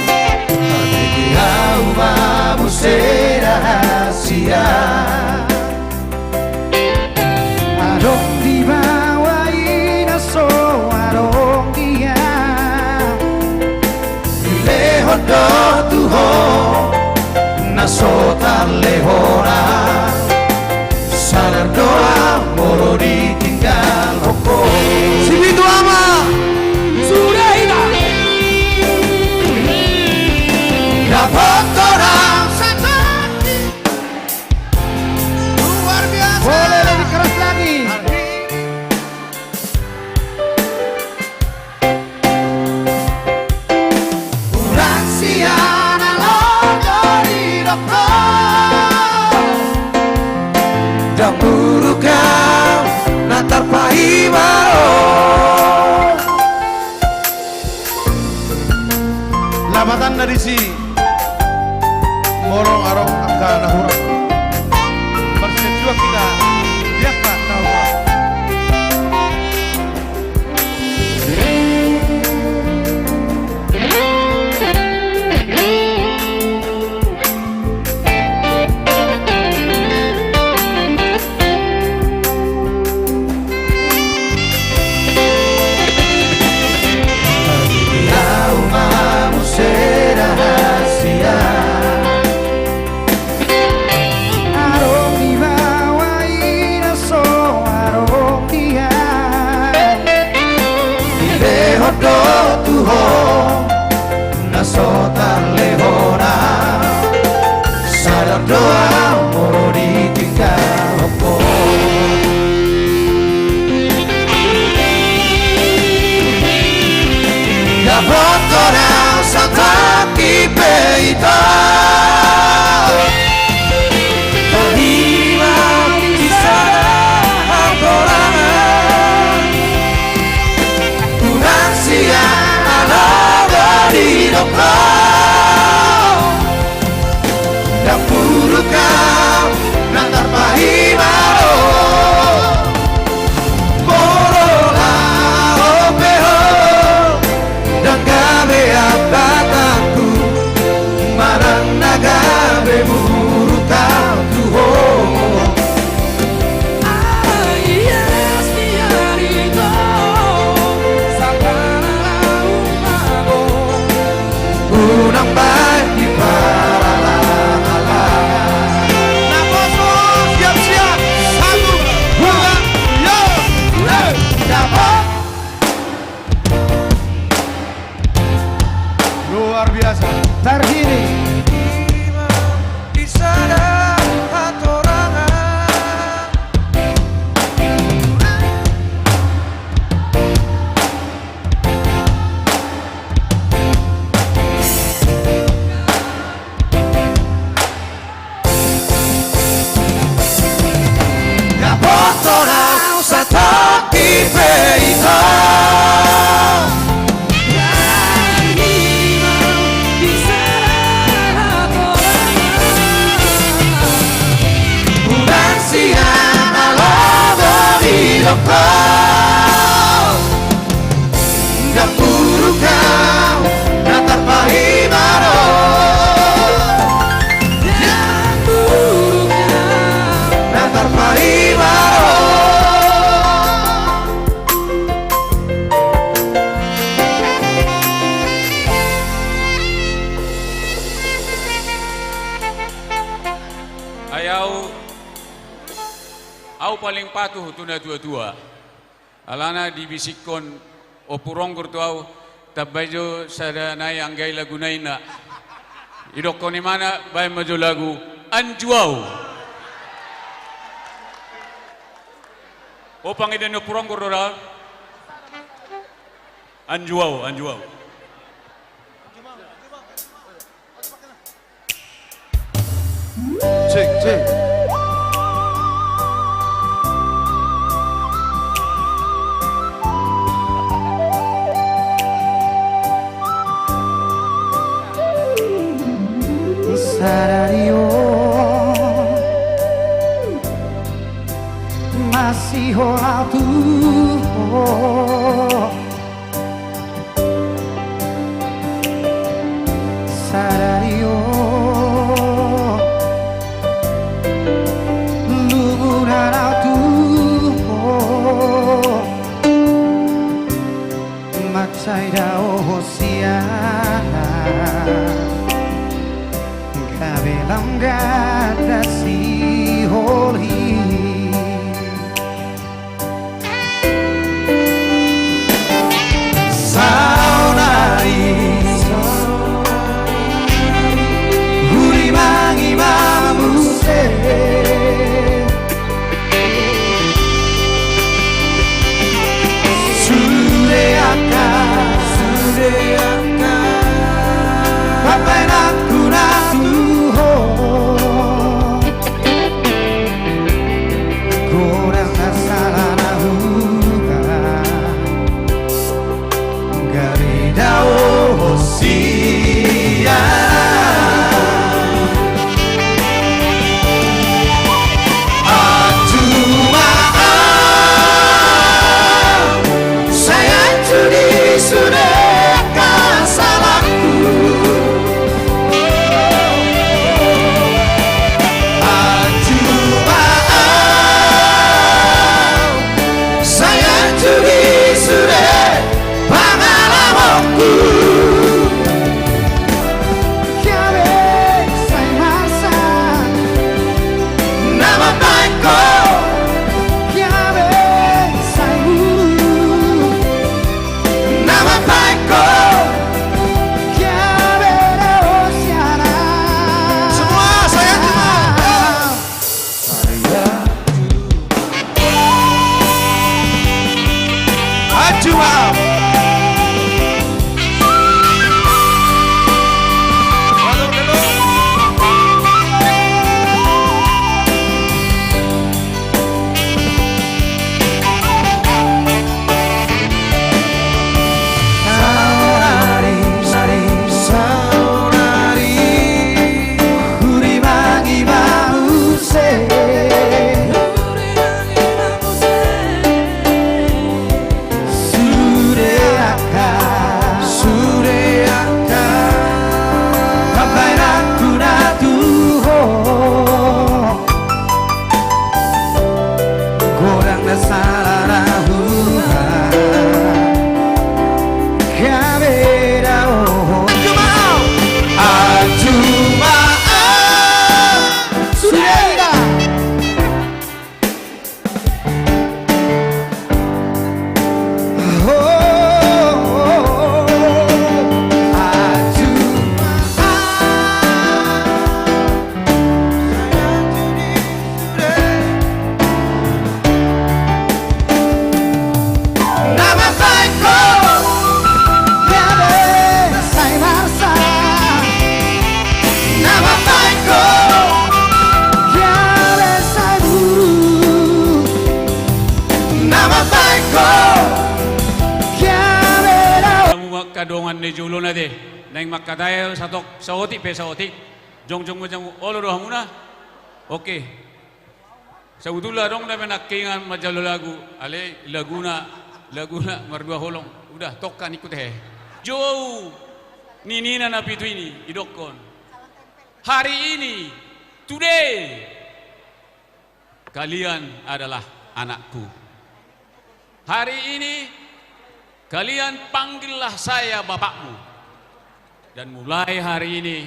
Tarpikir ahu ma muse rahasia adong di bawah i na so adong dia. Dilehon do tu ho na so talehon. Tarhimar di sada hatorangan, unang sian anaga didok ho. Ndang buruk au na tarpahimar on. Molo laho pe ho, ndang gabe ambatanku, manang na gabe buruk au tu ho. Ai es ni ari ho, sangkana laho mago. Unang baen di paralala. Naposo, siap-siap. Satu, dua, yo. Hei, dapot. Luar biasa. Tarhimar di sada hatorangan. Dapotan au satongkin pe ito. Unang sian anaga didok ho. Ndang buruk au na tarpahimar on. Ndang buruk au na tarpahimar on. Ai au, au paling patuh tu na tua-tua. Alana dibisikkon Ompu Ronggur tu au, tambai jo sada nai anggi laguna inna. Idokkon imana, baen ma jo lagu Anju Au. O, pangidoan ni Ompu Ronggur do da. Anju Au, Anju Au. Cek, cek. Sadari on masihola tu ho. Sadari on luhut au tu ho. Mansai dao ho sian na gabe lam ganda siholi. Saonari hurimangi ma muse. Sude angka, sude angka pambahenanku na tu ho. Godang na sala na huta, gabe dao ho sian au. Anju ma au. Sai anju di sude angka salangku. Anju ma au. Sai anju di sude pangalahoku. Gabe sai marsak na mambahen ho. Gabe sai mulu na mambahen ho. Gabe dao ho sian au. Semua saya terima. Anju ma au. Hamu ma angka dongan ni jolo na te, naeng mangkatai saotik pe saotik. Jongjong ma hamu, olo do hamuna? Oke. Sabotulna adong na pe nangkiningan manjalo lagu, alai laguna, laguna mardua holong. Udah, tongka ningku tehe. Jou ninna na pitu i, didokkon: Hari ini, today, kalian adalah anakku. Hari ini, kalian panggillah saya bapakmu. Dan mulai hari ini,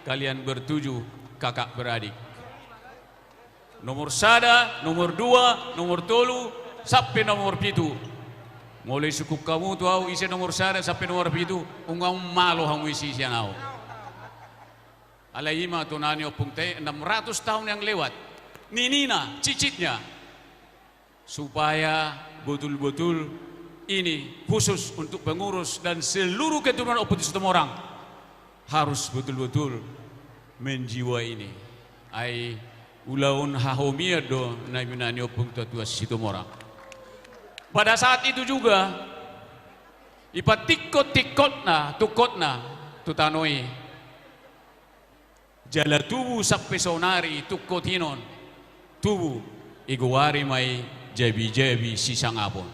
kalian bertujuh kakak beradik. Nomor sada, nomor dua, nomor tolu, sampe nomor pitu. Molo disungkun hamu tu ahu ise nomor sada sampe nomor pitu, unang malo hamu isi sian ahu. Alai i ma tona ni ompungta i, enam ratus tahun yang lewat. Ninna, cicitnya. Supaya betul-betul ini khusus untuk pengurus dan seluruh keturunan Ompu Situmorang harus betul-betul menjiwai ini. Ai ulaon hahomian do na ibana ni ompung tua-tua Situmorang. Pada saat itu juga, ipatingkot-tingkotna, tungkotna tu tano i. Jala tubu sampe saonari tungkot i on, tubu, digoari ma i jabi-jabi sisangapon.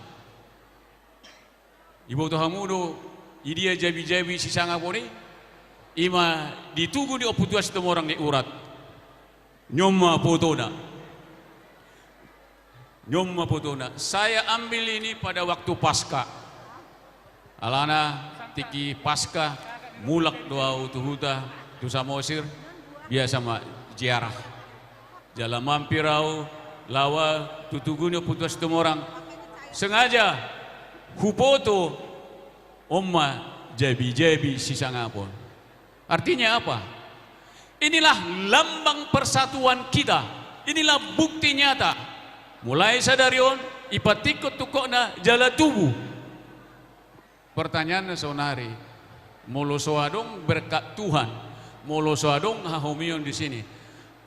Diboto hamu do, i dia jabi-jabi sisangapon i? I ma ditugu ni Ompu Tua Situmorang ni Urat. Nion ma fotona. Nion ma fotona. Saya ambil ini pada waktu Paskah. Alana tingki Paskah, mulak do ahu tu huta, tu Samosir, biasa ma ziarah. Jala mampir ahu, laho ahu tu tugu ni Ompu Tua Situmorang. Sengaja hufoto on ma jabi-jabi sisangapon. Artinya apa? Inilah lambang persatuan kita. Inilah bukti nyata. Mulai sadari on, ipatingkot tungkotna jala tubu. Pertanyaanna saonari, molo so adong berkat Tuhan, molo so adong hahomion di sini,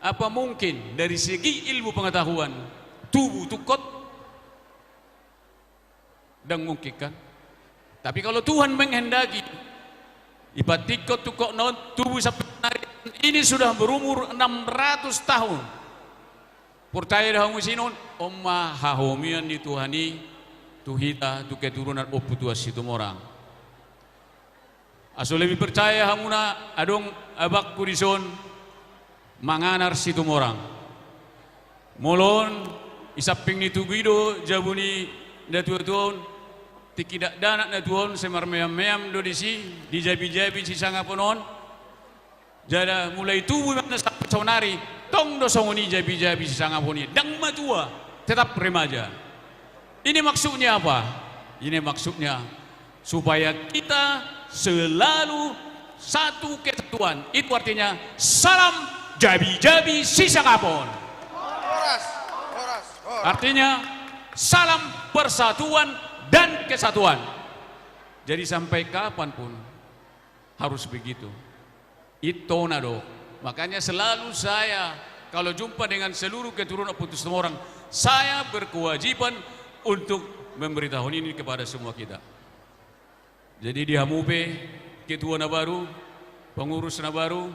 apa mungkin dari segi ilmu pengetahuan tubu tungkot? Ndang mungkin, kan? Tapi kalau Tuhan menghendaki, ipatingkot tungkotna on tubu sampai hari ini, sudah berumur enam ratus tahun. Percaya do hamu sinon, on ma hahomion ni Tuhan i tu hita, tu keturunan Ompu Tua Situmorang. Aso lebih percaya hamuna adong abangku dison manganar Situmorang. Molo on, di samping ni tugu i do jabu ni natua-tua on, tingki dakdanak na tuaon, sai marmeam-meam do disi, di jabi-jabi sisangapon on. Jala mulai tubu ma na sampe saonari, tong do songon i jabi-jabi sisangapon i, ndang matua, tetap remaja. Ini maksudnya apa? Ini maksudnya supaya kita selalu satu kesatuan. Itu artinya salam jabi-jabi sisangapon. Horas, horas, horas. Artinya salam persatuan dan kesatuan. Jadi sampai kapanpun harus begitu. Itona do. Makanya selalu saya, kalau jumpa dengan seluruh keturunan Ompu Tua Situmorang, saya berkewajiban untuk memberitahuan ini kepada semua kita. Jadi di hamu pe, ketua na baru, pengurus na baru,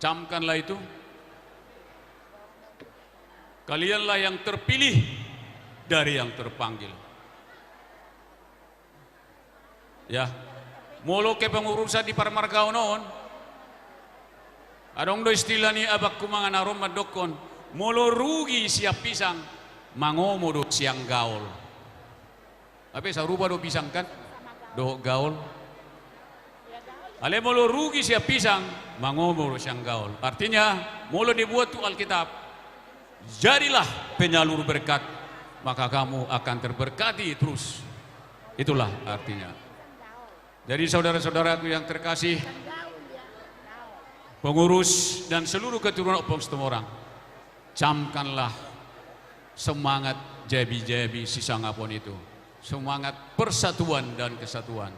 camkanlah itu. Kalianlah yang terpilih dari yang terpanggil. Ya. Molo kepengurusan di parmargaon on, adong do istilah ni abangku manganar on mandokkon, molo rugi sian pisang, mangomo do sian gaol. Hape sarupa do pisang, kan, dohot gaol. Alai molo rugi sian pisang, mangomo do sian gaol. Artinya, molo dibuat tu Alkitab, jadilah penyalur berkat, maka kamu akan terberkati terus. Itulah artinya. Jadi, saudara-saudaraku yang terkasih, pengurus dan seluruh keturunan Ompu Situmorang, camkanlah semangat jabi-jabi sisangapon itu. Semangat persatuan dan kesatuan.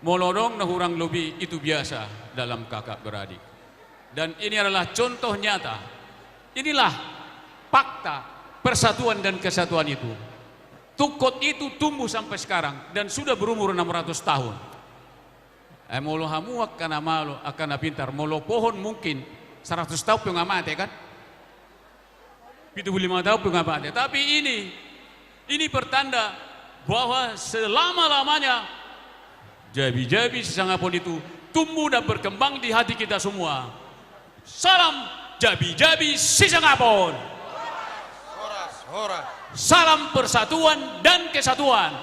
Molo adong na hurang lobi, itu biasa dalam kakak beradik. Dan ini adalah contoh nyata. Inilah fakta persatuan dan kesatuan itu. Tungkot itu tumbuh sampai sekarang dan sudah berumur enam ratus tahun. Eh, molo hamu angka na malo, angka na pintar, molo pohon mungkin seratus tahun pe nggak mate, kan? Pitu puluh lima tahun pe nggak mate. Tapi ini, ini pertanda bahwa selama-lamanya jabi-jabi Sisangapon itu tumbuh dan berkembang di hati kita semua. Salam jabi-jabi Sisangapon. Horas, horas. Salam persatuan dan kesatuan.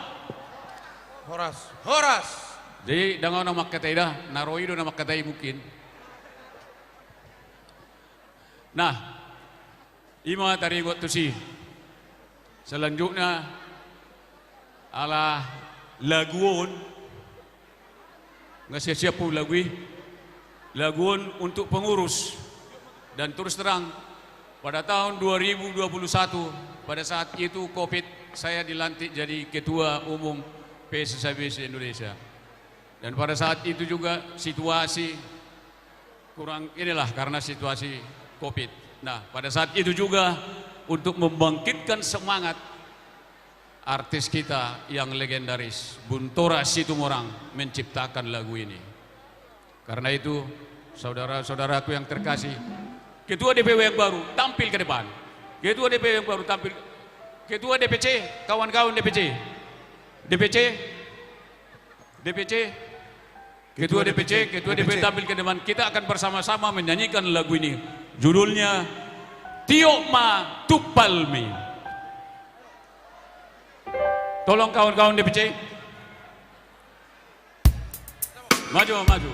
Horas, horas. Jadi, ndang ahu na mangkatai da, na ro i do na mangkatai mungkin. Nah, i ma taringot tusi. Selanjutna, ala lagu on, nggak siap-siap pun lagu i. Lagu on untuk pengurus. Dan terus terang, pada tahun dua ribu dua puluh satu, pada saat itu covid, saya dilantik jadi ketua umum P S S A B se-Indonesia. Dan pada saat itu juga situasi kurang inilah karena situasi covid. Nah, pada saat itu juga untuk membangkitkan semangat artis kita yang legendaris, Buntora Situmorang, menciptakan lagu ini. Karena itu, saudara-saudaraku yang terkasih, Ketua D P W yang baru tampil ke depan. Ketua D P W yang baru tampil. Ketua D P C, kawan-kawan D P C. D P C, D P C, Ketua D P C, Ketua D P W tampil ke depan. Kita akan bersama-sama menyanyikan lagu ini. Judulnya Tiop ma Tumpalmi. Tolong kawan-kawan D P C. Maju, maju.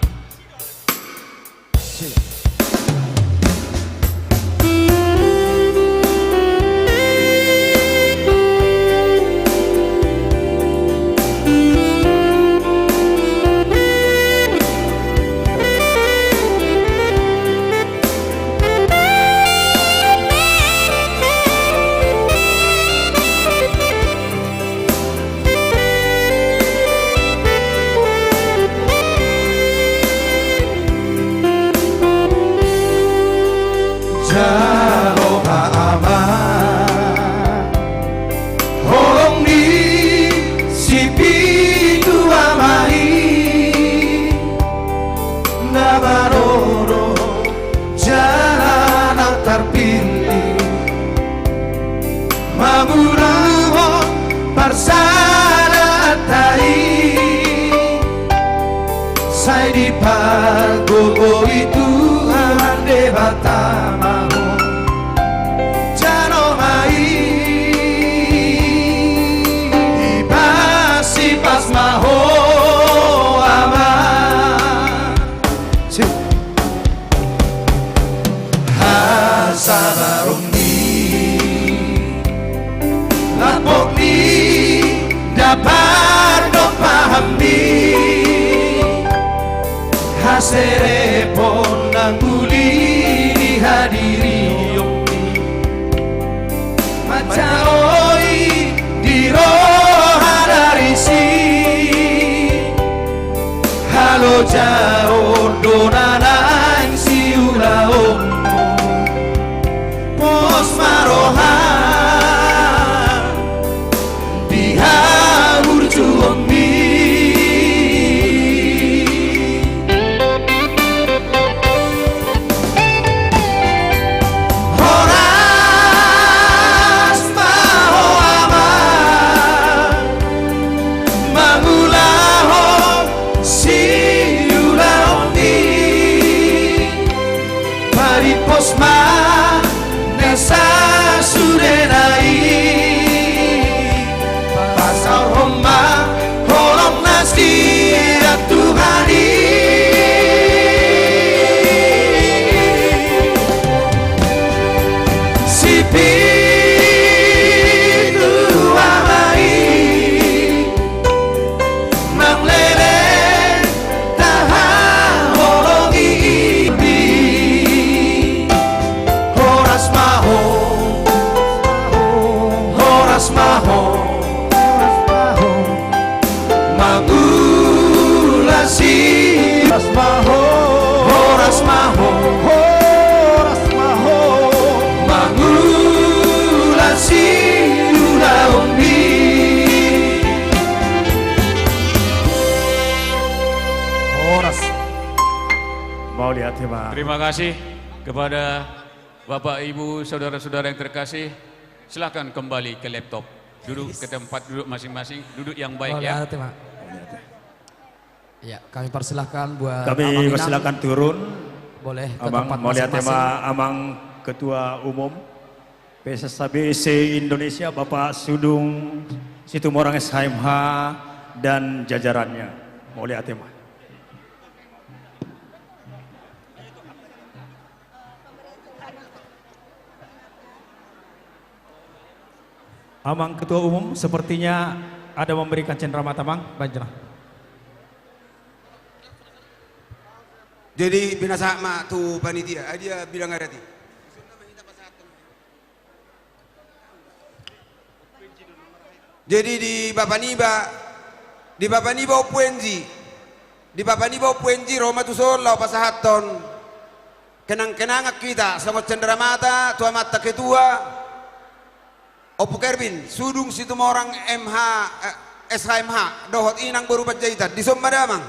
Jalo ma, Ama, holong ni si Pitu Ama i, na maroro jala na tarpilih, mangulahon parsadaan ta i. Sai dipargogoi Tuhan Debata ma ho jalo ma i. Ipasipas ma ho, Ama. Hasabaron ni lambok ni dapat dompahan ni haserepon nang uli ni hadirion ni. Manjaoi di roha na risi, halojaon do na naeng siulaonmu. Pos ma roha di haburjuonmi. Horas ma ho, Ama, mangulahon siulaon i. Paripos ma na sasudena i. Pasaorhon ma holong na sian Tuhan i. Si Pitu Ama i, nang leleng tahaholongi i. Horas ma ho, horas ma ho, mangula si. Horas ma ho, horas ma ho, horas ma ho, mangula siulaonmi. Terima kasih kepada Bapak, Ibu, saudara-saudara yang terkasih. Silahkan kembali ke laptop. Duduk ke tempat duduk masing-masing. Duduk yang baik, ya. Mauliate, Pak. Ya, kami persilahkan buat Kami Amang Inang. Persilahkan turun. Boleh ke tempat masing-masing. Amang, mauliate ma Amang Ketua Umum P S S H B se-Indonesia, Bapak Sudung Situmorang S H M H dan jajarannya. Mauliate ma. Amang Ketua Umum, sepertinya ada memberikan cenderamata, Amang. Baiklah. Jadi, binasahat ma tu panitia, ah, dia bilang ada ti. Jadi di bapa niba, di bapa niba Ompu Enji, di bapa niba Ompu Enji ro ma tuson laho pasahathon kenang-kenangan hita songon cenderamata tu amanta ketua, Ompu Kervin, Sudung Situmorang M H, eh, S H M H, dohot Inang Boru Panjaitan, dison ma damang.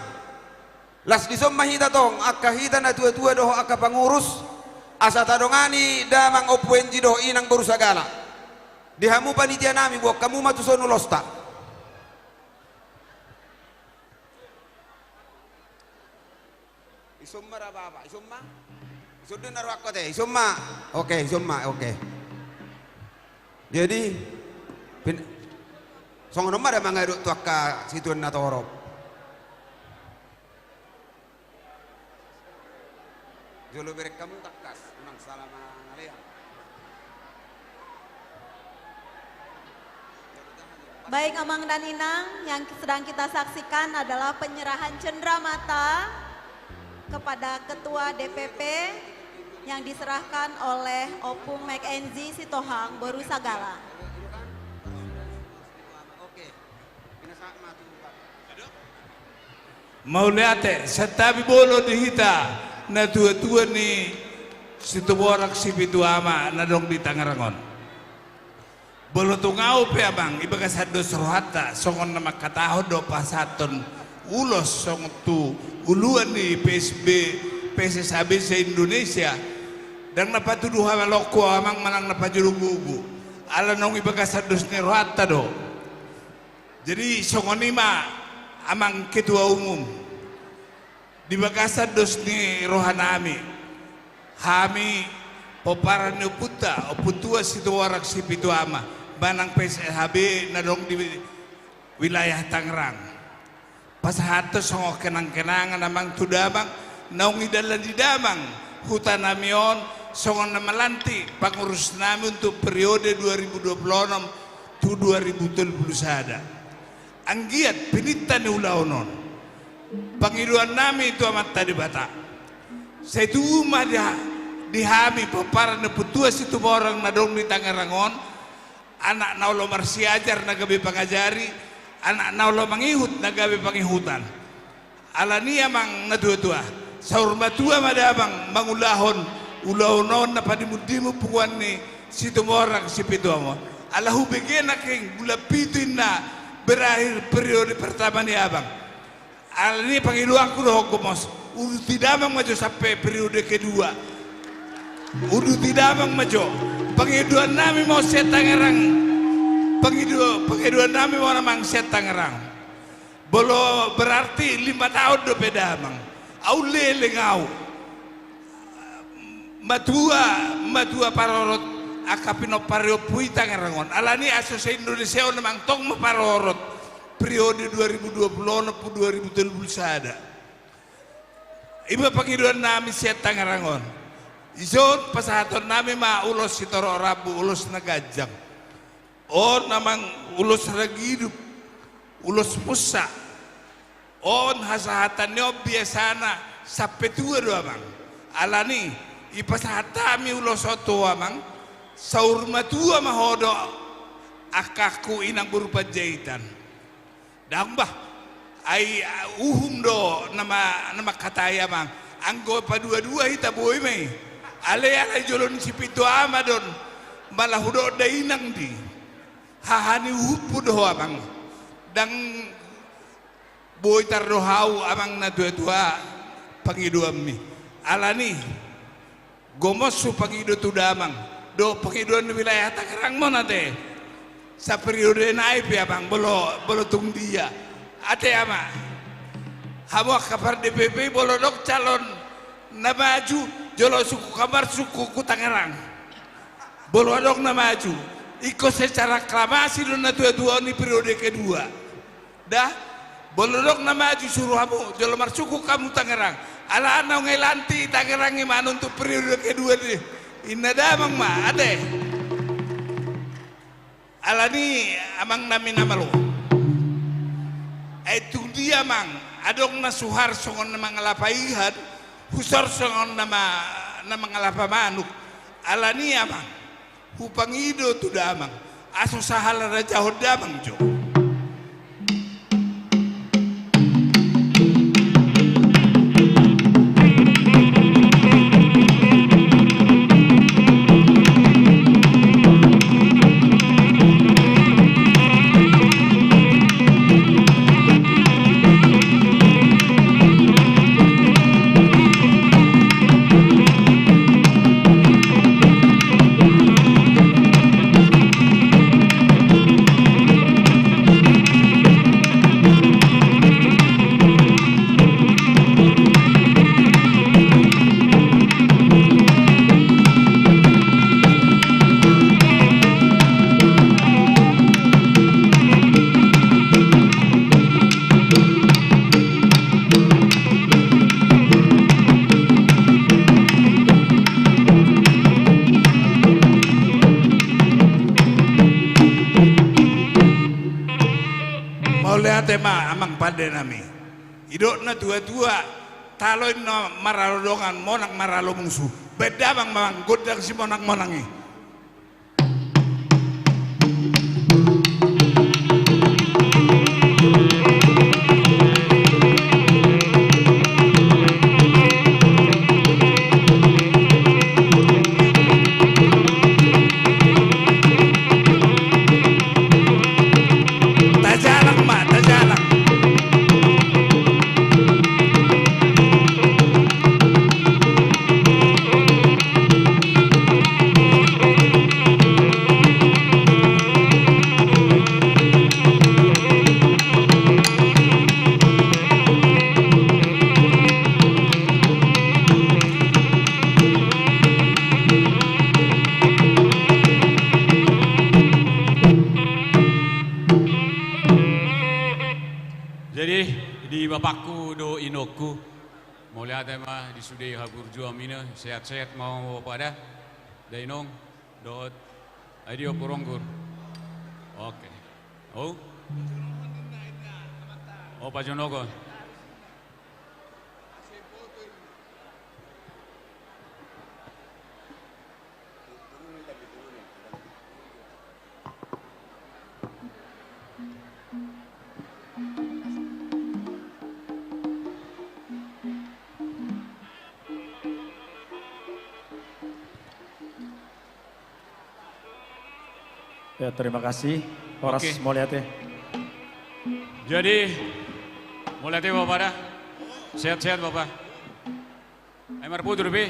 Las dison ma hita tong, angka hita na tua-tua dohot angka pangurus, asa tadongani damang Ompu Enji dohot Inang Boru Sagala. Di hamu panitia nami, boan hamu ma tuson ulosta. Ison ma ra bapa, ison ma. Ison do na rohangku ate, ison ma. Oke, ison ma, oke. Jadi, pin-, songon on ma da mangadok tu angka situan na torop. Jolo bereng hamu tangkas, unang sala mangalean. Baik, Amang dan Inang, yang sedang kita saksikan adalah penyerahan cenderamata kepada Ketua D P P yang diserahkan oleh Opung Mek Enzi Sitohang Boru Sagala. Mauliate, santabi bolon di hita na tua-tua ni Situmorang Sipitu Ama na adong di Tangerang on. Molo tung ahu pe, Amang, di bagasan dos rohanta songon na mangkatahon dohot pasahathon ulos songon tu uluan ni P S B, P S S H B se-Indonesia, ndang na patuduh hamaloku ahu, Amang, manang na pajogujogu, ala naung di bagasan dos ni rohanta do. Jadi songon i ma, Amang Ketua Umum, di bagasan dos ni rohanami, hami pomparan ni ompunta, Ompu Tuan Situmorang Sipitu Ama, manang P S S H B na adong di wilayah Tangerang, pasahathon songon kenang-kenangan, Amang, tu damang naung idalani damang hutanami on songon na malantik pangurusnami untuk periode dua ribu dua puluh enam tu dua ribu tolu puluh sada. Anggiat pinta ni ulaon on, pangidoannami tu Amanta Debata, sai tubu ma di ha-, di hami pomparan ni Ompu Tuan Situmorang na adong di Tangerang on, anak na olo marsiajar na gabe pangajari, anak na olo mangihut na gabe pangihutan. Alani, Amang na tua-tua, saur matua ma damang mangulahon ulaon on na padimun-dimun punguan ni Situmorang Sipitu Ama on. Ala hubege nangkin bulan pitu inna berakhir periode pertama ni abang. Alani pangidoanku do, gomos, uduti damang ma jo sampe periode kedua. Uduti damang ma jo. Pangidoannami ma on sian Tangerang. Pangido-, pangidoannami ma on, Amang, sian Tangerang. Molo berarti lima taon dope damang. Ahu leleng ahu. Matua, matua parorot angka pinompar ni ompu i Tangerang on. Alani aso se-Indonesia on, Amang, tong ma parorot periode dua ribu dua puluh enam tu dua ribu tolu puluh sada. I ma pangidoannami sian Tangerang on. Dison pasahatonnami ma ulos sitorop rambu, ulos na ganjang. On, Amang, ulos ragidup, ulos punsa. On hasahatan ni on biasana sampe tua do, Amang. Alani i pasahat hami ulos on tu ho, Amang, saur matua ma ho dohot angkangku Inang Boru Panjaitan. Ndang bah. Ai, ah, uhum do na ma-, na mangkatai, Amang. Anggo padua-dua hita boi ma i. Alai, alai jolo ni Sipitu Ama do on. Malah hudok da inang di. Haha ni uhumhu do ho, Amang. Ndang boi tardo hau, Amang na tua-tua, pangidoanmi. Alani, gomos hupangido tu damang dohot pangidoan ni wilayah Tangerang ma on ate. Saperiode nai pe amang, molo, molo tung dia. Ate ama. Hamu angka par-D P P i, molo adong calon na maju, jolo sungkun hamu marsungkun tu Tangerang. Molo adong na maju, ingkon secara aklamasi do na tua-tua on di periode kedua. Da, molo adong na maju, suru hamu, jolo marsungkun hamu Tangerang. Ala naung dilantik Tangerang i ma on untuk periode kedua i. Ninna damang ma, ate. Alani amang nami na malo. Ai tung dia amang, adong na suhar songon na mangalapa ihan, husor songon na ma-, na mangalapa manuk. Alani amang, hupangido tu damang, asa sahala rajahon damang jo. Mauliate ma amang pande nami. Didok na tua-tua, talo i na maralo dongan, monang maralo mungsu. Baen damang ma amang gondang simonang-monang i. Tajalang ma, tajalang. Jadi, di bapakku dohot inongku, mauliate ma di sude haburjuon i, sehat-sehat ma bapa da, da inong, dohot, ai dia Ompu Ronggur. Oke. O? O, pajonogon. Ya, terima kasih. Horas. Oke. Mauliate. Jadi, mauliate bapa da. Sehat-sehat bapa. Ai marfoto dope.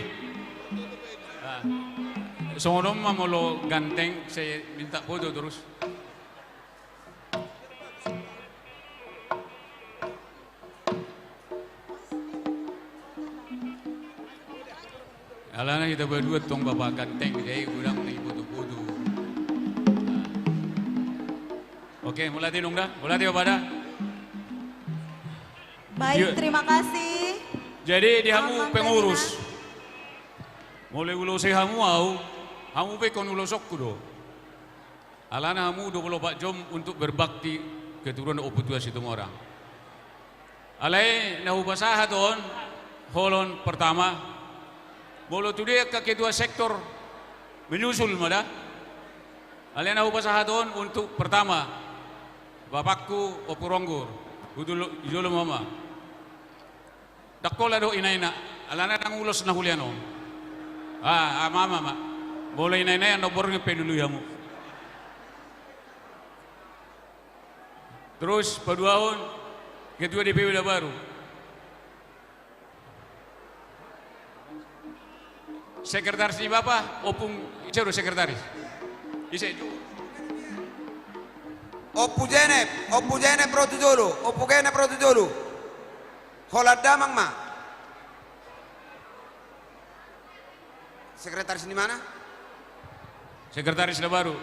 Nah. Songon on ma molo ganteng sai minta foto torus. Alana hita badua tong bapa ganteng, jadi godang na difoto-foto. Oke, mauliate inong da, mauliate bapa da. Baik, terima kasih. Jadi di hamu pengurus. Molo diulosi hamu au, hamu pe ingkon ulosonku do. Alana hamu dua pulu opat jom untuk berbakti keturunan Ompu Tuan Situmorang. Alai na hupasahat on, holan pertama, molo tudia angka ketua sektor menyusul ma da. Alai na hupasahat on untuk pertama, bapakku Ompu Ronggur, hujolo, hujolo ma ma. Ndang holan do ina-ina, alana ndang ulos na hulean on. Ah, ama-ama ma. Molo ina-ina i, andorang borngin pe dilului hamu. Torus paduahon, ketua D P W da baru. Sekretaris ni bapa, Ompung, ise do sekretaris? Ise? Ompu Jenep, Ompu Jenep ro tu jolo, Ompu Jenep ro tu jolo. Holan damang ma. Sekretaris ni mana? Sekretaris na baru.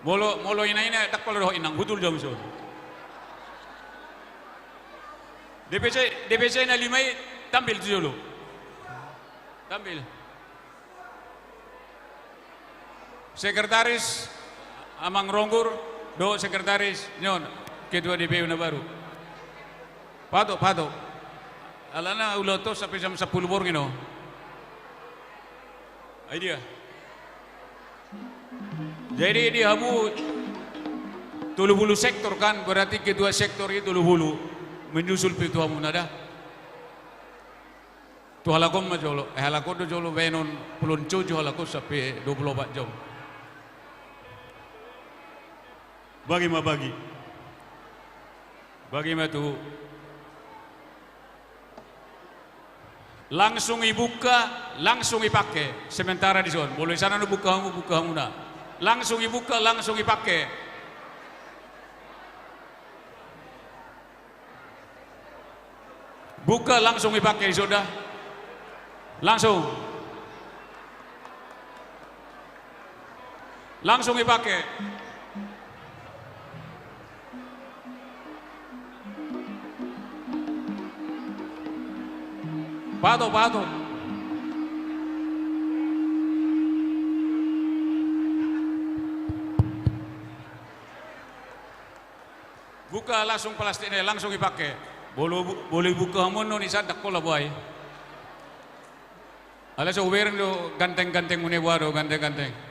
Molo, molo ina-ina, ndang pola dohot inang, hutul jo hamu son. D P C, D P C na lima i, tampil tu jolo. Tampil. Sekretaris Amang Ronggur, dohot sekretaris ni on, ketua D P U na baru. Patok, patok. Alana ulaonta on sampe jam sampulu borngin on. Ai dia. Jadi di hamu tolu pulu sektor kan, berarti ketua sektor i tolu pulu. Menyusul pe tu hamuna da. Tu halak on ma jolo, eh, halak on do jolo baenon, pulon coju halak on sampe dua pulu opat jom. Bagi ma bagi. Bagi ma tu. Langsung ibuka, langsung ipake. Sementara dison. Molo di sana do buka hamu, buka hamuna. Langsung ibuka, langsung ipake. Buka, langsung ipake, sudah. Langsung. Langsung ipake. Patok, patok. Buka langsung plastikna, langsung ipake. Bolo, bolo ibuka hamu on, nisa ndang pola buai. Ala so hubereng do ganteng-ganteng muna i, buha do ganteng-ganteng.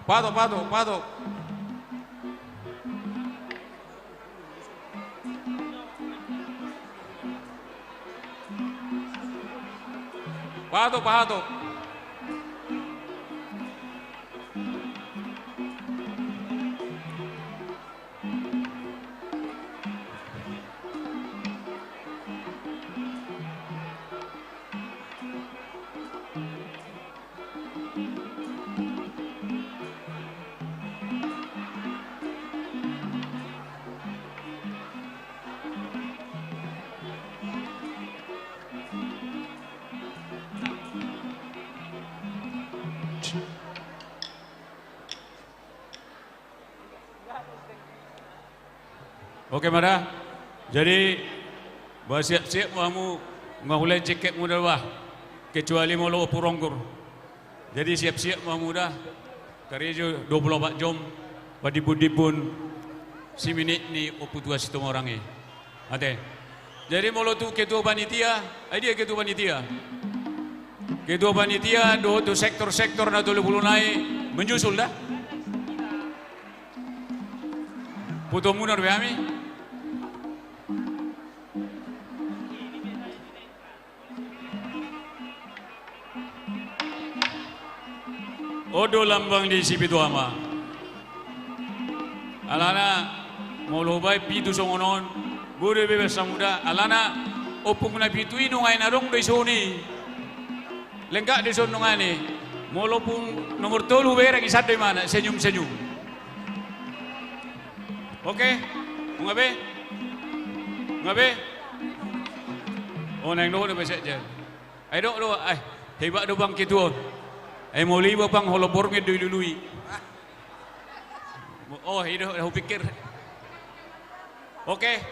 Patok, patok, patok. Patok, patok. Oke ma da. Jadi, bah, siap-siap ma hamu, nga hulehon jeketmu da bah. Kecuali molo Ompu Ronggur. Jadi siap-siap ma hamu da. Karejo dua pulu opat jom, padimbun-dimbun, siminit ni Ompu Tua Situmorang i. Ate. Jadi molo tu ketua panitia, ai dia ketua panitia? Ketua panitia, dohot tu sektor-sektor na tolu pulu nai, menyusul da. Putu muna dope hami. On do lambang ni si Pitu Ama. Alana, molo hubaen pitu songon on, boi do bebas hamu da. Alana, ompung na pitu i nunga i na adong do i son i. Lengkap do i son nunga i. Molo ompung nomor tolu hubereng i, san do imana, senyum-senyum. Oke? Nunga be? Nunga be? O, naeng dohot do be sekjen. Ai dok do, ai, hebat do bang ketua on. Ai molo iba bang holong borngin do ilului. O, i do, hupikir. Oke.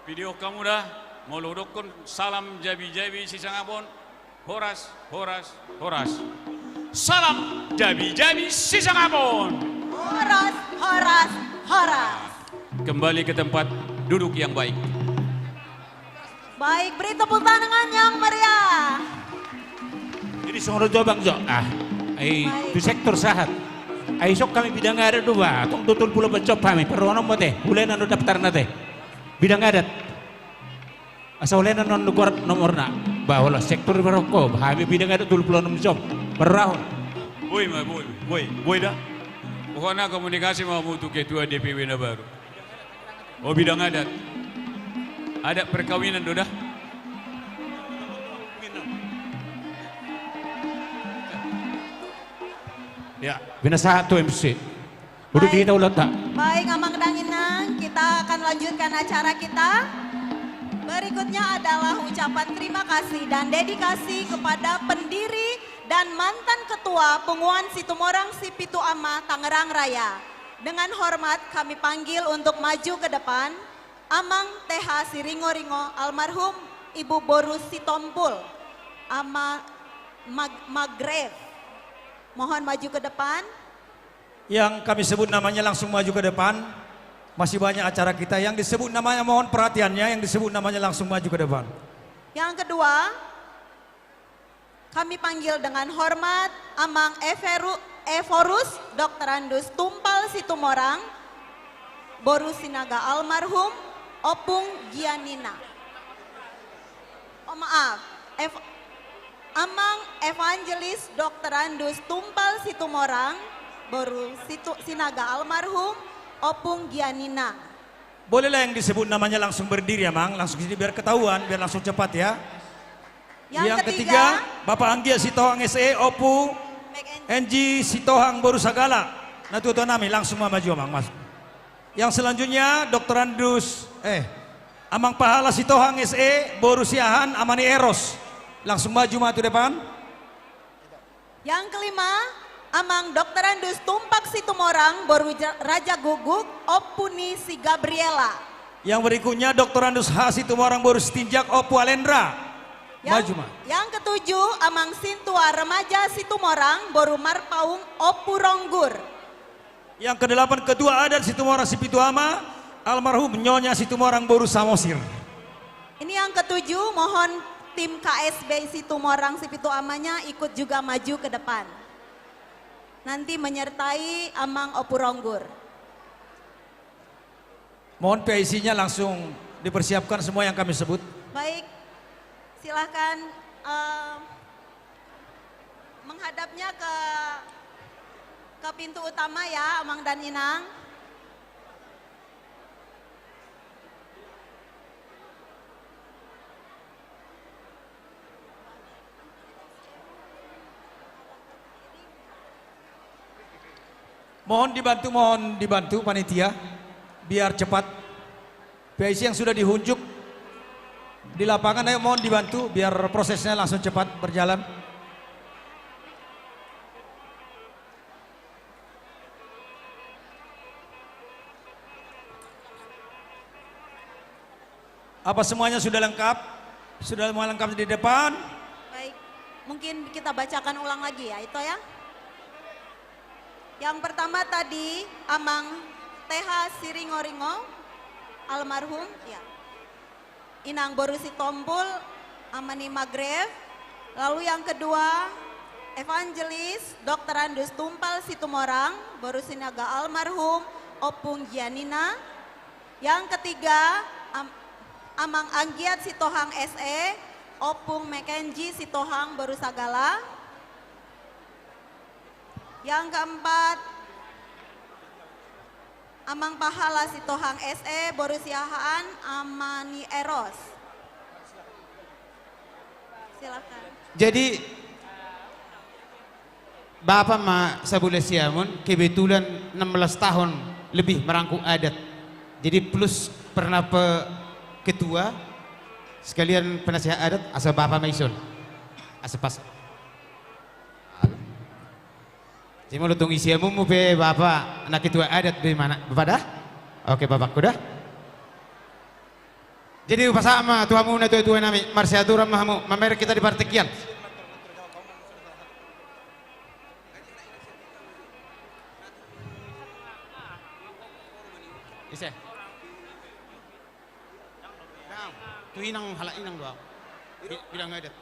Video hamu da, molo hudokkon salam jabi-jabi sisangap on. Horas, horas, horas. Salam jabi-jabi sisangap on. Horas, horas, horas. Kembali ke tempat duduk yang baik. Baik, beri tepuk tangan yang meriah. Jadi songon on jo bang jo. Ah, ai, baik, tu sektor sahat. Ai songon hami bidang adat do bah, tong do tolu pulu opat jom hami, parrohaon ma te, hulehon ma daftarna te. Bidang adat. Asa ulaon on, goar nomorna. Bah, olo sektor barokko, hami bidang adat tolu pulu onom jom. Barrahon. Boi ma, boi, boi, boi da. Pokokna komunikasi ma hamu tu ketua D P W na baru. O, bidang adat. Adat perkawinan do da. Ya, binasahat tu M C. Udah. Baik. Kita ulang tak? Baik, Amang dan Inang, kita akan lanjutkan acara kita. Berikutnya adalah ucapan terima kasih dan dedikasi kepada pendiri dan mantan ketua Punguan Situmorang Sipitu Ama Tangerang Raya. Dengan hormat kami panggil untuk maju ke depan Amang T H Siringoringo, almarhum Ibu Boru Sitompul, Ama Mag-, Magrave. Mohon maju ke depan. Yang kami sebut namanya langsung maju ke depan. Masih banyak acara kita. Yang disebut namanya, mohon perhatiannya, yang disebut namanya langsung maju ke depan. Yang kedua, kami panggil dengan hormat Amang Everu-, Ephorus Doktorandus Tumpal Situmorang, Boru Sinaga almarhum, Ompung Gianina. Oh, maaf. Ev-, Amang Evangelis Doktorandus Tumpal Situmorang, Boru Situ-, Sinaga almarhum, Ompung Gianina. Bolehlah yang disebut namanya langsung berdiri, Amang. Langsung sini biar ketahuan, biar langsung cepat ya. Yang ketiga, Bapak Anggiat Sitohang S E, Ompu Enji Sitohang, Boru Sagala. Nah, tuatua nami, langsung ma maju, Amang, mas. Yang selanjutnya, Doktorandus, eh, Amang Pahala Sitohang S E, Boru Siahaan, Ama ni Eros. Langsung maju ma tu depan. Yang kelima, Amang Doktorandus Tumpak Situmorang, Boru Ja-, Raja Guguk, Ompu ni si Gabriela. Yang berikutnya, Doktorandus H Situmorang, Boru Sitinjak, Ompu Alendra. Yang, maju ma. Yang ketujuh, Amang Sintua Remaja Situmorang, Boru Marpaung, Ompu Ronggur. Yang kedelapan, Ketua Adat Situmorang Sipitu Ama, almarhum Nyonya Situmorang, Boru Samosir. Ini yang ketujuh, mohon tim K S B Situmorang Sipitu Amanya ikut juga maju ke depan. Nanti menyertai Amang Ompu Ronggur. Mohon P I C-nya langsung dipersiapkan semua yang kami sebut. Baik, silahkan, eh, menghadapnya ke, ke pintu utama ya, Amang dan Inang. Mohon dibantu, mohon dibantu panitia, biar cepat. P I C yang sudah diunjuk di lapangan, ayo mohon dibantu, biar prosesnya langsung cepat berjalan. Apa semuanya sudah lengkap? Sudah semua lengkap di depan? Baik, mungkin kita bacakan ulang lagi ya, Ito ya. Yang pertama tadi, Amang T H Siringoringo, almarhum, ya. Inang Boru Sitompul, Ama ni Magrave. Lalu yang kedua, Evangelis Doktorandus Tumpal Situmorang, Boru Sinaga almarhum, Ompung Gianina. Yang ketiga, Am-, Amang Anggiat Sitohang S E, Ompung Mekenji Sitohang, Boru Sagala. Yang keempat, Amang Pahala Sitohang S E, Boru Siahaan, Ama ni Eros. Silakan. Jadi, Bapak ma Sabula Siamun, kebetulan enam belas tahun lebih merangkul adat. Jadi, plus pernah pe-, ketua, sekalian penasihat adat, asa Bapak ma ison. Asa pas. Jadi molo tung isi amunmu pe Bapak, na ketua adat do i mana, Bapak da? Oke, Bapakku da. Jadi hupasahat ma tu hamu na tuatua nami, marsiaturan ma hamu, mamereng hita di partingkian. Ise. Nang, tu inang, halak inang do au. Bi-, bidang adat.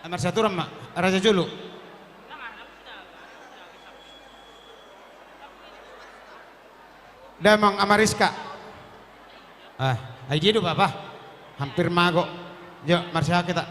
Ah, marsiaturan ma, Raja Julu. Damang Ama Rizka. Ah, ai dia do Bapak. Hampir mago. Jo, marsiha kita.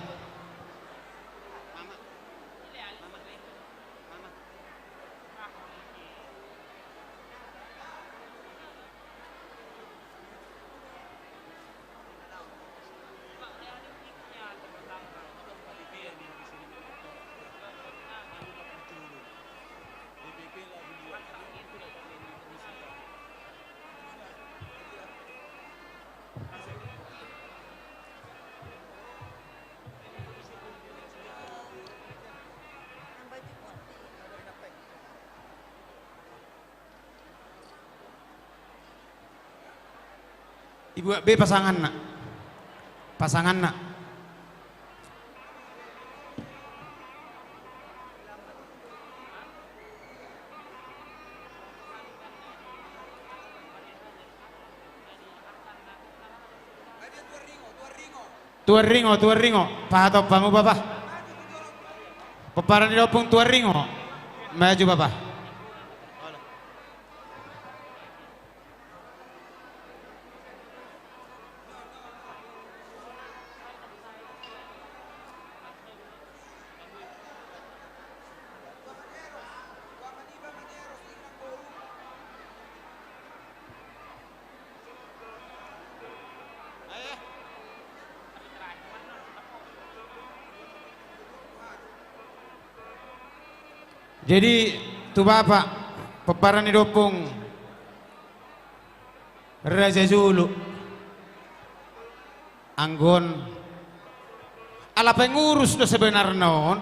Dibuat be pasanganna. Pasanganna. Tuan Ringo, Tuan Ringo, pahatop hamu bapa. Pomparan ni da Ompung Tuan Ringo. Maju bapa. Jadi tu bapa, pomparan ni da Ompung Raja Julu. Anggo on ala pengurus do sebenarna on.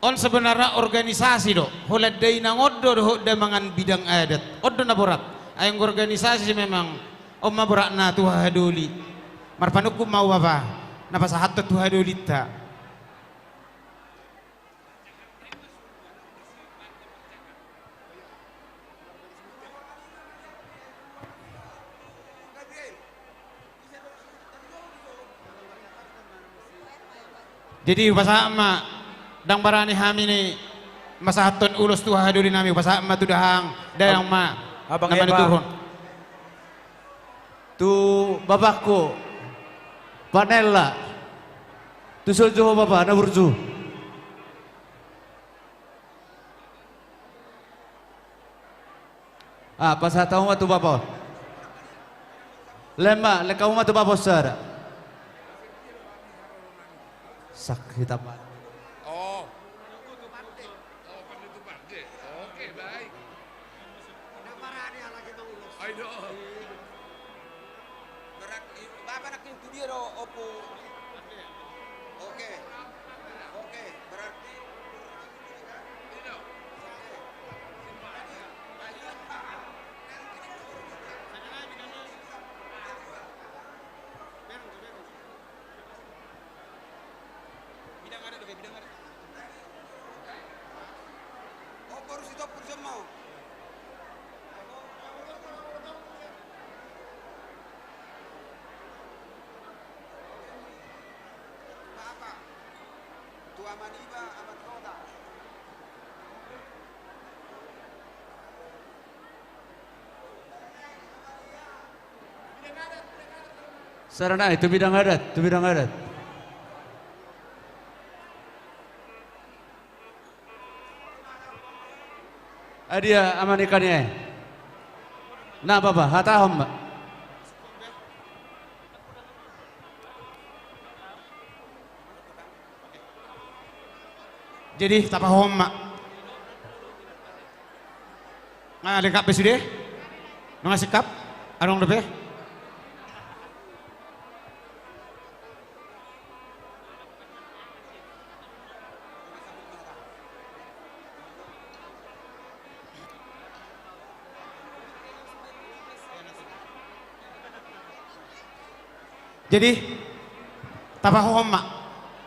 On sebenarna organisasi do. Holan da inang on do dohot da mangan bidang adat. On do na borat. Ai anggo organisasi memang on ma boratna tu hahadoli. Marpanungkun ma au bapa na pasahathon tu hahadolinta. Jadi hupasahat ma, ndang barani hami ni pasahathon ulos tu hahadoli nami, hupasahat ma tu dahahang, dahahang ma. Abang na Eva. Manuturhon. Tu bapakku, Panella. Tu son jo ho bapa, na burju. Ah, pasahat hamu ma tu bapa on. Lehen ma, lehon hamu ma tu bapa on sada. Sak hita ma. Oh. Oh, penutupan deh. Oke, baik. Ayo. Berarti bapa nangkin tu dia do, Ompung. Oke. Oke, berarti bidang adat dope, bidang adat. Oh, baru si Topur sama. Apa? Tua maniba amat kota. Sada nai, tu bidang adat, tu bidang adat. Ai dia ama ni kania i. Na bapa, hatahon ma. Jadi tapahohom ma. Nga lengkap be sude? Nunga singkap? Adong dope? Jadi tapahohom ma.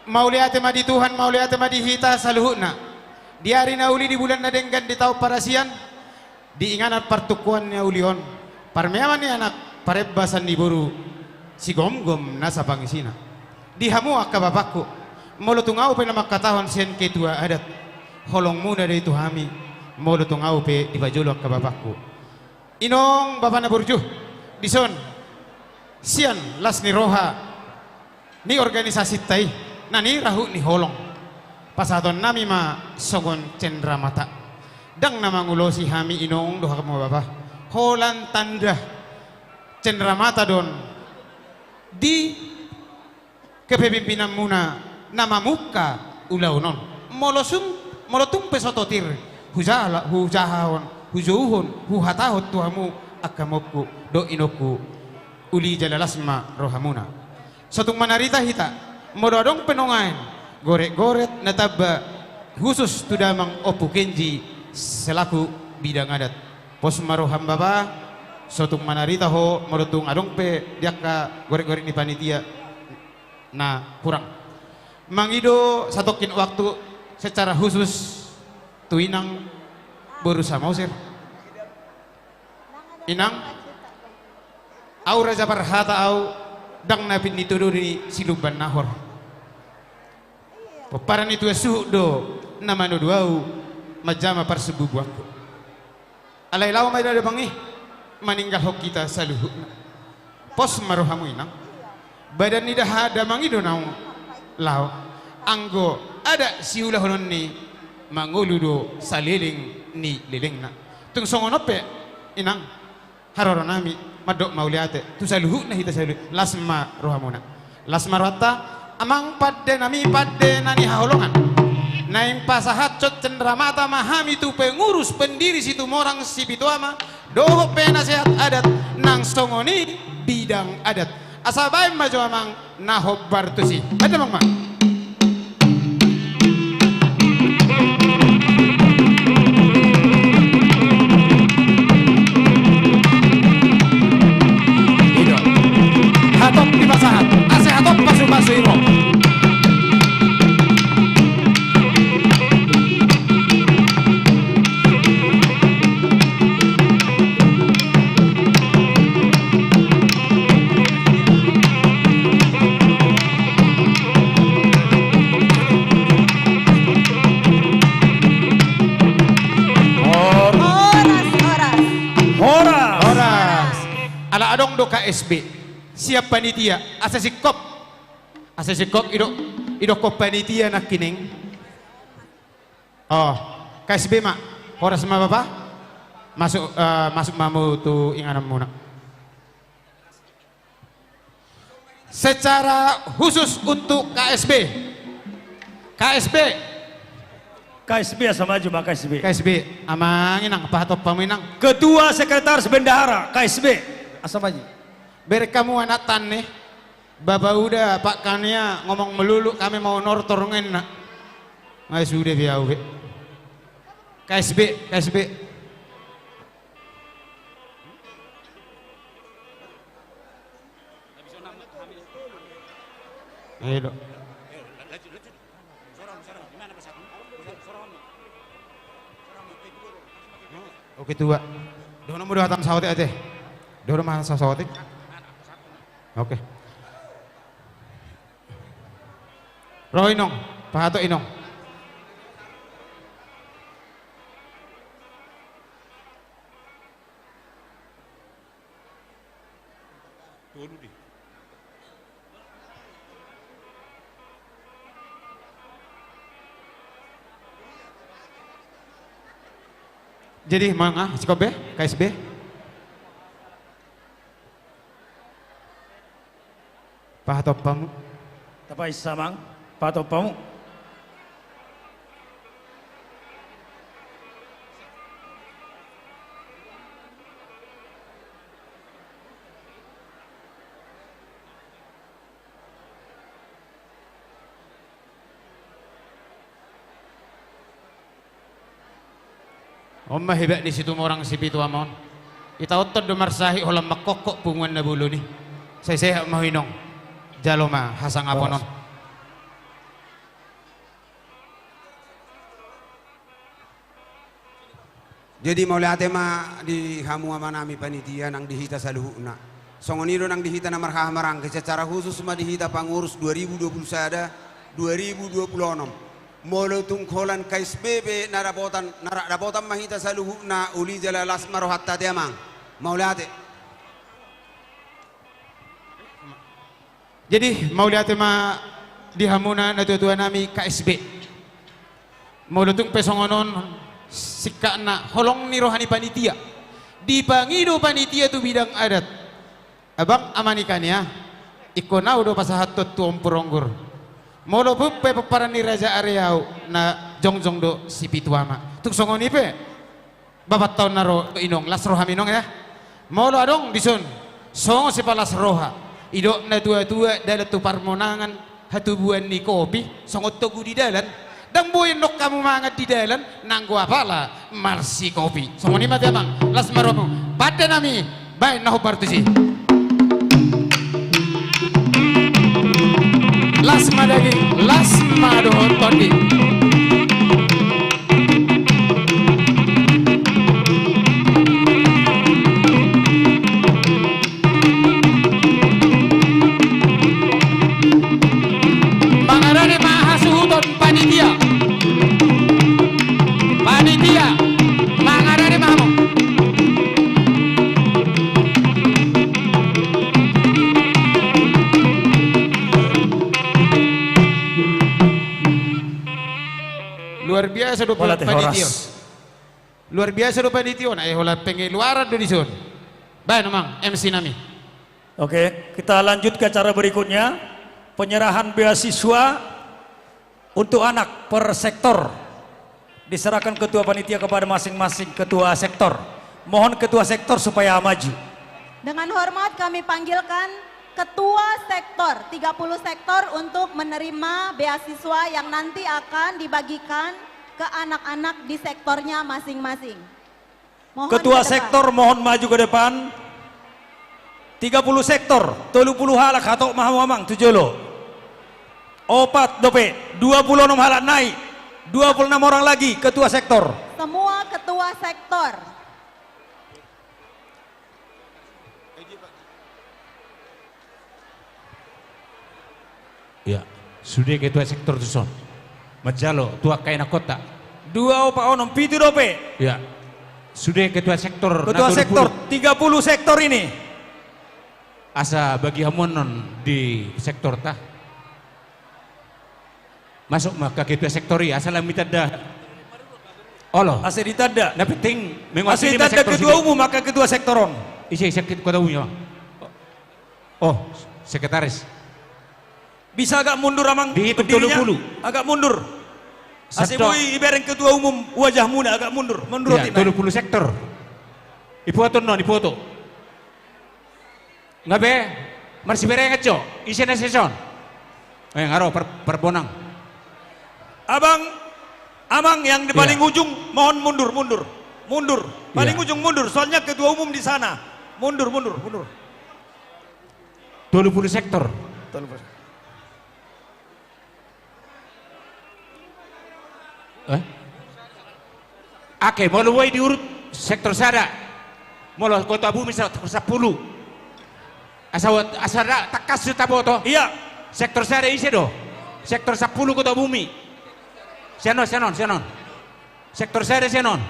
Mauliate ma di Tuhan, mauliate ma di hita saluhutna. Di ari na uli, di bulan na denggan, di taon parasian, di inganan partukkoan na uli on, parmeaman ni anak, parembasan ni boru, sigomgom nasa pangisina. Di hamu angka bapangku, molo tung ahu pe na mangkatahon sian ketua adat, holongmuna do i tu hami, molo tung ahu pe dipajolo angka bapangku. Inong bapa na burju, dison. Sian las ni roha ni organisasinta i, na nirahut ni holong, pasahatonnami ma songon cendramata. Ndang na mangulosi hami inong dohot hamu bapa, holan tanda cendramata do on di kepepimpinanmuna na mamungka ulaon on. Molo sung, molo tung pe so totir, hujala, hujahahon, hujouhon, huhatahon tu hamu angka amongku dohot inongku, uli jala las ma rohamuna. So tung manarita hita, molo adong pe nuaeng goret-goret na tamba, husus tu damang Ompu Kenji selaku bidang adat. Pos ma roham bapa, so tung manarita ho molo tung adong pe di angka goret-goret ni panitia na hurang. Mangido satongkin waktu secara khusus tu inang boru Samosir. Inang, au raja parhata au, ndang na pinitodo ni silumban nahor. Pomparan ni tua suhut do na manodo au manjama parsumbubuanku. Alai laho ma damang i maninggalhon hita saluhutna. Pos ma rohamu inang. Badan ni da-, damang i do naung laho. Anggo adat siulahononna i, mangolu do saleleng ni lelengna. Tung songon on pe inang, haroronami mandok mauliate tu saluhutna hita saluhut. Las ma rohamuna. Las ma rohanta, amang pandenami, pande na nihaholongan. Naeng pasahathon cendramata ma hami tu pengurus pendiri Situmorang Sipitu Ama dohot penasehat adat nang songon i bidang adat. Asa baen ma jo amang na hombar tusi. Baen damang ma. I do. Hatop dipasahat. Asa hatop pasupasu i ro. Horas. Horas, horas. Horas. Horas. Ala adong do K S B. Siap panitia. Asa singkop. Asa singkop, idok, idokkon panitia nangkining. Oh, K S B ma. Horas ma bapa. Masuk, eh, masuk ma hamu tu ingananmuna. Secara khusus untuk K S B. K S B. K S B, asa maju ma K S B. K S B, amang inang, pahatop hamu inang. Ketua Sekretaris Bendahara K S B, asa maju. Bereng hamu anak tani. Bapa uda, Pak Kania ngomong melulu, kami mau nortor ngenna. Ngai sude be au be. K S B, K S B. Ayo, dok. Oke, tua. Dohonon ma do hata saotik ate. Dohonon ma hata saotik. Oke. Ro inong, pahatop inong. Tolu di. Jadi, manga, singkop be, K S B. Pahatop hamu. Tapaisa amang, pahatop hamu. On ma hebat ni Situmorang Sipitu Ama on. Itaothon do marsahit holan mangkokkop punguan na bolon i. Sai sehat ma ho inong. Jalo ma hasangapon on. Jadi mauliate ma di hamu amanami panitia nang di hita saluhutna. Songon i do nang di hita na marhaha maranggi, secara khusus ma di hita pangurus dua ribu dua puluh sada, dua ribu dua puluh onom. Molo tung holan K S B pe na dapotan, na ra dapotan ma hita saluhutna, uli jala las ma rohanta ate amang. Mauliate. Jadi, mauliate ma di hamuna natuatua nami K S B. Molo tung pe songon on singkatna holong ni roha ni panitia, dipangido panitia tu bidang adat. Abang, ama ni Kania, ingkon au do pasahathon tu Ompu Ronggur. Molo tung pe pomparan ni Raja Are au na jongjong do si Pitu Ama. Tung songon i pe, bapatta on na ro, inong, las roha ma inong, ya. Molo adong dison songon sipalas roha, didok natuatua, dalan tu parmonangan, hatubuan ni kopi, songon togu di dalan. Ndang boi annon hamu mangan di dalan nanggo apala marsikopi. Songon i ma, amang, las ma rohamu. Pande nami, baen na hombar tusi. Las ma daging, las ma dohot tondi. Mangarade ma hasuhuton panitia. Panitia, mangarade ma hamu. Luar biasa do panitia. Luar biasa do panitia on, eh, holan pengeluaran do dison. Baen, amang, M C nami. Oke, kita lanjut ke acara berikutnya. Penyerahan beasiswa untuk anak per sektor. Diserahkan ketua panitia kepada masing-masing ketua sektor. Mohon ketua sektor supaya maju. Dengan hormat kami panggilkan ketua sektor, tiga puluh sektor untuk menerima beasiswa yang nanti akan dibagikan ke anak-anak di sektornya masing-masing. Mohon ke depan. Ketua sektor mohon maju ke depan. Tiga puluh sektor, tolu puluh halak, hatop ma hamu, amang, tu jolo. Opat dope, dua puluh enam halak nai, dua puluh enam orang lagi, ketua sektor. Semua ketua sektor. Ya, sude ketua sektor tuson. Manjalo tu angka ianakhonta. Dua, opat, onom, pitu dope. Ya. Sude ketua sektor. Ketua sektor, tiga puluh sektor ini. Asa bagi hamu annon di sektorta. Masuk ma angka ketua sektor i, asa lam ditanda. Olo. Asa ditanda. Na penting, asa ditanda ketua umum angka ketua sektor on. Ise, ise ketua umum, ya? Oh, sekretaris. Bisa agak mundur, amang, berdirinya? Agak mundur. Asa boi ibereng ketua umum wajahmuna, agak mundur. Mundur. Tolu puluh sektor. Ipoto annon, ipoto. Nga be, marsiberengan jo, ise na sison. Eh, nga ro, par, parbonang. Abang, amang yang di paling ujung, mohon mundur, mundur. Mundur. Paling ujung mundur, soalnya ketua umum di sana. Mundur, mundur, mundur. Tolu puluh sektor. Tolu puluh. Eh? Oke, molo boi diurut sektor sada. Molo ketua bumi sa-, sampulu. Asa, asa da, tangkas do taboto. Iya. Sektor sada ise do? Sektor sampulu ketua bumi. Sian on, sian on, sian on. Sektor sada sian on.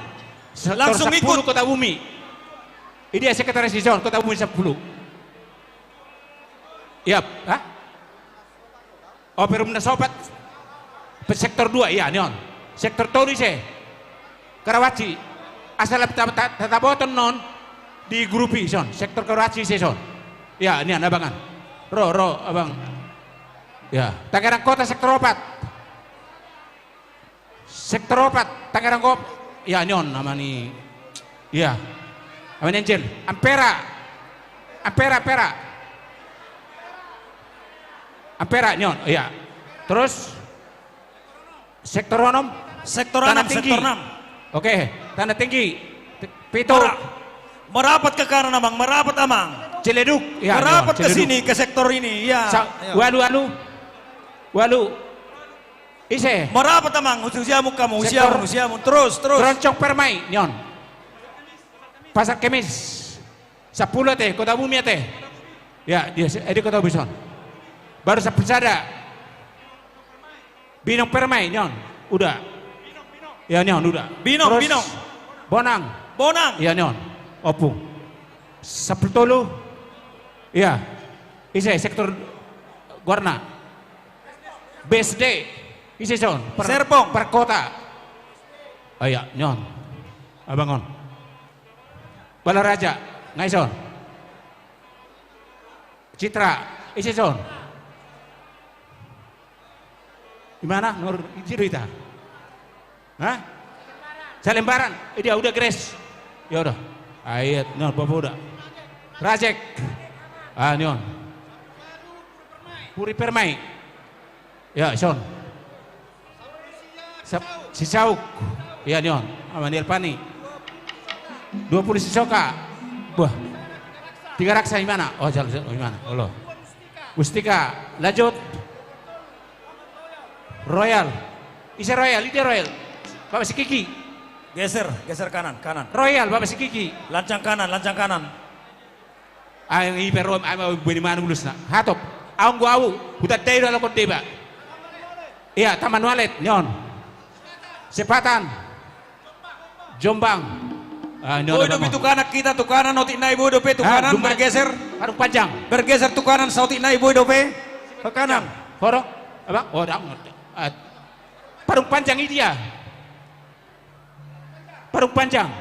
Sektor sampulu ketua bumi. Idia sekretaris dison, ketua bumi sampulu. Iya, hah? Oh, Perum na sopat. Pe sektor dua, iya, ni on. Sektor tolu ise? Karawaci. Asa lam ta-, ta-, tataboton non di grup i son. Sektor Karawaci ise son. Iya, ni on, abangan. Ro, ro, abang. Ya, Tangerang Kota sektor opat. Sektor opat, Tangerang Kop-, ya, ni on, ama ni, ya. Ama ni Angel. Ampera. Ampera, Ampera. Ampera, ni on, ya. Terus, sektor onom? Sektor Tanah Tinggi. Sektor enam. Oke, Tanah Tinggi. Pitu. Mera-, merapat ke kanan, Amang, merapat, Amang. Ciledug, ya, ni on, Ciledug. Merapat ke sini, ke sektor ini, ya. Sa-, ya. Walu, walu. Walu. Ise? Merapat, Amang, husi hamu hamu, husi hamu, husi hamu. Terus, terus. Keroncong Permai, ni on. Pasar Kemis. Sampulu ate, Kota Bumi ate. Ya, dia, eh, di Kota Bumi son. Baru sampulu sada. Binong Permai, ni on. Uda. Ya, ni on, uda. Binong, terus, Binong. Bonang. Bonang. Ya, ni on. Ompung. Sampulu tolu. Ya. Ise, sektor Goarna. B S D. Ise son? Par-, Serpong. Parkota. Ai, nion. Abang on. Balaraja. Nga ison. Citra. Ise son? Imana? Nur, ise do hita? Hah? Salembaran. Eh, dia udah, Grace. Ya udah. Ai, nion, bapak udah. Rajek. Ah, nion. Puri Permai. Ya, ison. Sap-, si Sauk. Ya, nion. Amaniel Pani. Dua puluh si Soka. Wah. Tiga Raksa imana? Oh, jal-, jal-, imana? Olo. Mustika. Lanjut. Royal. Ise Royal? Ide Royal. Bapak si Kiki. Geser, geser kanan, kanan. Royal, Bapak si Kiki. Lancang kanan, lancang kanan. Aeng i pe ro, aeng ma bini mana ulusna. Hatop. Aung go au. Hutandai do alokon deba. Iya, Taman Walet, nion. Sepatan. Jombang. Ah, nion. Boi dope tu kanan hita, tu kanan, otik nai boi dope, tu kanan, bergeser. Parung Panjang. Bergeser tu kanan, saotik nai boi dope. Ke kanan. Horo? Apa? Oh, dah ngerti. Ah, Parung Panjang i dia. Parung Panjang.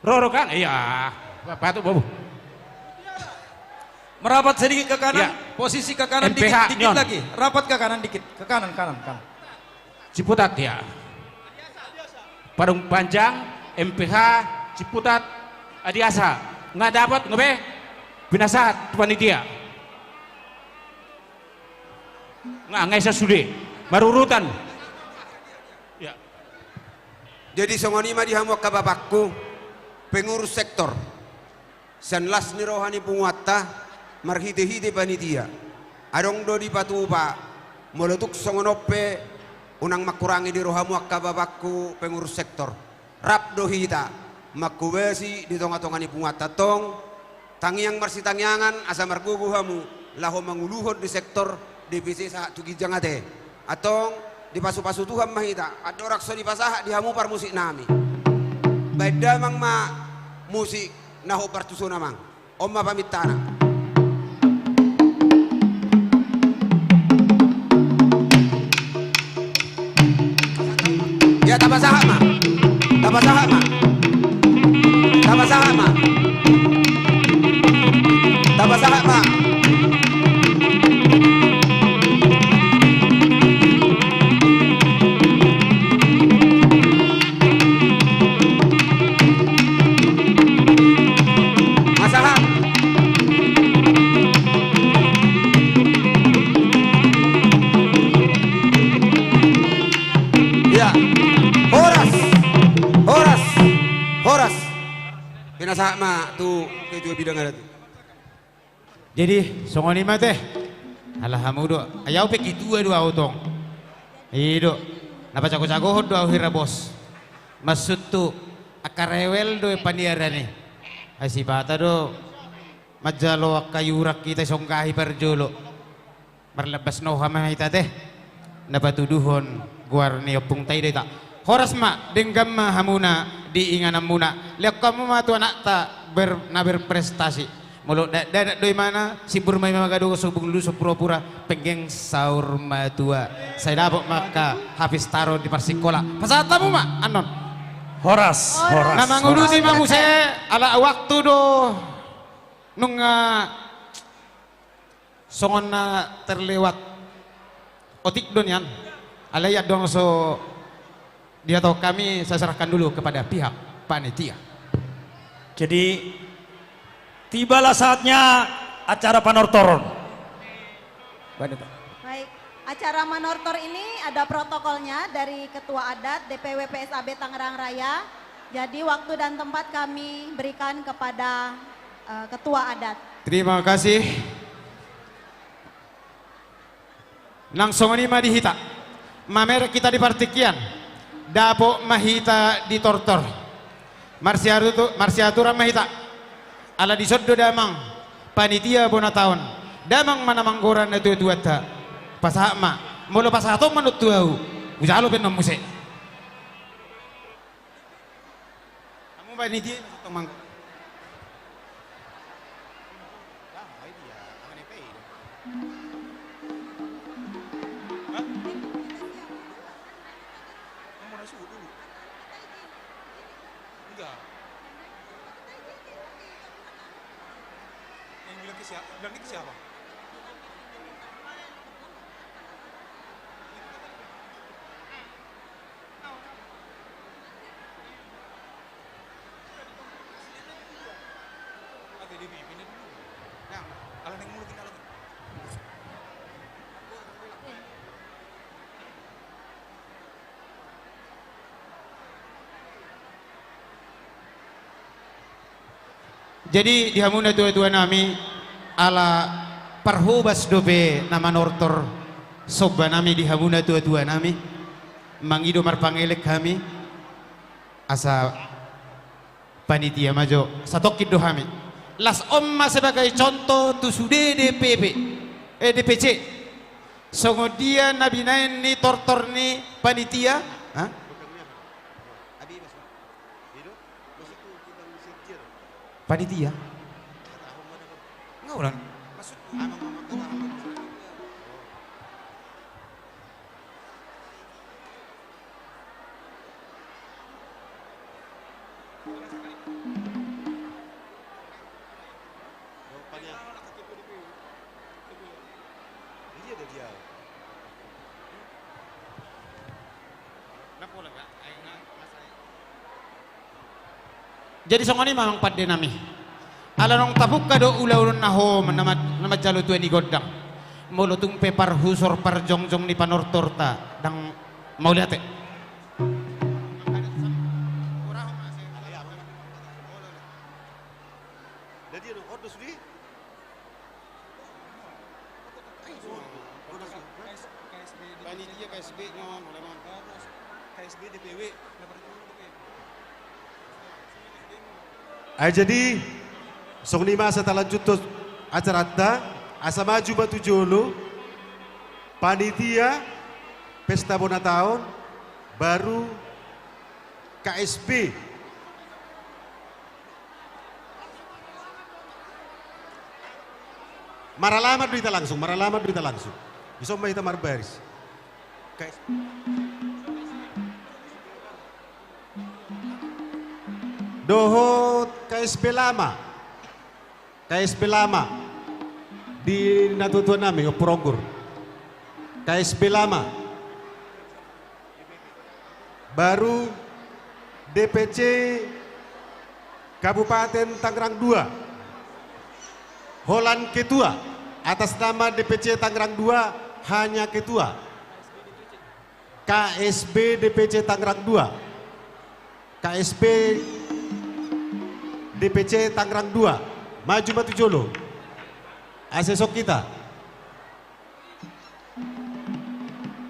Roro kan? Iya. Patut, Bobu. Merapat sedikit ke kanan, iya. Posisi ke kanan dikit, M P H, dikit nion. Lagi. Rapat ke kanan dikit. Ke kanan, kanan, kanan. Ciputat, ya. Parung Panjang, M P H, Ciputat, Adiasa. Nga dapat, nga be? Pinasahat tu panitia. Nga, nga ison sude. Marurutan. Ya. Jadi songon i ma di hamu angka bapakku, pengurus sektor. Sian las ni roha ni punguanta, marhite-hite panitia. Adong do dipatupa, molo tung songon on pe, unang mangkurangi di rohamu angka bapakku pengurus sektor. Rap do hita, manghobasi di tonga-tonga ni punguanta tong, tangiang marsitangiangan asa margogo hamu, laho manguluhon di sektor D P C sahat tu ginjang ate. Antong, dipasu-pasu Tuhan ma hita, andorang so dipasahat di hamu parmusiknami. Baen damang ma musik na hombar tu son amang. On ma pamintana. Ya, tapasahat ma. Tapasahat ma. Tapasahat ma. Tapasahat ma. Pasahat. Ya. Horas. Horas. Horas. Pinasahat ma tu ketua bidang adat. Jadi, songon i ma te. Ala hamu do. Ai au pe ketua do au tong. I do. Na pajago-jagohon do au hira bos. Maksudhu, angka rewel do paniaran i. Ai sipata do manjalo angka iuran hita isonggahi parjolo. Marlambas noha ma hita te. Na patuduhon goar ni ompungta i do hita. Horas ma, denggan ma hamuna di ingananmuna. Lehon hamu ma tu anakta ber-, na berprestasi. Molo da-, dakdanak do imana, simbur ma i ma gadong, so bunglu so pura-pura, penggeng saur matua. Sai dapot ma angka hafiz taro di parsikola. Pasahat hamu ma annon. Horas, horas. Na manguluti ma muse, ala waktu do nunga songon na terlewat. Otik do nian. Alai adong so dihatahon kami, saya serahkan dulu kepada pihak panitia. Jadi, tibalah saatnya acara panortoron. Baik, acara manortor ini ada protokolnya dari Ketua Adat D P W P S A B Tangerang Raya. Jadi, waktu dan tempat kami berikan kepada, eh, Ketua Adat. Terima kasih. Nang songon i ma di hita. Mamereng hita di partingkian. Dapot ma hita di tortor. Marsiatu-, marsiaturan ma hita. Ala dison do damang panitia bona taon. Damang ma na manggora natuatuanta. Pasahat ma. Molo pasahaton ma annon tu au, hujalo pe annon muse. Hamu panitia, tong manggo. Mana suhu dulu? Enggak. Yang bilang ke siapa? Bilang ke siapa? Jadi di hamu natuatua nami, ala parhobas dope na manortor somba nami di hamu natuatua nami, mangido marpangelek hami, asa panitia ma jo, satongkin do hami. Las on ma sebagai contoh tu sude D P P, eh, D P C. Songon dia na binaen ni tortor ni panitia? Hah? Panitia? Enggak ulang. Jadi songon i ma amang pande nami. Ala naung tapungka do ulaon na ho na ma-, na manjalo tua ni gondang. Molo tung pe parhusor parjongjong ni panortorta, ndang mauliate. Panitia K S B non, K S B D P W. Ai jadi songon i ma asa talanjuthon acaranta, asa maju ma tu jolo panitia pesta bona taon, baru K S B. Maralaman do hita langsung, maralaman do hita langsung. Dison ma hita marbaris. K S B. Dohot K S B lama. K S B lama. Di natuatua nami, ompur onggur. K S B lama. Baru D P C Kabupaten Tangerang dua. Holan ketua, atas nama D P C Tangerang dua, hanya ketua. K S B D P C Tangerang dua. K S B D P C Tangerang dua. Maju ma tu jolo. Asa dison hita.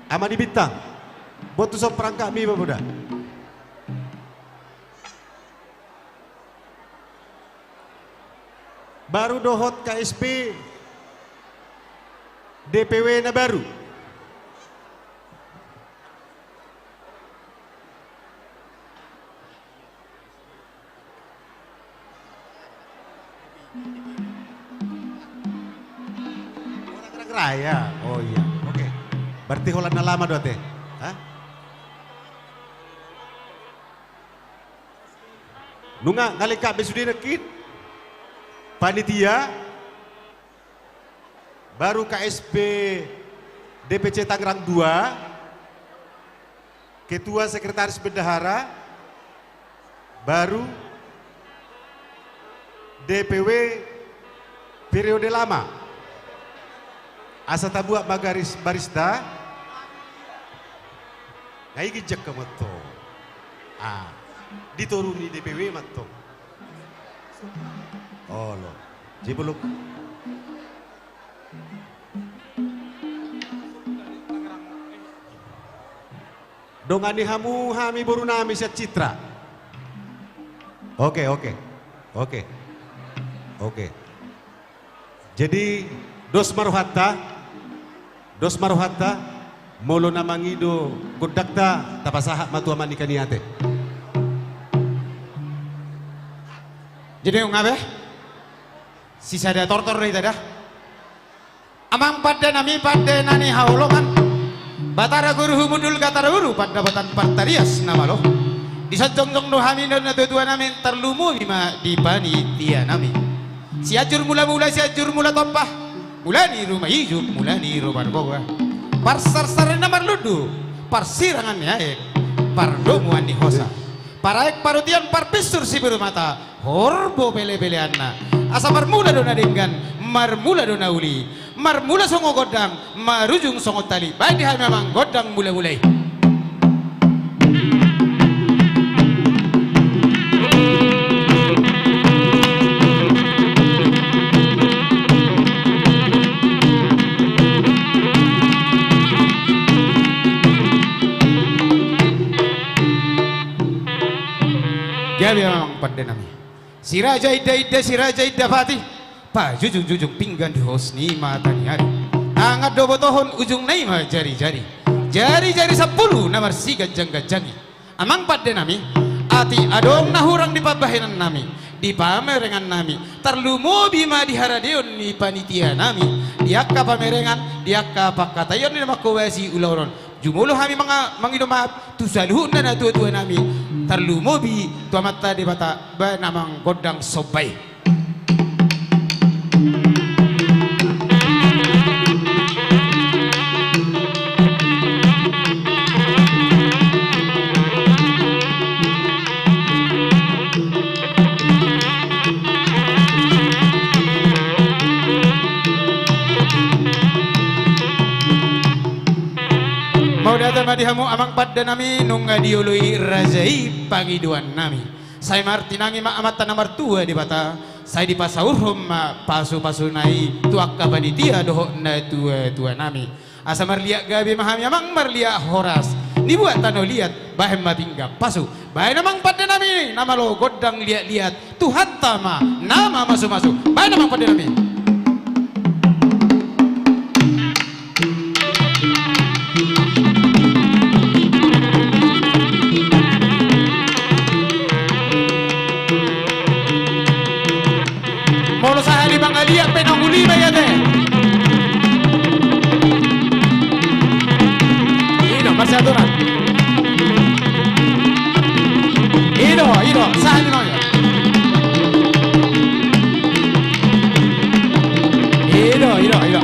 Ama ni Bintang, boan tu son perangkapmi, Baboda. Baru dohot K S B D P W na baru. Orang raya. Oh iya, oke. Berarti holan na lama do ate. Hah? Nunga, nga lengkap be sude nangkin? Panitia. Baru K S B D P C Tangerang dua, ketua sekretaris bendahara, baru D P W periode lama. Asa tabuat ma garis barista. Nga i ginjang hamu antong. Ah, di toru ni D P W ma antong. Olo. Jebuluk. Dongani hamu hami boru nami sian Citra. Oke, oke. Oke. Oke. Jadi, dos ma rohanta. Dos ma rohanta. Molo na mangido gondangta, tapasahat ma tu ama ni Kaniate. Jadi, nunga be? Sisada tortor do hita da. Amang pande nami, pande na nihaholongan. Batara guru humundul, gatara guru pandapotan, partarias na malo. Di son jongjong do hami na tuatua nami, tarlumobi ma di panitia nami. Sianjur mulamula, Sianjur mula tompa, mula ni ruma ijuk, mula ni ruma gogo. Parsarsaren na marlundu, parsirangan ni aek, pardomuan ni hosa. Paraek parutian, parpinsul siburumata, horbo pelepeleanna. Asa marmula do na denggan, marmula do na uli, marmula songon gondang, marujung songon tali. Baen di hami amang gondang mulamula i. Gabe amang pande nami. Si raja inda inda, si raja inda pati, pajujung jujung pinggan di hos ni mata ni ari. Tangan do botohon, ujungna i ma jari jari. Jari jari sampulu na marsiganjang ganjang i. Amang pande nami, atik adong na hurang di pambahenan nami, di pamerengan nami, tarlumobi ma di haradeon ni panitia nami, di angka pamerengan, di angka pangkataion ni na mangkobasi ulaon on. Jumolo hami manga-, mangido maaf tu saluhutna na tuatua nami, tarlumobi tu Amanta Debata, baen amang gondang somba i. Mauliate ma di hamu amang pande nami, nunga dioloi raja i pangidoan nami. Sai martinangi ma Amanta na martua Debata, sai dipasaurhon ma pasupasuna i tu angka panitia dohot na tuatua nami. Asa marliat gabe ma hami amang, marliat horas. Nibuat tano liat, bahen ma pinggan pasu. Baen amang pande nami, na malo gondang liatliat. Tuhanta ma na mamasumasu. Baen amang pande nami. Molo sahali mangaliat pe naung uli ma i ate. I do, marsiaturan. I do, i do, sahali ma i. I do, i do, i do.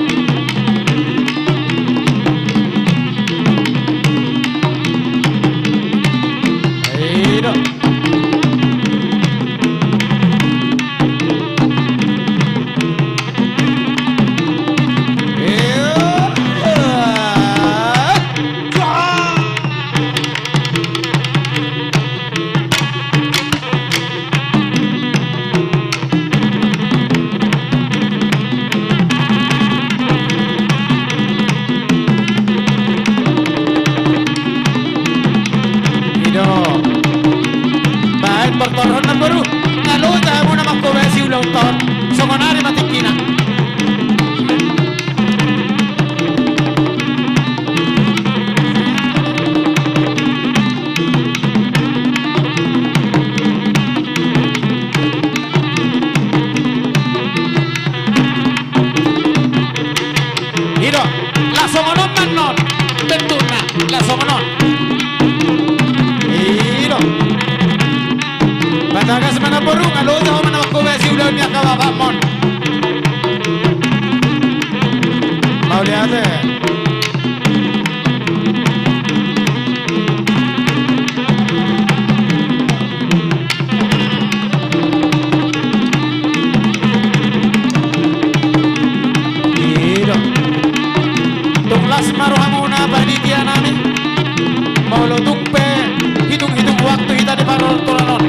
I do. I do. Baen portorhon na boru. Nga loja hamu na mangkobasi ulaonta on. Songon ari ma tingkina. I do, laos songon on ma annon. Bentukna, laos songon on. I do. Batagas ma na boru, nga loja ho ma na mangkobasi ulaon ni angka bapakmon. Mauliate. I do. Tung las ma rohamuna panitia nami. Molo tung pe hitung-hitung waktu hita di parortoran on.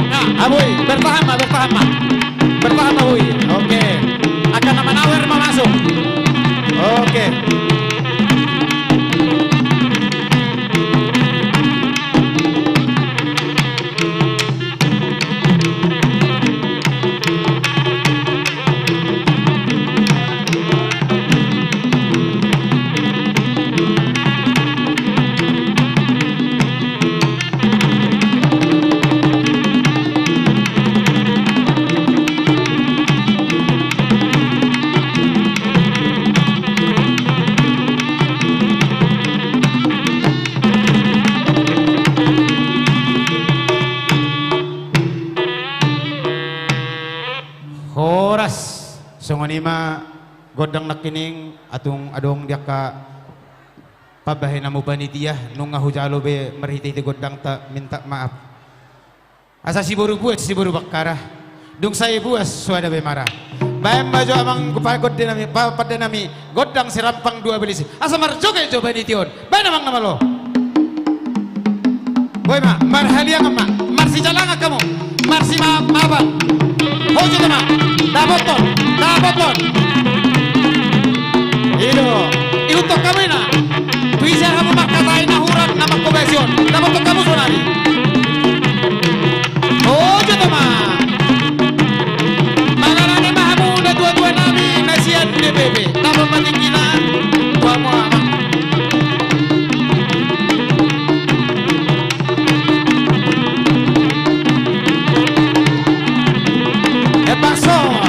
Nah, Abui, bertahan ma, bertahan ma. Bertahan ma, Abui. Oke. Angka na manawer ma masuk. Oke. Songon i ma gondang nangkining, atung adong di angka pambahenanmu panitia, nunga hujalo be marhitehite gondangta minta maaf. Asa siboru buas, siboru bangkara. Dung sae buas, soada be mara. Baen ma jo amang pagondenami, pa-, pandenami, gondang sirampang dua balisi. Asa marjoget jo panitia on. Baen amang na malo. Boi ma, marhaliangan ma, marsijalangan hamu, marsimaapan. Ho jo ma, dapothon, dapothon. I do, ihuthon hamu i na. Tu ise hamu mangkatai nahuran na mangkobasi on. Dapothon hamu sonari. Ho jo ma. Mangarade ma hamu natuatuanami na sian D P P. Tabo ma tingkina. Tua mua. Epason.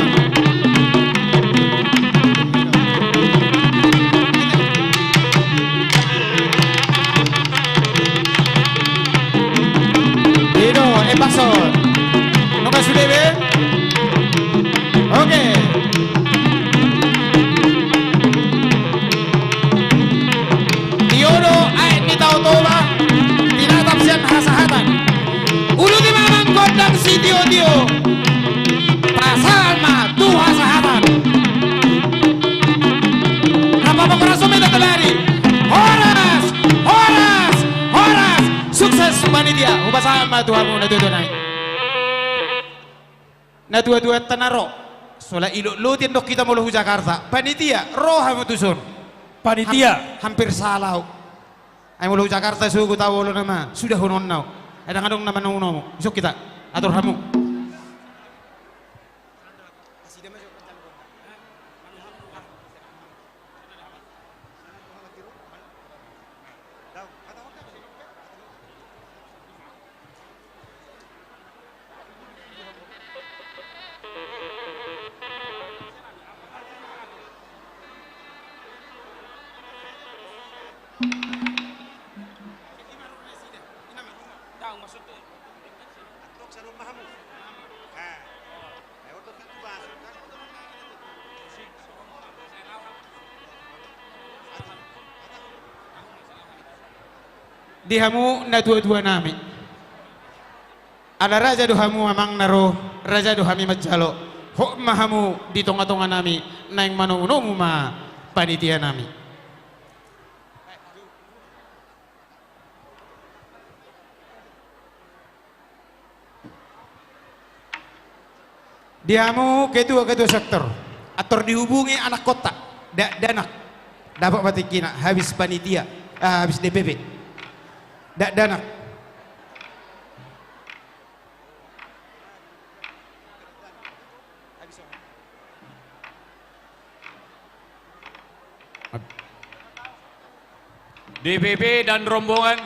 I do, epason. Nunga sude be? Oke. Tio do aek ni Tao Toba, tinatap sian hasahatan. Uduti ma amang gondang sitiotio. Pasahat ma tu hasahatan. Rap ma horas, songon i ma tadi. Horas, horas, horas. Sukses panitia. Hupasahat ma tu hamu natuatuanami. Natuatuanta na ro. Sola ilotlotian do hita molo hu Jakarta. Panitia, ro hamu tuson. Panitia. Ham-, hampir salah au. Ai molo hu Jakarta sogot au olo nama. Sudah hononna au. Ai ndang adong nama na unomu. Isuk hita. Atur hamu. Di hamu natuatuanami. Ala raja do hamu amang na ro, raja do hami manjalo. Hot ma hamu di tongatonganami, naeng manomunomu ma panitianami. Di hamu ketua-ketua sektor, antar dihubungi anak kota, dakdanak, dapot ma tingkina, habis panitia, ah, habis D P P. Dakdanak. D P P dan rombongan,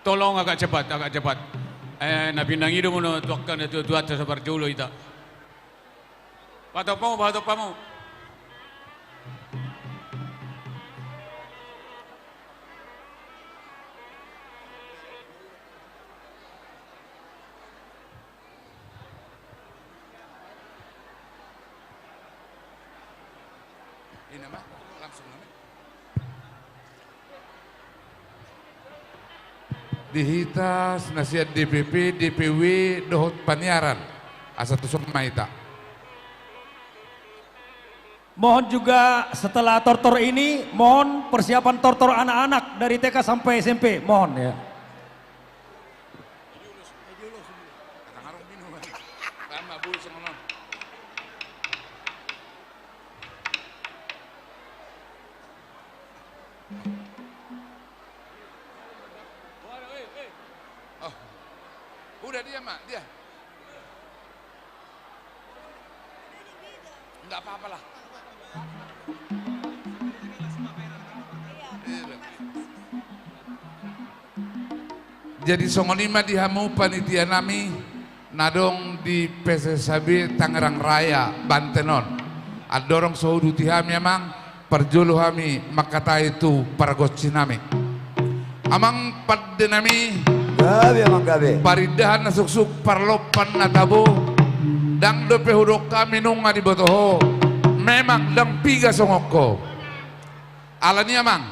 tolong agak cepat, agak cepat. Eh, na pinangido muna tu angka natuatuanta, sabar jolo hita. Pahatop hamu, pahatop hamu. Ini mah, langsung nama. Di hita na sian D P P, D P W, dohot paniaran. Asa tuson ma hita. Mohon juga setelah tortor ini, mohon persiapan tortor anak-anak dari T K sampai S M P, mohon ya. Oh. Udah, dia, Mak, dia. Enggak apa-apa lah. Iya, betul. Jadi songon i ma di hamu panitia nami na adong di P S S H B Tangerang Raya, Banten on. Andorang so huuduti hami, amang, parjolo hami mangkatai tu pargonsi nami. Amang pande nami. Gabe, amang, gabe. Parindahan na suksuk, parlompan na tabo. Ndang dope hudok hami nunga diboto ho. Memang ndang piga songon ho. Alani amang,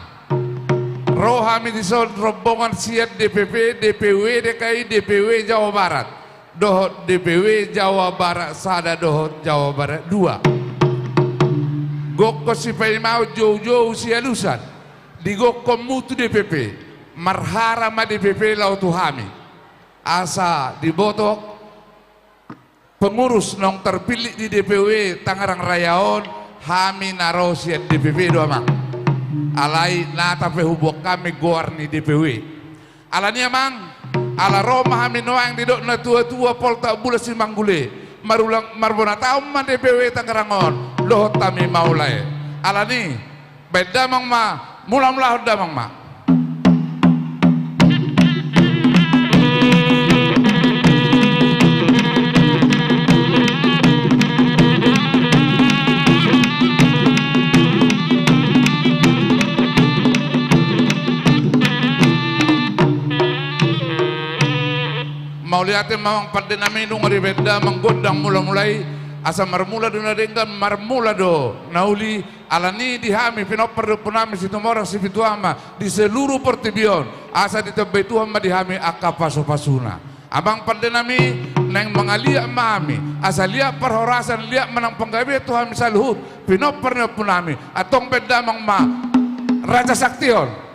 ro hami dison rombongan sian D P P, D P W D K I, D P W Jawa Barat dohot D P W Jawa Barat sada dohot Jawa Barat dua. Gokhon sipaimaon, joujou sialusan, digokhonmu tu D P P. Marhara ma D P P laho tu hami. Asa diboto pengurus naung terpilih di D P W Tangerang Raya on, hami na ro sian D P W do amang. Alai nata pe huboan hami goar ni D P W. Alani amang, ala ro ma hami nuaeng didok na tua-tua, poltak bulan simanggule, marulang marbona taon ma D P W Tangerang on dohot hami maulae. Alani, baen damang ma, mula-mulahon damang ma. Mauliate ma amang pande nami, nunga dibaen damang gondang mula-mula i, asa marmula do na denggan, marmula do na uli. Alani di hami pinompar ni ompu nami Situmorang Sipitu Ama di seluruh portibi on, asa ditambai Tuhan ma di hami angka pasu-pasuna. Amang pande nami, naeng mangaliat ma hami, asa liat parhorasan, liat ma nang panggabean tu hami saluhut pinompar ni ompu nami. Antong baen damang ma raja sakti on.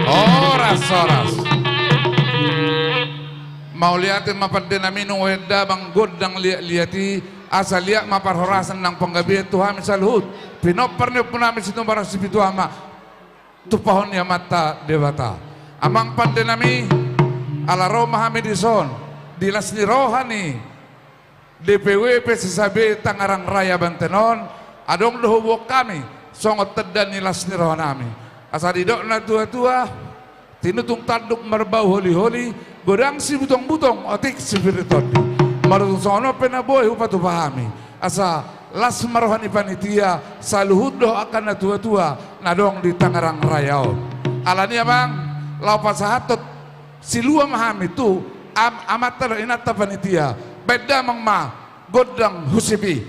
Horas, horas. Mauliate ma pande nami, nunga baen damang gondang liat-liat i, asa liat ma parhorasan nang panggabean tu hami saluhut pinompar ni ompu nami Situmorang Sipitu Ama, tumpahon ni Amanta Debata. Amang pande nami, ala ro ma hami dison di las ni roha ni D P W P S S A B Tangerang Raya Banten on, adong do huboan hami songon tanda ni las ni roha nami. Asa didok na tua-tua, tinutung tanduk marbau holi-holi, godang sibutongbutong otik sipir ni tondi. Marutung songon on pe na boi hupatupa hami, asa las ma roha ni panitia saluhut dohot angka na tua-tua na adong di Tangerang Raya on. Alani amang, laho pasahathon silua ma hami tu am-, amanta dohot inanta panitia. Baen damang ma gondang husip i.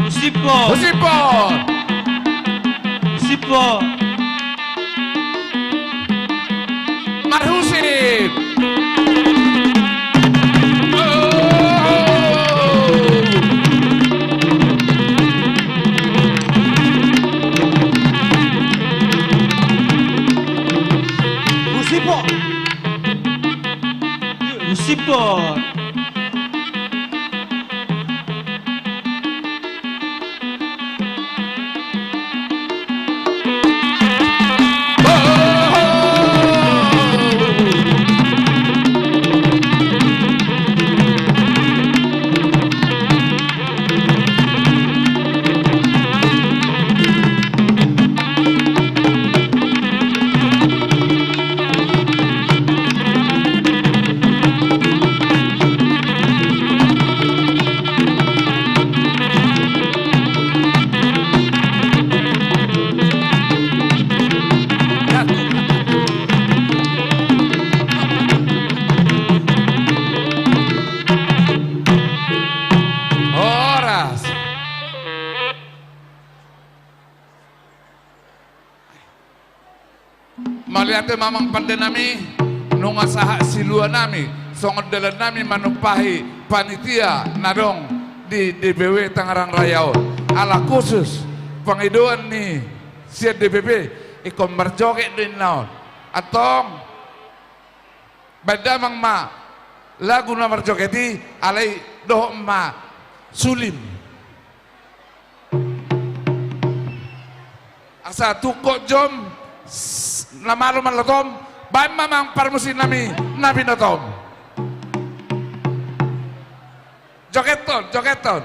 Husipon. Husipon. Husipon. Marhusip. Husipon. Husipon. Horas. Mauliate ma amang pande nami, nunga sahat silua nami songon dalan nami manumpahi panitia na adong di D P W Tangerang Raya on. Ala khusus pangidoan ni sian D P W, ingkon marjoget do inna on. Antong, baen damang ma lagu na marjoget i, alai dohot ma sulim. Asa tungkot jom, s-, na malo manlotom, baen ma amang parmusik nami na binotom. Jogeton, jogeton.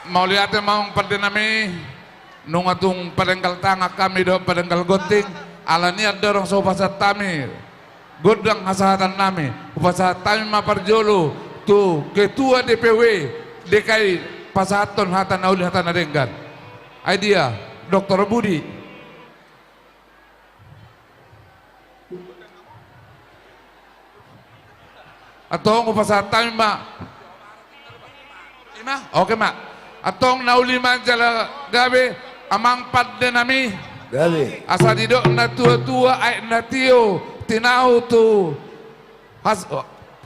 Mauliate ma amang pande nami, nunga tung padenggal tangan hami dohot padenggal gonting, alani i andorang so hupasahat hami gondang hasahatan nami, hupasahat hami ma parjolo tu ketua D P W D K I pasahathon hata na uli hata na denggan. Ai dia, Doktor Budi. Antong hupasahat hami ma. Ima, oke ma. Antong na uli ma jala gabe amang pande nami. Gabe. Asa didok na tua-tua aek na tio tinahu tu has-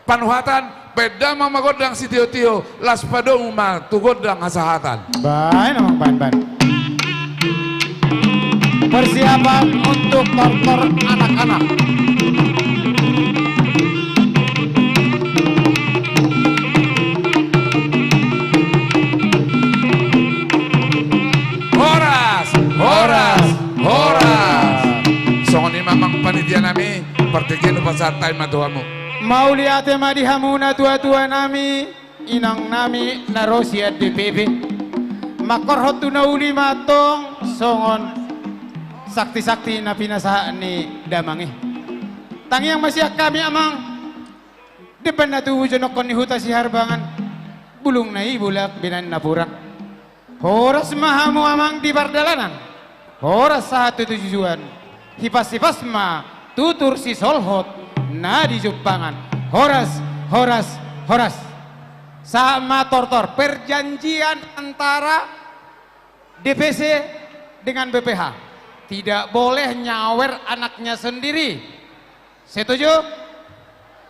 panuhatan, baen damang ma gondang sitio-tio, laos padomu ma tu gondang hasahatan. Baen amang, baen, baen. Persiapan untuk tortor anak-anak. Horas, horas, horas. Songon i ma amang panitia nami, partingkian hupasahat hami ma tu hamu. Mauliate ma di hamu natua-tua nami, inang nami na ro sian D P P. Mangkorhon tu na uli ma antong songon sakti-sakti na pinasahat ni damang i. Tangiang ma sian hami amang. Demban na tubu, jonok ni huta Siharbangan, bulungna i bolak, binahen napuran. Horas ma hamu amang di pardalanan, horas sahat tu tujuan. Hipas-hipas ma tutur sisolhot na di jumpangan. Horas, horas, horas. Sahat ma tortor, perjanjian antara D P C dengan B P H. Tidak boleh nyawer anaknya sendiri. Setuju?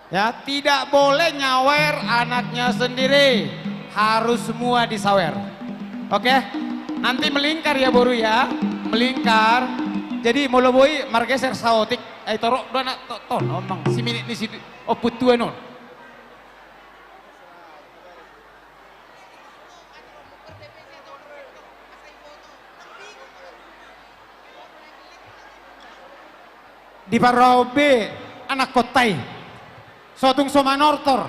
Ya, tidak boleh nyawer anaknya sendiri. Harus semua disawer. Oke? Nanti melingkar ya, boru ya. Melingkar. Jadi, molo boi margeser saotik. Ai torop do anak to-, ton, amang. Siminit ni si ompung tua on. Diparroha be anak kota i. Sotung so manortor.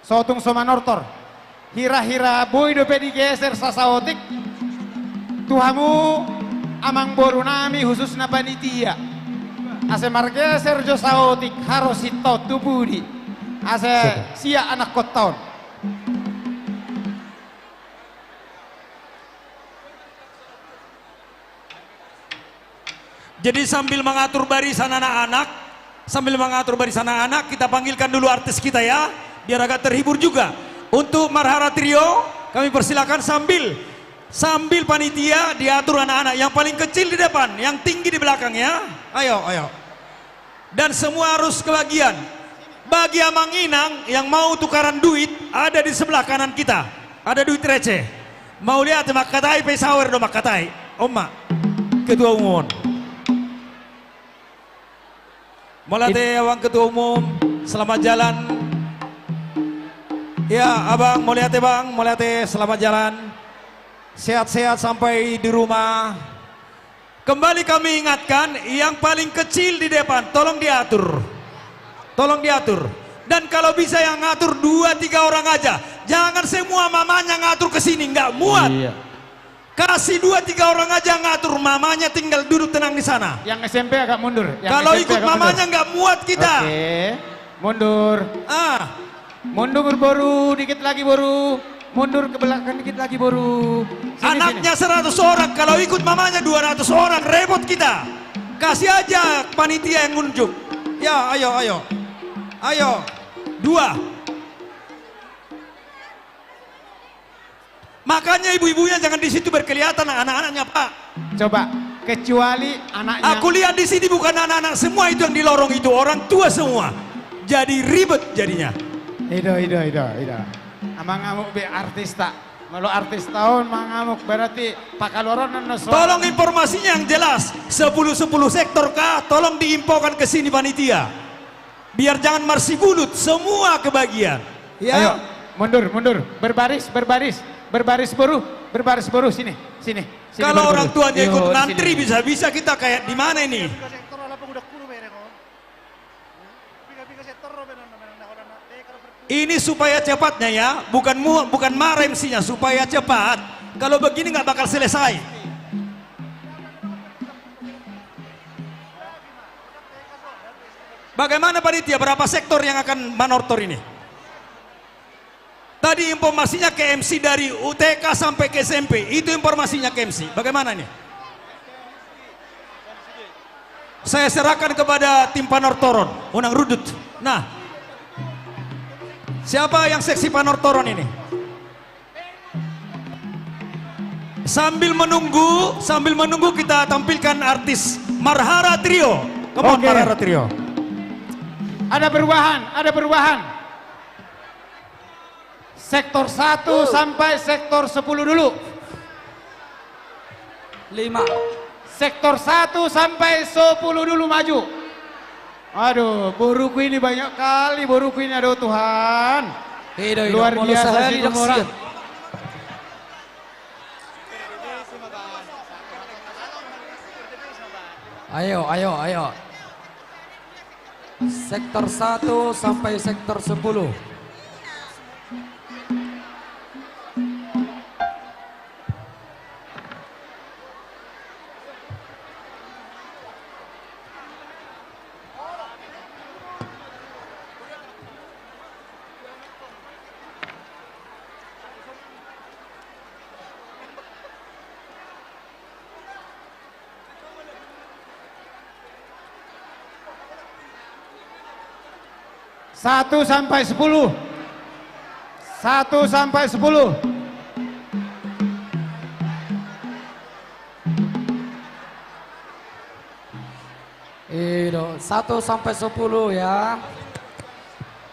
Sotung so manortor. Hira-hira boi dope digeser sasaotik tu hamu amang boru nami, khususna panitia. Ase margeser jo saotik harosi tau tu pudi. Ase siap anak kota on. Jadi sambil mengatur barisan anak-anak, sambil mengatur barisan anak-anak, kita panggilkan dulu artis kita ya, biar agak terhibur juga. Untuk Marhara Trio, kami persilakan sambil, sambil panitia diatur anak-anak. Yang paling kecil di depan, yang tinggi di belakang ya. Ayo, ayo. Dan semua harus kebagian. Bagi amang inang yang mau tukaran duit, ada di sebelah kanan kita. Ada duit receh. Mauliate, mangkatai pe sawer do mangkatai. On ma, ketua umum on. Mauliate, abang ketua umum, selamat jalan. Ya, abang, mauliate bang, mauliate, selamat jalan. Sehat-sehat sampai di rumah. Kembali kami ingatkan, yang paling kecil di depan, tolong diatur. Tolong diatur. Dan kalau bisa yang ngatur dua tiga orang aja. Jangan semua mamanya ngatur ke sini, nggak muat. Iya. Kasih dua tiga orang aja ngatur, mamanya tinggal duduk tenang di sana. Yang S M P agak mundur. Yang Kalau S M P ikut agak mundur. Mamanya nggak muat kita. Oke. Mundur. Ah. Mundur, boru, dikit lagi, boru. Mundur ke belakang dikit lagi, boru. Sini, Anaknya sini. Seratus orang, kalau ikut mamanya dua ratus orang, repot kita. Kasih aja panitia yang nunjuk. Ya, ayo, ayo. Ayo. Dua. Makanya ibu-ibunya jangan di situ berkelihatan, anak-anaknya, Pak. Coba, kecuali anaknya. Aku lihat di sini bukan anak-anak semua itu yang di lorong itu, orang tua semua. Jadi ribet jadinya. Ido, ido, ido, ido. Amang Amuk be artis ta. Molo artis ta on, Amang Amuk, berarti pakaluaron na so. Tolong informasinya yang jelas. Sepuluh, sepuluh sektor kah? Tolong diinfokan ke sini panitia. Biar jangan marsigulut, semua kebagian. Ya. Ayo, mundur, mundur. Berbaris, berbaris. Berbaris, boru. Berbaris, boru. Sini, sini. Sini, kalau boru, orang boru. Tuanya ikut ngantri, bisa-bisa kita kayak di mana ini? Piga sektor ala pemuda kulu mereng, oh. Piga-piga sektor, oh, benar, benar, benar, benar, benar. Ini supaya cepatnya ya, bukan mu, bukan marah M C-nya, supaya cepat. Kalau begini nggak bakal selesai. Bagaimana panitia, berapa sektor yang akan manortor ini? Tadi informasinya ke M C dari U T K sampai ke S M P, itu informasinya ke M C. Bagaimana ini? Saya serahkan kepada tim panortoron, unang rudut. Nah, siapa yang seksi panortoron ini? Sambil menunggu, sambil menunggu kita tampilkan artis Marhara Trio. Come on, Oke. Marhara Trio. Ada perubahan, ada perubahan. Sektor satu sampai sektor sepuluh dulu. Lima. Sektor satu sampai sepuluh dulu maju. Aduh, boruku ini banyak kali, boruku ini, aduh Tuhan. Ido, ido, Luar molo biasa sahali si dok Tumorang. Siap. Ayo, ayo, ayo. Sektor satu sampai sektor sepuluh. Satu sampai sepuluh. Satu sampai sepuluh. Ido, satu sampai sepuluh ya.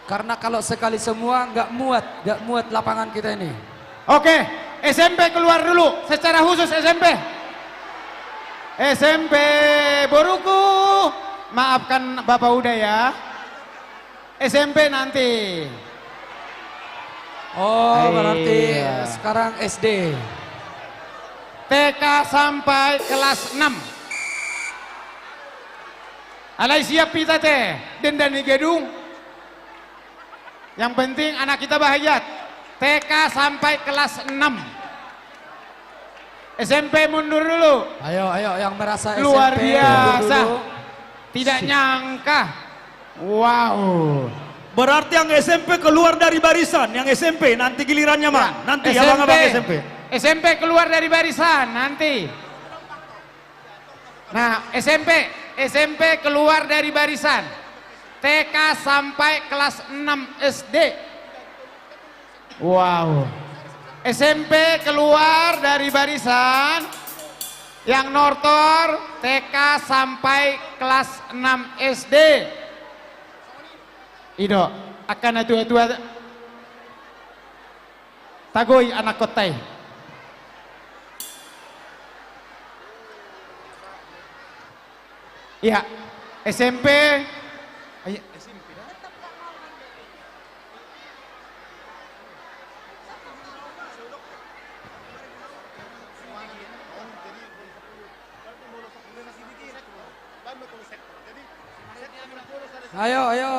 Karena kalau sekali semua nggak muat, nggak muat lapangan kita ini. Oke, S M P keluar dulu, secara khusus S M P. S M P boruku, maafkan Bapak Uda ya. S M P nanti. Oh, berarti Iya. sekarang S D. T K sampai kelas enam. Alai siap hita te, denda ni gedung. Yang penting anak kita bahagia. T K sampai kelas enam. S M P mundur dulu. Ayo, ayo, yang merasa Luar S M P biasa. mundur dulu. Tidak Si- nyangka. Wow. Berarti yang S M P keluar dari barisan, yang S M P nanti gilirannya, Mang. Ya, Nanti S M P. abang-abang S M P. S M P keluar dari barisan, nanti. Nah, S M P, S M P keluar dari barisan. T K sampai kelas enam S D. Wow. S M P keluar dari barisan, yang nortor T K sampai kelas enam S D. Ido, angka na tua-tua. Tagoi anak kota i. Iya, S M P. Iya, S M P dah. Ayo, ayo.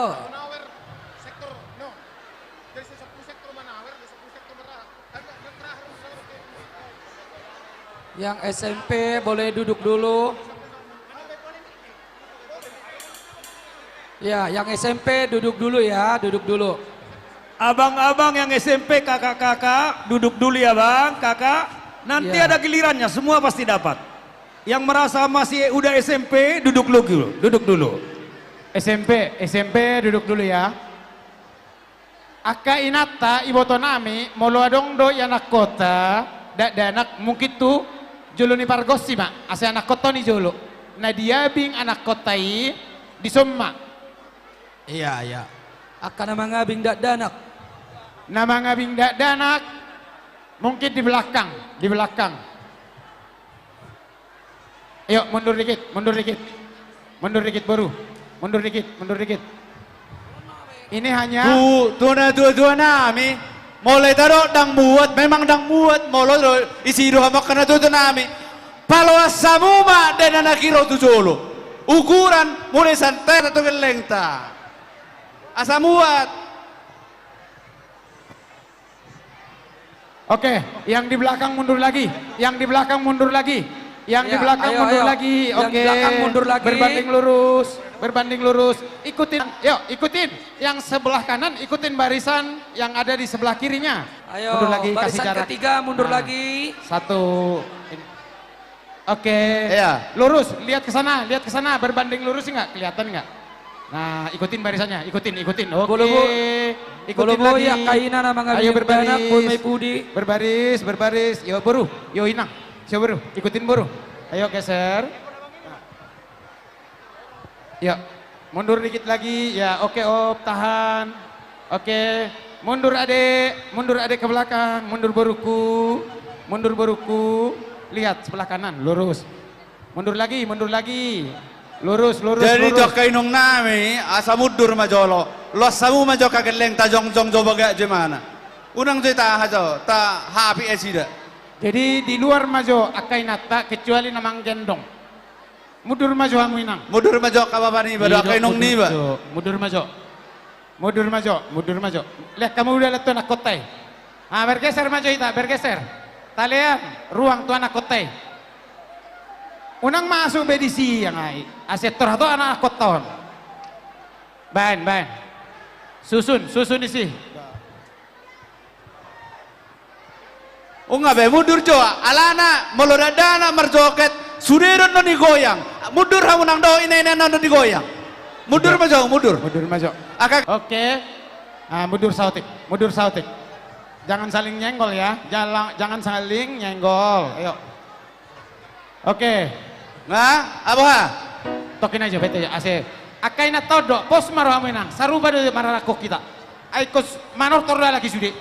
Yang S M P boleh duduk dulu. Ya, yang S M P duduk dulu ya, duduk dulu. Abang-abang yang S M P, kakak-kakak, duduk dulu ya, Bang, Kakak. Nanti Ya. ada gilirannya, semua pasti dapat. Yang merasa masih udah S M P, duduk dulu, duduk dulu. S M P, S M P duduk dulu ya. Angka inanta, iboto nami, molo adong do i anak kota, dakdanak, mungkin tu jolo ni pargonsi ma, asa anak kota on i jolo. Na diabing anak kota i, dison ma. Iya, iya. Angka na mangabing dakdanak. Na mangabing dakdanak, mungkin di belakang, di belakang. Ayo, mundur dikit, mundur dikit. Mundur dikit, boru. Mundur dikit, mundur dikit. Ini hanya Tu, tu na tua-tua nami. Molo i tadok ndang muat, memang ndang muat. Molo do isi do hamu angka na tua-tua nami. Paloas hamu ma dakdanak i ro tu jolo. Ukuran mulai santet tu gellengta. Asa muat. Oke, yang di belakang mundur lagi. Yang di belakang mundur lagi. Yang di belakang mundur lagi. Oke. Berbanding lurus, berbanding lurus. Ikutin, yuk, ikutin. Yang sebelah kanan ikutin barisan yang ada di sebelah kirinya. Ayo, mundur lagi, kasih jarak. Barisan ketiga mundur lagi. Nah, satu. Oke. Iya. Lurus, lihat ke sana, lihat ke sana, berbanding lurus nggak? Kelihatan nggak? Nah, ikutin barisannya, ikutin, ikutin. Oke. Ikutin lagi. Ayo berbaris. Berbaris, berbaris. Yo, boru. Yo, inang. Yo, boru. Ikutin, boru. Ayo geser. Ya, mundur dikit lagi. Ya, oke, Op, tahan. Oke, mundur, Adek. Mundur, Adek, ke belakang. Mundur, boruku. Mundur, boruku. Lihat sebelah kanan, lurus. Mundur lagi, mundur lagi. Lurus, lurus, lurus. Jadi tu angka inong nami, asa mundur ma jolo. Loas hamu ma jo angka gelleng, tajongjong jo bagak jemana. Unang jo ita aha jo, tahapi esida. Jadi di luar ma jo angka inanta, kecuali na manggendong. Mundur ma jo hamu, inang. Mundur ma jo angka bapa niba dohot angka inong niba. Mundur ma jo. Mundur ma jo, mundur ma jo. Lehon hamu dalan tu anakkonta i. Ah, bergeser ma jo hita, bergeser. Talean ruang tu anakkonta i. Unang masuk be disi, inang, ai. Asa torha tu anakkonta on. Baen, baen. Susun, susun disi. Unang be, mundur jo, alana molo dakdanak marjoget, sude do annon digoyang. Mundur hamu, nang dohot inainan on do digoyang. Mundur ma jo, mundur. Mundur ma jo. Oke. Ah, mundur saotik, mundur saotik. Jangan saling nyenggol ya, jangan, jangan saling nyenggol. Ayo. Oke. Nga, boha? Tokin aja, bete aja, ase. Angka inanta on do, pos ma rohamu, inang. Sarupa do marangkup hita. Ai ingkon manortor do halak i sude.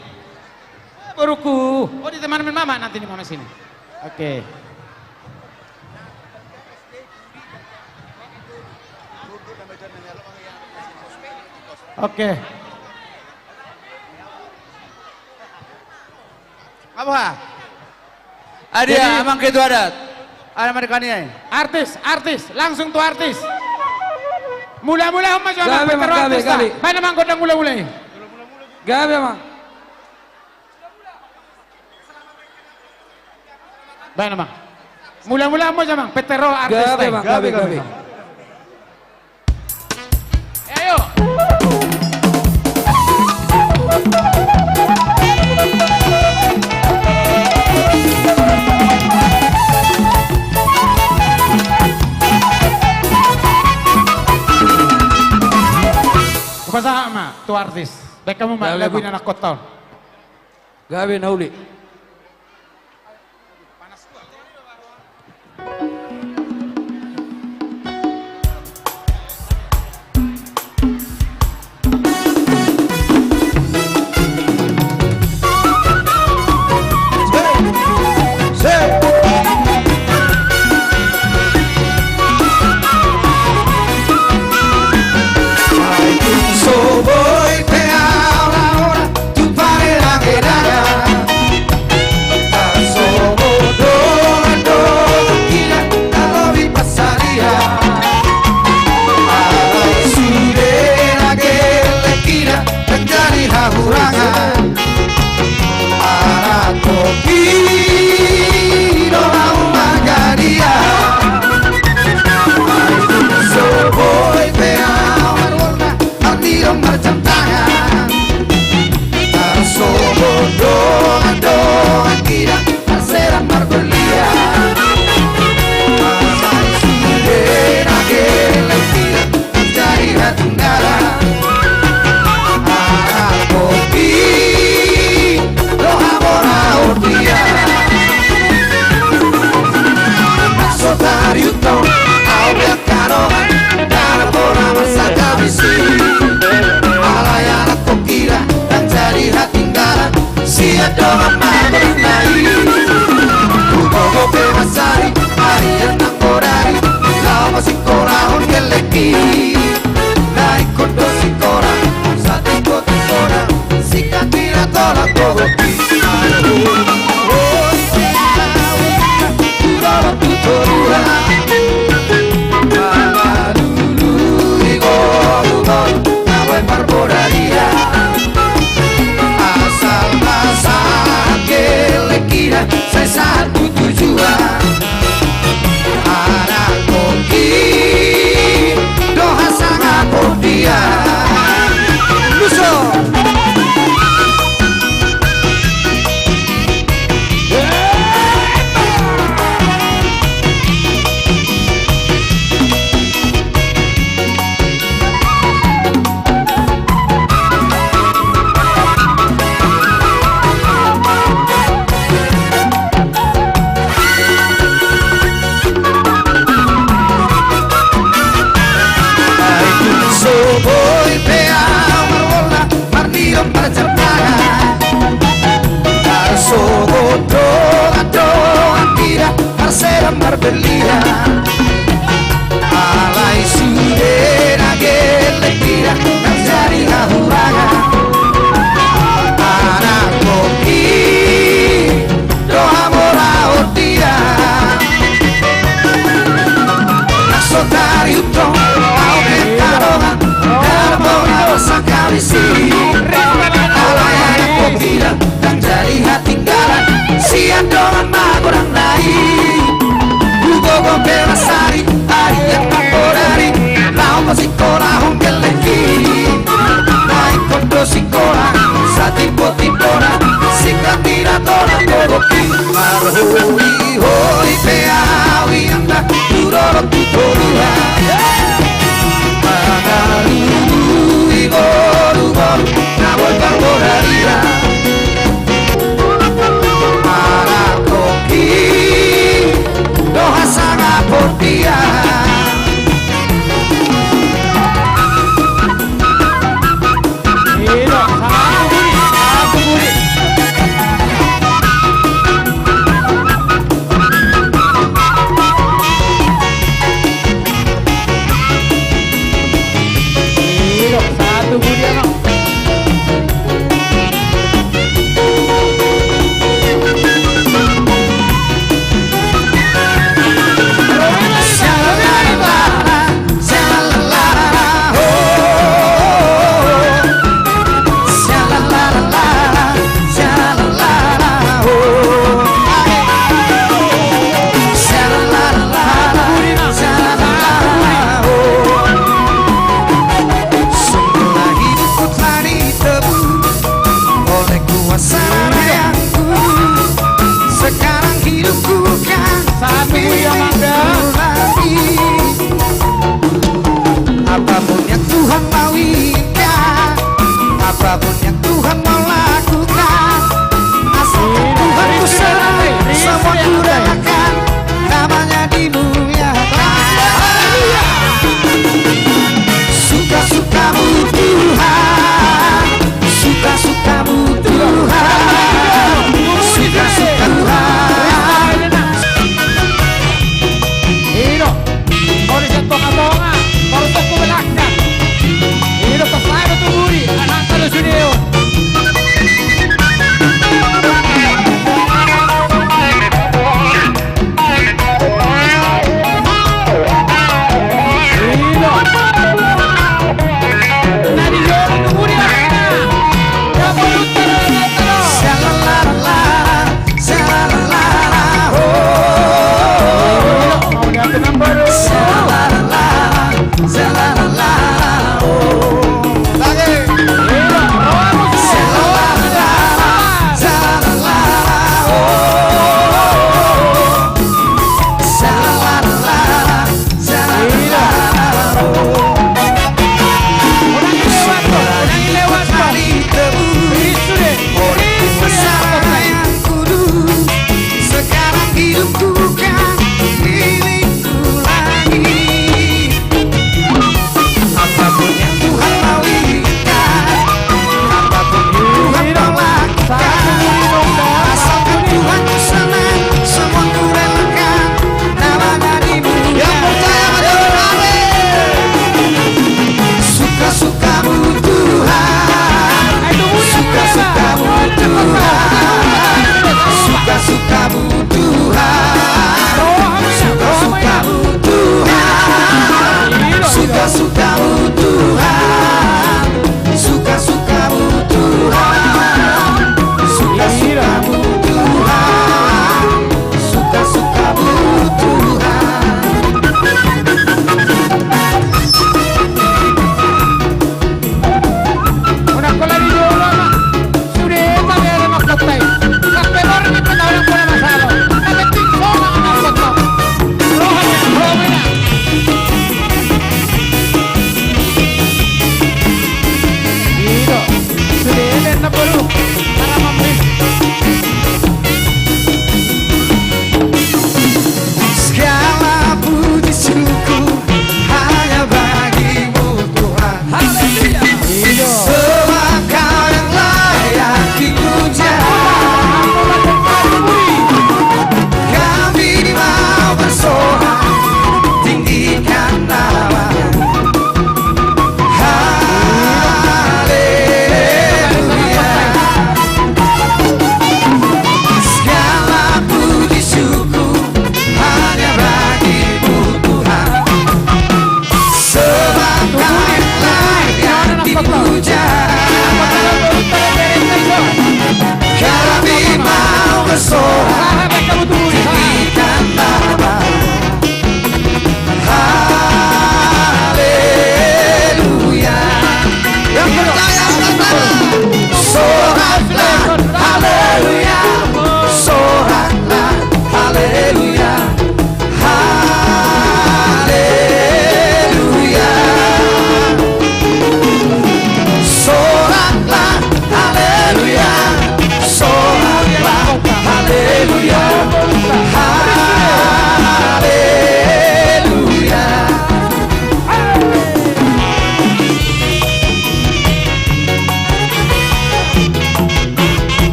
Boruku. Oh, di teman mamak nanti di mana sini. Oke. Oke. Nga boha? Jadi, amang ketua adat. Ada mari kani ai. Artis, artis, langsung tu artis. Mula-mula hamu ma jo, amang, petero artis. Gabe, amang, gabe. Baen, amang, gondang mula-mula i. Gabe, amang. Baen, amang. Mula-mula hamu ma jo, amang, petero artis. Gabe, amang, gabe, gabe. Ayo. Hupasahat ma tu artis. Baen hamu ma lagu i, anakkonta on. Gabe na uli. Tu pare na gedana, tarsongon dongan-dongan hita na lobi pansarian. Alai sude na gelleng hita manjadi hahurangan. Anak kopi do hamu margadian. Ai tung so boi pe ahu margorna, marnidok marjamtangan. Tarsongon dongan-dongan hita, marserak marberlian. Alai sude na gelleng hita manjadi hatinggalan. Anak kopi do hamu margadian. Aso tariuthon ahu pe angka dongan, dang bona marsangkabisi. Alai anak kopi do manjadi hatinggalan sian dongan margorna i. Hugogo pe mansari, ari an nang godari, laho masingkolahon gellengki. Na ingkon do singkola, satimbo-timbona, singkat hira tolap gogoki. Aduh, oh, tu dolok tu toruan. Mangalului gogo, na boi parbodarian. Asal ma sangke marbellihan. Alai sude na gelleng i da, ndang jadi hahurangan. Anak kopi do hamoraon dia. Na so tarihut do ahu pengkarongan, darbona do sangkabisi. Alai anak kopi da, ndang jadi hatinggalan sian dongan magodang nai. Hugogo pe masari, ari angka podari, laho pasingkolahon gelleng i. Naingkon do singkola satimbo-timbona, singkat ni da tona gogo i. Marholi-holi pe ahu i anda tu dolok tu toruan. Mangalului boru-boru na boi parbodarian. Anak kopi do hasangapon dia.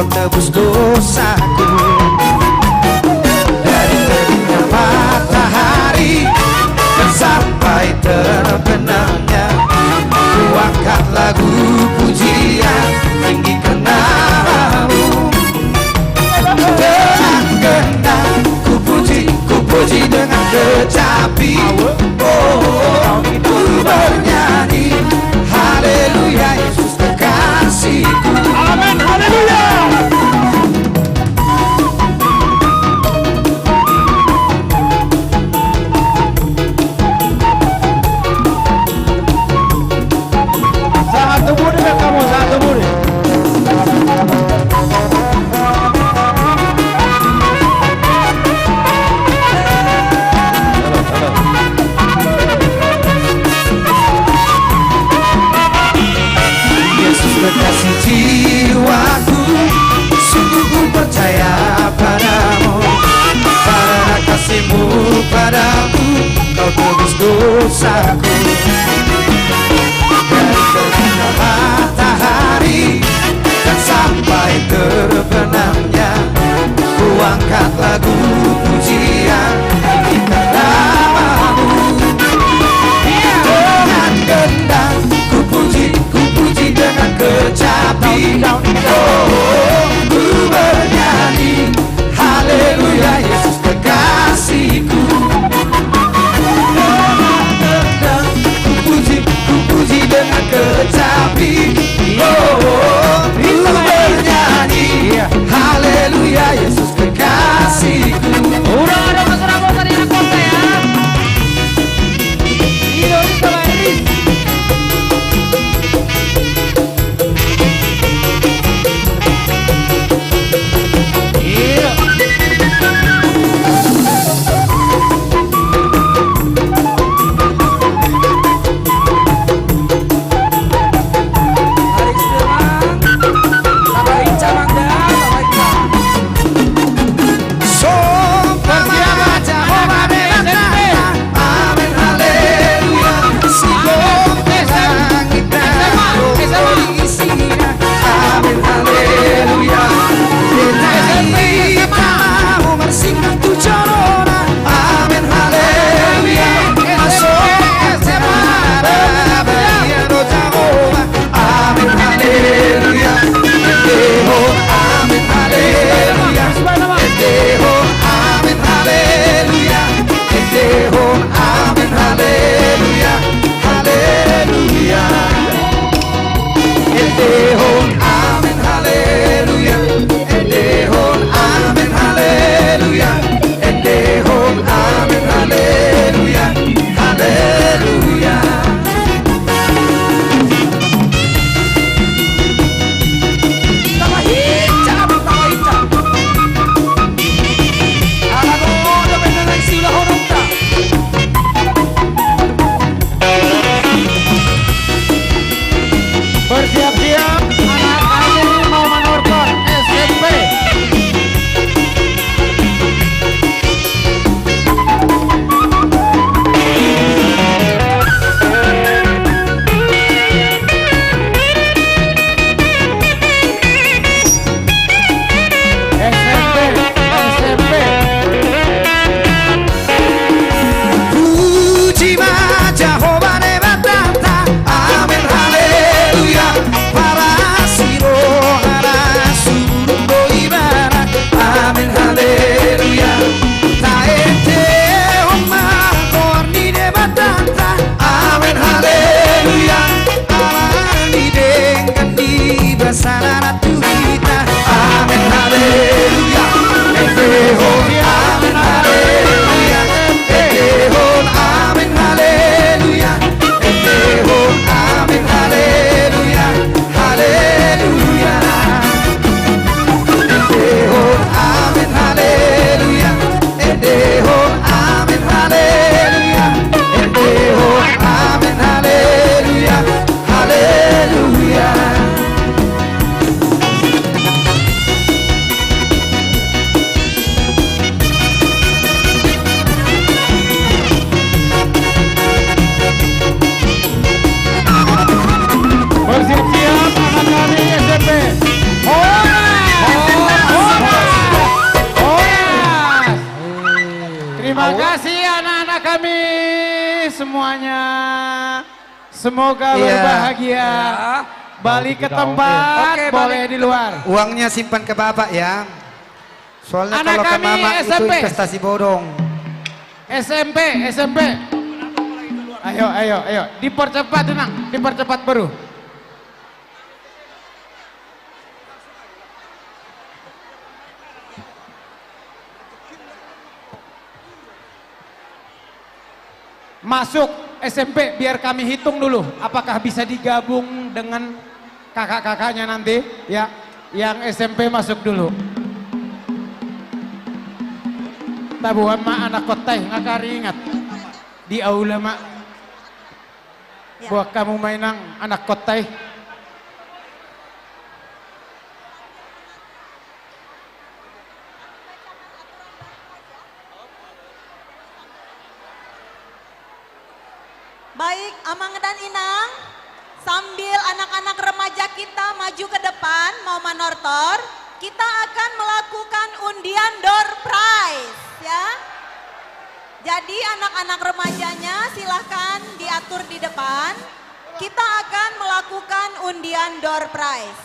Tebus dosaku. Dari terbitnya matahari dan sampai terbenamnya, ku angkat lagu pujian tinggikan nama-Mu. Dengan gendang ku puji, ku puji dengan kecapi. Oh, ku bernyanyi, haleluya, Yesus kekasihku. Amin, haleluya. Sangat tumuri, kamu sangat tumuri. Yesus kekasih jiwaku, sungguh ku percaya pada-Mu. Karena kasih-Mu pada-Ku, Kau tebus dosaku. Dari terbitnya matahari dan sampai terbenamnya, ku angkat lagu pujian tinggikan nama-Mu. Dengan gendang ku puji, ku puji dengan kecapi. Semoga berbahagia. Iya. Balik ke tempat, oke, boleh balik di luar. Uangnya simpan ke bapak ya. Soalnya kalau ke mama itu investasi bodong. S M P, S M P. Ayo, ayo, ayo. Dipercepat, Inang. Dipercepat, Bro. Masuk S M P, biar kami hitung dulu, apakah bisa digabung dengan kakak-kakaknya nanti, ya. Yang S M P masuk dulu. Taboan ma anak kota i, nga karingat. Di aula ma. Ya. Buat kamu mainang anak kota i. Baik, Amang dan Inang, sambil anak-anak remaja kita maju ke depan, mau manortor, kita akan melakukan undian door prize, ya. Jadi, anak-anak remajanya silahkan diatur di depan. Kita akan melakukan undian door prize.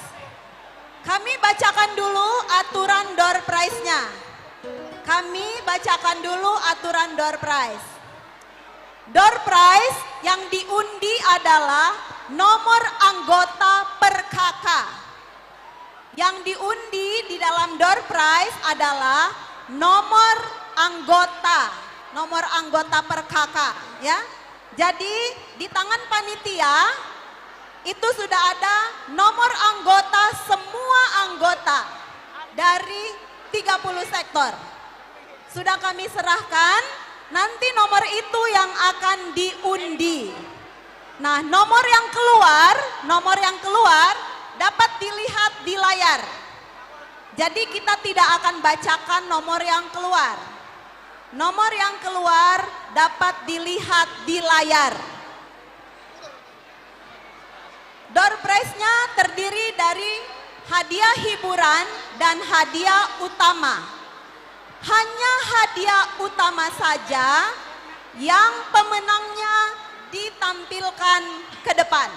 Kami bacakan dulu aturan door prize-nya. Kami bacakan dulu aturan door prize. Door prize yang diundi adalah nomor anggota per K K. Yang diundi di dalam door prize adalah nomor anggota, nomor anggota per K K, ya. Jadi, di tangan panitia itu sudah ada nomor anggota, semua anggota dari tiga puluh sektor. Sudah kami serahkan, nanti nomor itu yang akan diundi. Nah, nomor yang keluar, nomor yang keluar dapat dilihat di layar. Jadi, kita tidak akan bacakan nomor yang keluar. Nomor yang keluar dapat dilihat di layar. Door prize-nya terdiri dari hadiah hiburan dan hadiah utama. Hanya hadiah utama saja yang pemenangnya ditampilkan ke depan.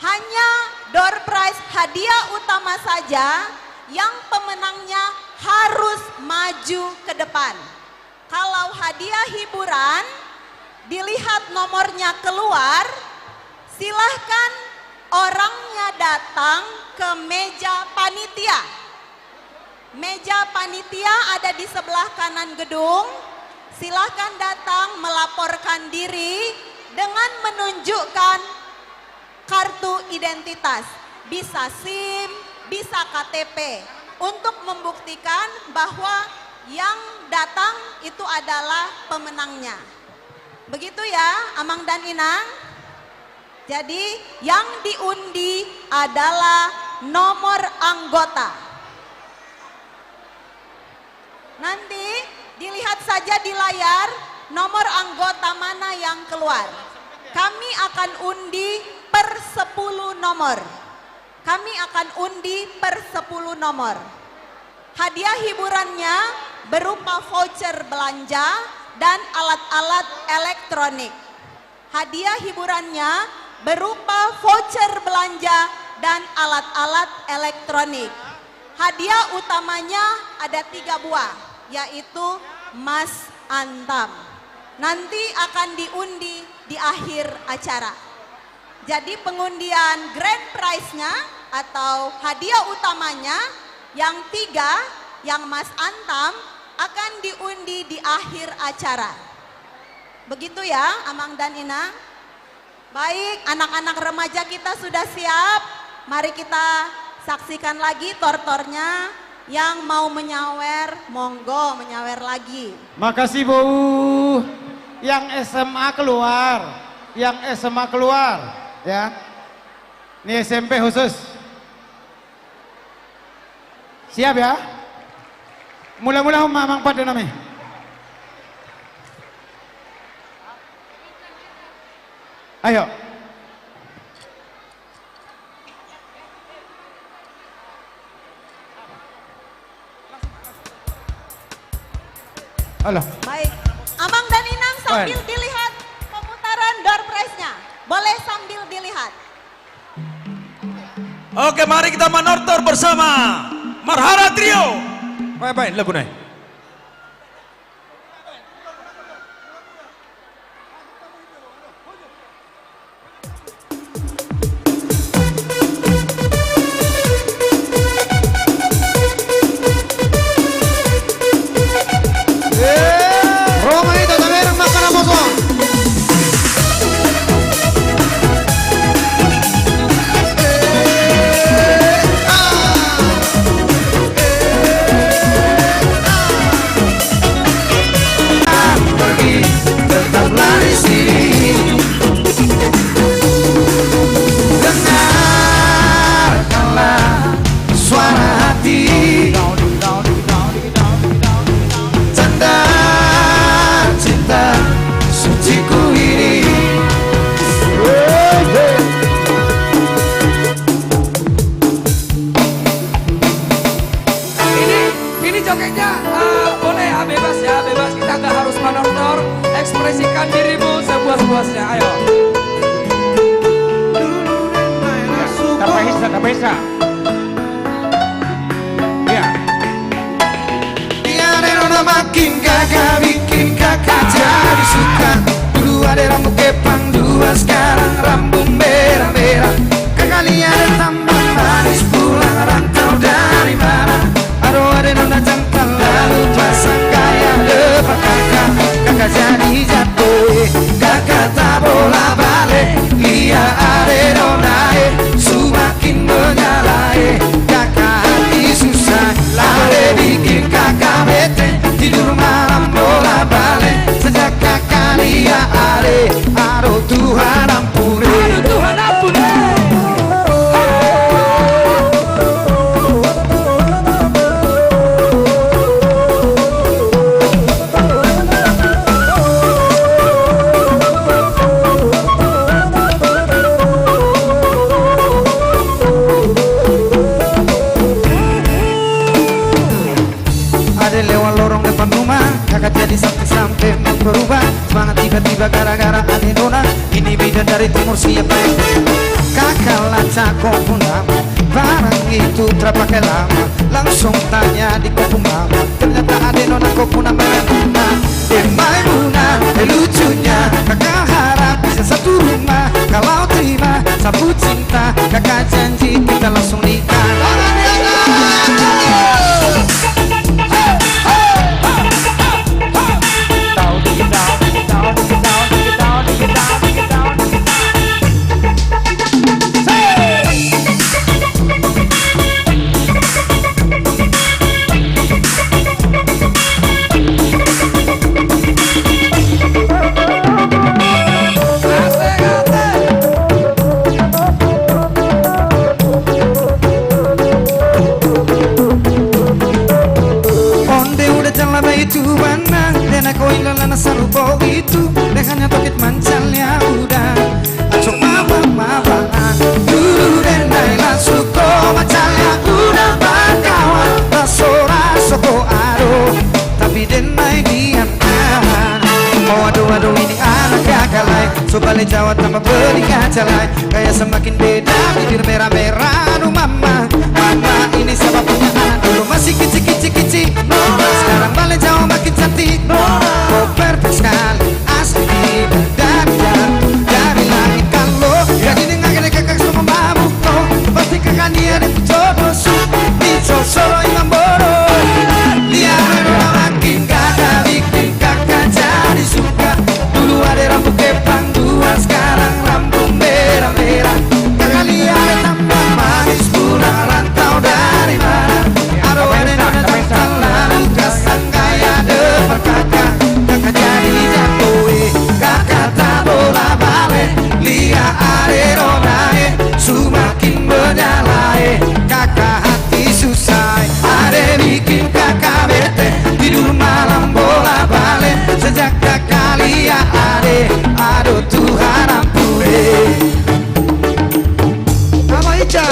Hanya door prize hadiah utama saja yang pemenangnya harus maju ke depan. Kalau hadiah hiburan, dilihat nomornya keluar, silahkan orangnya datang ke meja panitia. Meja panitia ada di sebelah kanan gedung. Silahkan datang melaporkan diri dengan menunjukkan kartu identitas, bisa SIM, bisa K T P, untuk membuktikan bahwa yang datang itu adalah pemenangnya. Begitu ya, Amang dan Inang. Jadi, yang diundi adalah nomor anggota. Nanti dilihat saja di layar nomor anggota mana yang keluar. Kami akan undi per sepuluh nomor. Kami akan undi per sepuluh nomor. Hadiah hiburannya berupa voucher belanja dan alat-alat elektronik. Hadiah hiburannya berupa voucher belanja dan alat-alat elektronik. Hadiah utamanya ada tiga buah, yaitu Mas Antam. Nanti akan diundi di akhir acara. Jadi, pengundian grand prize-nya atau hadiah utamanya yang tiga, yang Mas Antam, akan diundi di akhir acara. Begitu ya, Amang dan Inang. Baik, anak-anak remaja kita sudah siap. Mari kita saksikan lagi tortornya. Yang mau menyawer, monggo menyawer lagi. Makasih, Bu. Yang S M A keluar. Yang S M A keluar, ya. Ini S M P khusus. Siap ya? Mula-mula ma, Amang, pande nami. Ayo. Alah. Baik. Amang dan Inang, sambil dilihat pemutaran door prize-nya. Boleh sambil dilihat. Oke, mari kita manortor bersama Marhara Trio. Baik, baik, lagu naik. Pergi, tetaplah di sini. Dengarkanlah suara hati. Tanda cinta suciku ini. Ini, ini jogetnya, eh, boleh ya, bebas ya, bebas. Kita nggak harus manortor. Ekspresikan dirimu sepuas-puasnya. Ayo. Tambah esa, tambah esa. Ya. Ia ade nona makin gaga, bikin kakak jadi suka. Dulu ade rambut kepang dua, sekarang rambut merah-merah. Kakak lihat tambah manis, pulang rantau dari mana? Aduh, ade nona jantan lalu pasang gaya depan kakak. Kakak jadi jatuh, eh, kakak tak bola balik. Ia ade nona, eh, suma makin menyala, eh, kakak hati susah. Ade bikin kakak bete, tidur malam bola balik. Sejak kakak lihat ade, aduh Tuhan ampun, eh. Aduh Tuhan ampun, eh. Ade lewat lorong depan rumah, kakak jadi sampe-sampe berubah. Semangat tiba-tiba gara-gara ade nona. Ini bidadari timur siap, eh. Kakak lacak kompor nama, barang itu terpakai lama. Langsung tanya di kompor mama, ternyata ade nona kompor nama. Nah, eh, Maimunah, eh, lucunya kakak harap bisa satu rumah. Kalau terima sapu cinta, kakak janji kita langsung nikah. Onde uda jala bae tu bana, dena koila lana sarupo itu, lehannya tokit mancalnya uda. Acok maba-mabaan, dulu dena i langsung ko mancalnya uda, bakawan, basora soko ado, tapi dena i nian tahan. Oh aduh aduh, ini anak kakak lae, so bale Jawa tambah pedih aja lae. Gaya semakin beda, bibir merah-merah, aduh mama, mama ini siapa punya anak? Dulu masih kicik-kicik-kicik, sekarang bale Jawa makin cantik. Oh perfect sekali, asli dari, dari, dari langit. Kalau jadi dengan gede kakak semua mabuk, oh pasti kakak ni ada jodoh su, di sosoro imam boro. Lihat orang makin gagah, bikin kakak jadi suka. Dulu ada rambut kepang dua, sekarang rambut merah-merah. Kakak lihat tambah manis, pulang rantau dari mana? Ado ade nona jantan lalu pasang gaya depan kakak. Kakak jadi jatuh, eh, kakak tak bola balik. Lihat ade nona, eh, suma makin menyala, eh, kakak hati susah, eh. Ade bikin kakak bete, tidur malam bola balik. Sejak kakak lihat ade, aduh Tuhan ampun, eh. Apa Ica?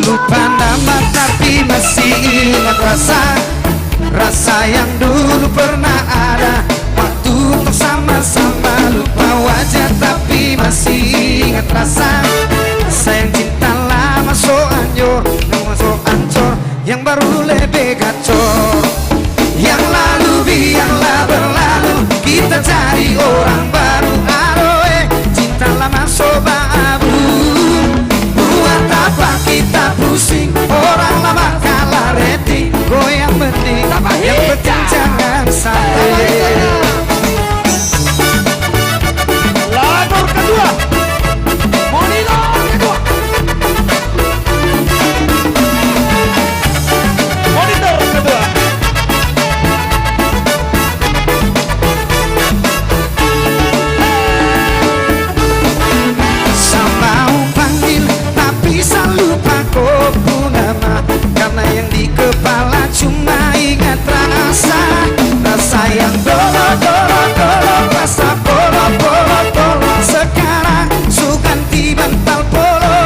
Lupa nama tapi masih ingat rasa. Rasa yang dulu pernah ada, waktu untuk sama-sama lupa wajah, tapi masih Rasa sayang cinta lama so anjor, lama so ancor, yang baru lebih gacor. Yang lalu biarlah berlalu, kita cari orang baru. Aroe, cinta lama so baabu. Buat apa kita pusing, orang lama kalah rating. Goyang mending, yang penting jangan sampai. Lapor kedua. Monitor kedua. Monitor kedua. Sa mau panggil, tapi sa lupa ko pu nama. Karena yang di kepala cuma ingat rasa. Rasa yang dolo, dolo, dolo, rasa polo, polo, polo. Sekarang su ganti bantal polo.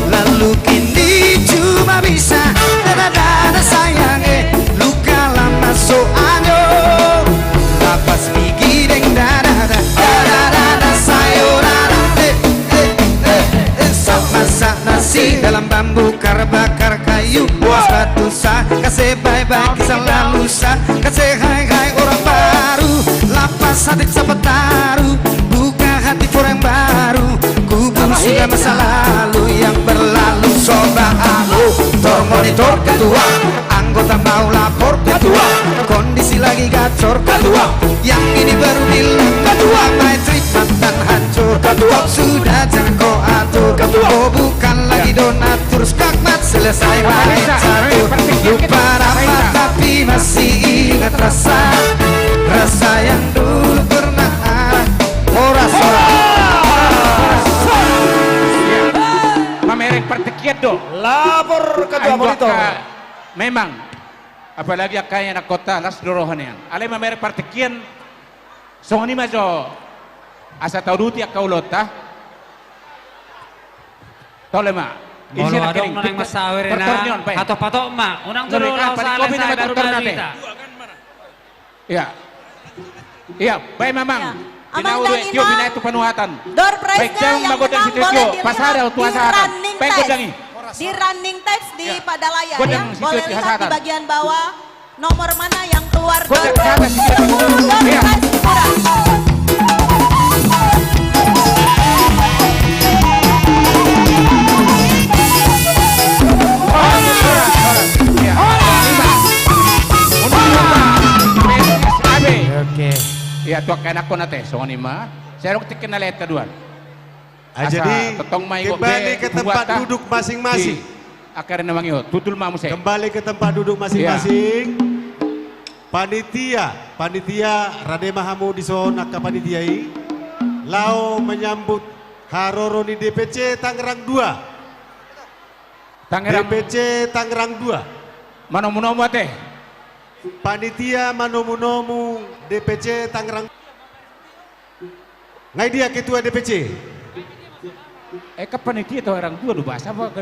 Lalu kini cuma bisa dada, dada sayang, eh, luka lama so anjor. Lapas gigi deng dada, dada, dada, dada, sayonara, eh, eh, eh, eh. Sa masak nasi dalam bambu, kar bakar kayu, buas batu sa, kase bye-bye kisah lalu sa, kase hai-hai orang baru, lapas hati sa pataru, buka hati for yang baru, kubur sudah masa lalu yang berlalu. Sobat anu, tor monitor ketua, anggota mau lapor ketua, kondisi lagi gacor ketua, yang ini baru bilang ketua, my trip mantan hancur ketua, sudah jangkau atur ketua, oh bukan lagi donatur, skakmat selesai main catur. Lupa nama tapi masih ingat rasa. Rasa yang dulu pernah ada. Horas, horas. Mamereng partingkian do. Lapor ketua monitor. Memang. Apalagi angka anak kota las do roha nian. Alai mamereng partingkian. Songon i ma jo. Asa tauduti angka ulaonta. Tole ma. Molo adong na naeng masawer, patok-patok ma. Unang jolo laos ale sai baru baru hita. Iya. Iya, baik memang. Amang Dani ma. Door prize-nya yang menang boleh dilihat di running text. Di running text di pada layar ya. Boleh lihat di bagian bawah. Nomor mana yang keluar? Door prize. Door prize murah. Oke. Ia tuak enak kona te songon i ma. Serok tikin na leta duan. Ah, jadi kembali ke tempat duduk masing-masing. Akhirnya mangi, tutul ma muse. Kembali ke tempat duduk masing-masing. Panitia, panitia, rade ma hamu dison angka panitia i. Laho menyambut haroro ni D P C Tangerang dua. Tangerang. D P C Tangerang dua. Manomu-nomu ate. Panitia manomu-nomu D P C Tangerang. Ngai dia ketua D P C? Eh, kan panitia Tangerang dua do bahasa apa?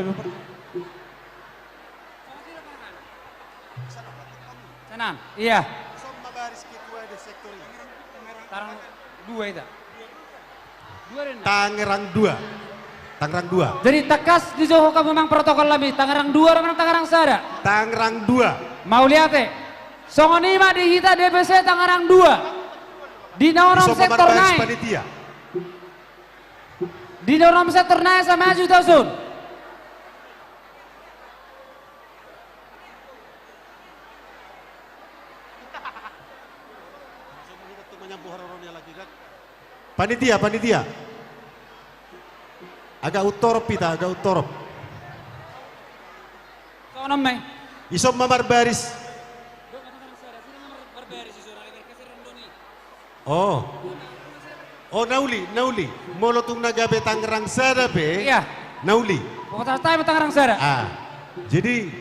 Senang, iya. Tangerang dua ita. Tangerang dua. Tangerang dua. Jadi tangkas dijou hamu amang protokol nami, Tangerang dua do manang Tangerang sada? Tangerang dua. Mauliate. Songon i ma di hita D P C Tangerang dua. Di na onom sektor nai. Di na onom sektor nai asa maju tason. Panitia, panitia. Agak utorop hita, agak utorop. Songon i ma. Ison ma marbaris. Oh. Oh, nauli, nauli. Molo tung na gabe Tangerang sada pe. Iya. Nauli. Pokokna tahe ma Tangerang sada. Ah. Jadi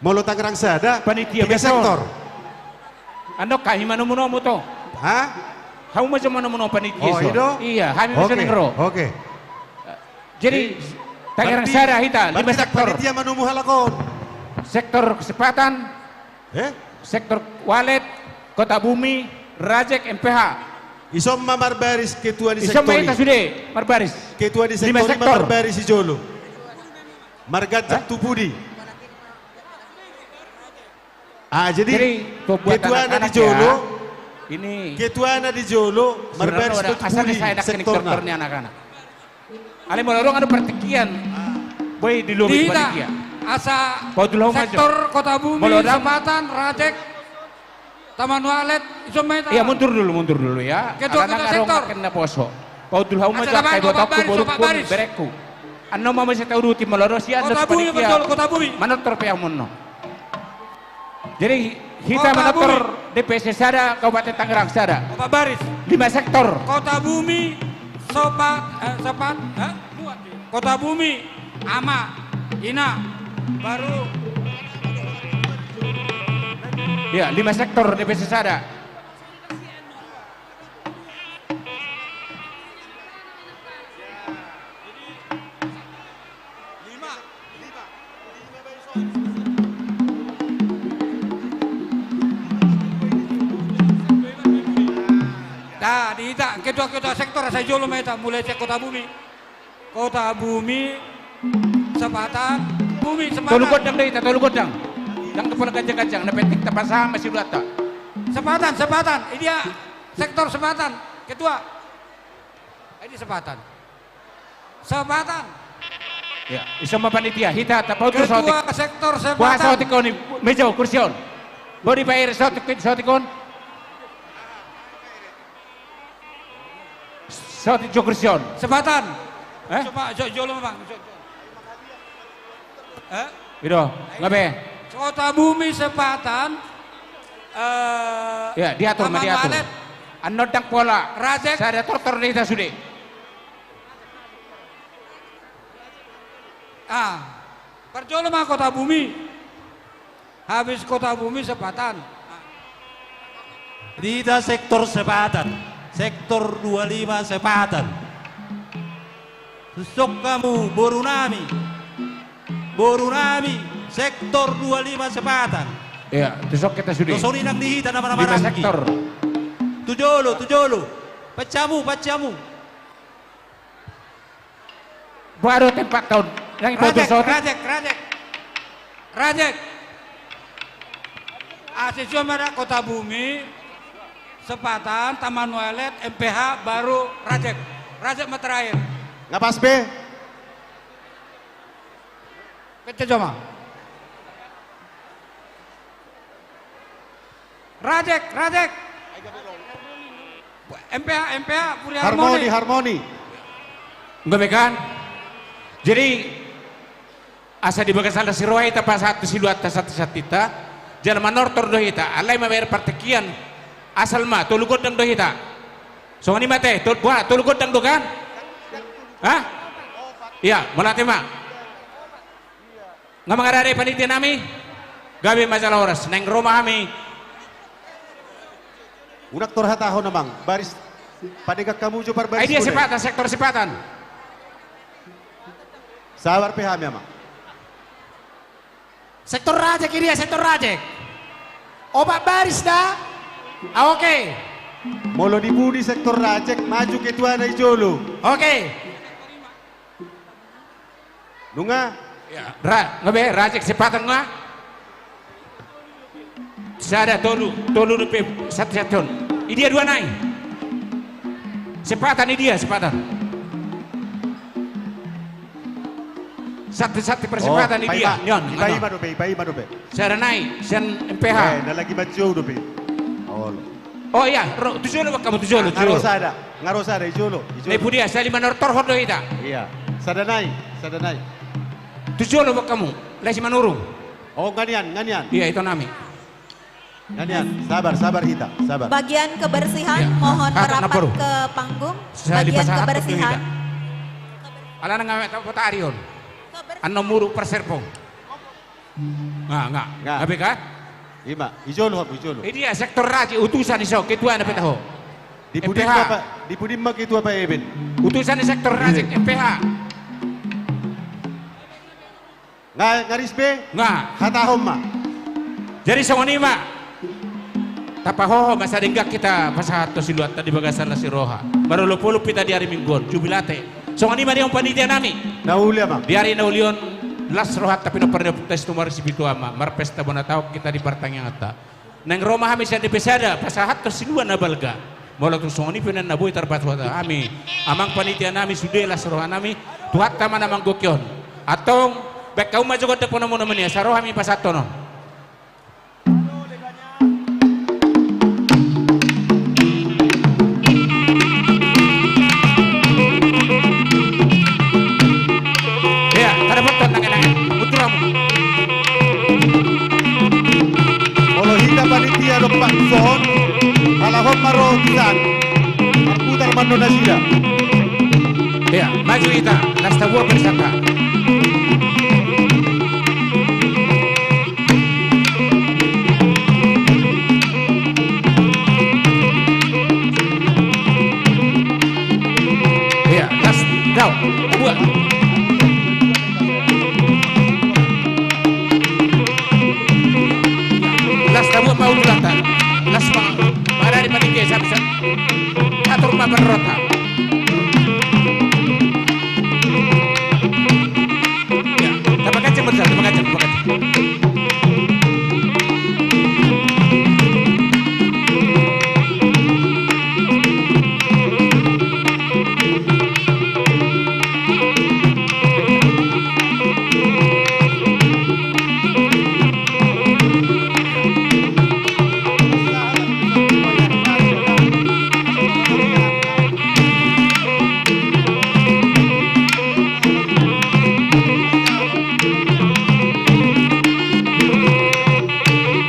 molo Tangerang sada, panitia tiga sektor. Ando hami manomu-nomu to. Hah? Hamu ma jo manomu-nomu panitia. Oh, i do? Iya, hami ma jo naeng ro. Oke. Jadi Tangerang sada hita, lima sektor. Panitia manomu halak on. Sektor kesempatan. Eh? Sektor walet, kota bumi, rajek, M P H. Ison ma marbaris ketua ni sektor i. Ison ma hita sude marbaris. Ketua ni sektor i ma marbaris di jolo. Marganjang tu pudi. Ah, jadi ketuana di jolo. Ketuana di jolo marbaris tu pudi sektorna. Alai molo adong anu partingkian, boi di lobi panitia. Asa pautulhau ma jo. Sektor Kota Bumi, Sepatan, Rajek, Taman Walet, ison ma hita. Iya, mundur dulu, mundur dulu ya. Ketua, ketua sektor. Pautulhau ma jo angka ibotongku, borungku, berengku. Annon ma muse tauduti molo adong sian Kota Bumi, panitia. Manortor pe ahu monno. Jadi hita manortor D P C sada, Kabupaten Tangerang sada. Opat baris. Lima sektor. Kota Bumi, Sopat, eh, Sopat, eh? Kota Bumi, ama, ina, baru. Ya, lima sektor D P C sada. Da, di hita ketua-ketua sektor asa di jolo ma hita, mulai sian Kota Bumi. Kota Bumi, Sepatan, Bumi, Sepatan. Tolu gondang do hita, tolu gondang. Ndang pola ganjang-ganjang, na penting tapasahat ma siluatta. Sepatan, Sepatan, idia sektor Sepatan, ketua. Idia Sepatan. Sepatan. Ya, ison ma panitia, hita tapaundur saotik. Ketua sektor Sepatan. Buha saotik on i, meja on, kursi on. Boi dipaere saotik, saotik on. Saotik jo kursi on. Sepatan. Eh? Coba, jo-, jolo ma, Bang. Jo-, jo-, eh? Ido, nga be? Kota Bumi, Sepatan. Eh, ya, diatur ma, diatur. Taman Walet. Annon ndang pola. Rajek. Sada tortor do hita sude. Ah, parjolo ma Kota Bumi. Habis Kota Bumi, Sepatan. Di hita sektor Sepatan, sektor dua lima Sepatan. Suksuk hamu, boru nami. Boru nami, sektor dua lima Sepatan. Iya, suksuk hita sude. Songon i nang di hita nama-nama rangki. Lima sektor. Tu jolo, tu jolo. Pansai hamu, pansai hamu. Baru tempat tahun. Rajek, rajek, rajek. Rajek. Asa ison ma da Kota Bumi, Sepatan, Taman Walet, M P H, baru Rajek. Rajek ma terakhir. Nga pas be? Pecah cuma. Rajek, Rajek. M P H, M P H, Puri Harmoni, Harmoni. Harmoni. Nga be kan? Jadi, asa di bagasan las ni roha i tapasahat tu siluatta santi-santinta, jala manortor do hita, alai mabaen partingkian, asal ma, tolu gondang do hita. Songon i ma te, tol-, buha, tolu gondang do kan? Hah? Iya, mauliate ma. Nga mangarade panitia nami? Gabe ma jala horas, naeng ro ma hami. Unang tor hatahon amang, baris, padegang hamu jo parbaris. Ai dia Sepatan, sektor Sepatan. Sabar pe hami amang. Sektor Rajek, idia sektor Rajek. Opat baris da? Ah, oke. Molo di pudi sektor Rajek, maju ketuana i jolo. Oke. Nunga? Ya, ra-, nga be, Rajek Sepatan nga? Sada, tolu, tolu dope, satu, satu. Idia dua nai? Sepatan idia, Sepatan. Satu, satu persepatan idia. Oh, idia, paima, nion, ipaima dope, ipaima dope. Sada nai, sian M P H. Eh, na lagi manjou dope. Olo. Oh iya, ro, tu jolo bak hamu, tu jolo, tu jolo. Nga ro sada, nga ro sada, i jolo, i jolo. Nai pudi, asa lima manortor do hita. Iya. Sada nai, sada nai. Tu jolo bak hamu, lae si Manurung. Oh, nga nian, nga nian. Iya, ito nami. Nga nian, sabar, sabar hita, sabar. Bagian kebersihan mohon merapat ke panggung. Bagian kebersihan. Alana nga meta potari on. Annon muruk parserpong. Nga, nga. Nga. Nga be kan? Ima, i jolo, i jolo. Idia sektor Rajek, utusan i so, ketuana pe taho. Di pudi ma, di pudi ma ketua Pak Eben. Utusan i sektor Rajek, M P H. Nga, nga ris be? Nga. Hatahon ma. Jadi songon i ma. Tapahohom asa denggan hita pasahathon siluanta di bagasan las ni roha. Marolopolop hita di ari Minggu on, Jubilate. Songon i ma di hamu panitia nami. Na uli, Amang. Di ari na uli on, las rohanta, pinompar ni Ompunta Situmorang Sipitu Ama, marpesta bona taon hita di partangianganta. Naeng ro ma hami sian D P sada pasahathon silua na balga. Molo tung songon i pe nuaeng na boi tarpatupa hami, amang panitia nami, sude las roha nami, Tuhanta ma na manggokhon. Antong, baen hamu ma jo gondang pandomunomuan i, asa ro hami pasahathon on. Ia, tadapothon nangkin-nangkin. Utur hamu. Molo hita panitia dompak tu son, halak on ma ro tu san. Marputar ma annon nasida. Ia, maju hita, las tabuat barisan ta. Ia, las, dao, buat. Las tabuat ma ujulanta. Las ma, marari panike, sab-, sab-, atur ma panrota. Ia, tapagancang, Marcel, tapagancang, tapagancang.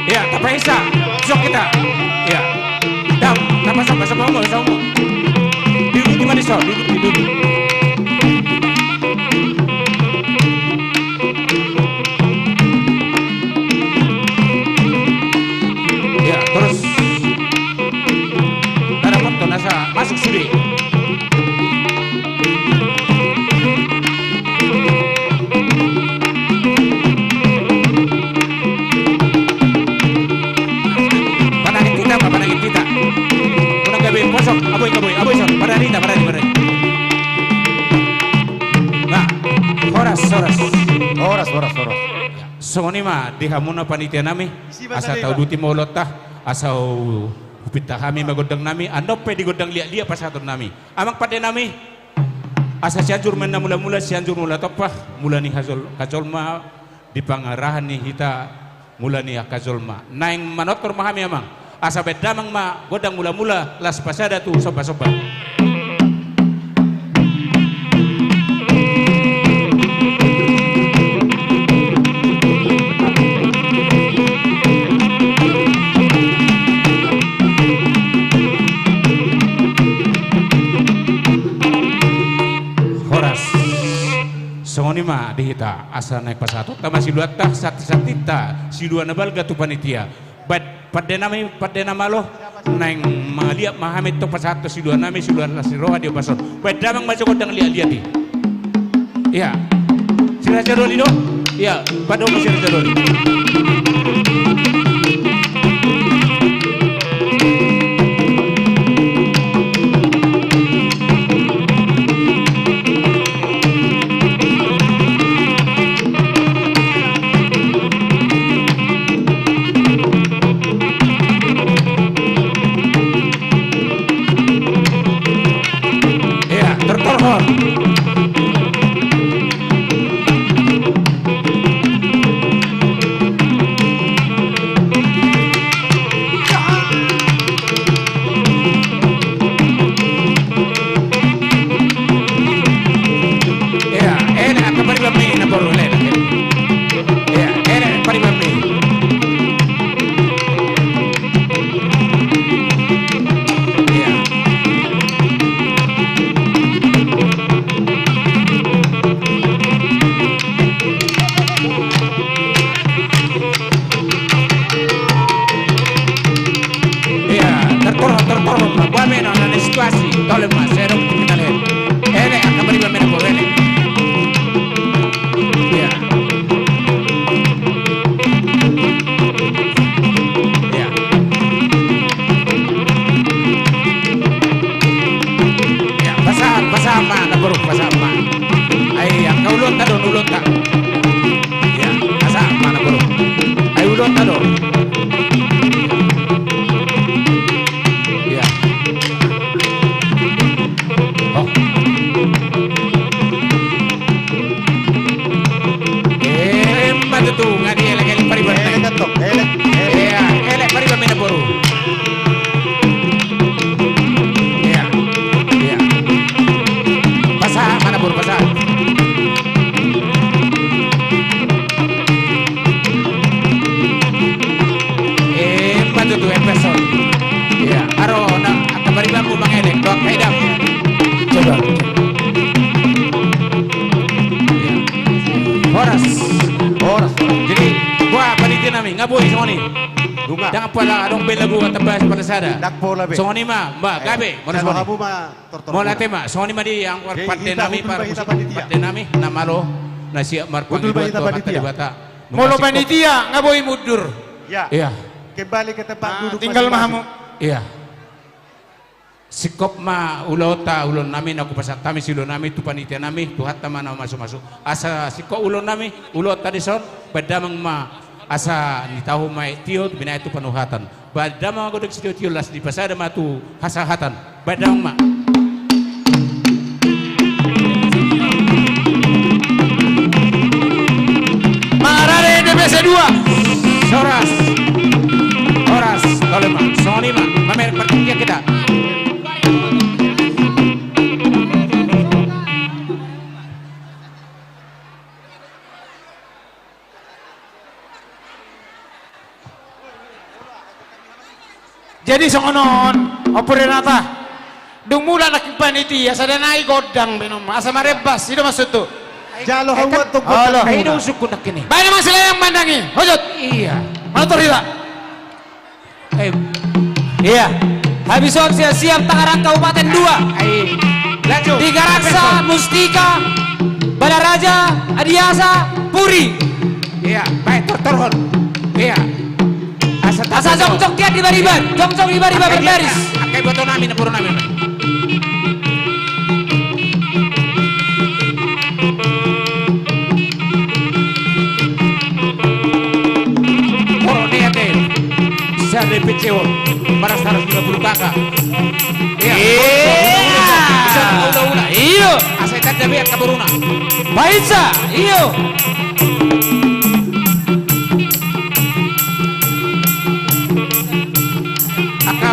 Ia, tapaisa, jok hita. Ia. Dam, tapasa, pasa, pasa, pasa. Duduk di mana, so? Duduk, duduk. Ia, terus. Tadapothon asa masuk sude. Padahon hita ma, padahon hita. Unang gabe posok, aboi, aboi, aboi, son. Padahon hita, padahon, padahon. Nah, horas, horas. Horas, horas, horas. Songon i ma di hamuna panitia nami, asa tauduti ma ulaonta, asa hu-, hupinta hami ma gondang nami, andon pe di gondang liat-liat pasahaton nami. Amang pande nami, asa Sianjur ma na mula-mula, Sianjur mula tompa, mula ni hajol-, hajolma di pangarahan ni hita, mula ni angka jolma. Naeng manortor ma hami, Amang. Asa baen damang ma gondang mula-mula, laos pasada tu somba-somba. Horas. Songon i ma di hita, asa naeng pasahatonta ma siluanta, santi-santinta, silua na balga tu panitia. Baen pande nami, pande na malo, naeng mangaliat ma hami tong pasahathon silua nami, silua las ni roha di ombas on. Baen damang ma jo gondang liat-liat i. Ia. Si Raja Doli do? Ia, padomu si Raja Doli. Ia, tortor hon. Jadi, buat panitia nami, nga boi songon i. Nunga. Ndang pola adong be lagu atap bas pala sada. Ndang pola be. Songon i ma, ba, eh, gabe, molo songon i. Mauliate ma, songon i ma di anggo pande nami, pande nami, na malo, na siap marpangidoan tu Amanta Debata. Molo panitia, nga boi mundur. Ya. Iya. Kembali ke tempat duduk masing-masing. Tinggal ma hamu. Iya. Singkop ma ulaonta, ulaon nami na hupasahat hami siulaon nami tu panitia nami, Tuhanta ma na mamasu-masu. Asa singkop ulaon nami, ulaonta dison, baen damang ma asa nitahu ma i tio, binaen tu panuhatan. Baen damang ma godang sitio-tio, las dipasada ma tu hasahatan. Baen damang ma. Mangarade D P C dua. Horas. Horas, tole ma. Songon i ma. Mamereng partingkian hita. Jadi songon on, Ompu Renata. Dung mulak nangkin panitia, sada nai gondang be noma. Asa marembas, i do maksudhu. Jalo hamu antong gondang. Ai do usungku nangkin i. Baen ma sileang mandangi, hujut. Iya. Manutur hita. Eh. Iya. Habis on siap-siap Tangerang Kabupaten dua. Ai. Lanjut. Tigaraksa, Mustika, Balaraja, Adiasa, Puri. Iya, baen, tortorhon. Iya. Asa jongjong hian di bariba, jongjong di bariba, berbaris. Angka iboto nami, na boru nami. Boru ni ate. Sari picewon. Bara saratus lima puluh kaka. Iya. Iya. Ula, ula, ula. Iyo. Asa i tanda be angka boruna. Baensa, iyo. Angka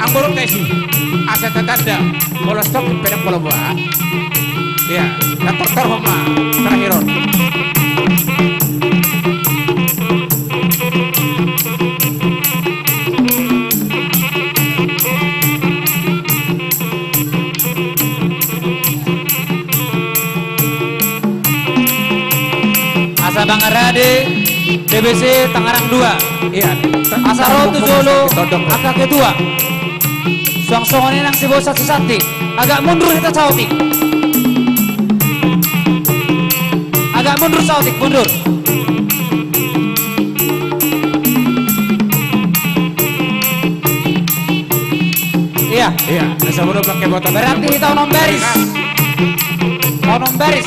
anggo rok na isi. Asa tatanda. Molo stop, pedang molo boha. Iya, na tortorhon ma. Terakhir on. Asa mangarade D P C Tangerang dua. Iya. Asa ro tu jolo angka ketua. Suang songon i nang siboan santi-santi. Agak mundur hita saotik. Agak mundur saotik, mundur. Iya. Iya, na sabodo pakai botol. Berarti hita onom baris. Onom baris.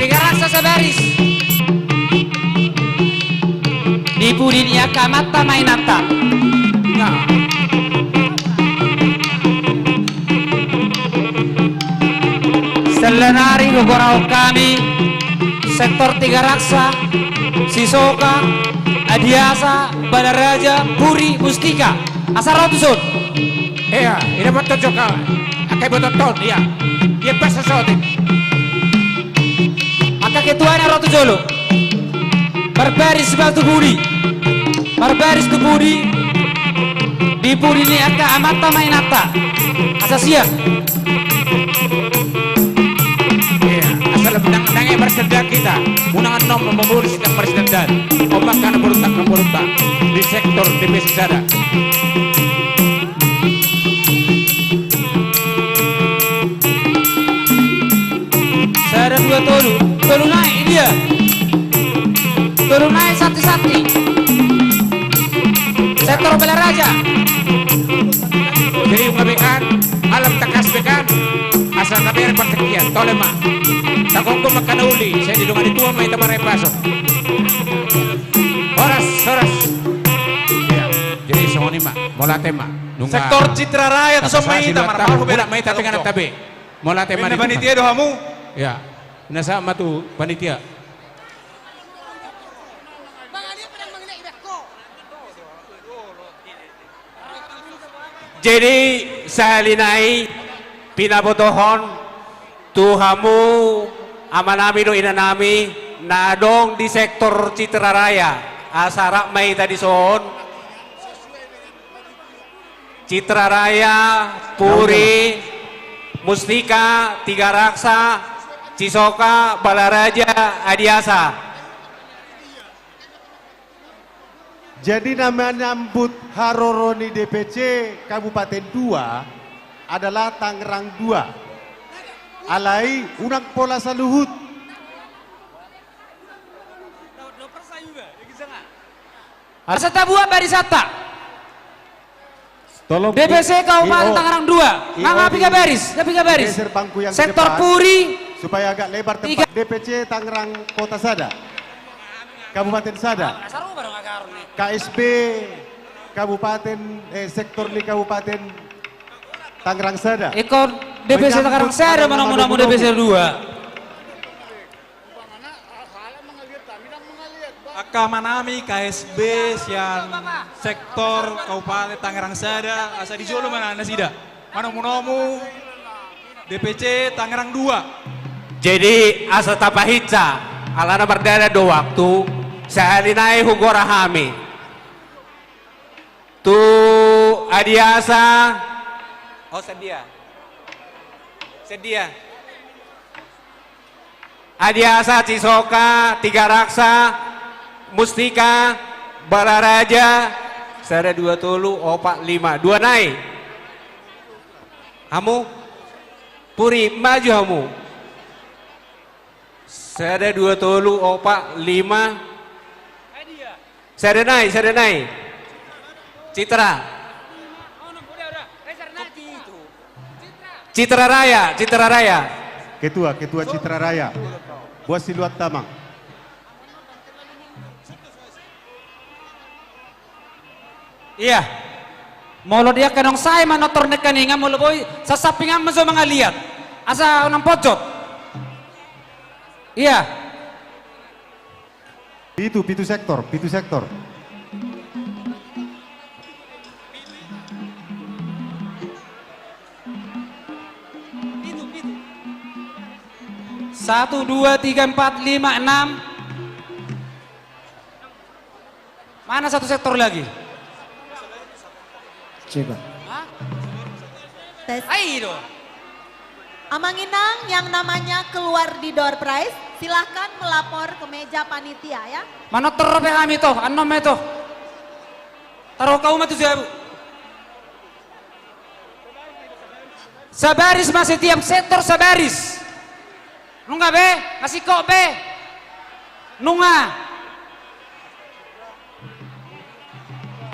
Tigaraksa sabaris. Di pudi ni angka amanta ma inanta. Siala nari hugoarhon hami sektor Tigaraksa, Sisoka, Adiasa, Balaraja, Puri, Mustika. Asa ro tuson. Iya, i dapothon jo angka ibotohon, iya. Iya, pas saotik. Angka ketuana ro tu jolo. Marbaris ma tu pudi. Marbaris tu pudi. Di pudi ni angka amanta ma inanta. Asa siap. Iya, asa lebih nang, nang, eh, marsidandan hita. Unang annon mamboru sian marsidandan. Omak kana borutak, borutak. Di sektor D P C sada. Sada, dua, tolu. Tolu nai dia. Tolu nai santi-santi. Sektor Balaraja. Jadi unga bekan, alam takas bekan. Asa taber partingkian, tole ma. Tagomgom angka na uli, sai di dongan ni tuan ma hita marembason. Horas, horas. Iya, jadi songon i ma, mauliate ma. Nunga sektor Citra Raya tu son ma hita, marhobas ma hita tu jongjong. Mauliate ma. Ninna panitia do hamu. Iya. Nasa ma tu panitia. Jadi sahali nai pinabotohon tu hamu amanami dohot inanami na adong di sektor Citra Raya, asa rap ma hita dison. Citra Raya, Puri, Mustika, Tiga Raksa, Cisoka, Balaraja, Adiasa. Jadi na manyambut haroro ni D P C Kabupaten dua adalah Tangerang dua. Alai unang pola saluhut. Asa tabuat barisanta. Tolong D P C Kabupaten Tangerang dua. Nang piga baris, nang piga baris. Sektor Puri. Supaya agak lebar tempat. D P C Tangerang Kota Sada. Kabupaten Sada. K S B Kabupaten, eh, sektor ni Kabupaten Tangerang Sada. Ikon D P C Tangerang Sada, manomu-nomu D P C dua. Angka amanami K S B sian sektor Kabupaten Tangerang Sada, asa di jolo ma nasida. Manomu-nomu D P C Tangerang dua. Jadi asa tapahinsa, alana mardalan do waktu, sahali nai hugora hami. Tu Adiasa. Oh, sedia. Sedia. Adiasa, Cisoka, Tiga Raksa, Mustika, Balaraja, sada, dua, tolu, opat, lima. Dua nai. Hamu? Puri, maju hamu. Sada, dua, tolu, opat, lima. Sada nai, sada nai. Citra. Citra Raya, Citra Raya. Ketua, ketua Citra Raya. Buat si luat tamang. Iya. Molo di angka naung sae manortor nangkiningan, molo boi sasampingan ma jo mangaliat. Asa unang pojot. Iya. Pitu, pitu sektor, pitu sektor. Satu, dua, tiga, empat, lima, enam. Mana satu sektor lagi? Coba. Hah? Tes. Ai do. Amang Inang yang namanya keluar di door prize, silahkan melapor ke meja panitia ya. Manortor pe hami to, annon ma i to. Taruh kau ma tu jabu. Sabaris ma setiap sektor sabaris. Nunga be, masingkop be. Nunga.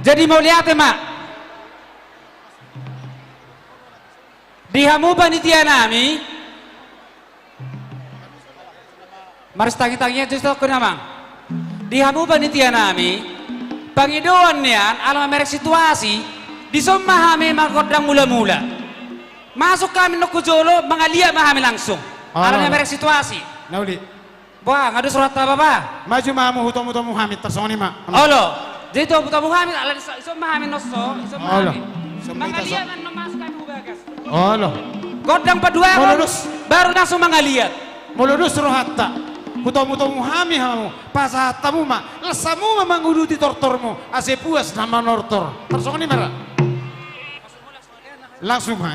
Jadi mauliate ma. Di hamu panitia nami. Marsitangitangian justru aku namang. Di hamu panitia nami, pangidoan nian ala mamereng situasi, dison ma hami margondang mula-mula. Masuk hami nongku jolo, mangaliat ma hami langsung. Ala mamereng situasi. Na uli. Boha, nga dos rohanta bapa? Maju ma hamu hutomu-tomu hami, tarsongon i ma. Olo. Jadi tu hutomu hami, ala dison ma hami nosso, dison ma hami. Mangaliat ma annon masuk hami hu bagas. Olo. Gondang paduahon, baru langsung mangaliat. Molo dos rohanta, hutomu-tomu hami hamu, pasahat hamu ma, las hamu ma manguduti tortormu, ase puas na manortor. Tarsongon i ma ra. Langsung ma.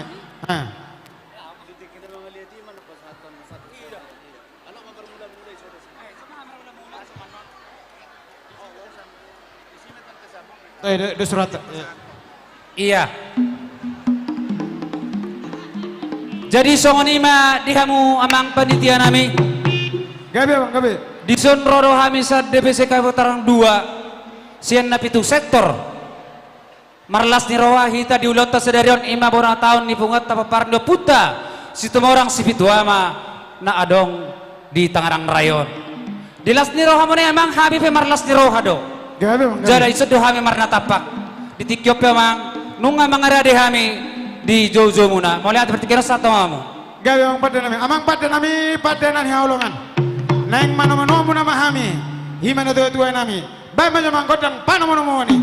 Dos rohanta. Iya. Jadi songon i ma di hamu amang panitia nami. Gabe, amang, gabe. Dison ro do hami sian D P C Kabupaten Tangerang dua, sian na pitu sektor. Marlas ni roha hita di ulaonta sadari on, i ma bona taon ni punguanta, pomparan ni ompunta Situmorang Sipitu Ama na adong di Tangerang Raya on. Di las ni rohamuna i amang, hami pe marlas ni roha do. Gabe, amang, gabe. Jala dison do hami marnatampak. Di tingki on pe amang, nunga mangarade hami di joujoumuna. Mauliate, partingkian on sahat tu hamu. Gabe amang pande nami, amang pande nami, pande na hinaholongan. Naeng manomu-nomu nama hami, i ma na tua-tua nami. Baen ma jo amang gondang panomu-nomuon i.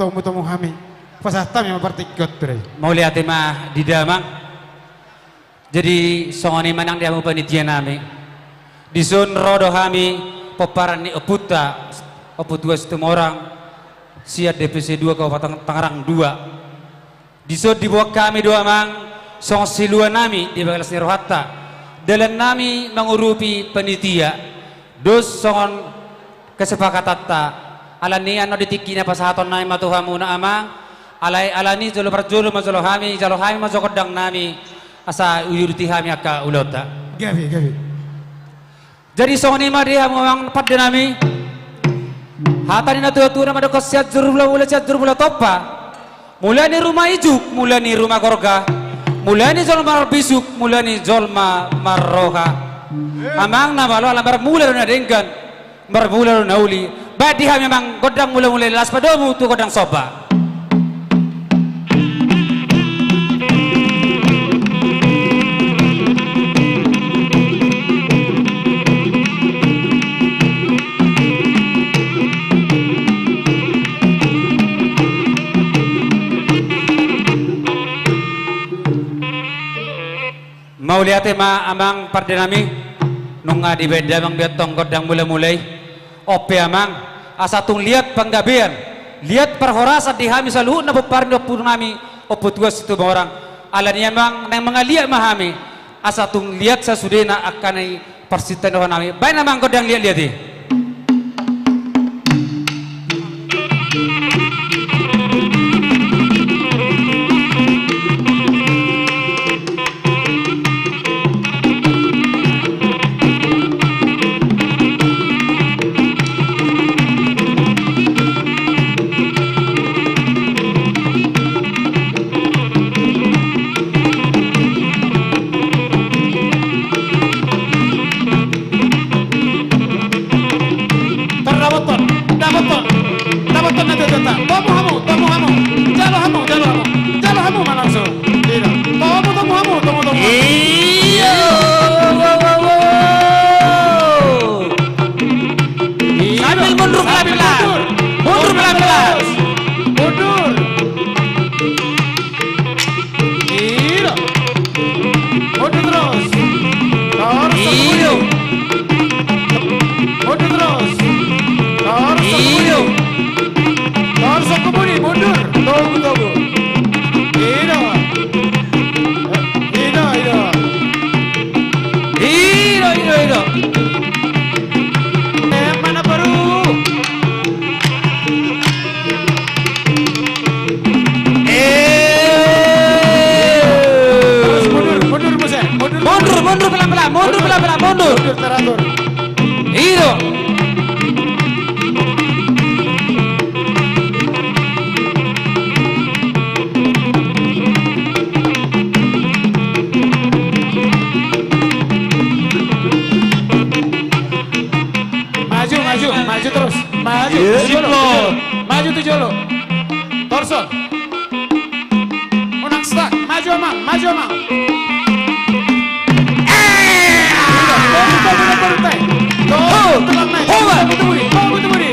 Tomutomu hami, pasahat hami ma partingkian tu dai. Mauliate ma di damang. Jadi songon i ma nang di hamu panitia nami. Dison ro do hami pomparan ni ompunta, Ompu Tuan Situmorang, sian D P C dua Kabupaten Tangerang dua. Dison diboan hami do amang songon silua nami di bagalas ni rohanta, dalan nami mangurupi panitia. Dos songon kesepakatanta, alani i annon di tingki na pasahaton nami ma tu hamuna amang, alai alani jolo parjolo ma jolo hami, jalo hami ma jo gondang nami, asa diuduti hami angka ulaonta. Gabe, gabe. Jadi songon i ma di hamu amang pande nami. Hata ni natuatua na mandok sian juru mula mula, sian juru mula tompa. Mula ni ruma ijuk, mula ni ruma gorga, mula ni jolma marbisuk, mula ni jolma marroha. Amang na malo ala marmula do na denggan, marmula do na uli. Baen di hami amang gondang mula mula i, laos padomu tu gondang somba. Mauliate ma amang pande nami. Nunga dibaen damang be antong gondang mula mula i. On pe amang, asa tung liat panggabean, liat parhorasan di hami saluhutna pomparan ni ompu nami, Ompu Tuan Situmorang. Alani i amang naeng mangaliat ma hami, asa tung liat sasudena angka na i parsinta ni roha nami. Baen amang gondang liat liat i. Tardapothon, dapothon, dapothon na tuatua. Tomu hamu, tomu hamu. Jalo hamu, jalo hamu. Jalo hamu ma langsung. Ida. Tomu, tomu hamu, tomu, tomu hamu. Iyo. Sambil mundur pelan-pelan. Mundur pelan-pelan. Mundur. Ida. Mundur terus. Torso. Ida. Mundur terus. Torso. Ida. Torso kebuni, mundur. Togu, togu. Ida. Ida, ida. Ida, ida, ida. Mana baru? Eh. Terus mundur, mundur, Bos, ya. Mundur, mundur, mundur pelan-pelan, mundur pelan-pelan, mundur. Mundur teratur. Ida. Maju, maju, maju terus. Maju, iya, tu jolo, sip, tu jolo. Maju tu jolo. Torso. Unang stuck. Maju, Amang. Maju, Amang. Eh! Togu, togu, togu, togu. Togu, togu, togu.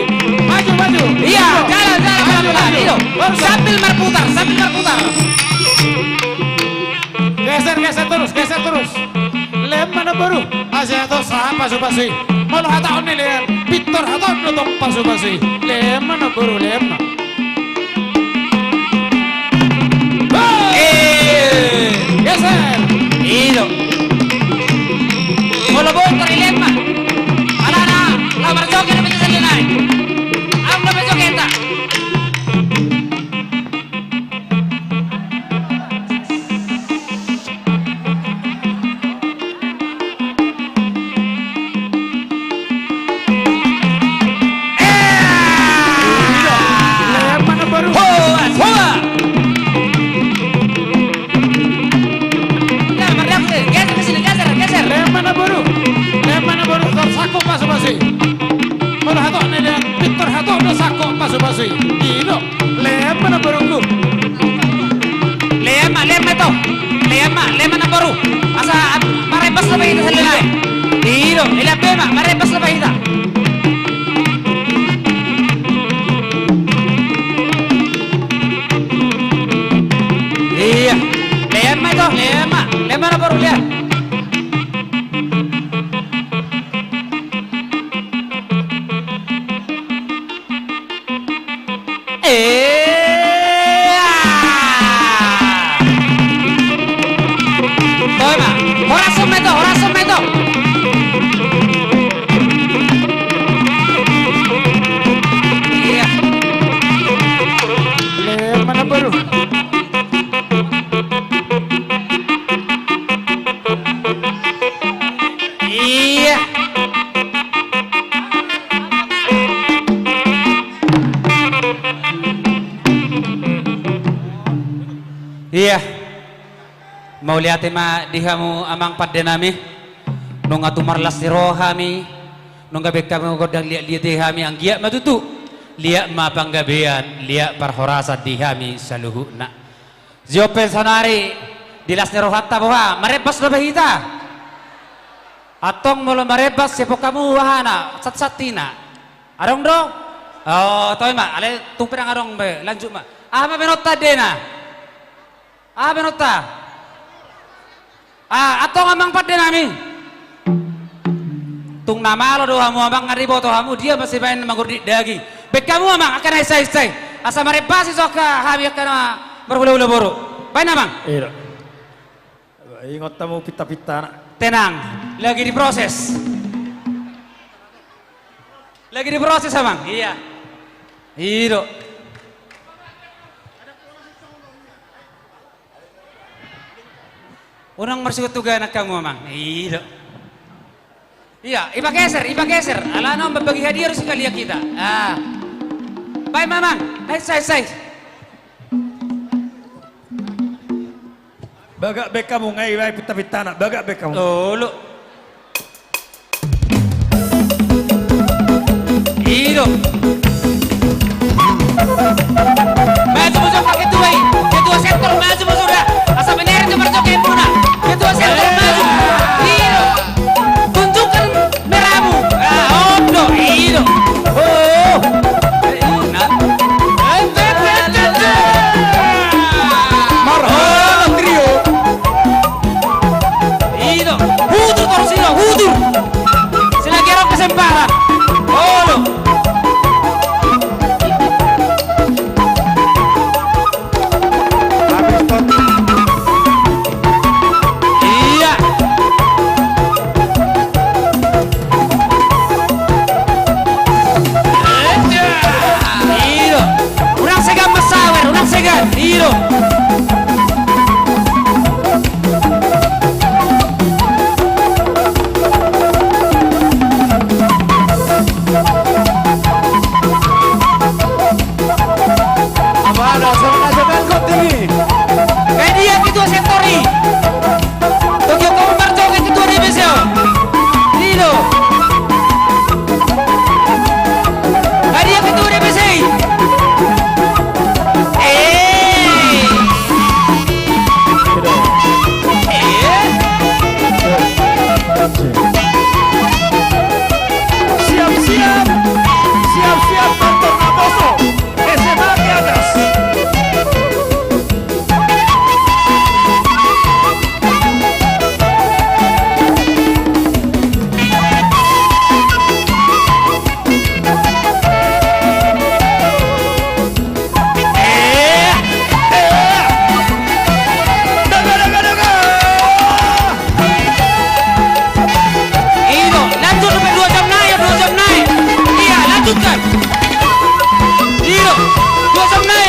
Maju, maju. Iya, jalan, jalan, jalan, jalan. Maju, maju. Iyo. Torso. Sambil marputar, sambil marputar. Geser, geser terus, geser terus. Lem ma, namboru. Asa tong sahat pasupasu i. Molo hatahon ni lem, pintor hatahon do tong pasupasu i. Lem ma, namboru, lem ma. Eh. Geser. I do. Molo boi tor i lem ma. Alana, laho marjoget dope tu sallina i. Adong dope jogetta. Hoas, hoas. Nah, mardaku deh. Geser ke sini, geser, geser. Lem ma, namboru. Lem ma, namboru. Tor sangkup pasupasu i. Molo hatahon ni lem, pintor hatahon do sangkup pasupasu i. I do. Lem ma, namborungku. Lem ma, lem ma, ito. Lem ma, lem ma, namboru. Asa, am, marembas dope hita sallina i. I do. Ilap be ma, marembas dope hita. Ia. Mauliate ma di hamu amang pande nami. Nunga tung marlas ni roha hami. Nunga baen hamu gondang liat-liat i hami, anggiat ma tutu. Liat ma panggabean, liat parhorasan di hami saluhutna. Jopel saonari di las ni rohanta boha, marembas do ba hita. Antong molo marembas, siapon hamu ahana, sat-satina. Adong do? O, toe ma, alai tung pe ndang adong be, lanjut ma. Aha ma baenonta, Dena? Aha baenonta? A, antong amang pande nami. Tung na malo do hamu amang, nga diboto hamu dia ma sibaen mangurdit daging. Baen hamu amang angka na hinsai-hinsai, asa marembas i so angka hami angka na marhulahula boru. Baen amang. Ira. Ingot hamu pinta-pintana. Tenang, lagi diproses. Lagi diproses amang. Ia. I do. Unang marsihutuganan hamu amang. I do. Ia, ipageser, ipageser. Alana mambagi hadiah do sekalian hita. A. Baen ma amang. Nice, nice, nice. Bagak baen hamu, nga i baen pinta-pintana. Bagak baen hamu. Olo. I do. Maju ma suda ketua i. Ketua sektor, maju ma suda. Asa bener tu perjoget muna. Ketua sektor, maju. I do. Tunjukkan merahmu. A, on do. I do. O. Marhaha trio. I do, hudur torus i do, hudur. Selagi adong kesempatan. Olo. Habis, Tot. Ia. I do. Unang segan mansawer, unang segan. I do. Amana, sama-sama kau tinggi. Kayak dia ketua sektor i. Tokyo kau marjoget ketua D P C o. I do. Kayak dia ketua D P C i. Eh. Eh. Siap-siap. Siap-siap, Doktor Naposo. S M A ke atas. I do, lanjut sampe dua jam nai, dua jam nai. Ia, lanjutkan. I do, dua jam nai.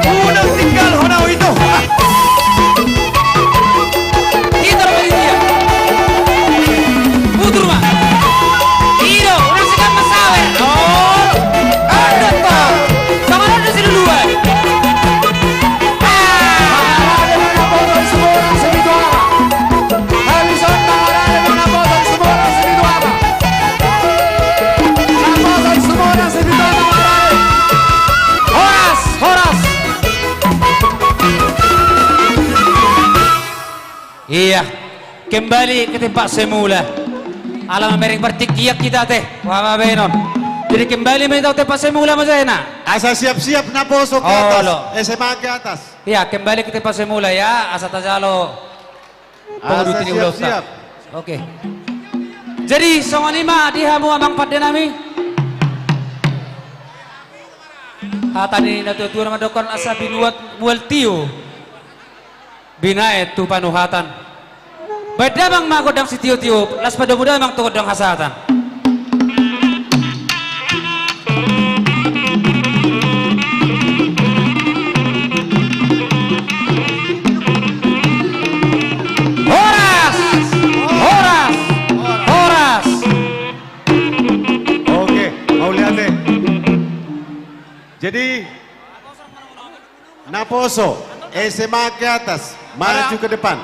Unang tinggal hona ito. Hita do panitia. Utur ma. I do, unang segan mansawer. O. Adong do. Tangan adong si duluan. A. Horas, horas. Ia, kembali ke tempat semula. Ala mamereng partingkian hita ate, boha ma baenon. Jadi kembali ma hita tu tempat semula ma jana. Asa siap-siap Naposo ke atas. Olo. S M A ke atas. Ia, kembali ke tempat semula ya, asa tajalo. Asa siap-siap. Oke. Jadi songon i ma di hamu amang pande nami. Hata ni natuatua na mandokkon asa binuat mual tio, binaen tu panuhatan. Baen damang ma gondang sitiotio, laos padomu damang tu gondang hasahatan. Horas! Horas! Horas! Oke, mauliate. Jadi, Naposo, S M A ke atas, maju ke depan.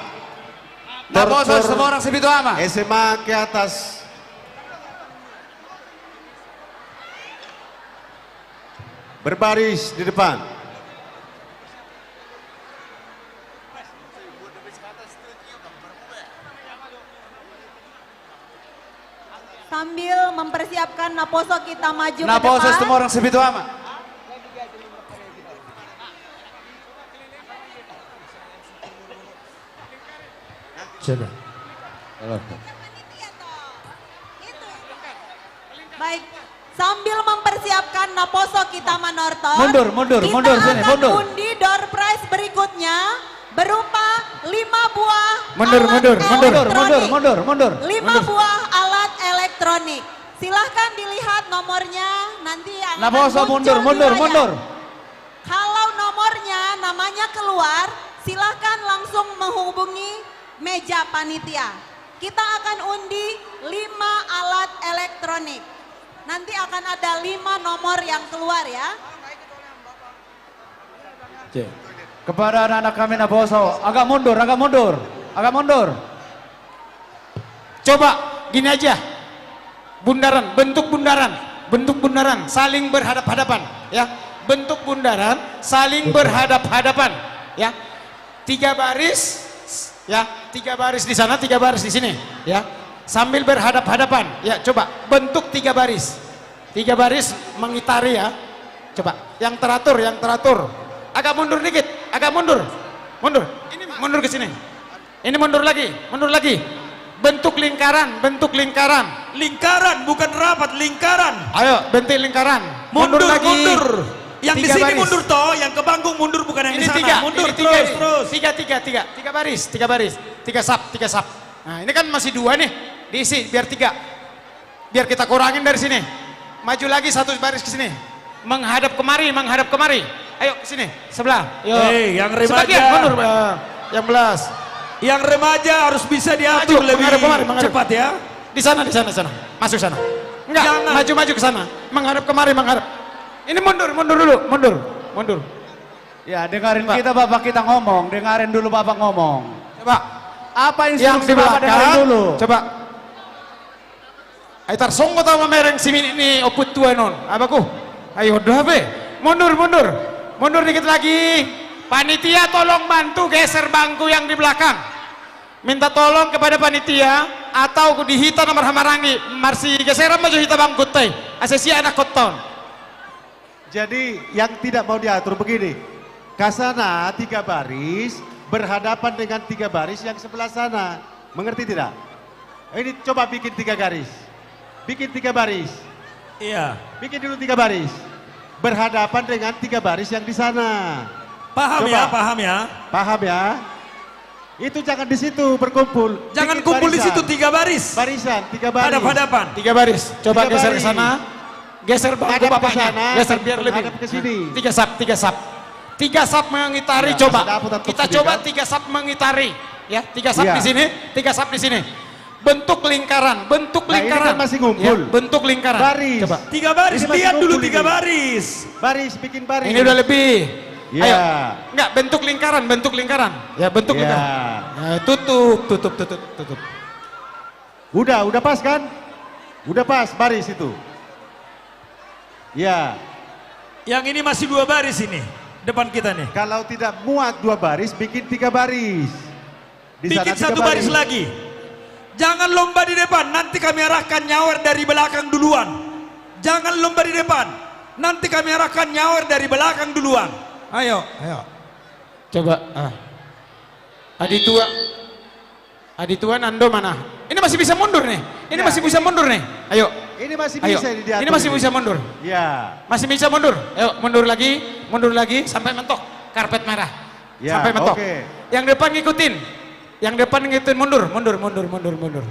Naposo, Tortor, Situmorang Sipitu Ama. S M A ke atas. Berbaris di depan. Sambil mempersiapkan Naposo, kita maju ke depan. Naposo, Situmorang Sipitu Ama. Coba. Halo. Baik, sambil mempersiapkan Naposo, kita manortor. Mundur, mundur, mundur, sini, mundur. Kita akan undi door prize berikutnya berupa lima buah alat elektronik. Mundur, mundur, mundur, mundur, mundur, mundur. Lima buah alat elektronik. Silahkan dilihat nomornya, nanti akan muncul di layar. Naposo, mundur, mundur, mundur. Kalau nomornya, namanya keluar, silahkan langsung menghubungi meja panitia. Kita akan undi lima alat elektronik. Nanti akan ada lima nomor yang keluar, ya. Oke. Kepada anak-anak kami Naposo, agak mundur, agak mundur, agak mundur. Coba gini aja. Bundaran, bentuk bundaran, bentuk bundaran, saling berhadap-hadapan, ya. Bentuk bundaran, saling berhadap-hadapan, ya. Tiga baris, ya, tiga baris di sana, tiga baris di sini, ya. Sambil berhadap-hadapan, ya, coba bentuk tiga baris. Tiga baris mengitari, ya. Coba, yang teratur, yang teratur. Agak mundur dikit, agak mundur. Mundur. Ini mundur ke sini. Ini mundur lagi, mundur lagi. Bentuk lingkaran, bentuk lingkaran. Lingkaran, bukan rapat, lingkaran. Ayo, bentuk lingkaran. Mundur, mundur lagi. Mundur. Yang di sini mundur, toh, yang ke panggung mundur, bukan yang di sana. Ini tiga, mundur, ini tiga, terus, ini. Terus. Tiga, tiga, tiga. Tiga baris, tiga baris. Tiga sap, tiga sap. Nah, ini kan masih dua nih. Diisi biar tiga. Biar kita kurangin dari sini. Maju lagi satu baris ke sini. Menghadap kemari, menghadap kemari. Ayo ke sini, sebelah. Yo. Hei, yang remaja. Sebagian mundur, eh, yang belas. Yang remaja harus bisa diatur lebih cepat, ya. Maju, menghadap kemari, menghadap. Di sana, di sana, sana. Masuk sana. Enggak, jangan. Maju, maju ke sana. Menghadap kemari, menghadap. Ini mundur, mundur dulu, mundur, mundur. Ya, dengarin kita, Bapak kita ngomong, dengarin dulu Bapak ngomong. Coba. Apa instruksi Bapak, dengarin dulu. Yang di belakang, coba. Ai tarsonggot au mamereng siminit ni ompung tua on. Abaku. Ayo, do hape. Mundur, mundur. Mundur dikit lagi. Panitia, tolong bantu geser bangku yang di belakang. Minta tolong kepada panitia atau di hita na marhahamaranggi, marsigeseran ma jo hita bangkunta i. Asa sian anak koton. Jadi, yang tidak mau diatur begini. Ke sana tiga baris, berhadapan dengan tiga baris yang sebelah sana. Mengerti tidak? Ini coba bikin tiga garis. Bikin tiga baris. Iya. Bikin dulu tiga baris. Berhadapan dengan tiga baris yang di sana. Paham ya, paham ya. Coba. Paham ya. Itu jangan di situ berkumpul. Jangan kumpul di situ, tiga baris. Bikin barisan. Barisan, tiga baris. Hadap-hadapan. Tiga baris. Coba geser ke sana. Tiga baris. Geser bangku bapaknya. Hadap ke sana, hadap ke sini. Geser biar lebih. Tiga sap, tiga sap. Tiga sap mengitari, coba. Ya, sudah, putar. Kita coba tiga sap mengitari. Ya, tiga sap di sini, tiga sap di sini. Bentuk lingkaran, bentuk lingkaran. Nah, ini kan masih ngumpul. Ya, bentuk lingkaran. Baris. Coba. Tiga baris, lihat dulu tiga baris. Ini masih ngumpul ini. Baris, bikin baris. Ini udah lebih. Ya. Ayo. Enggak, bentuk lingkaran, bentuk lingkaran. Ya, bentuk lingkaran. Ya, tutup, tutup, tutup, tutup. Udah, udah pas kan? Udah pas baris itu. Ya. Yang ini masih dua baris ini, depan kita nih. Kalau tidak muat dua baris, bikin tiga baris. Di sana tiga baris. Bikin satu baris lagi. Jangan lomba di depan, nanti kami arahkan nyawer dari belakang duluan. Jangan lomba di depan, nanti kami arahkan nyawer dari belakang duluan. Ayo, ayo. Coba, ah. Aditua. Aditua, Nando mana? Ini masih bisa mundur nih. Ini masih bisa mundur nih. Ayo. Ini masih bisa ini diatur ini. Ini masih bisa mundur. Ya. Masih bisa mundur. Ayo, mundur lagi, mundur lagi sampai mentok karpet merah. Ya, sampai mentok. Oke. Yang depan ngikutin. Yang depan ngikutin, mundur, mundur, mundur, mundur, mundur.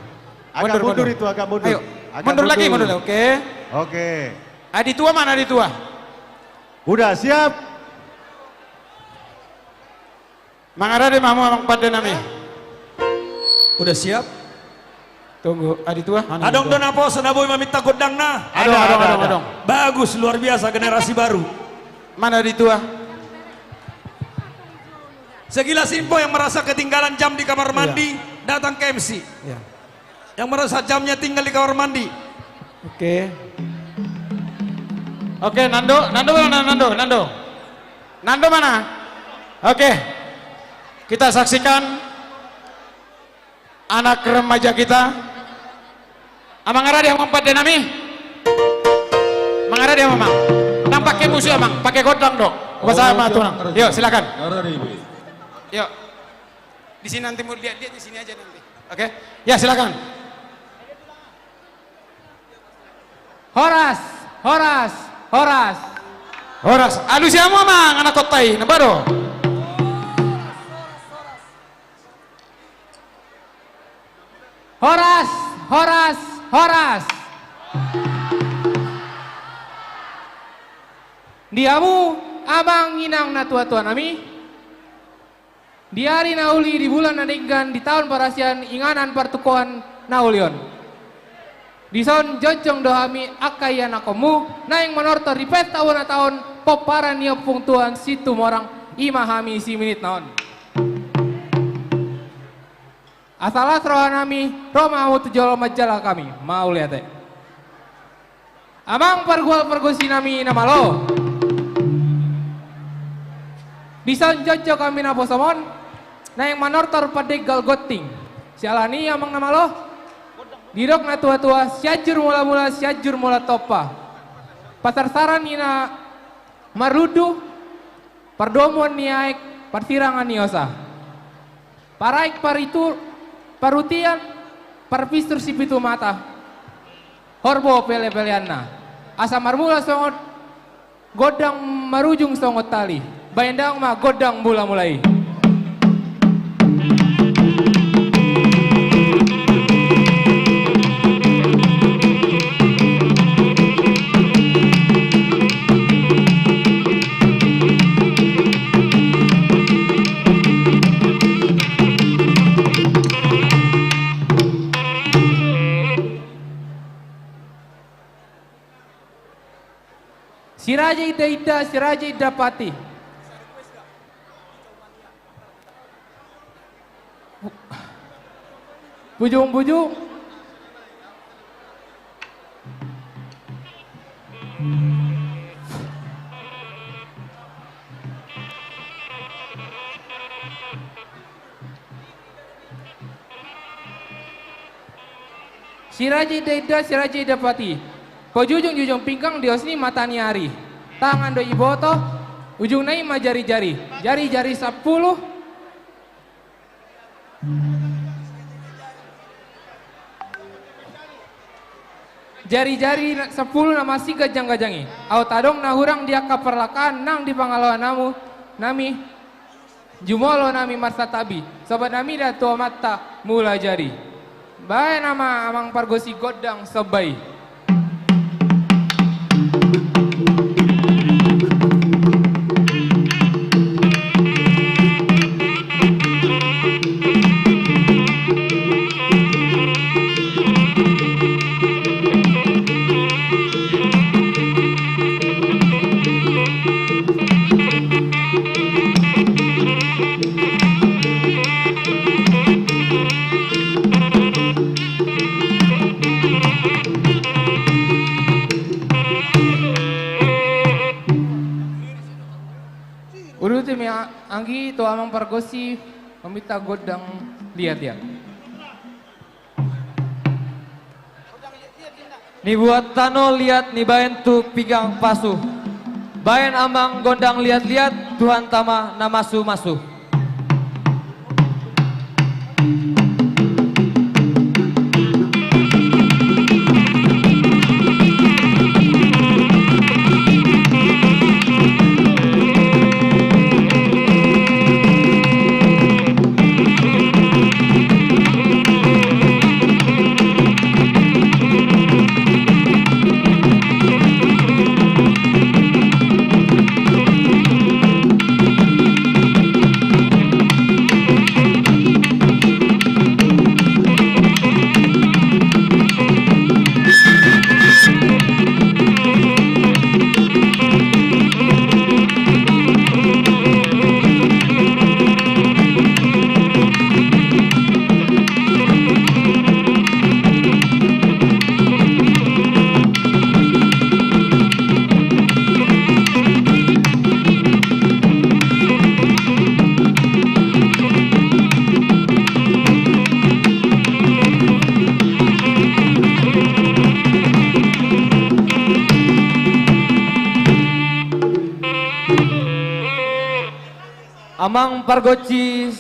Agak mundur, mundur itu, agak mundur. Ayo, mundur lagi, mundur lagi. Oke. Oke. Aditua mana, Aditua? Udah siap? Mangarade ma hamu, amang pande nami. Udah siap? Tunggu, Aditua, mana Aditua? Adong do naposo na boi maminta gondangna? Adong, adong, adong, adong. Bagus, luar biasa, generasi baru. Mana Aditua? Sekilas info, yang merasa ketinggalan jam di kamar mandi, datang ke M C. Iya. Yang merasa jamnya tinggal di kamar mandi. Oke. Oke, Nando, Nando mana, Nando, Nando? Nando mana? Oke. Kita saksikan anak remaja kita. Amang, nga ra di hamu, amang pande nami? Amang, nga ra di hamu, amang? Ndang pake musik, amang, pake gondang do. Hupasahat ma tu amang. Yo, silakan. Yo. Di sini nanti mau lihat dia, di sini aja nanti. Oke? Ya, silakan. Horas, horas, horas. Horas. Alusi hamu, amang, anak kota i, na baru. Horas, horas, horas. Di hamu amang inang na tuatua nami, di ari na uli, di bulan na denggan, di taon parasian, inganan partukoan na uli on. Dison jongjong do hami angka ianakhonmu naeng manortor di pesta ulang tahun pomparan ni Ompung Tuan Situmorang, i ma hami siminit na on. Asa las roha nami, ro ma hamu tu jolo manjalo hami. Mauliate. Amang pargual pargonsi nami na malo. Dison jongjong hami naposom on naeng manortor pandegal gonting. Siala ni i, amang na malo, didok na tuatua, Sianjur Mulamula, Sianjur Mula Tompa. Pasarsaran ni na marlundu, pardomuan ni aek, parsirangan ni hosa. Paraek paritu, parutian, parpistur sipitu mata. Horbo pelepeleanna. Asa marmula songon gondang, marujung songon tali. Baen damang ma gondang mulamula i. Si Raja Indainda, si Raja Indapati. Bujung-bujung. Si Raja Indainda, si Raja Indapati. Pajujung-jujung pinggang di os ni mata ni ari. Tangan do iboto, ujungna i ma jari-jari. Jari-jari sampulu. Jari-jari na-, sampulu na marsiganjang-ganjang i. Aut adong na hurang di angka parlangkaan nang di pangalaho namu, nami. Jumolo nami marsantabi, sobat nami da tu amanta Mulajadi. Baen ma amang pargonsi gondang somba i. Uduti ma anggi tu amang pargonsi maminta gondang liat-liat. Nibuat tano liat nibaen tu pinggang pasu. Baen amang gondang liat-liat, Tuhanta ma na masu-masu. Amang pargonsi,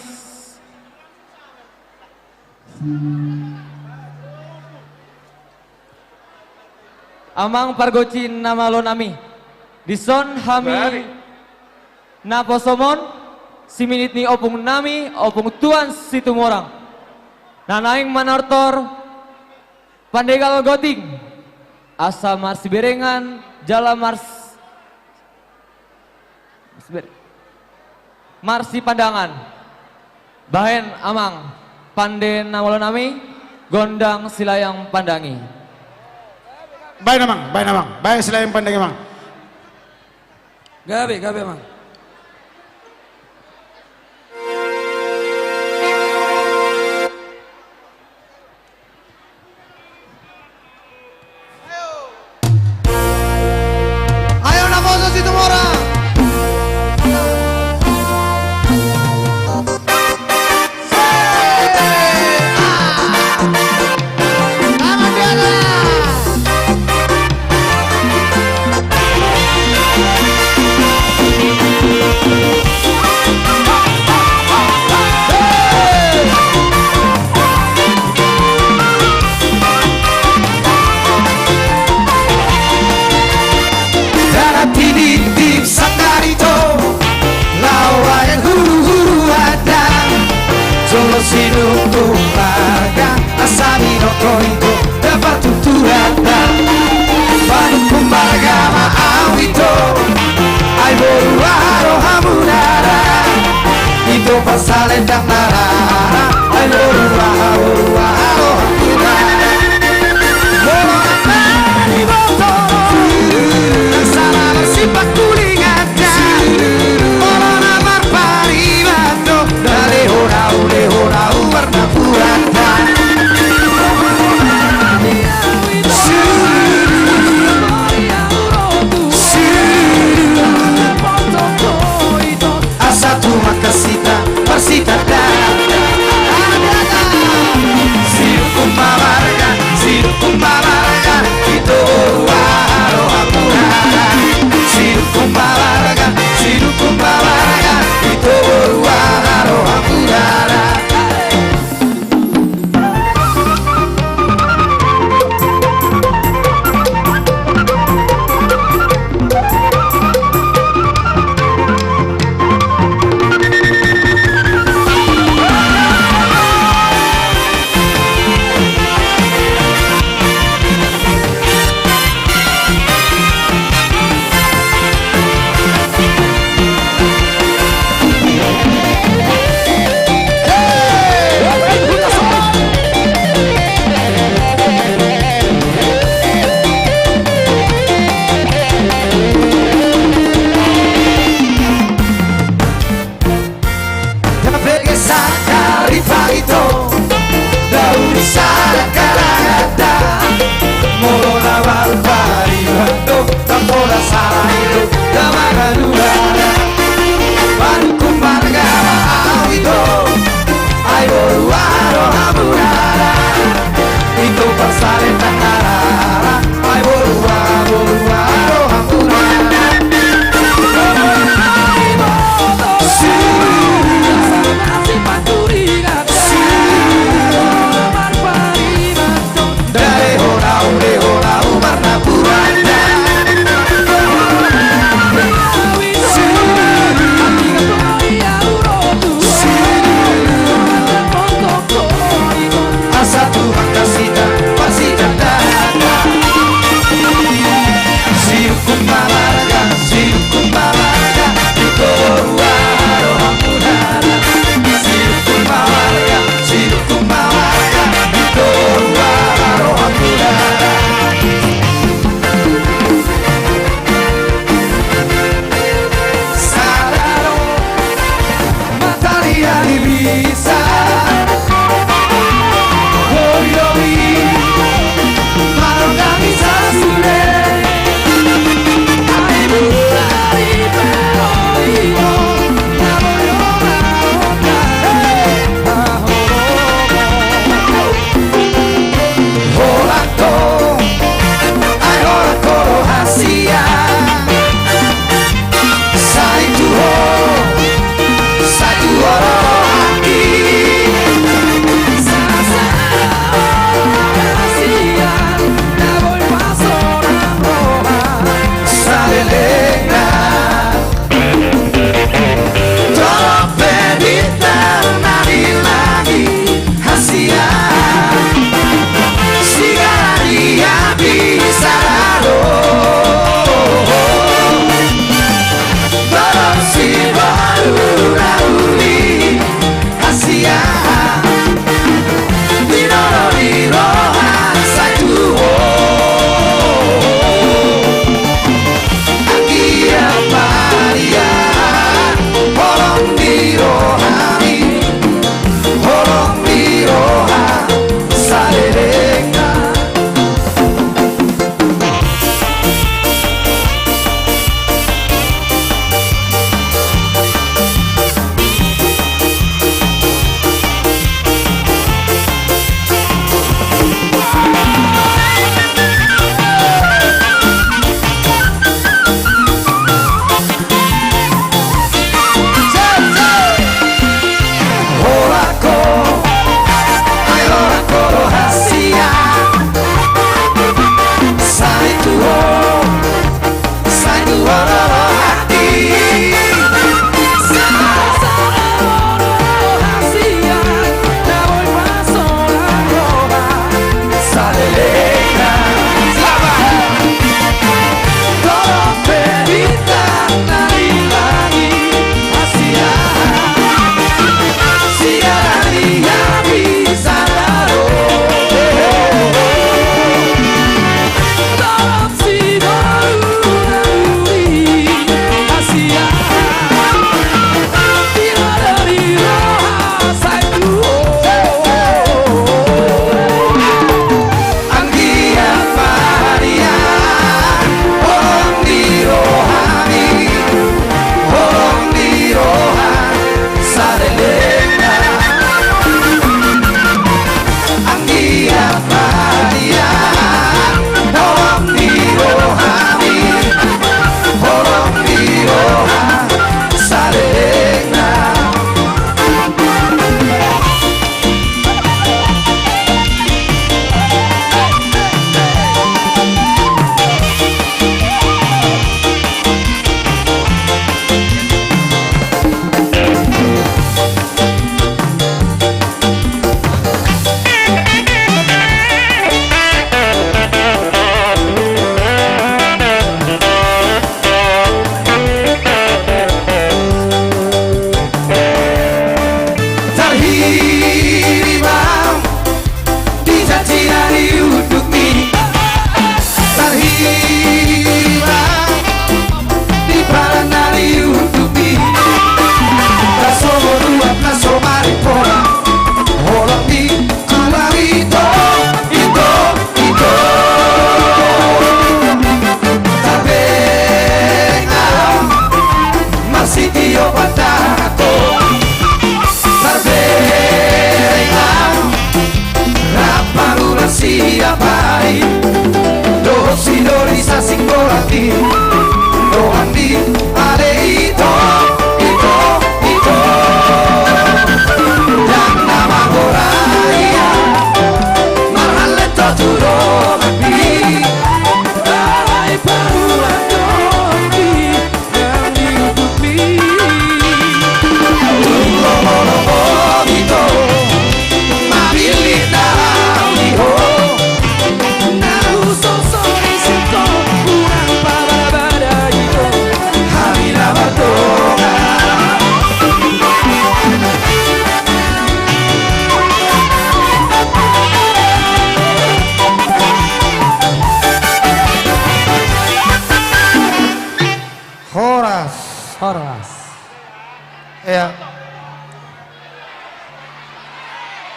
amang pargonsi na malo nami, dison hami naposomon siminit ni ompung nami, Ompung Tuan Situmorang, na naeng manortor Pandegal Goting, asa marsiberengan jala mars-, marsiber-, marsipandangan. Bahen amang pande na malo nami, gondang Silayang Pandangi. Bahen amang, bahen amang, bahen Silayang Pandangi amang. Gabe, gabe amang. Ayo, naposo Situmorang. Dalan tinitip sandari do, laho bahen huru-huru hata. Jolo sinungkun marga, asa binoto ito, dapat tuturata. Panungkun marga ma au ito, ai boru aha rohamuna ra. Ito parsalendang na rara, ai boru aha, boru aha rohamuna ra. Molo na marboto, na sala marsipakulinganta. Molo na marpariban do, na lehon au, lehon au marnapuranta. Asa tumangkas hita marsitanda. Sidungkun ma marga, sidungkun ma marga, ito boru aha rohamuna ra. Sidungkun ma marga, sidungkun ma marga, ito boru aha rohamuna ra. Tapege sangkar i pahito, daun i sangkar anganda. Molo na marpariban do, na pola sala i do, na mangalualuan. Panungkun marga ma au ito, ai boru aha rohamuna ra. Ito parsalendang na rara, ai boru aha, boru aha rohamuna ra.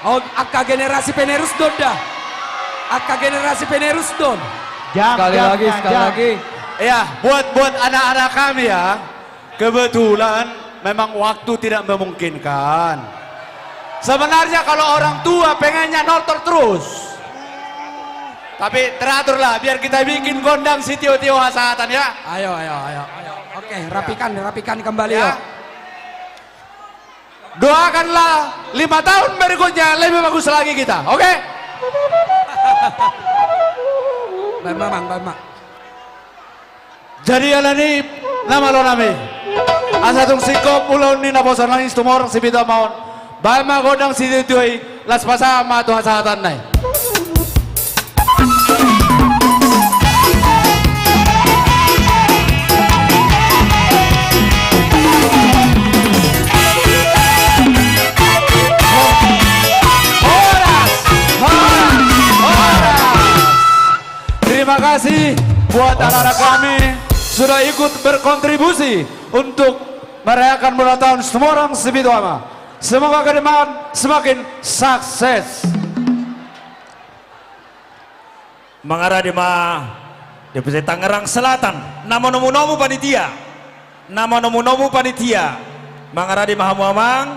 On, angka generasi penerus do on da. Angka generasi penerus do on. Jam, sekali jam, lagi, jam, sekali jam. Lagi. Ya, buat, buat anak-anak kami ya. Kebetulan memang waktu tidak memungkinkan. Sebenarnya kalau orang tua pengennya nortor terus. Tapi teraturlah, biar kita bikin gondang sitio-tio hasahatan ya. Ayo, ayo, ayo, ayo. Oke, rapikan, rapikan kembali ya. Doakanlah lima tahun berikutnya lebih bagus lagi kita, oke? Baen ma, Amang, baen ma. Jadi alani i, na malo nami, asa tung singkop ulaon ni naposo nami Situmorang Sipitu Ama on, baen ma gondang sitio-tio i, laos pasahat ma tu hasahatanna i. Horas, horas, horas. Terima kasih buat anak-anak kami sudah ikut berkontribusi untuk merayakan ulang tahun Situmorang Sipitu Ama. Semoga ke depan semakin sukses. Mangarade ma D P C Tangerang Selatan, na manomu-nomu panitia. Na manomu-nomu panitia. Mangarade ma hamu amang.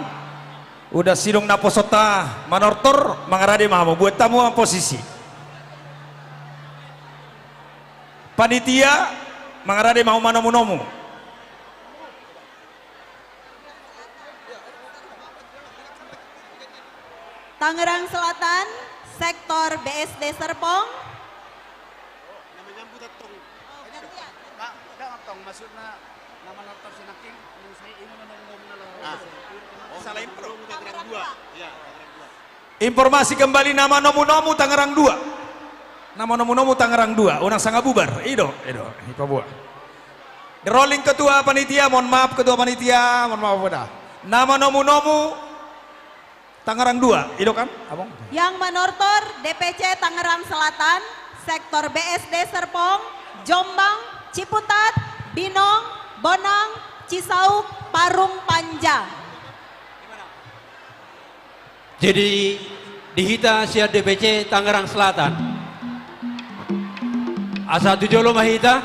Uda sidung naposonta manortor, mangarade ma hamu, buat hamu ma posisi. Panitia, mangarade ma hamu manomu-nomu. Tangerang Selatan, sektor B S D Serpong. Na menyambut antong. Oh, gantian. Pak, udah antong, maksudnya nama laptop si Naking, yang saya ini nama nama nama. Ah. Oh, salah info. Tangerang dua. Iya, Tangerang dua. Informasi kembali, nama nomu-nomu Tangerang dua. Nama nomu-nomu Tangerang dua, unang sanga bubar. Ido, ido, ipaboa. Rolling ketua panitia, mohon maaf ketua panitia, mohon maaf udah. Nama nomu-nomu Tangerang dua, ido kan, Abang? Yang manortor D P C Tangerang Selatan, sektor B S D Serpong, Jombang, Ciputat, Binong, Bonang, Cisauk, Parung Panjang. Jadi, di hita sian D P C Tangerang Selatan. Asa tu jolo ma hita,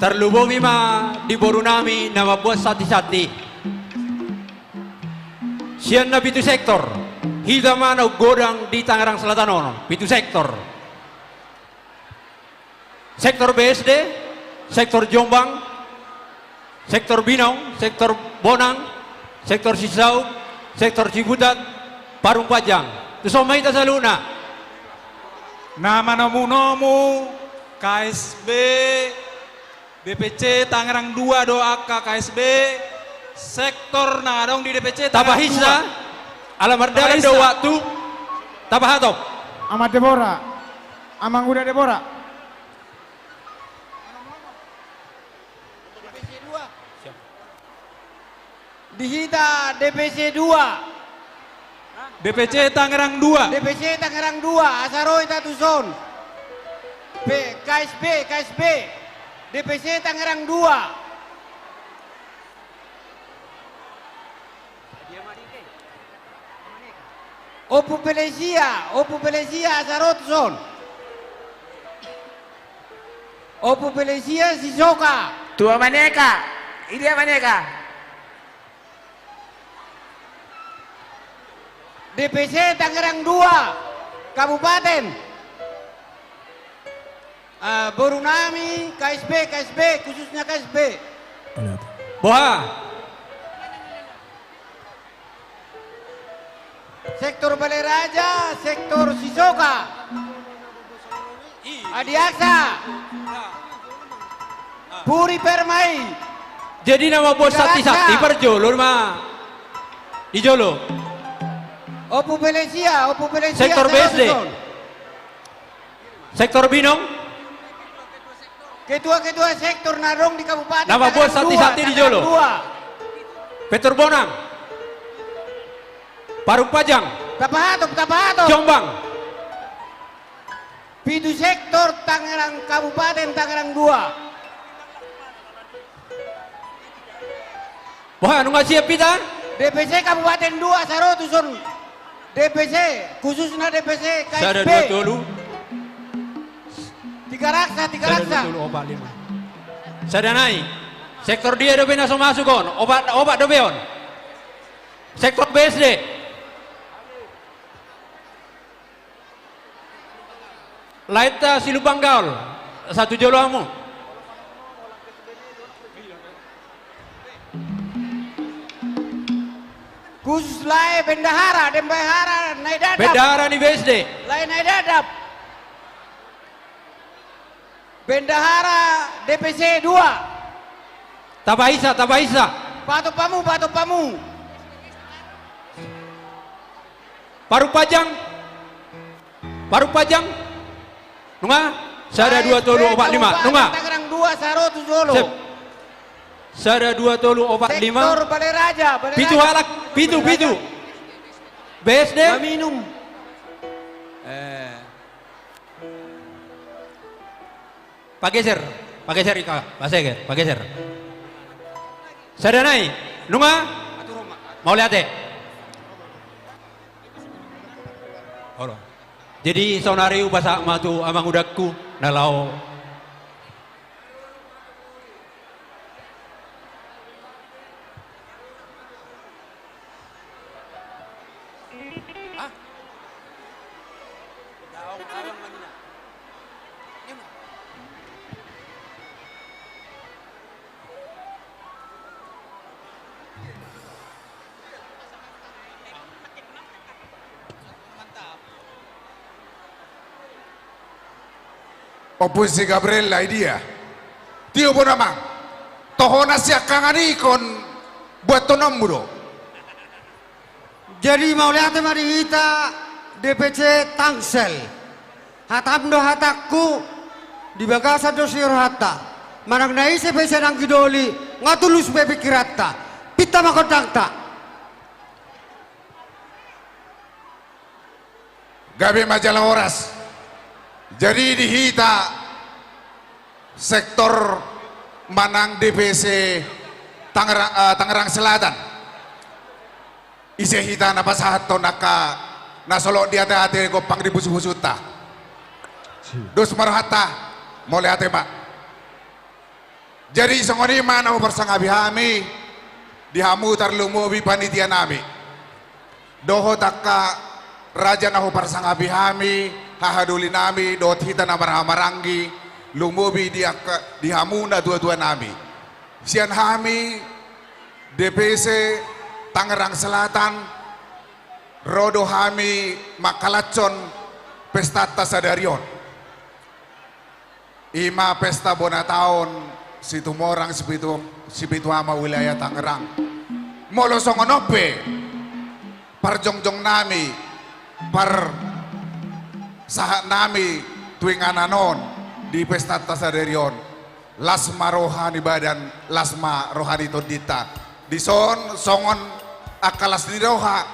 tarlumobi ma di boru nami na mambuat santi-santi. Sian na pitu sektor, hita ma na godang di Tangerang Selatan on, pitu sektor. Sektor B S D, sektor Jombang, sektor Binong, sektor Bonang, sektor Cisauk, sektor Ciputat, Parung Panjang. Tuson ma hita saluhutna. Na manomu-nomu, K S B, D P C Tangerang dua do angka K S B, sektor na adong di D P C Tangerang dua. Tapahinsa, ala mardalan do waktu, tapahatop. Amang Debora, Amang Uda Debora. D P C dua. Di hita D P C dua. D P C Tangerang dua. D P C Tangerang dua, asa ro hita tuson. P-, K S B, K S B. D P C Tangerang dua. Ompu Pelesia, Ompu Pelesia, asa ro tuson. Ompu Pelesia Sisoka. Tua Maneka, idia Maneka. D P C Tangerang dua, Kabupaten. Ah, boru nami, K S B, K S B, khususnya K S B. Boha. Sektor Balai Raja, sektor Sisoka. Adiaksa. Puri Permai. Jadi nama bos Tiga sakti-sakti Raksa. Parjolo ma. Di jolo. Ompu Pelesia, Ompu Pelesia, sektor B S D. Sektor Binong. Ketua-ketua sektor na adong di Kabupaten Tangerang dua, Tangerang dua. Nama bos sakti-sakti di jolo. Petor Bonang. Parung Panjang. Tapahatop, tapahatop. Jombang. Pitu sektor Tangerang, Kabupaten Tangerang dua. Wah, nunga siap hita? D P C Kabupaten dua, asa ro tuson. D P C, khususna D P C Sada K S B. Dua tolu. Tiga raksa, tiga raksa. Sada dua tolu opat lima. Sada nai. Sektor dia dope na so masuk on. Opat, opat dope on. Sektor B S D. Laeta Silumbang Gaol, satu jolo hamu. Khusus lae bendahara, bendahara na didadap. Bendahara ni B S D. Lae na didadap. Bendahara D P C dua. Tapaisa, tapaisa. Patok hamu, patok hamu. Paruk Panjang. Paruk Panjang. Nunga? Sada, dua, tolu, opat, lima. Nunga? Tangerang dua, sarotus jolo. Sip. Sada, dua, tolu, opat, lima. Sektor Balai Raja, Balai Raja. Pitu halak, pitu, pitu. B S D. Maminum. Eh. Pageser, pageser ika, pageser, pageser. Sada nai, nunga? Mauliate. Olo. Jadi saonari hupasahat ma tu amangudangku na laho. Ompu si Gabriel, ai dia? Tio bona mang. Toho na siangkangan i ingkon buat tononmu do. Jadi mauliate ma di hita D P C Tangsel. Hatam do hatangku, di bagasan do sirohanta. Manang na ise pe sian anggi doli, nga tulus be pingkiranta. Pinta ma gondangta. Gabe ma jala horas. Jadi di hita sektor manang D P C Tangerang, eh, Tangerang Selatan. Ise hita na pasahathon angka na solot di ate-ate gompang di pusu-pusunta. Dos ma rohanta, mauliate ma. Jadi songon i ma na huparsangapi hami di hamu tarlumobi panitia nami. Dohot angka raja na huparsangapi hami, haha doli nami, dohot hita na marhaha-maranggi, lumobi di angka, di hamu na tua-tua nami. Sian hami D P C Tangerang Selatan, ro do hami mangkalashon pestanta sadari on. I ma pesta bona taon Situmorang Sipitu, Sipitu Ama wilayah Tangerang. Molo songon on pe parjongjong nami, parsahat nami tu inganan on di pestanta sadari on. Las ma roha ni badan, las ma roha ni tondinta. Dison songon angka las ni roha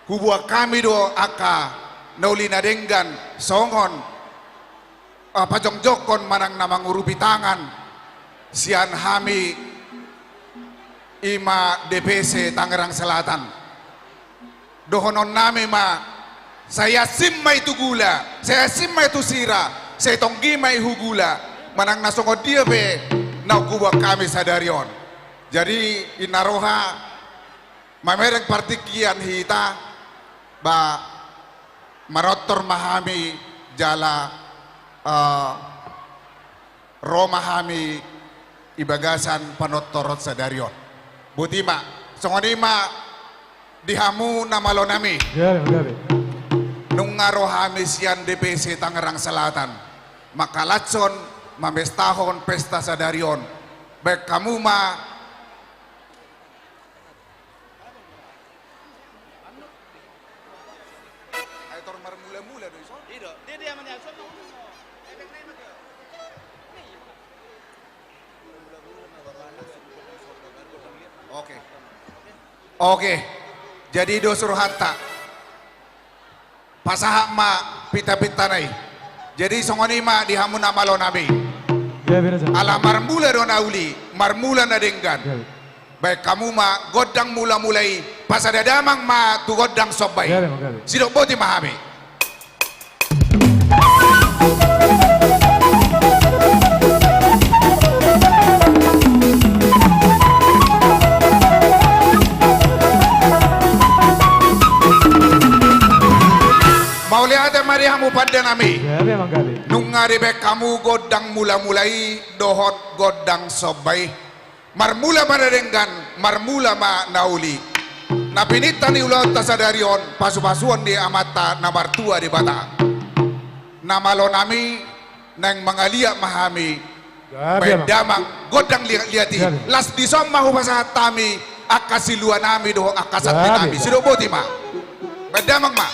huboan hami do angka na uli na denggan songon, ah, pajongjongkon manang na mangurupi tangan sian hami, i ma D P C Tangerang Selatan. Dohonon nami ma, sai asing ma i tu gula, sai asing ma i tu sira, sai tonggi ma i hu gula, manang na songon dia pe naung huboan hami sadari on. Jadi inna roha, mamereng partingkian hita, ba manortor ma hami jala, eh, ro ma hami di bagasan panortoron sadari on. Boti ma, songon i ma di hamu na malo nami. Gabe, gabe. Nunga ro hami sian D P C Tangerang Selatan mangkalashon, mamestahon pesta sadari on. Baen hamu ma. Ai tor marmula-mula do i son. Oke. Oke. Jadi dos rohanta. Pasahat ma pinta-pintana i. Jadi songon i ma di hamu na malo nami. Gabe, raja. Ala marmula do na uli, marmula na denggan. Gabe. Baen hamu ma gondang mula-mula i, Pasada damang ma tu gondang somba i. Gabe ma, gabe. Sidok boti ma hami. Mauliate ma di hamu pande nami. Gabe ma, gabe. Nunga dibaen hamu gondang mula-mula i dohot gondang somba i. Marmula ma na denggan, marmula ma na uli. Na pinangido ni ulaonta sadari on, pasu-pasuon ni Amanta na martua Debata. Na malo nami, naeng mangaliat ma hami. Gabe, baen damang gondang liat-liat i. Gabe. Las dison ma hupasahat hami angka silua nami dohot angka santi nami. Gabe. Sidok boti ma. Baen damang ma.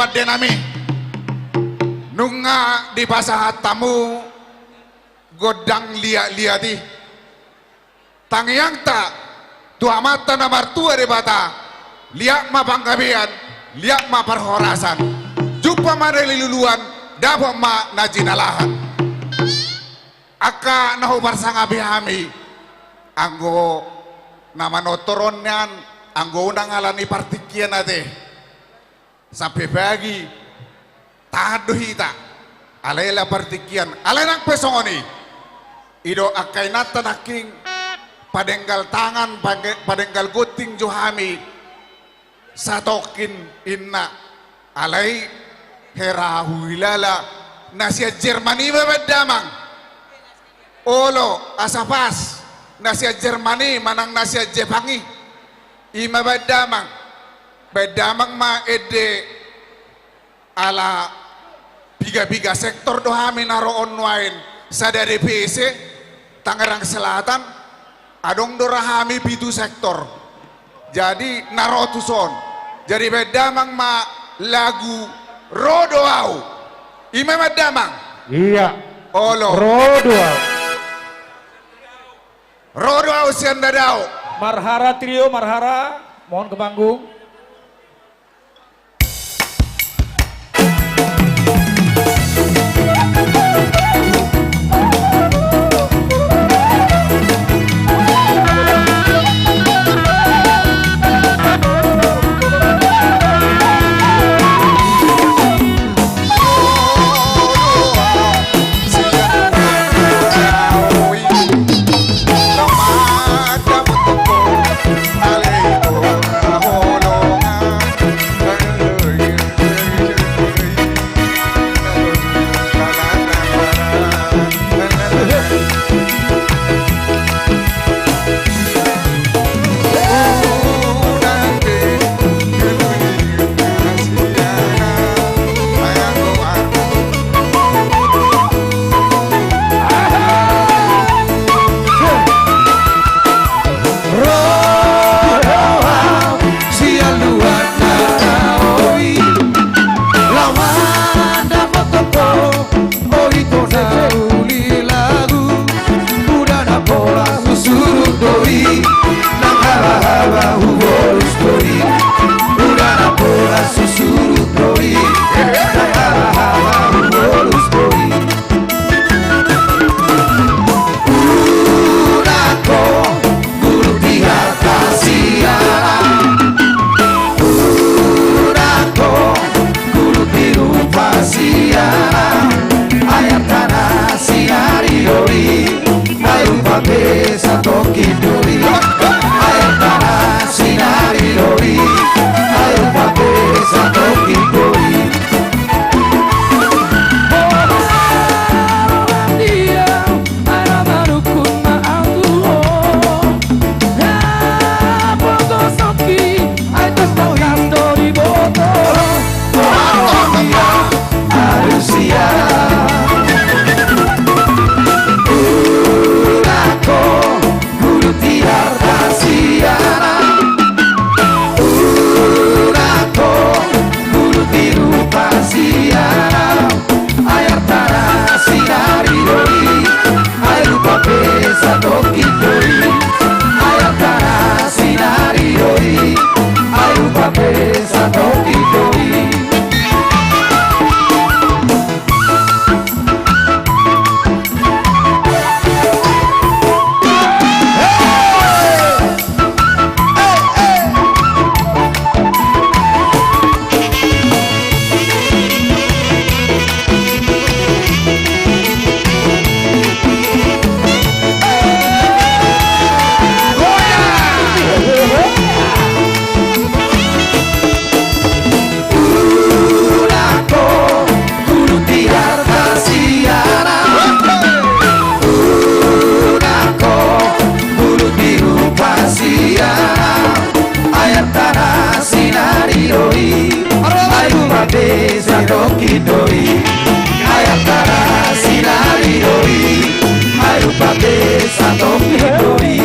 Pandenami, nunga dipasahat hamu gondang liat-liat i. Tangiangta tu Amanta na martua Debata, liat ma panggabean, liat ma parhorasan, jumpa ma na niluluan, dapot ma na jinalahan. Angka na huparsangapi hami, anggo na manortor on nian, anggo unang ala ni partingkian ate. Sampe bagi, tahan do hita. Alai ala partingkian, alai nang pe songon i. I do angka inanta nangkin, padenggal tangan, pade-, padenggal gonting jo hami. Satongkin inna, alai hera huhilala, na sian Jerman i ma baen damang. Olo, asa pas, na sian Jerman i manang na sian Jepang i. I ma baen damang. Baen damang ma ende ala piga-piga sektor do hami na ro on nuaeng, sada D P C, Tangerang Selatan, adong do ra hami pitu sektor. Jadi na ro tuson. Jadi baen damang ma lagu Ro do Au. I ma baen damang. Iya. Olo. Ro do Au. Ro do Au sian Dadao. Marhara Trio, Marhara, mohon ke panggung. Oi, ito na uli lagu, uda na pola susurut do i, nang haba-haba hubolus do i, uda na pola susurut do i, nang haba-haba hubolus do i. Uda ko, guru di harta siara. Uda ko, guru di rupa siara. Ayat tanah sinari dori, ayat rupa besa toki dori. Ayat tanah sinari dori, ayat rupa besa toki dori. Guru di harta siara. Uda ko, guru di rupa siara. Ayat tanah sinari dori, ayat rupa besa toki dori. Ayat tanah sinari dori, ayat rupa besa toki dori. Uda ko, guru di harta siara. Uda ko, guru di rupa siara. Ayat tanah sinari dori, ayat rupa besa toki dori. Ayat tanah sinari dori, ayat rupa besa toki dori.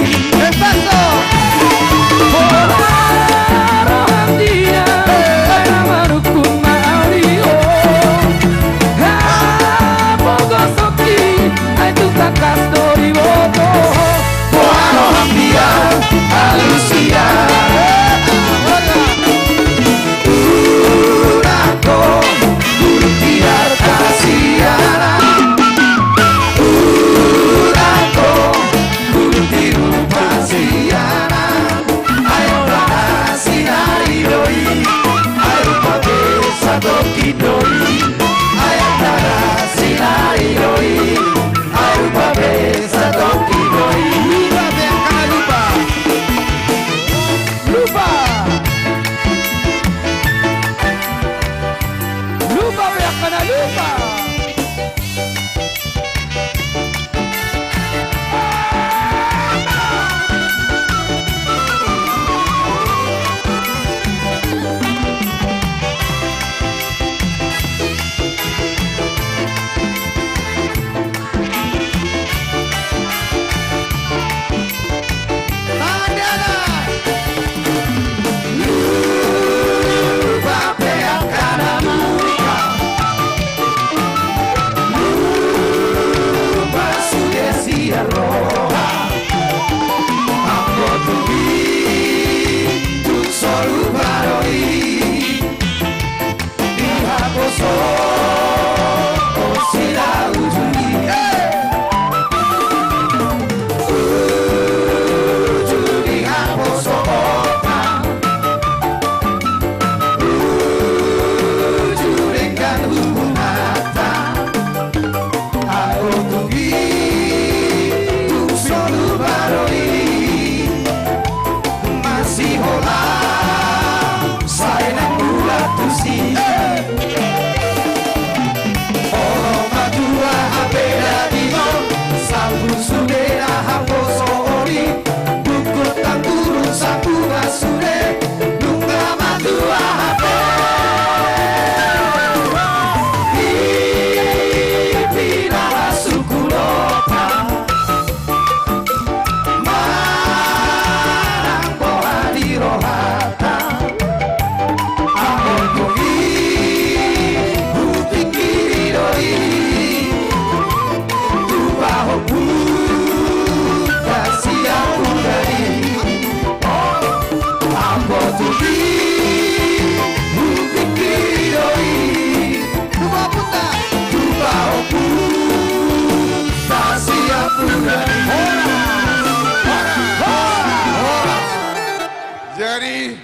Jadi,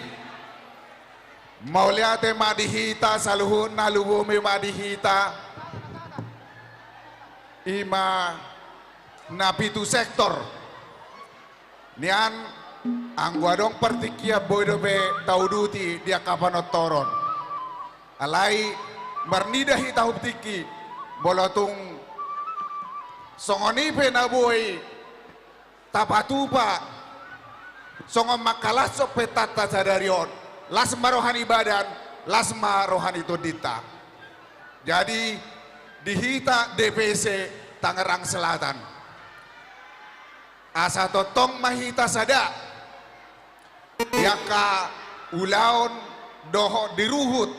mauliate ma di hita saluhutna, lumobi ma di hita. I ma na pitu sektor. Nian, anggo adong partingkian boi dope tauduti di angka panortoron. Alai marnida hita hupingki, molo tung songon i pe na boi tapatupa songon mangkalashon pestanta sadari on, las ma roha ni badan, las ma roha ni tondinta. Jadi, di hita D P C Tangerang Selatan, asa tongtong ma hita sada di angka ulaon dohot di ruhut,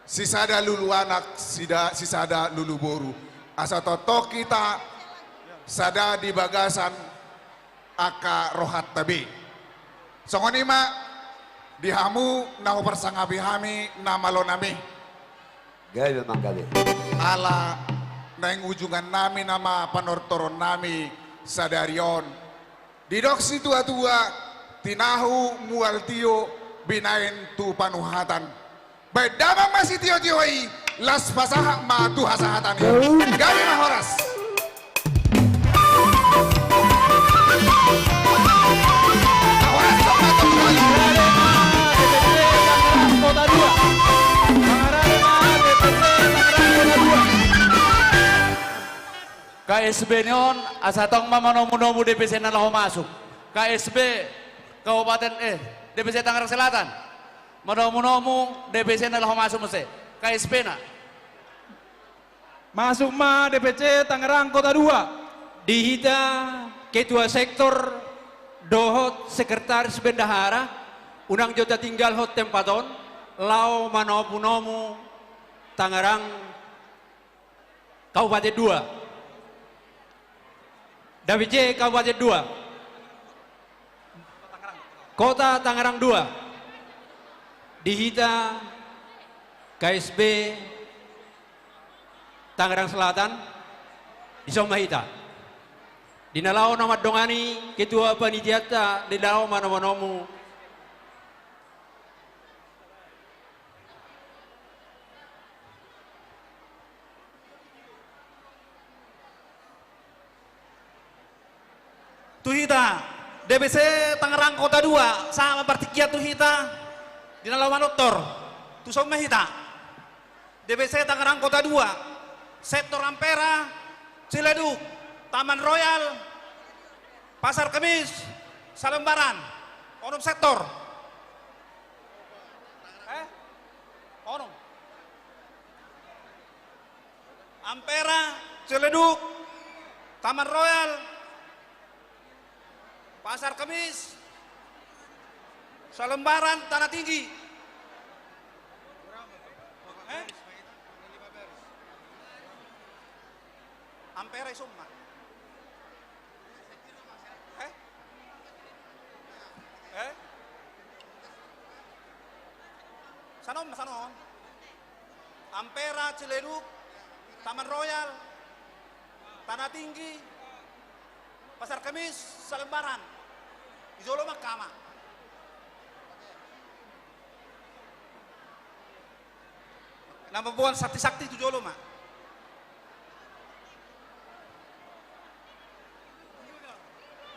sisada lulu anak, sida-, sisada lulu boru, asa tongtong hita sada di bagasan angka rohanta be. Songon i ma di hamu na huparsangapi hami na malo nami. Gabe ma gabe. Ala naeng ujungannami nama panortoronnami sadari on. Didok situatua, tinahu mual tio, binaen tu panuhatan. Baen damang ma sitiotio i, las pasahat ma tu hasahatan i. Gabe ma, horas. K S B ni on, asa tong ma manomunomu D P C na laho masuk. K S B Kabupaten, eh, D P C Tangerang Selatan. Manomunomu D P C na laho masuk muse. K S B na. Masuk ma D P C Tangerang Kota dua. Di hita ketua sektor dohot sekretaris bendahara, unang jot tatinggalhon tempat on, laho manomunomu Tangerang Kabupaten dua. D P C Kabupaten dua. Kota Tangerang dua. Di hita K S B Tangerang Selatan, dison ma hita. Di na laho na mandongani ketua panitianta, di na laho manomunomu. Tu hita, D P C Tangerang Kota dua, sahat ma partingkian tu hita, di na laho manortor, tuson ma hita. D P C Tangerang Kota dua, sektor Ampera, Ciledug, Taman Royal, Pasar Kemis, Salembaran, onom sektor. Eh? Onom. Ampera, Ciledug, Taman Royal, Pasar Kemis, Salembaran, Tanah Tinggi. Eh? Ampera i somma. Eh? Eh? Sanon ma, sanon. Ampera, Ciledug, Taman Royal, Tanah Tinggi, Pasar Kemis, Salembaran. Di jolo ma angka ama. Na mamboan sakti-sakti tu jolo ma.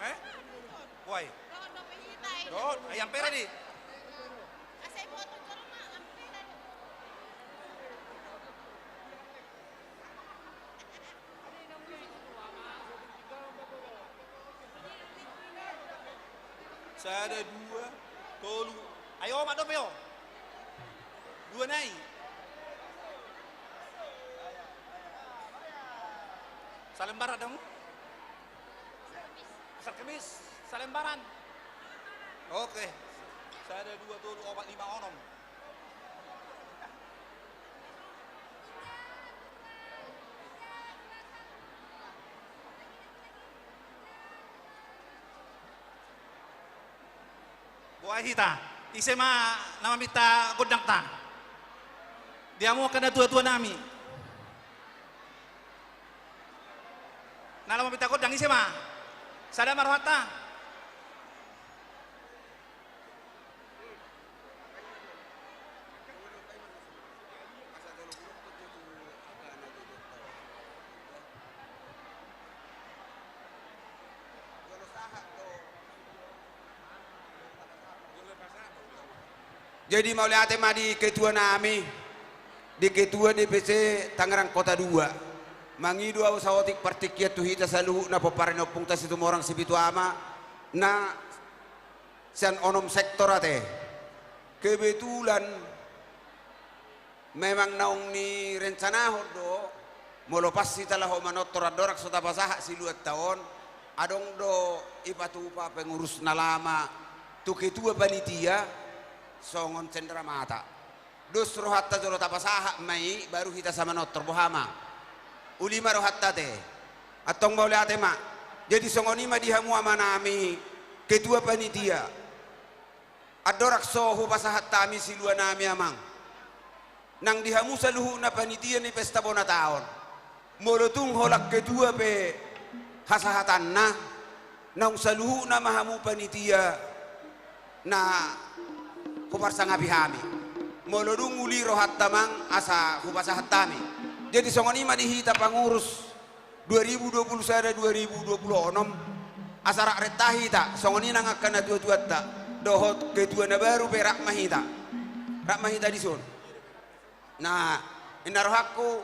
Eh? Woi. Dohot, ai Ampera di. Sada, dua, tolu. Ayo, madom, ayo. Dua nai. Salembaran dong. Pasar Kemis, Salembaran. Oke. Sada, dua, tolu, opat, lima, onom. Boha hita, ise ma na maminta gondangta? Di hamu angka natua-tua nami. Na laho maminta gondang, ise ma? Sada ma rohanta. Jadi mauliate ma di ketua nami, di ketua D P C Tangerang Kota dua. Mangido au saotik partingkian tu hita saluhutna pomparan ni ompungta Situmorang Sipitu Ama, na sian onom sektor ate. Kebetulan memang naung nirencanahon do, molo pas hita laho manortor andorang so tapasahat siluanta on, adong do ipatupa pengurus na lama tu ketua panitia, songon cendramata. Dos rohanta jolo tapasahat ma i, baru hita sa manortor, boha ma? Uli ma rohanta ate. Antong mauliate ma. Jadi songon i ma di hamu amanami, ketua panitia. Andorang so hupasahat hami siluanami amang, nang di hamu saluhutna panitia ni pesta bona taon, molo tung holan ketua pe hasahatanna, naung saluhutna ma hamu panitia na huparsangapi hami. Molo dung uli rohanta amang asa hupasahat hami. Jadi songon i ma di hita pangurus dua ribu dua puluh sada, dua ribu dua puluh onom, asa rap renta hita, songon i nang angka natuatuanta, dohot ketua na baru pe rap ma hita. Rap ma hita dison. Nah, inna rohangku,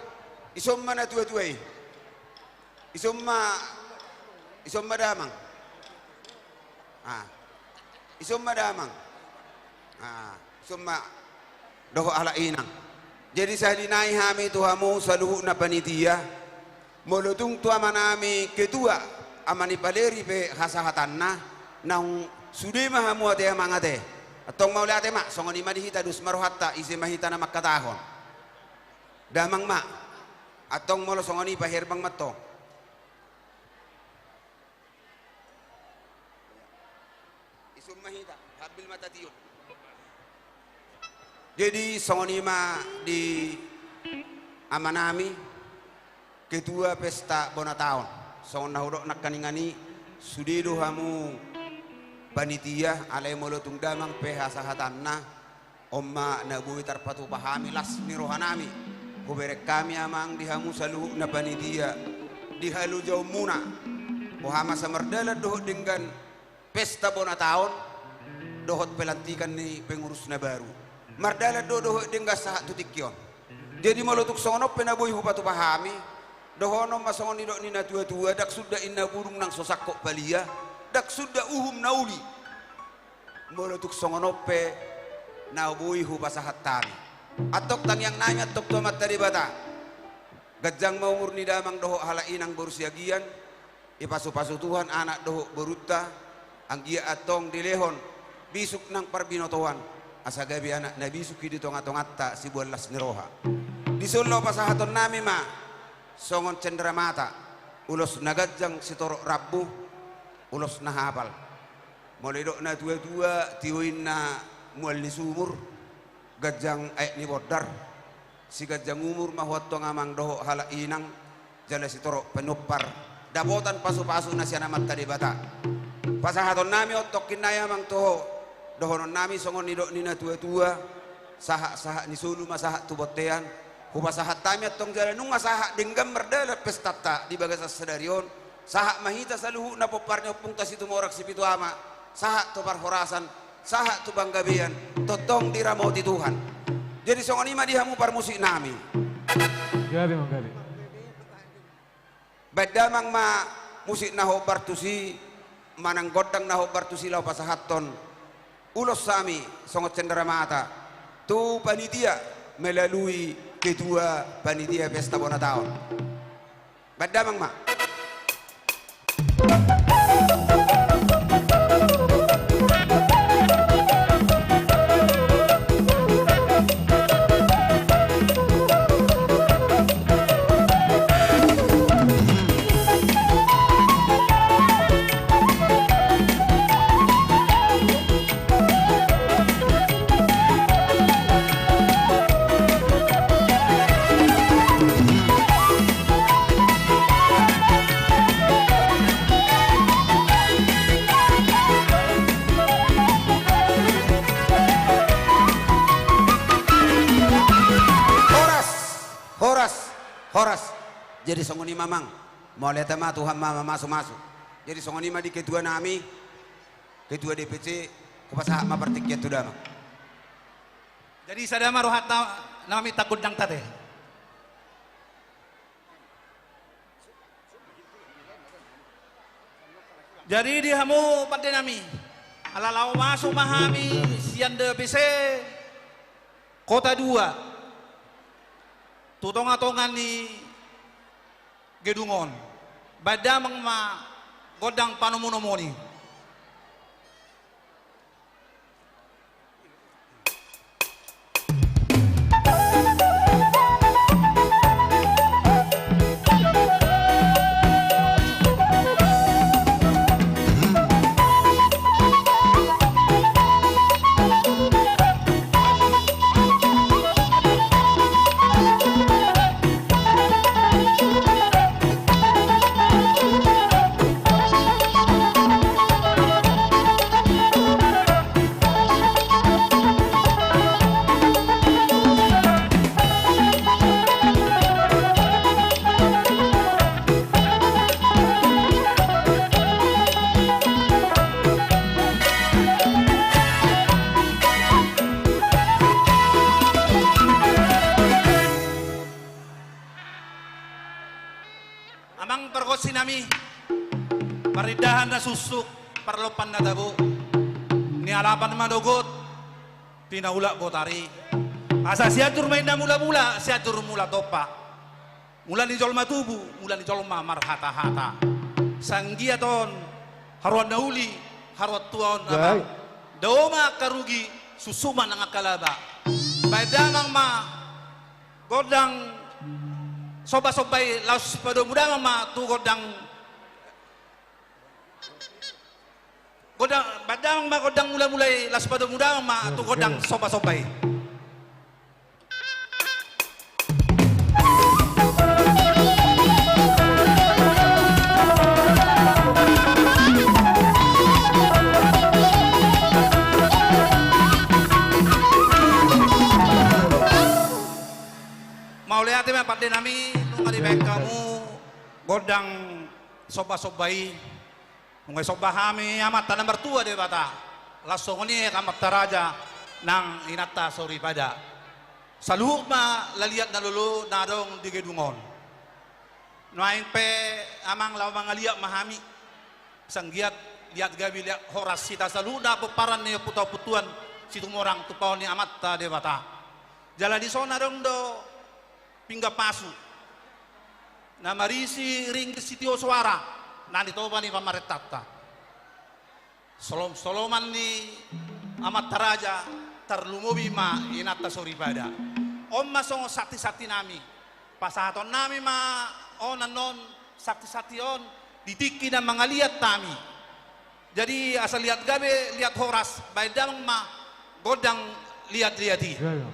ison ma natuatua i. Ison ma, ison ma damang. Ah. Ison ma damang. Ah, ison ma dohot halak inang. Jadi sahali nai hami tu hamu saluhutna panitia, molo tung tu amanami ketua, ama ni Paleri pe hasahatanna, naung sude ma hamu ate amang ate. Antong mauliate ma, songon i ma di hita, dos ma rohanta, ise ma hita na mangkatahon. Damang ma. Antong molo songon i, paherbang ma antong. Ison ma hita, hambil ma tatiop. Jadi songon i ma di amanami, ketua pesta bona taon. Songon na hudok nangkaningan i, sude do hamu panitia, alai molo tung damang pe hasahatanna, on ma na boi tarpatupa hami las ni rohanami. Hubereng hami amang di hamu saluhutna panitia, di halojaonmuna. Boha ma, asa mardalan dohot denggan pesta bona taon, dohot pelantikan ni pengurus na baru. Mardalan do dohot denggan sahat tu tingki on. Jadi molo tung songon on pe na boi hupatupa hami, dohonon ma songon nidok ni na tua-tua, ndang suda inna burung nang so sangkot palia, ndang suda uhum na uli. Molo tung songon on pe na boi hupasahat hami. Antong tangiang nami antong tu Amanta Debata. Ganjang ma umur ni damang dohot halak inang boru Siagian, dipasu-pasu Tuhan anak dohot borunta, anggiat antong dilehon bisuk nang parbinotoan, asa gabe anak na bisuk i di tonga-tonganta siboan las ni roha. Disi on laho pasahaton nami ma songon cendramata, ulos na ganjang sitorop rambu, ulos na hapal. Molo didok na tua-tua, tio inna mual ni sumur, ganjang aek ni bondar, siganjang umur ma ho antong amang dohot halak inang, jala sitorop pinompar, dapotan pasu-pasu na sian Amanta Debata. Pasahaton nami on tongkin nai amang tu ho, dohonon nami songon nidok ni na tua-tua, sahat-sahat ni solu ma sahat tu bontean, hupasahat hami antong jala nunga sahat denggan mardalan pestanta di bagasan sadari on, sahat ma hita saluhutna pompar ni ompunta Situmorang Sipitu Ama, sahat tu parhorasan, sahat tu panggabean, tongtong diramoti Tuhan. Jadi songon i ma di hamu parmusik nami. Gabe, manggabe. Baen damang ma musik na hombar tusi, manang gondang na hombar tusi laho pasahathon ulos hami songon cendramata tu panitia melalui ketua panitia pesta bona taon. Baen damang ma. Horas, horas, horas. Jadi songon i ma amang. Mauliate ma, Tuhan ma mamasumasu. Jadi songon i ma di ketua nami, ketua D P C, hupasahat ma partingkian tu damang. Jadi sada ma rohanta na maminta gondangta te. Jadi di hamu pande nami, ala laho masuk ma hami sian D P C Kota Dua tu tongatonga ni gedung on. Baen damang ma gondang panomunomuni. Amang pargonsi nami, parindahan na suksuk, parlompan na tabo, nialapan ma dogot, pinaulak botari. Asa Sianjur ma inna mulamula, Sianjur mula tompa. Mula ni jolma tubu, mula ni jolma marhatahata. Sanggiat on, haroan na uli, haroan tua on, amang. Baik. Dao ma angka rugi, suksuk ma nang angka laba. Baen damang ma gondang sombasomba i, laos padomu damang ma tu gondang, gondang, baen damang ma gondang mulamula i, laos padomu damang ma tu gondang sombasomba i. Mauliate ma pande nami, nunga dibaen hamu gondang sombasomba i. Nunga disomba hami Amanta na martua Debata, laos songon i amanta raja nang inanta soripada. Saluhut ma laliat na lolo na adong di gedung on. Nuaeng pe amang laho mangaliat ma hami. Sanggiat liat gabe liat horas hita saluhutna pomparan ni ompunta Ompuntuan Situmorang Tumpahon ni Amanta Debata. Jala dison adong do pinggan pasu na marisi ringgit sitio soara na nitoba ni pamarentanta. Solom-soloman ni amanta raja, tarlumobi ma inanta soripada. On ma songon santisanti nami. Pasahaton nami ma on annon santisanti on di tingki na mangaliat hami. Jadi asa liat gabe liat horas, baen damang ma gondang liat-liat i. Iya, iya.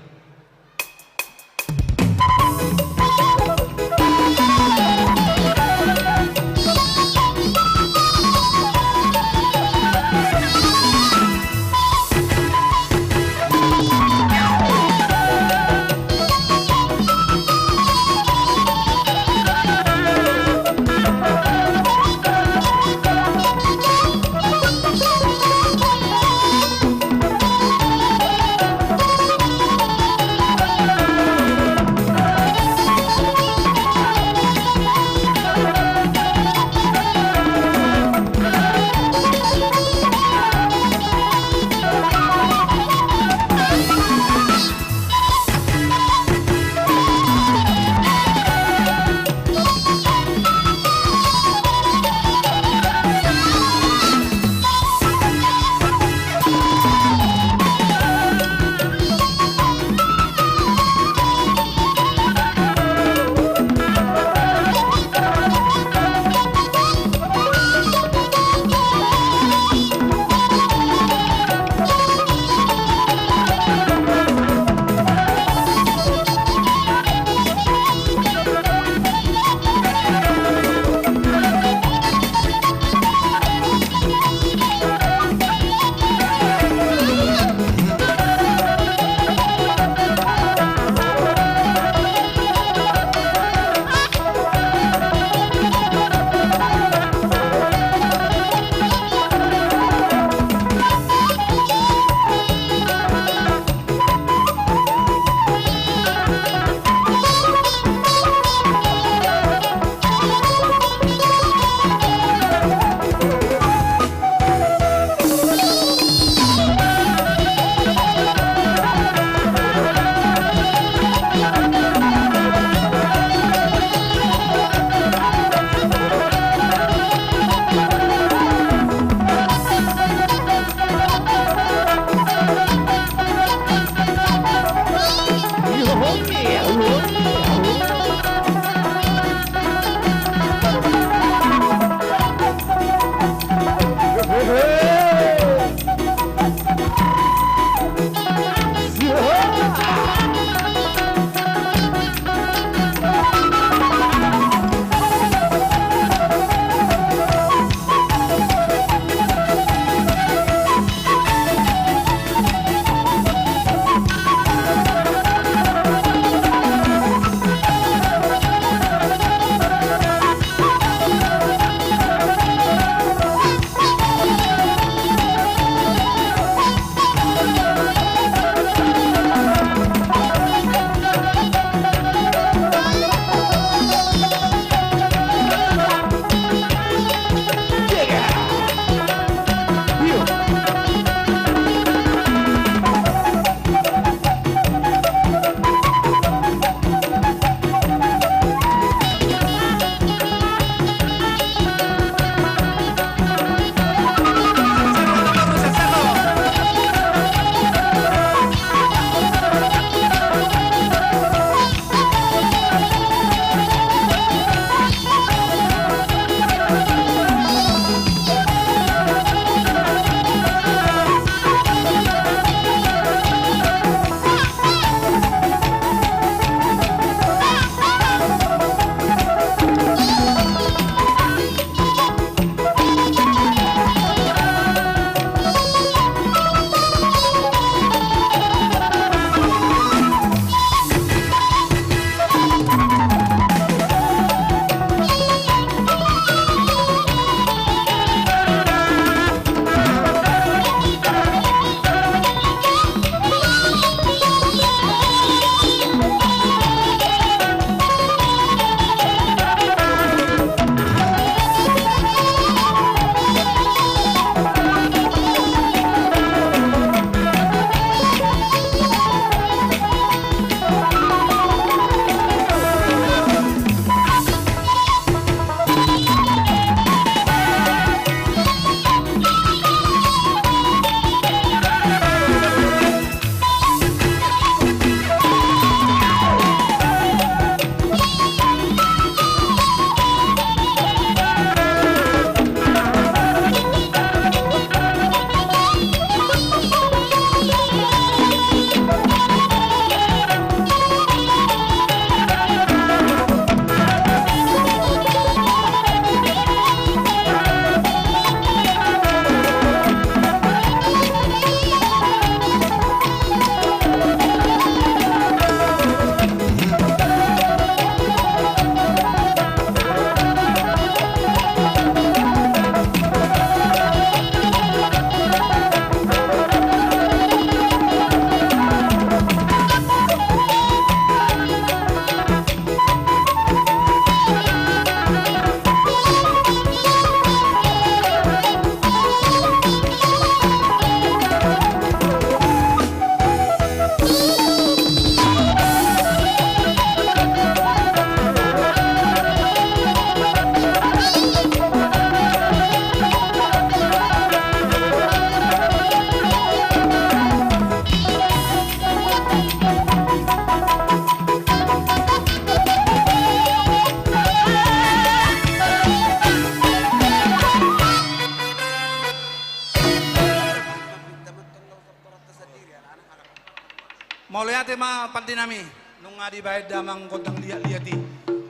Ate ma pande nami, nunga dibaen damang gondang liat-liat i.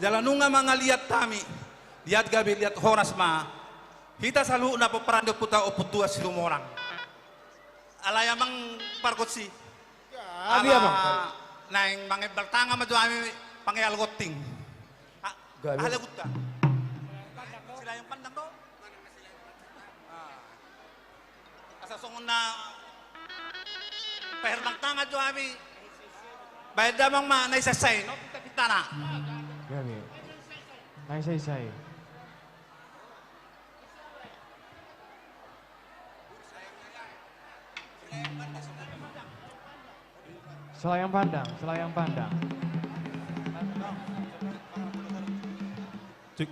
Jala nunga mangaliat hami, liat gabe liat horas ma hita saluhutna pomparan ni ompunta Ompu Tuan Situmorang. Alai amang pargonsi. Gabe, amang. Naeng mangembal tangan ma jo hami pangeal gonting. Ah, gabe. Alai gunta. Silaing pandang do. Ah. Asa songon na pahermang tangan jo hami. Baen damang ma na isaisai, no, pinta-pintana. Gabe. Na isaisai. Selayang pandang, selayang pandang. Cek.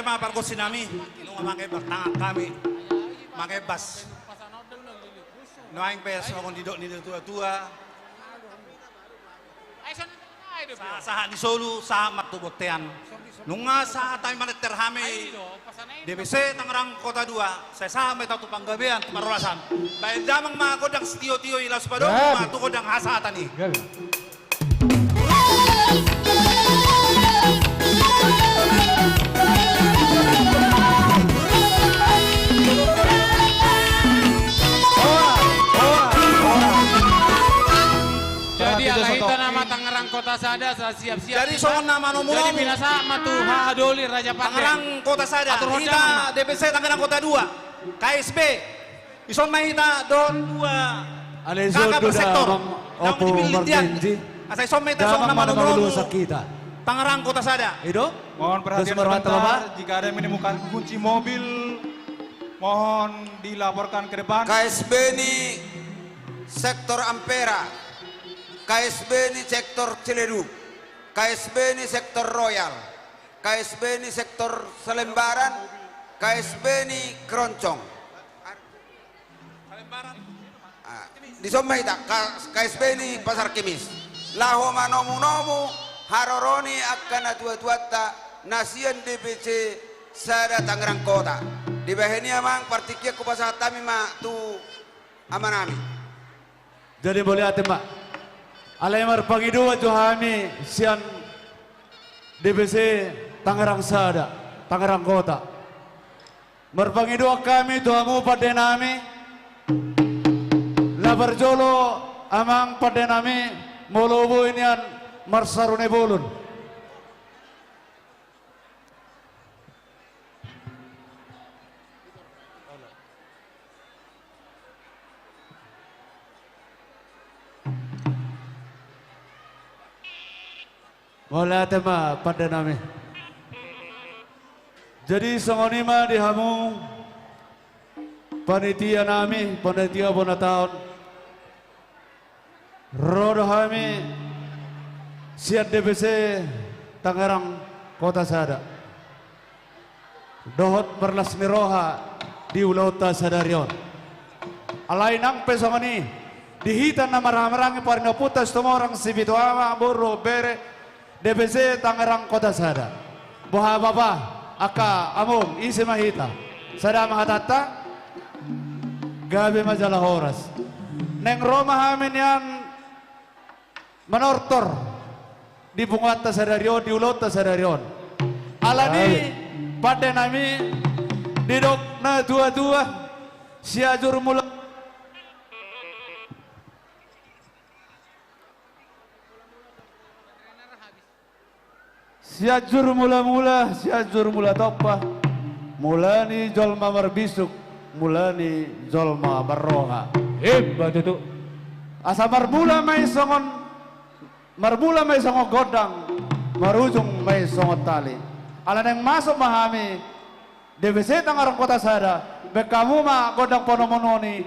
ma pargonsi nami, nunga mangembas tangan hami, mangembas. Nuaeng pe songon didok ni natuatua, sahat-sahat ni solu, sahat ma tu bontean. Nunga sahat hami manenter hami D P C Tangerang Kota dua, sai sahat ma hita tu panggabean, tu parhorasan. Baen damang ma gondang sitiotio i, laos padomu ma tu gondang hasahatan i. Jadi alai hita nama Tangerang Kota sada, sa siap-siap. Jadi songon nama nomu. Jadi pinasahat ma tu haha doli Raja Pande. Tangerang Kota sada, hita D P C Tangerang Kota dua, K S B. Dison ma hita dohot dua. Alai dison do da sektor, Amang Opo Martenji. Asa dison ma hita songon nama nomu. Tangerang Kota sada. Ido? Mohon perhatian sebentar, jika ada yang menemukan kunci mobil, mohon dilaporkan ke depan. K S B ni sektor Ampera, K S B ni sektor Ciledug, K S B ni sektor Royal, K S B ni sektor Salembaran, K S B ni Keroncong. Ah, dison ma hita, K-, K S B ni Pasar Kemis. Laho manomu-nomu haroro ni angka natuatuanta na sian D P C sada Tangerang Kota. Dibahen i, Amang, partingkian hupasahat hami ma tu amanami. Jadi mauliate ma. Alai marpangidoan jo hami sian D P C Tangerang sada, Tangerang Kota. Marpangidoan hami tu hamu pandenami. Laho parjolo, Amang, pandenami, molo boi nian marsarune bolon. Mauliate ma, pandenami. Jadi songon i ma di hamu panitia nami, panitia bona taon. Ro do hami sian D P C Tangerang Kota sada dohot marlas ni roha di ulaonta sadari on. Alai nang pe songon i, di hita na marhahamaranggi, parinompunta Situmorang, Sipitu Ama, boru, bere, D P C Tangerang Kota sada. Boha bapa, angka among, ise ma hita? Sada ma hatanta, gabe ma jala horas. Naeng ro ma hami nian manortor di punguanta sadari on, di ulaonta sadari on. Alani, pandenami, didok natuatua, Sianjur Mula Sianjur Mulamula, Sianjur Mulatompa, mula ni jolma marbisuk, mula ni jolma marroha. Emma tutu. Asa marmula ma i songon, marmula ma i songon gondang, marujung ma i songon tali. Ala naeng masuk ma hami D P C Tangerang Kota sada, baen hamu ma gondang panomunomu i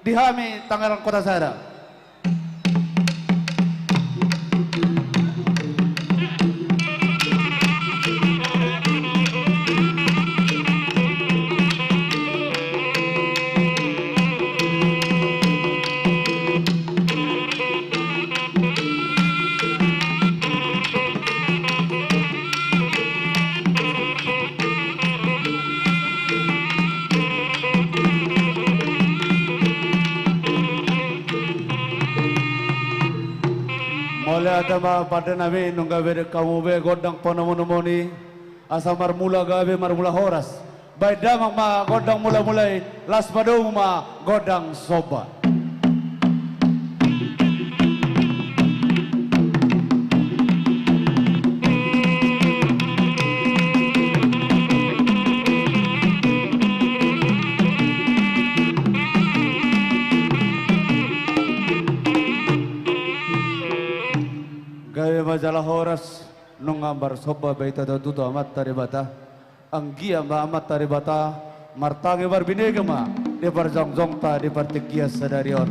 di hami Tangerang Kota sada. Mauliate ma pandenami, nunga baen hamu be gondang panomunomu i, asa marmula gabe marmula horas. Baen damang ma gondang mulamula i, laos padomu ma gondang somba. Gabe ma jala horas, nunga marsomba be hita tutu tu Amanta Debata. Anggiat ma Amanta Debata martangi marbinege ma di parjongjongta di partingkian sadari on.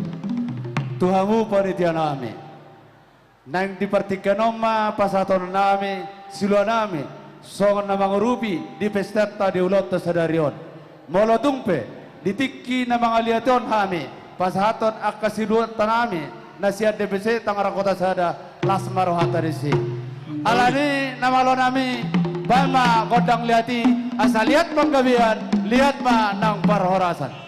Tu hamu panitia nami, naeng di partingkian on ma pasahaton nami siluanami, Songon na mangurupi di pestanta di ulaonta sadari on. Molo tung pe di tingki na mangaliati on hami pasahathon angka siluhutnami na sian D P C Tangerang Kota Sada, las ma rohanta disi. Alani na malonami, baen ma gondang liat i, asa liat panggabean, liat ma nang parhorasan.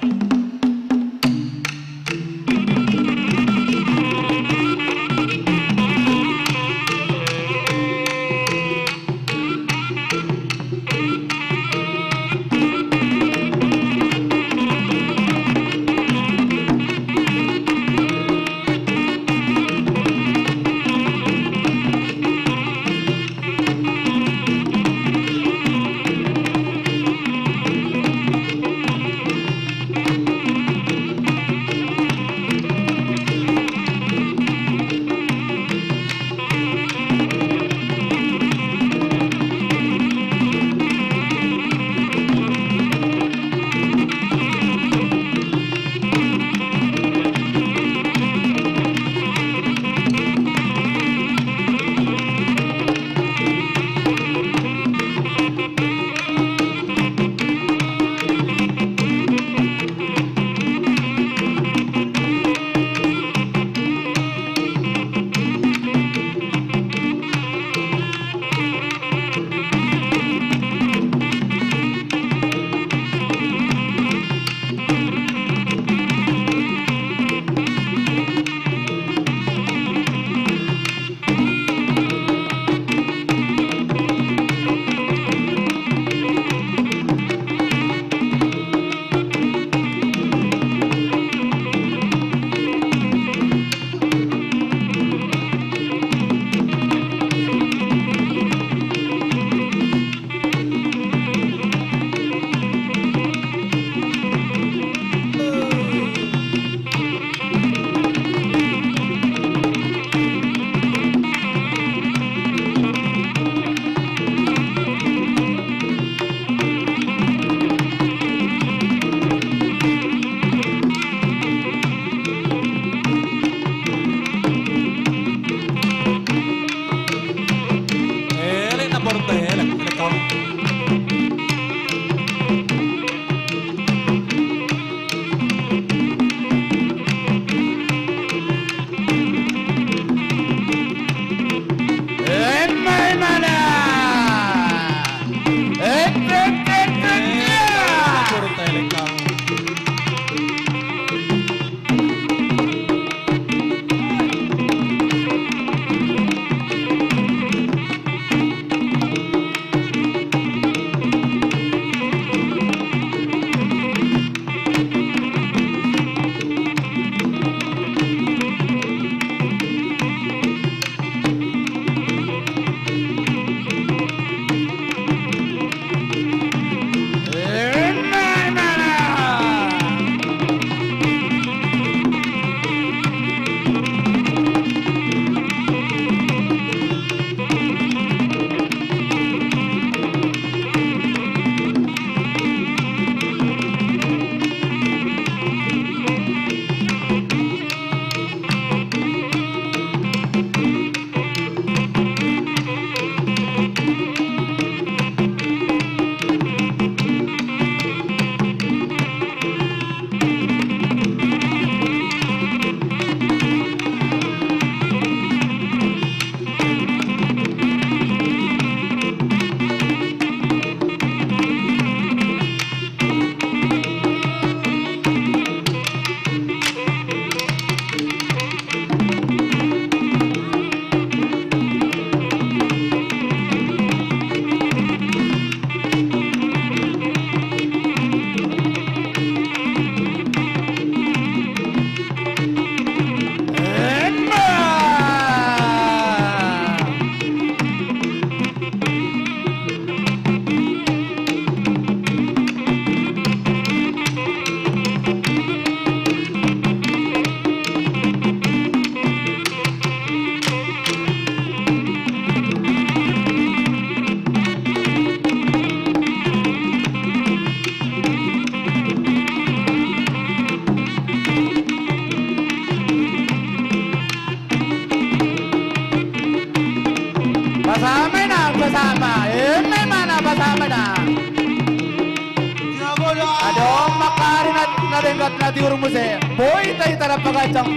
Denggan na tiur muse, boi hita hita na paganjang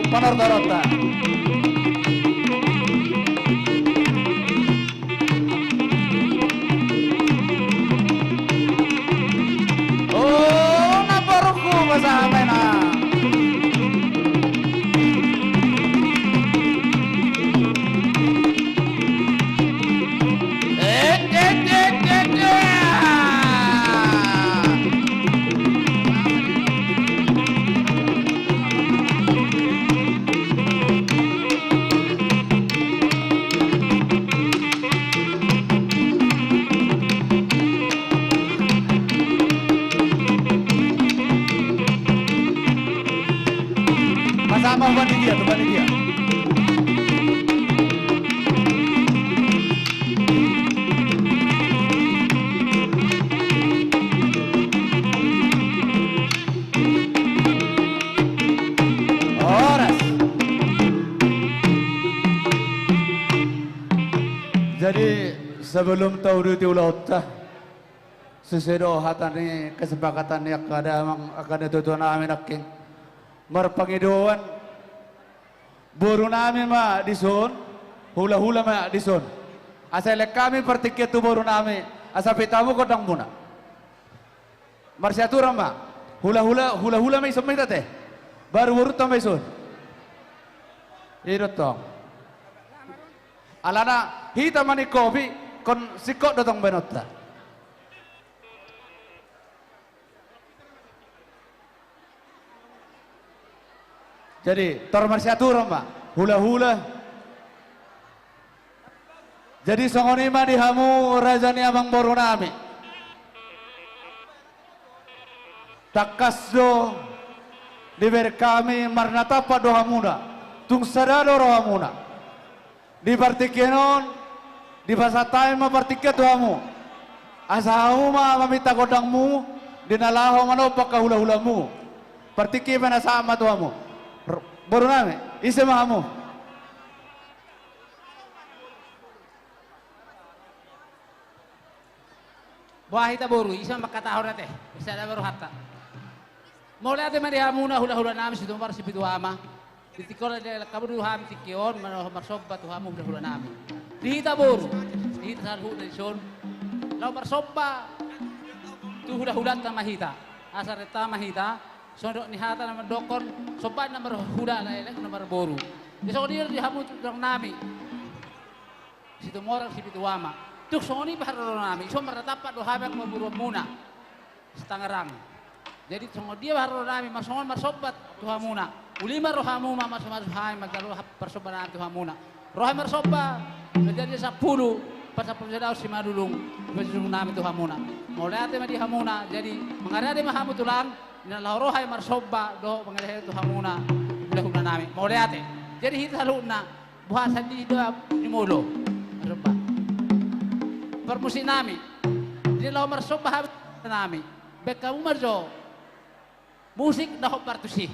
panortoronta. O, namboruku, pasahat ma i na. Pasahat ma tu panitia, tu panitia. Horas. Jadi, sebelum tauduti ulaonta, sesuai do hata ni kesepakatan ni angka damang, angka natuatua nami nangkin, marpangidoan, boru nami ma dison, hulahula ma dison. Asa elek hami partingkian tu boru nami, asa pit hamu gondang muna. Marsiaturan ma. Hulahula, hulahula ma dison ma hita te. Baru borunta ma dison. I do tong. Alana hita maningkopi, ingkon singkop do tong baenonta. Jadi, tor marsiaturan ma, hulahula. Jadi, songon i ma di hamu raja ni amangboru nami. Tangkas do dibereng hami marnatampak do hamuna, tung sada do rohamuna. Di partingkian on, dipasahat hami ma partingkian tu hamu. Asa hamu ma maminta gondangmu, di na laho manompa angka hulahulamu. Partingkian i ma na sahat ma tu hamu. R-, boru nami, ise ma hamu? Boha hita boru, ise ma mangkatahon ate, ise sada baru hata. Mauliate ma di hamuna hulahula nami Situmorang Sipitu Ama. Di tingki on dielek hamu do hami tingki on, mano marsomba tu hamu hulahula nami. Di hita boru, di hita saluhutna dison, laho marsomba tu hulahulanta ma hita. Asa renta ma hita, songon didok ni hata na mandokkon, somba ni na marhula laho elek na marboru. Di songon i di hamu tulang nami Situmorang Sipitu Ama. Tung songon i pe haroro nami, dison marnatampak do hami angka pamoruonmuna Sitangerang. Jadi songon dia pe haroro nami, marsongon marsomba tu hamuna. Uli ma rohamu ma mamasu-masu hami manjalo ha-, parsomba nami tu hamuna. Ro hami marsomba, Raja Sampulu, pasampulu sada Simanulung, pasampulu nami tu hamuna. Mauliate ma di hamuna, jadi mangaradei ma hamu tulang, di na laho ro hami marsomba dohot mangaradei tu hamuna hulahula nami. Mauliate. Jadi hita saluhutna, boha sandiri do jumolo. Marsomba. Parmusik nami. Di na laho marsomba habis nami. Baen hamu ma jo musik dohot partusi.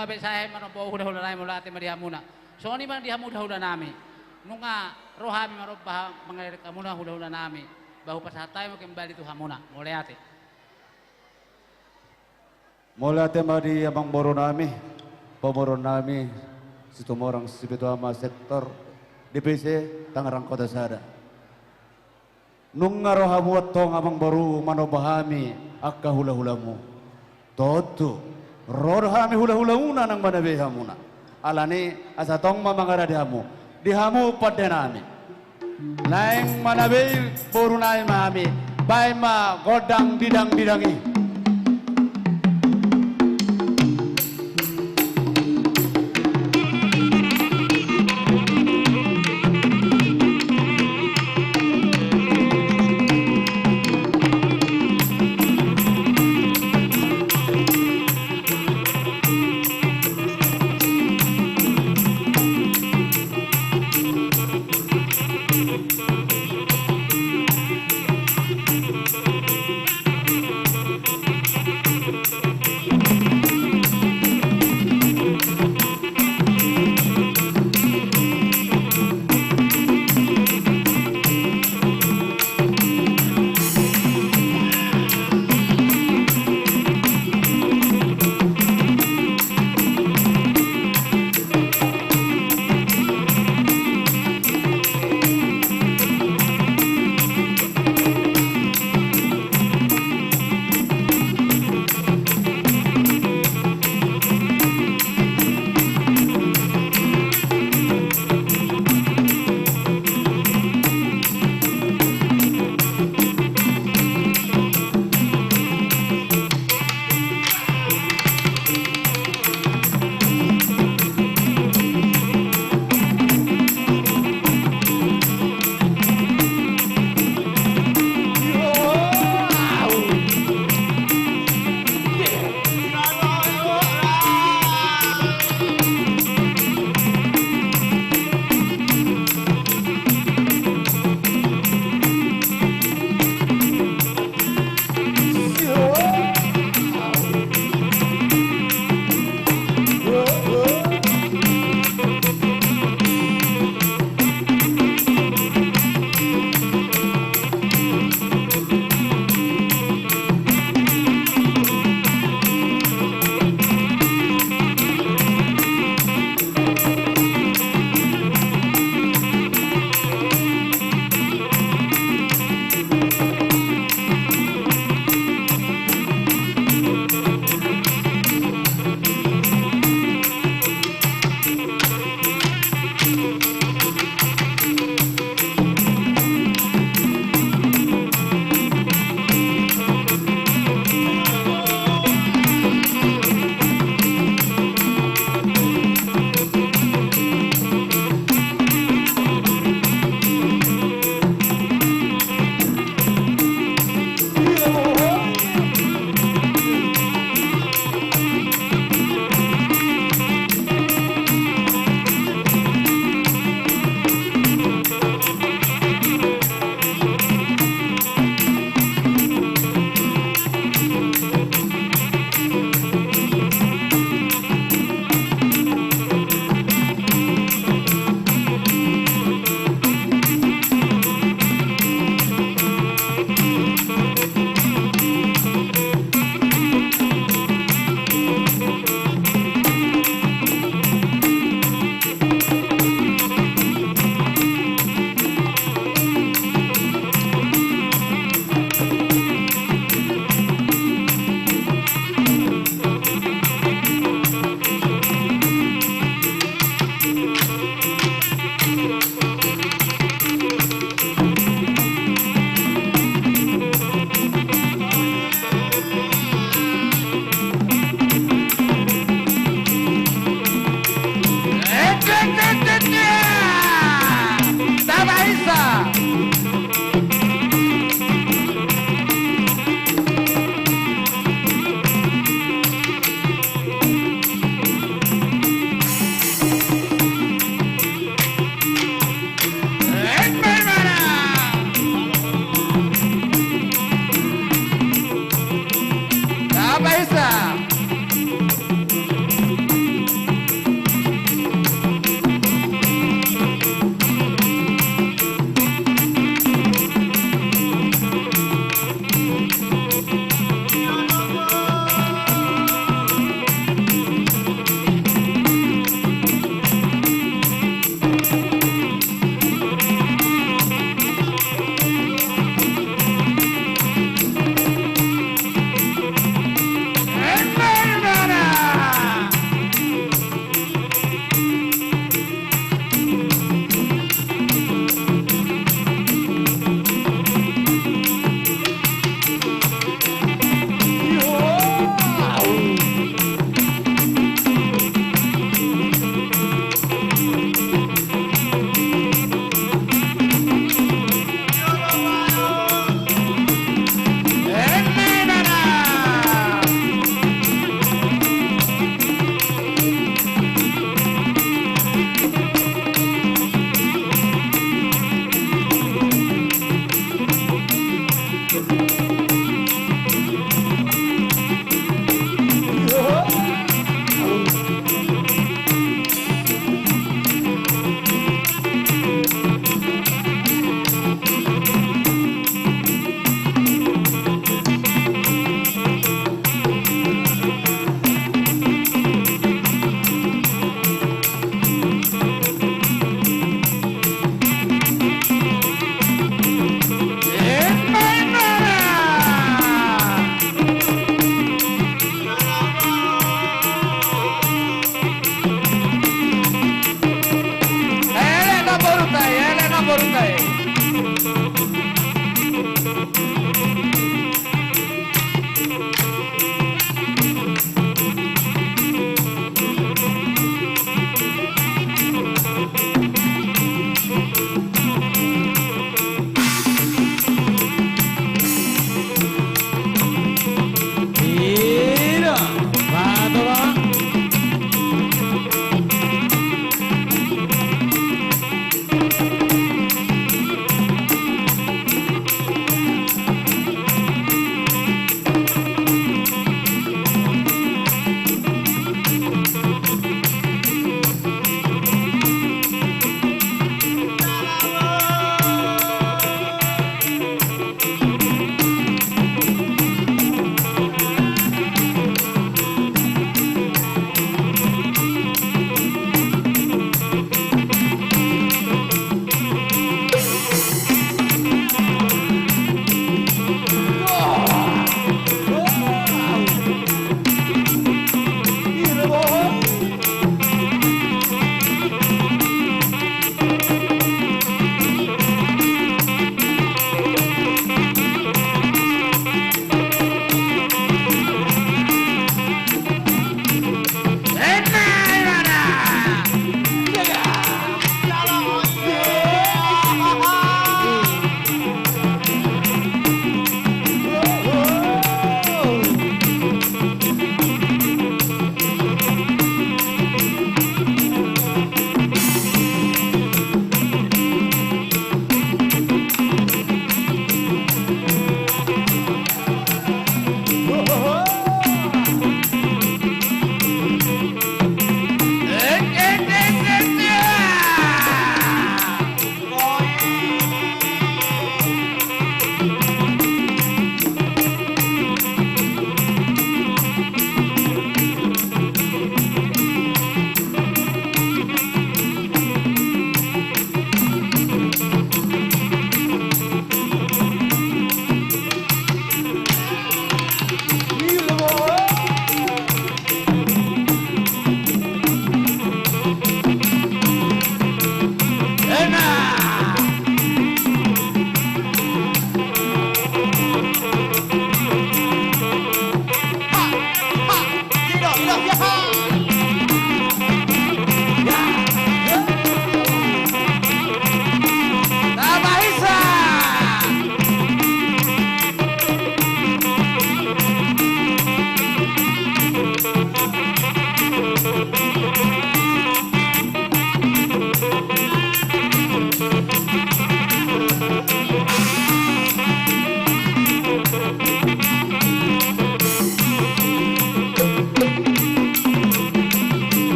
Nunga be sae manomba hulahula nami, mauliate ma di hamuna. Songon i ma di hamu hulahula nami. Nunga ro hami manomba mangalelek hamuna hulahula nami. Ba hupasahat hami ma kembali tu hamuna. Mauliate. Mauliate ma di amangboru nami, pamoruon nami, Situmorang Sipitu Ama sektor D P C Tangerang Kota Sada. Nunga ro hamu antong amangboru manomba hami angka hulahulamu. Tontu, ro do hami hulahulamuna naeng manabei hamuna. Alani asa tong ma mangarade hamu. Di hamu pande nami. Naeng manabei boru nami ma hami. Baen ma gondang didang-didang i.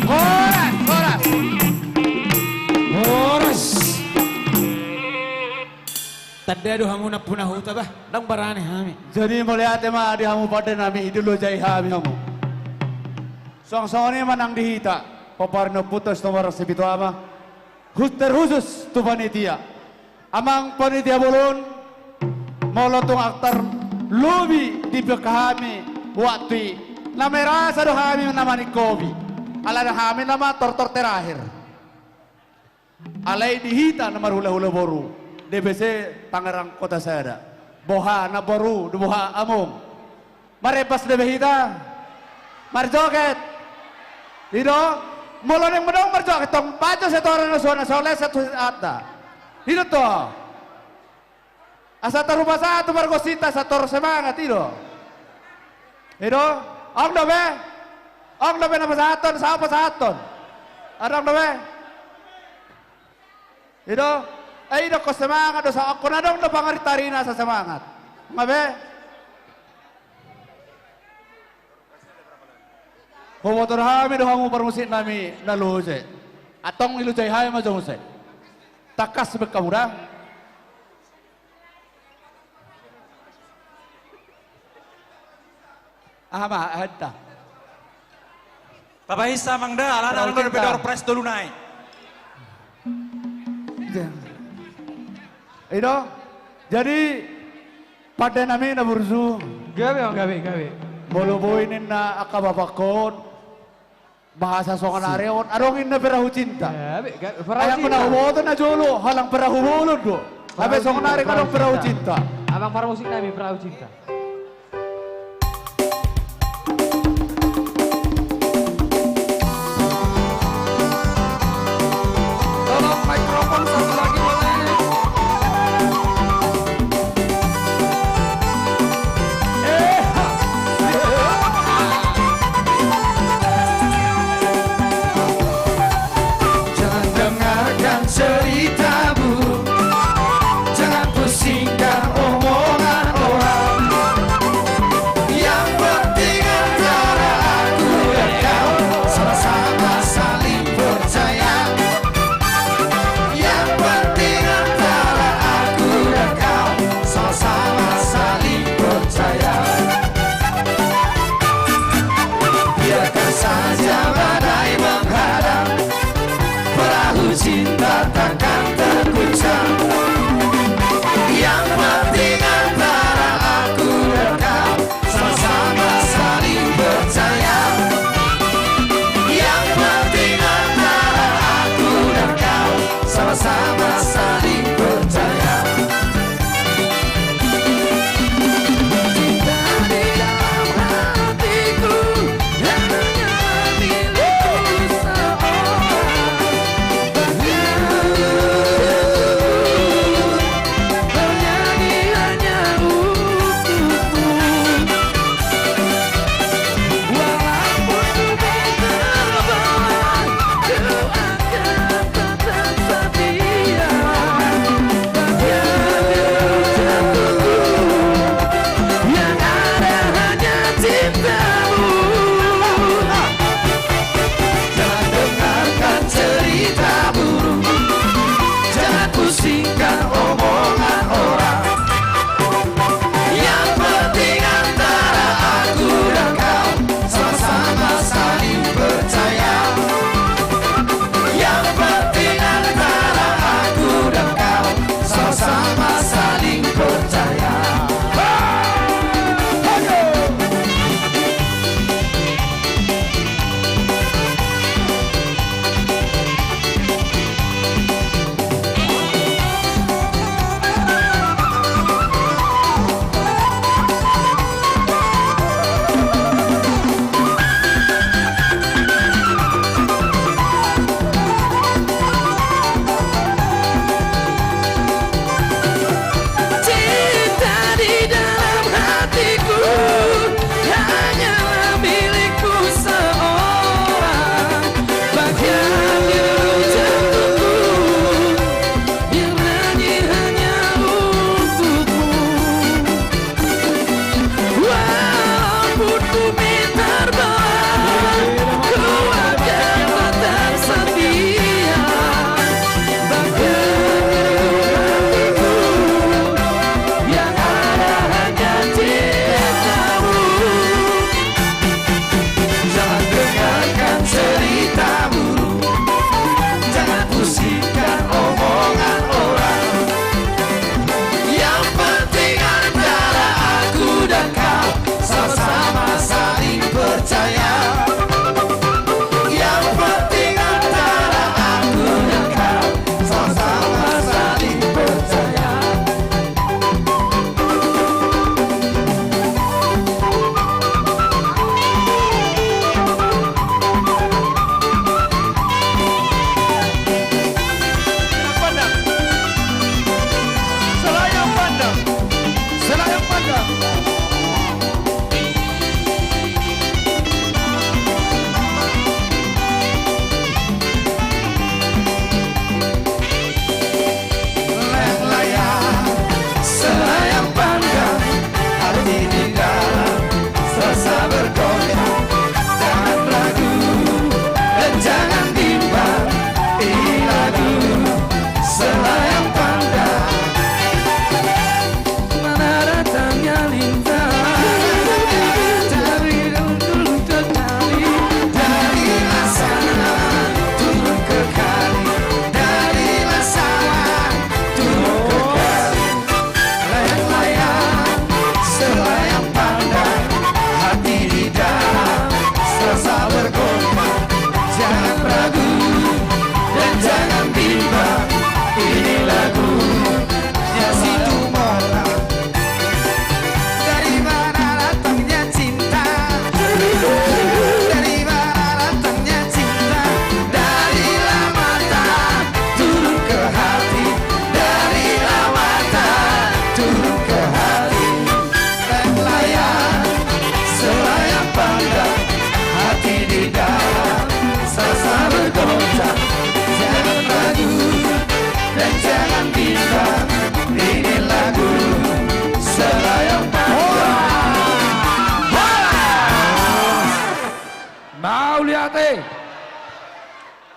Horas, horas. Horas. Tanda do hamu nampuna huta bah, ndang barani hami. Jadi mauliate ma di hamu pande nami, dilojai hami hamu. Suang songon i ma nang di hita, pomparan ni ompunta Situmorang Sipitu Ama. Hus-, terkhusus tu panitia. Amang panitia bolon, molo tung tar lobi dipeak hami waktu i, na merasa do hami na maningkopi. Alana hami nama tortor terakhir. Alai di hita na marhulahula boru, D P C Tangerang Kota Sada. Boha na boru, boha among. Marembas dope hita. Marjoget. I do. Molo naeng adong marjoget tong, baen jo setoran na suan na so leset tu hita. I do tong. Asa tarupa sahat tu pargonsinta, asa tor semangat, i do. I do. Adong dope. Adong dope na pasahathon, sahat pasahathon. Adong dope. I do. Eh, i do, ingkon semangat do, asa ingkon adong do pangarintarina asa semangat. Nga be? Huboto hami do hamu parmusik nami na loja i. Antong dilojai hami ma jo muse. Tangkas baen hamu da. Aha ma, aha hita? Tapahinsa amang da, alana adong dope door prize tolu nai. I do. Jadi pande nami na burju. Gabe, gabe, gabe. Molo boi ninna angka bapangkon, bahasa songon ari on, adong ninna perahu cinta. Gabe, gabe, perahu cinta. Ai anggo na huboto najolo, halang perahu bolon do. Hape songon ari adong perahu cinta. Amang parmusik nami, perahu cinta.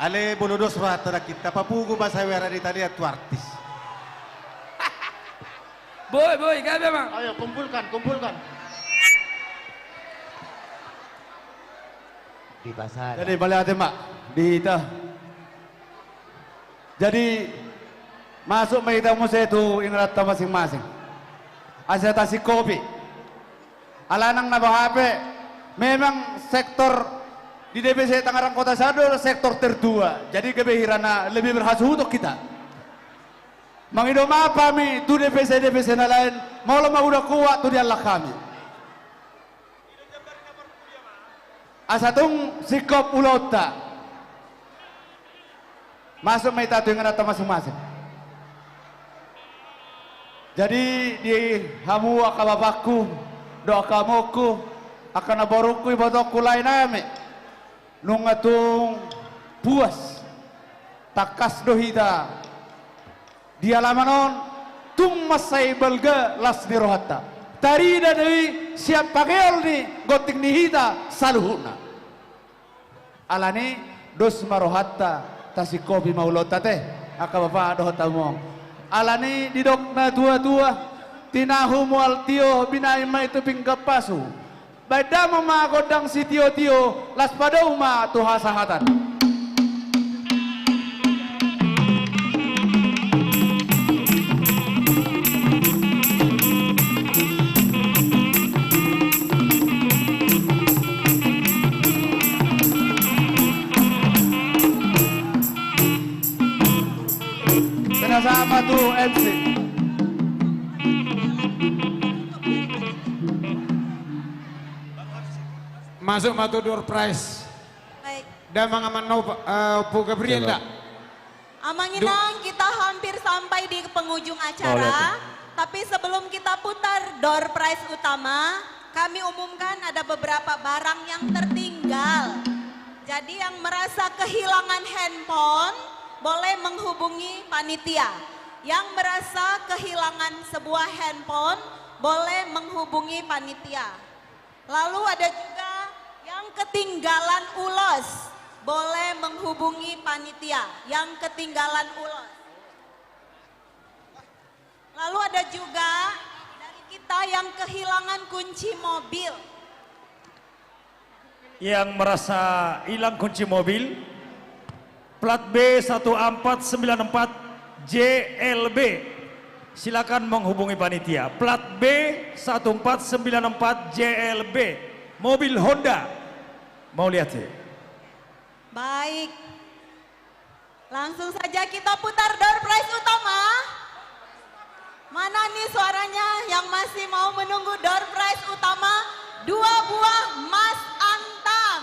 Ale, molo dos rohanta nangkin, tapapungu ma saweara ni talian tu artis. Boi, boi, gabe ma. Ayo, kumpulkan, kumpulkan. Di pasar. Jadi, balik ate, Mak. Di hita. Jadi, masuk ma hita muse tu ingananta masing-masing. Asa tasingkopi. Ala nang na boha pe, memang sektor di D P C Tangerang Kota Sado sektor tertua. Jadi gabe hira na lebih berhasuhuton hita. Mangido maaf hami tu D P C-D P C na lain, molo ma hudok hua tu diallang hami. Asa tung singkop ulaonta. Masuk ma hita tu ingananta masing-masing. Jadi di hamu angka bapakku, dohot angka amongku, angka namborungku, ibotongku, lae nami, nunga tung puas, tangkas do hita di alaman on, tung mansai balga las ni rohanta. Tarida do i sian pangeol ni gonting ni hita saluhutna. Alani dos ma rohanta, tasingkopi ma ulaonta ate, angka bapa dohot among. Alani didok na tua-tua, tinahu mual tio, binahen ma i tu pinggan pasu. Baen damang ma gondang sitio-tio, laos padao ma tu hasahatan. Kena sama tu M C. Masuk ma tu door prize. Baik. Damang amang, eh, Ompu Gabriel, nda? Amang Inang, kita hampir sampai di penghujung acara. Tapi sebelum kita putar door prize utama, kami umumkan ada beberapa barang yang tertinggal. Jadi yang merasa kehilangan handphone, boleh menghubungi panitia. Yang merasa kehilangan sebuah handphone, boleh menghubungi panitia. Lalu ada juga yang ketinggalan ulos, boleh menghubungi panitia. Yang ketinggalan ulos. Lalu ada juga dari kita yang kehilangan kunci mobil. Yang merasa hilang kunci mobil, plat B satu empat sembilan empat J L B. Silakan menghubungi panitia. Plat B satu empat sembilan empat J L B. Mobil Honda. Mauliate. Baik. Langsung saja kita putar door prize utama. Mana nih suaranya yang masih mau menunggu door prize utama? Dua buah emas antam.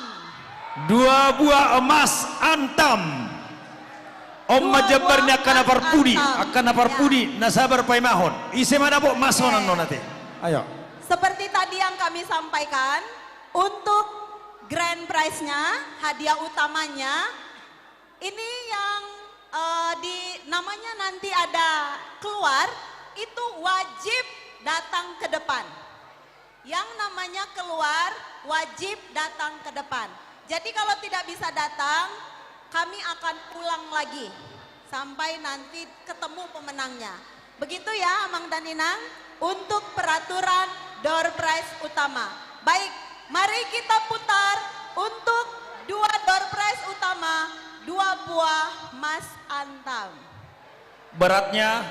Dua buah emas antam. On ma jambar ni angka na parpudi, angka na parpudi, na sabar paimahon. Ise ma dapot emas on annon ate? Ayo. Seperti tadi yang kami sampaikan, untuk grand prize-nya, hadiah utamanya, ini yang, eh, di namanya nanti ada keluar, itu wajib datang ke depan. Yang namanya keluar wajib datang ke depan. Jadi kalau tidak bisa datang, kami akan ulang lagi sampai nanti ketemu pemenangnya. Begitu ya, Amang dan Inang, untuk peraturan door prize utama. Baik, mari kita putar untuk dua door prize utama, dua buah emas antam. Beratnya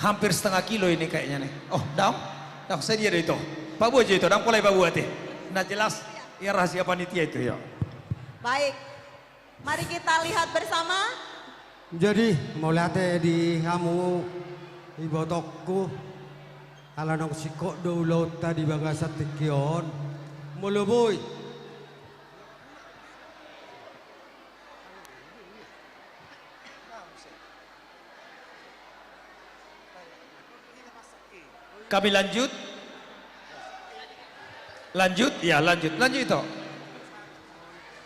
hampir setengah kilo ini kayaknya nih. Oh, daong? Daong, sadia do ito? Paboa jo ito, daong pola paboa ate. Na jelas, ya rahasia panitia itu, ya. Baik. Mari kita lihat bersama. Jadi, mauliate di hamu ibotongku, ala naung singkop do ulaonta di bagasan tingki on. Molo boi. Kami lanjut. Lanjut, ya, lanjut. Lanjut, Ito.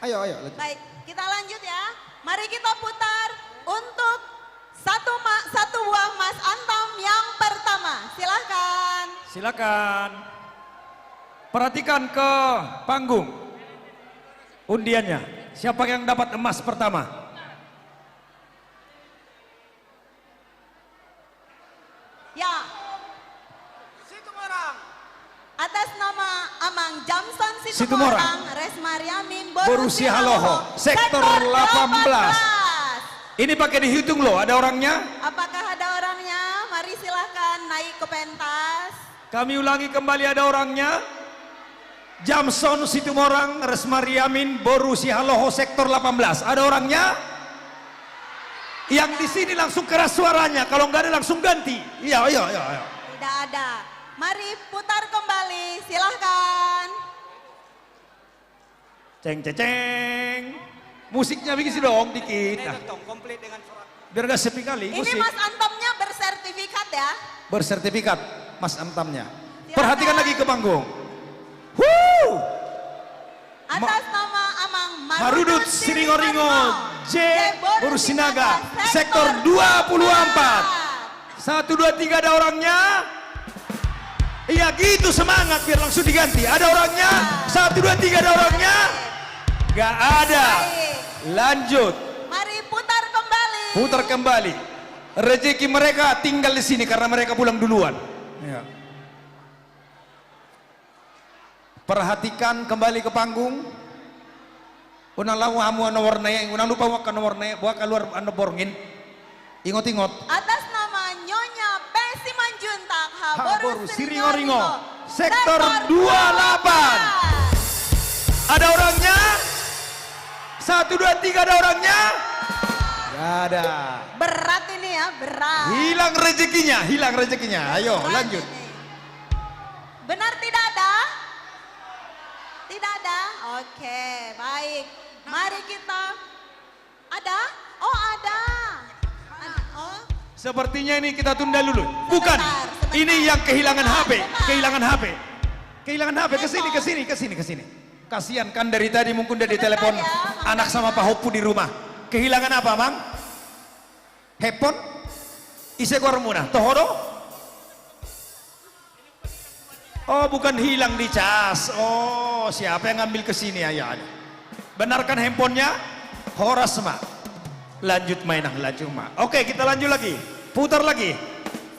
Ayo, ayo, lanjut. Baik, kita lanjut ya. Mari kita putar untuk satu ma-, satu buah emas antam yang pertama. Silakan. Silakan. Perhatikan ke panggung. Undiannya. Siapa yang dapat emas pertama? Ya. Atas nama Amang Jamson Situmorang, Situmorang. Resmariamin, Boru Sihaloho, Sektor delapan belas. Ini pakai dihitung loh, ada orangnya? Apakah ada orangnya? Mari silahkan naik ke pentas. Kami ulangi kembali, ada orangnya? Jamson Situmorang, Resmariamin, Boru Sihaloho, Sektor delapan belas. Ada orangnya? Yang di sini langsung keras suaranya, kalau nggak ada langsung ganti. Iya, iya, iya, iya. Tidak ada. Mari putar kembali, silahkan. Ceng, ceng, ceng. Musiknya bikin si dong dikit. Nah. Biar gak sepi kali. Ini musik. Mas Antamnya bersertifikat ya? Bersertifikat Mas Antamnya. Silakan. Perhatikan lagi ke panggung. Wuh. Atas nama Amang Marudut Siringoringo, J Boru Sinaga, Sektor dua puluh empat. Satu, dua, tiga, ada orangnya? Iya gitu, semangat biar langsung diganti. Ada orangnya? Satu, dua, tiga, ada orangnya? Gak ada. Baik. Lanjut. Mari putar kembali. Putar kembali. Rezeki mereka tinggal di sini karena mereka pulang duluan. Iya. Perhatikan kembali ke panggung. Unang laho hamu nomor na i, unang lupa angka nomor na i, buat keluar anu borngin. Ingot-ingot. Atas nama Nyonya P. Simanjuntak, Haboru Siringoringo, Sektor dua delapan. Ada orangnya? Satu, dua, tiga, ada orangnya? Gak ada. Berat ini ya, berat. Hilang rezekinya, hilang rezekinya. Ayo, lanjut. Benar tidak ada? Tidak ada? Oke, baik. Mari kita, ada? Oh, ada. Ada. Oh. Sepertinya ini kita tunda dulu. Bukan. Sebentar, sebentar. Ini yang kehilangan H P. Bukan. Kehilangan H P. Kehilangan H P. Ke sini, ke sini, ke sini, ke sini. Kasihan kan dari tadi mungkin dia ditelepon anak sama pahompu di rumah. Kehilangan apa, Mang? Handphone? Ise goarmuna? Toho do? Oh, bukan hilang, dicas. Oh, siapa yang ngambil ke sini, ayah? Benarkan handphonenya? Horas ma. Lanjut ma, Inang, lanjut ma. Oke, kita lanjut lagi. Putar lagi.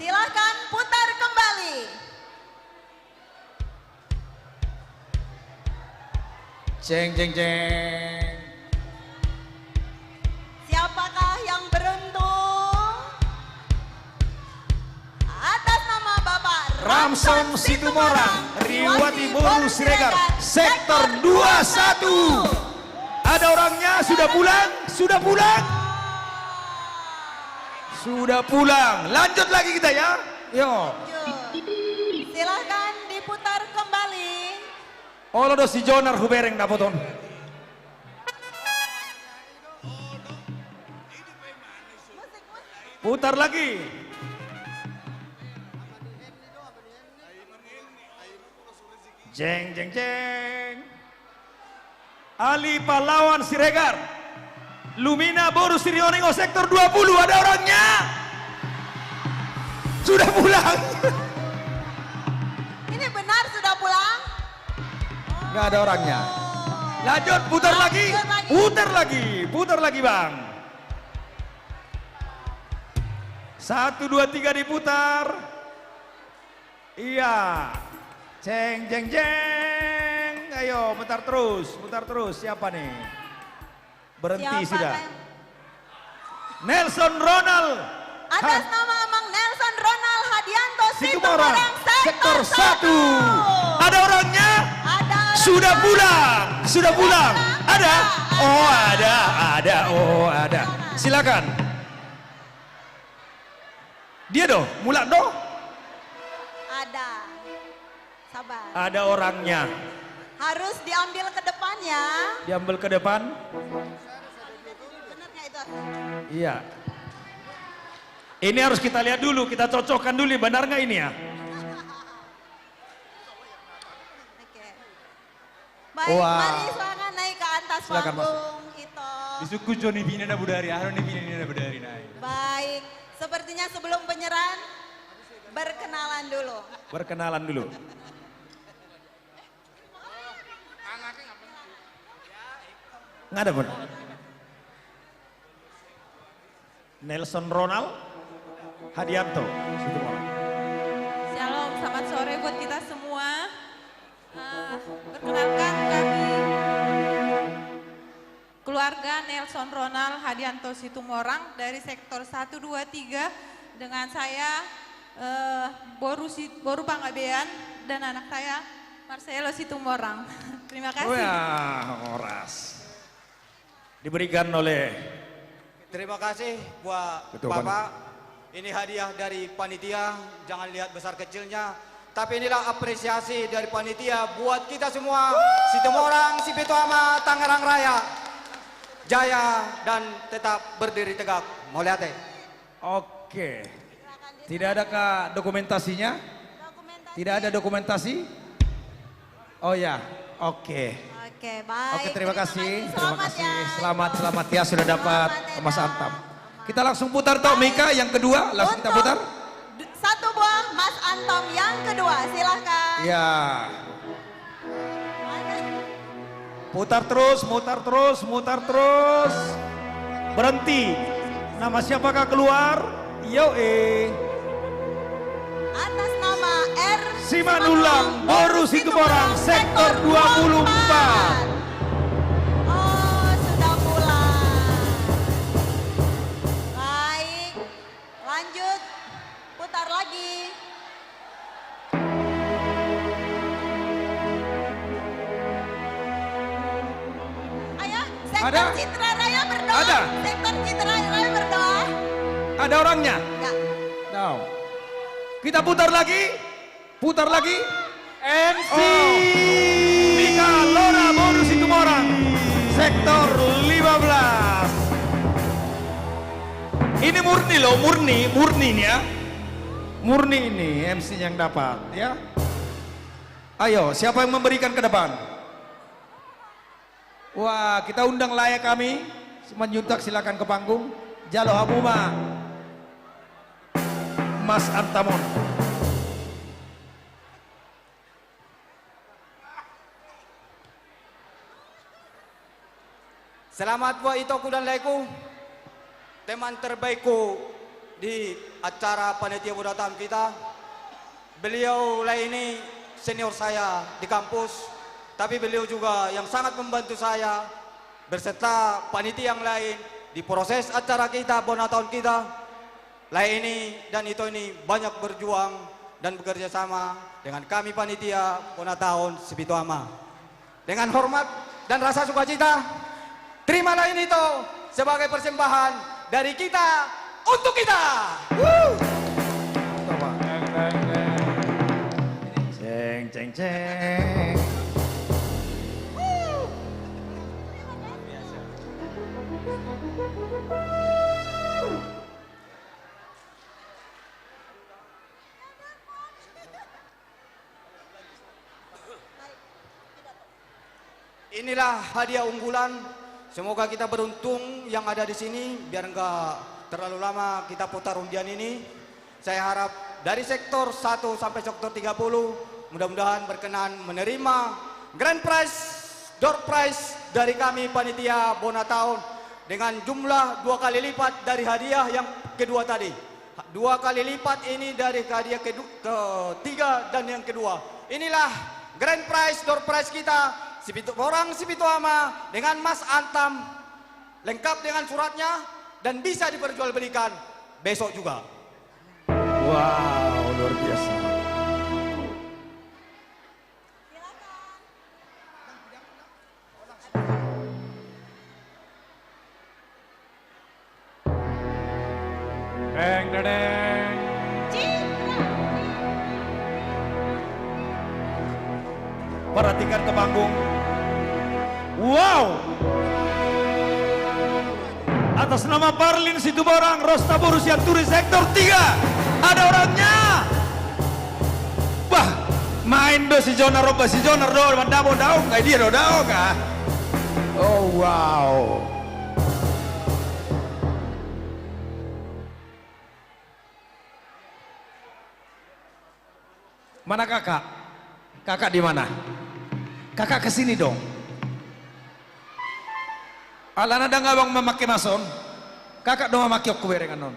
Silahkan putar kembali. Ceng, ceng, ceng. Siapakah yang beruntung? Atas nama Bapak Ramson Situmorang, Riwati Boru Siregar, Sektor dua satu. Ada orangnya, sudah pulang? Sudah pulang? Sudah pulang. Lanjut lagi kita ya. Yo. Lanjut. Silahkan diputar kembali. Olo do si Jonar hubereng dapot on. Putar lagi. Jeng, jeng, jeng. Ali Pahlawan Siregar. Lumina Boru Siringoringo, Sektor dua puluh, ada orangnya? Sudah pulang. Ini benar sudah pulang? Nggak ada orangnya. Lanjut, putar lagi. Lanjut lagi. Putar lagi, putar lagi, Bang. Satu, dua, tiga, diputar. Iya. Ceng, jeng, jeng. Ayo, mutar terus, mutar terus. Siapa nih? Berhenti sudah. Nelson Ronald. Atas nama Amang Nelson Ronald Hadianto, Situmorang, Sektor satu. Ada orangnya? Ada orangnya. Sudah pulang, sudah pulang. Ada? Oh, ada, ada, oh, ada. Silakan. Dia do, mulak do. Ada. Sabar. Ada orangnya. Harus diambil ke depan ya. Diambil ke depan. Benar nggak itu? Iya. Ini harus kita lihat dulu, kita cocokkan dulu, benar nggak ini ya? Oke. Baik, wah. Mari silakan naik ke atas panggung, Ito. Di suku jo ni bina na budari, aro ni bina ni na budari naik. Baik, sepertinya sebelum penyerahan, berkenalan dulu. Berkenalan dulu. Ada pun. Nelson Ronald Hadianto Situmorang. Shalom, selamat sore buat kita semua. Eh, perkenalkan, kami keluarga Nelson Ronald Hadianto Situmorang dari sektor satu, dua, tiga, dengan saya, eh, Boru Si-, Boru Panggabean, dan anak saya Marcelo Situmorang. Terima kasih. Wah, horas. Diberikan oleh Terima kasih buat Ketua Bapak. Panitia. Ini hadiah dari panitia, jangan lihat besar kecilnya. Tapi inilah apresiasi dari panitia buat kita semua. Situmorang, Sipitu Ama, Tangerang Raya. Jaya dan tetap berdiri tegak. Mauliate. Oke. Tidak adakah dokumentasinya? Tidak ada dokumentasi? Oh ya, oke. Oke, baik. Oke, terima kasih. Terima kasih. Selamat, selamat ya, sudah dapat Mas Antam. Kita langsung putar toh, Mika, yang kedua, langsung kita putar. Untuk d-, satu buah Mas Antam yang kedua, silahkan. Ya. Putar terus, mutar terus, mutar terus. Berhenti. Nama siapakah keluar? Yo, eh. Atas nama R Simanullang, Boru Situmorang, sektor dua puluh empat. Oh, sudah pulang. Baik, lanjut. Putar lagi. Ayo, sektor Citra Raya berdoa. Ada? Sektor Citra Raya berdoa. Ada orangnya? Enggak. Tahu. Kita putar lagi. Putar lagi. M C. Oh. Mika Lora Boru Situmorang. Sektor lima belas. Ini murni loh, murni, murni ini ya. Murni ini M C yang dapat, ya. Ayo, siapa yang memberikan ke depan? Wah, kita undang lae kami, Simanjuntak, silakan ke panggung. Jalo hamu ma Mas Antam on. Selamat buat itoku dan laeku, teman terbaikku di acara panitia bona taon kita. Beliau lae ini senior saya di kampus, tapi beliau juga yang sangat membantu saya berserta panitia yang lain di proses acara kita, bona taon kita. Lae ini dan ito ini banyak berjuang dan bekerja sama dengan kami panitia bona taon Sipitu Ama. Dengan hormat dan rasa sukacita, terimalah ini, ito, sebagai persembahan dari kita untuk kita. Wuh. Ceng, ceng, ceng. Inilah hadiah unggulan. Semoga kita beruntung yang ada di sini. Biar nggak terlalu lama kita putar undian ini. Saya harap dari sektor satu sampai sektor tiga puluh, mudah-mudahan berkenan menerima grand prize, door prize dari kami panitia bona taon dengan jumlah dua kali lipat dari hadiah yang kedua tadi. Dua kali lipat ini dari hadiah kedu-, ketiga dan yang kedua. Inilah grand prize, door prize kita, Sipitu-, orang Sipitu Ama dengan Mas Antam, lengkap dengan suratnya dan bisa diperjualbelikan besok juga. Wow, luar biasa. Deng, dedeng. Perhatikan ke panggung. Wow. Atas nama Parlin Situmorang, Rosta Boru Sianturi, sektor tiga. Ada orangnya. Bah, main do si Jonar, oba si Jonar do mandapot daong, nggak dia do daong ah. Oh, wow. Mana kakak? Kakak di mana? Kakak ke sini dong. Alana ndang abang mamangke mason, kakak do mamangke on hubereng annon.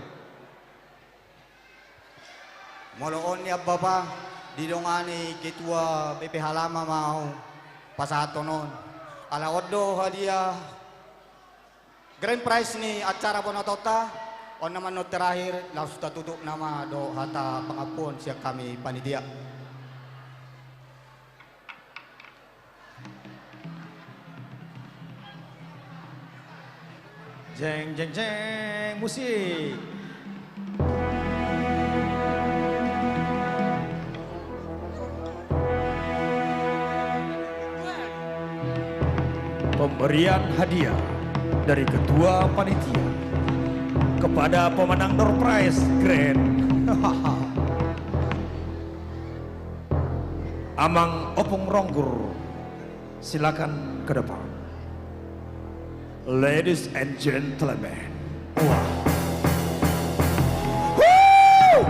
Molo on nian bapa, didongani ketua B P H Lama ma au pasahathon on. Ala on do hadiah grand prize ni acara bona otoonta, on nama annon terakhir, laos tatutup nama dohot hata pangampuon sian hami panitia. Jeng, jeng, jeng, musik. Pemberian hadiah dari Ketua Panitia kepada pemenang door prize grand. Amang Opung Ronggur, silakan ke depan. Ladies and gentlemen. Wah. Woo!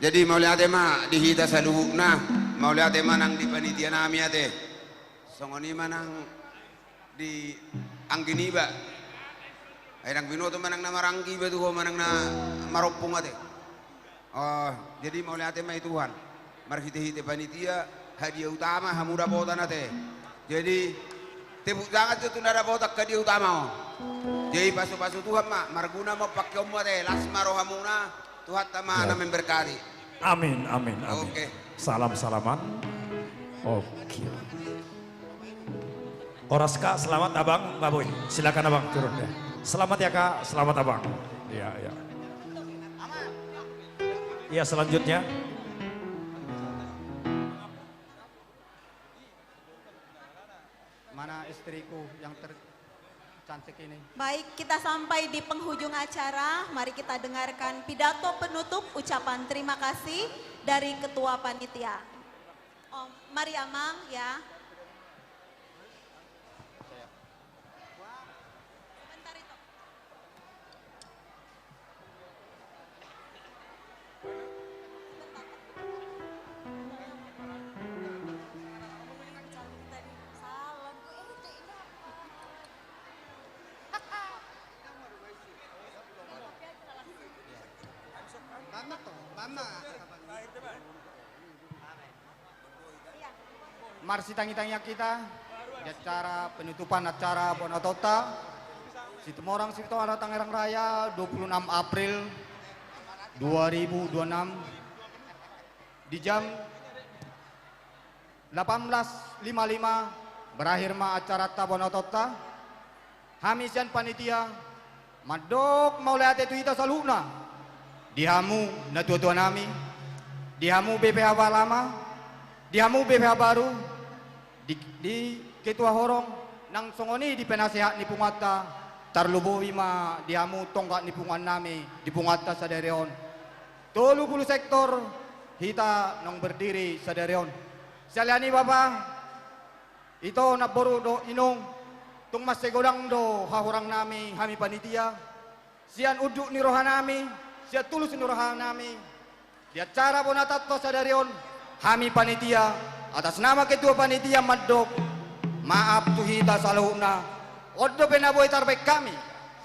Jadi mauliate ma di hita saluhutna, mauliate ma nang di panitia nami ate. Songon i ma nang di anggi niba. Ai ndang binoto ma nang na maranggi iba tu ho ma nang na marompung ate. Oh, jadi mauliate ma i Tuhan. Marhite-hite panitia, hadiah utama hamu dapotan ate. Jadi tepuk tangan tu na dapotan hadiah utama on. Jadi pasu-pasu Tuhan ma, marguna ma pangkeonmu ate, las ma rohamuna, Tuhanta ma na memberkati. Amin, amin, amin. Oke. Salam-salaman. Oke. Horas Kak, selamat Abang, Pak Boy. Silakan Abang turun ya. Selamat ya Kak, selamat Abang. Iya, iya. Iya, selanjutnya. Mana istriku yang tercantik ini? Baik, kita sampai di penghujung acara. Mari kita dengarkan pidato penutup, ucapan terima kasih dari Ketua Panitia. Om, mari Amang, ya. Sebentar itu. Sebentar. Salam. Mama tuh, mama. Marsitangi-tangian hita di acara penutupan acara bona otoonta Situmorang Sipitoma Tangerang Raya, dua puluh enam April dua ribu dua puluh enam, di jam delapan belas lima lima berakhir ma acaranta bona otoonta. Hami sian panitia mandok mauliate tu hita saluhutna, di hamu natua-tua nami, di hamu B P H lama, di hamu B P H baru, di, di ketua horong, nang songon i di penasehat ni punguanta, tarlumobi ma di hamu tonggak ni punguan nami di punguanta sadari on. Tolu pulu sektor hita naung berdiri sadari on. Sian i bapa, ito namboru dohot inong, tung mansai godang do hahurang nami hami panitia. Sian unduk ni roha nami, sian tulus ni roha nami, di acara bona otoonta sadari on, hami panitia, atas nama ketua panitia mandok maaf tu hita saluhutna. On dope na boi tarbaen hami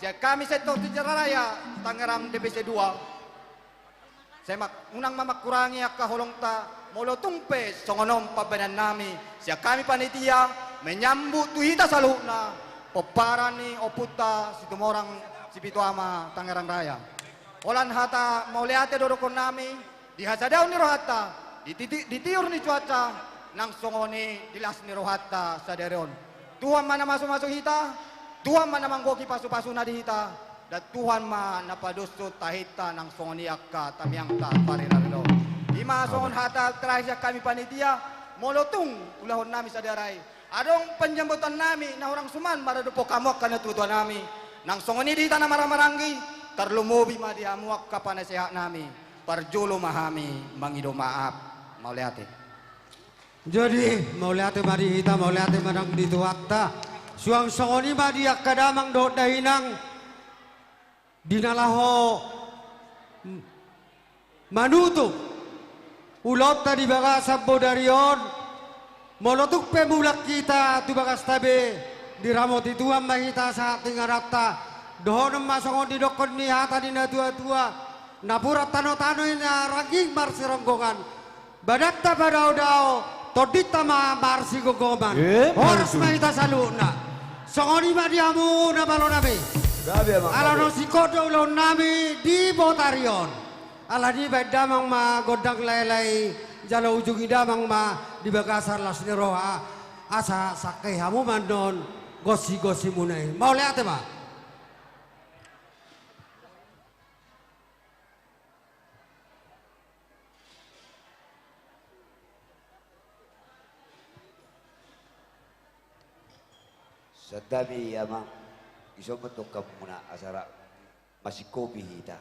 sian hami sektor Sejarah Raya Tangerang D P C dua. Sai ma, unang ma mangkurangi angka holongta, molo tung pe songon on pambaenan nami sian hami panitia menyambut tu hita saluhutna pomparan ni ompunta Situmorang Sipitoma Tangerang Raya. Holan hata mauliate do dohonon nami, di hasadaon ni rohanta, di titi-, di tiur ni cuaca, nang songon i di las ni rohanta sadari on. Tuhan ma na masu-masu hita, Tuhan ma na manggohi pasu-pasuna di hita, dan Tuhan ma na padoshon tahinta nang songon i angka tangiangta pariranon. I ma songon hata terakhir sian hami panitia, molo tung ulahon nami sadari, adong panjambutan nami na hurang suman maradophon hamu angka natua-tua nami, nang songon i di hita na marhaha maranggi, tarlumobi ma di hamu angka panasehat nami, parjolo ma hami mangido maaf. Mauliate. Jadi, mauliate ma di hita, mauliate ma nang di Tuhanta. Suang songon i ma di angka damang dohot dainang, di na laho, mm, manutup Ulaonta di bagasan bodari on, molo tung pe mulak hita tu bagasta be, diramoti Tuhan ma hita sahat tu ingananta, dohonon ma songon didokkon ni hata ni natuatua, napuran tanotano i na rangging marsironggongan, badanta padaodao, tondinta ma marsigomgoman. Eh, horas ma hita saluhutna. Songon i ma di hamu na malo nami. Gabe, Amang, gabe. Ala naung singkop do ulaonnami di botari on. Alani i baen damang ma gondang laelae i, jala ujungi damang ma di bagasan las ni roha, asa sangkei hamu ma annon gosigosimuna i. Mauliate ma. Santabi, Amang, ison ma tongkamuna asa ra masingkopi hita.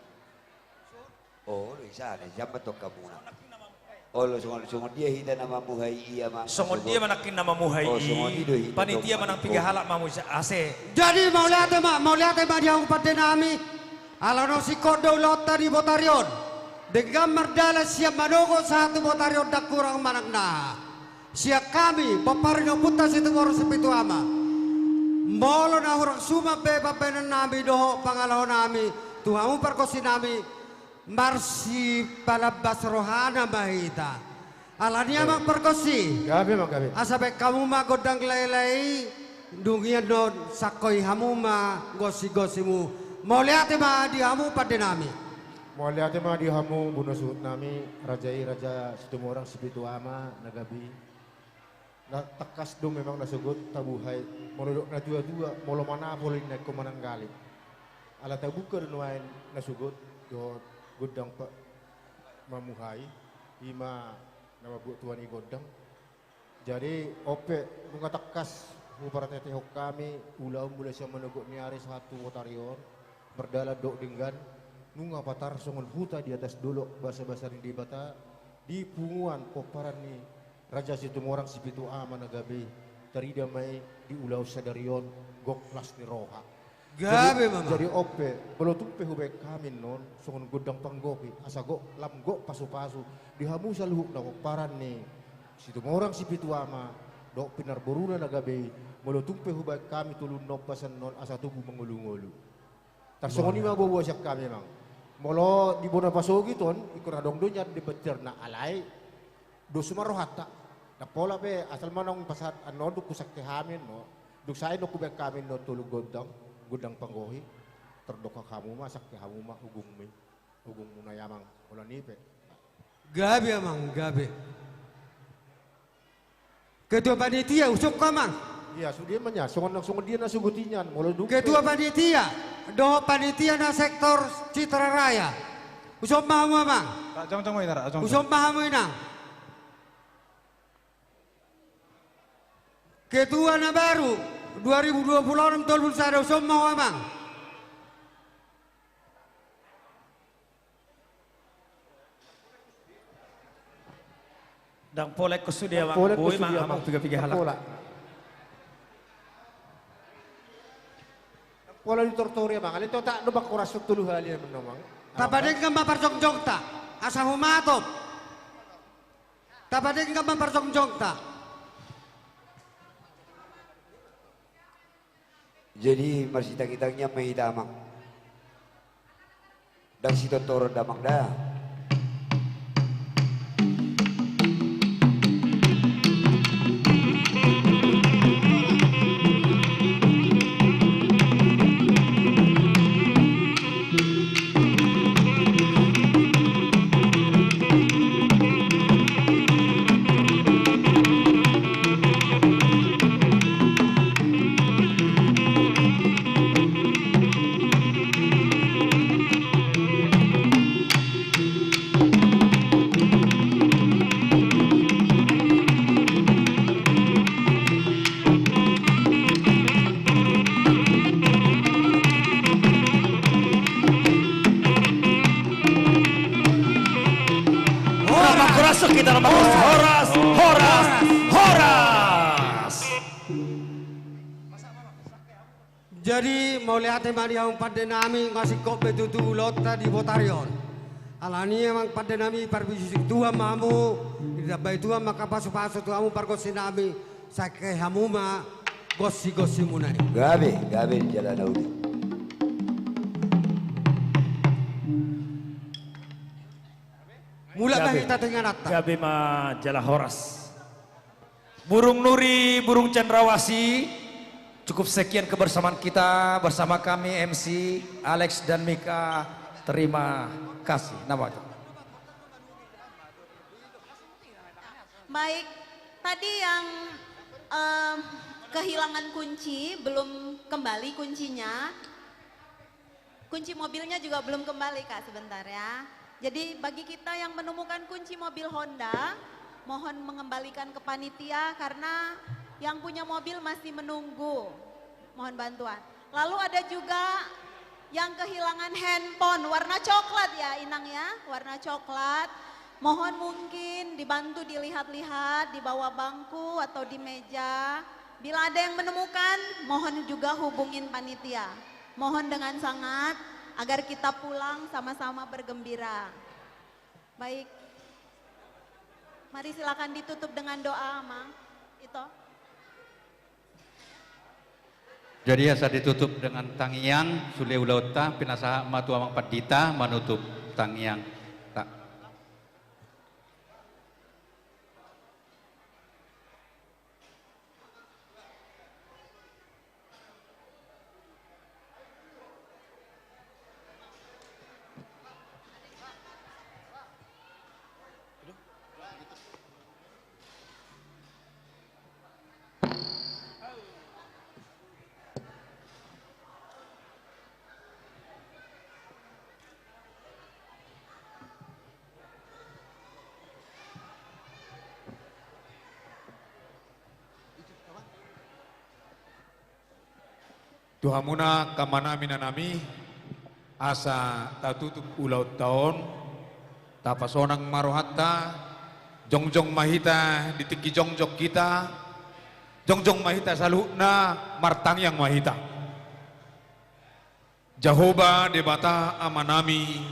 Olo, isa na, ison ma tongkamuna. Olo, songon, songon dia hita na mamuhai i, Amang? Songon dia ma nangkin na mamuhai i? Panitia ma nang piga halak mamuhai ase. Jadi, mauliate ma, mauliate ma di hamu pandenami. Ala naung singkop do ulaonta di botari on. Denggan mardalan sian manogot sahat tu botari on, ndang kurang manang na. Sian hami, pomparan ni ompunta Situmorang Sipitu Ama. Molo na hurang suman be pambahenannami dohot pangalahonami tu hamu pargonsinami, marsipalambas rohana ma hita. Alani i, Amang pargonsi. Gabe, Amang, gabe. Asa baen hamu ma gondang laelae i, dung i annon sangkoi hamu ma gosigosimu. Mauliate ma di hamu pandenami. Mauliate ma di hamu bona suhutnami, raja i, Raja Situmorang Sipitu Ama na gabe i. Na tangkas do memang na sogot tabuhai, molo didok natuatua, molo manapol i na ingkon mananggali. Ala tabuka do nuaeng na sogot dohot gondang pa-, mamuhai, i ma na mambuat tua ni gondang. Jadi, on pe, nunga tangkas huparateatehon hami ulaon mulai sian manogot ni ari sahat tu botari on, mardalan dohot denggan, nunga patar songon huta di atas dolok, basabasa ni Debata, di punguan pomparan ni Raja Situmorang Sipitu Ama na gabe i, tarida ma i di ulaon sadari on, gok las ni roha. Gabe, Amang. Jadi, jadi on pe, molo tung pe hubaen hami annon songon gondang panggohi, asa gok, lam gok pasupasu di hamu saluhutna pomparan ni Situmorang Sipitu Ama dohot pinarboruna na gabe i, molo tung pe hubaen hami tolu na ombas annon asa tubu mangolungolu. Tarsongon i ma boaboa sian hami, Amang. Molo di bona pasogit on, ingkon adong do nian debat sirna, alai dos ma rohanta. Ndang pola pe, asal ma naung pasahat annon dung husangke hami annon. Dung sae annon hubaen hami annon tolu gondang, gondang panggohi. Tardongkak hamu ma, sangke hamu ma ugungmi, ugungmuna i, Amang. Holan i pe. Gabe, Amang, gabe. Ketua panitia, usung ho, Amang. Ia, sude ma nian, songon, songon dia na sogot i nian, molo dung pe. Ketua panitia dohot panitia na sektor Citra Raya. Usung ma hamu, Amang. Ra, jongjong ma inang, ra, jongjong. Usung ma hamu, Inang. Ketua na baru, dua ribu dua puluh enam, tolu puluh sada, usung ma ho, Amang. Ndang pola ingkon sude, Amang. Boi ma, Amang, piga-piga halak. Ndang pola. Ndang pola ditortori, Amang. Alai totap do, Amang, horas tolu hali, Amang. Tapadenggan ma parjongjongta, asa humatop. Tapadenggan ma parjongjongta. Jadi, marsitangitang nian ma hita, Amang. Ndang sitortoron da, Amang, da. Horas, horas, horas, horas, horas. Jadi, mauliate ma di hamu pandenami, nga singkop be tutu ulaonta di botari on. Alani i amang pande nami, parpuji Tuhan ma hamu, ditambai Tuhan ma angka pasupasu tu hamu pargonsi nami, sai hamu ma gonsigonsimuna i. Gabe, gabe jala na uli. Mulak ma hita tu ingananta. Gabe ma jala horas. Burung Nuri, Burung Cendrawasih, cukup sekian kebersamaan kita bersama kami M C Alex dan Mika. Terima kasih. Nama itu? Baik, tadi yang, em, kehilangan kunci, belum kembali kuncinya. Kunci mobilnya juga belum kembali, Kak, sebentar ya. Jadi, bagi kita yang menemukan kunci mobil Honda, mohon mengembalikan ke panitia karena yang punya mobil masih menunggu. Mohon bantuan. Lalu ada juga yang kehilangan handphone warna coklat ya, Inang ya, warna coklat. Mohon mungkin dibantu dilihat-lihat di bawah bangku atau di meja. Bila ada yang menemukan, mohon juga hubungin panitia. Mohon dengan sangat agar kita pulang sama-sama bergembira. Baik. Mari silakan ditutup dengan doa, Amang. Ito. Jadi asa ditutup dengan tangiang, sude ulaonta, pinasahat ma tu Amang Pandita manutup tangiang. Ta. Tu hamuna angka amanami, inanami, asa tatutup ulaonta on, tapasonang ma rohanta, jongjong ma hita di tingki jongjong hita, jongjong ma hita saluhutna, martangiang ma hita. Jahowa Debata Amanami,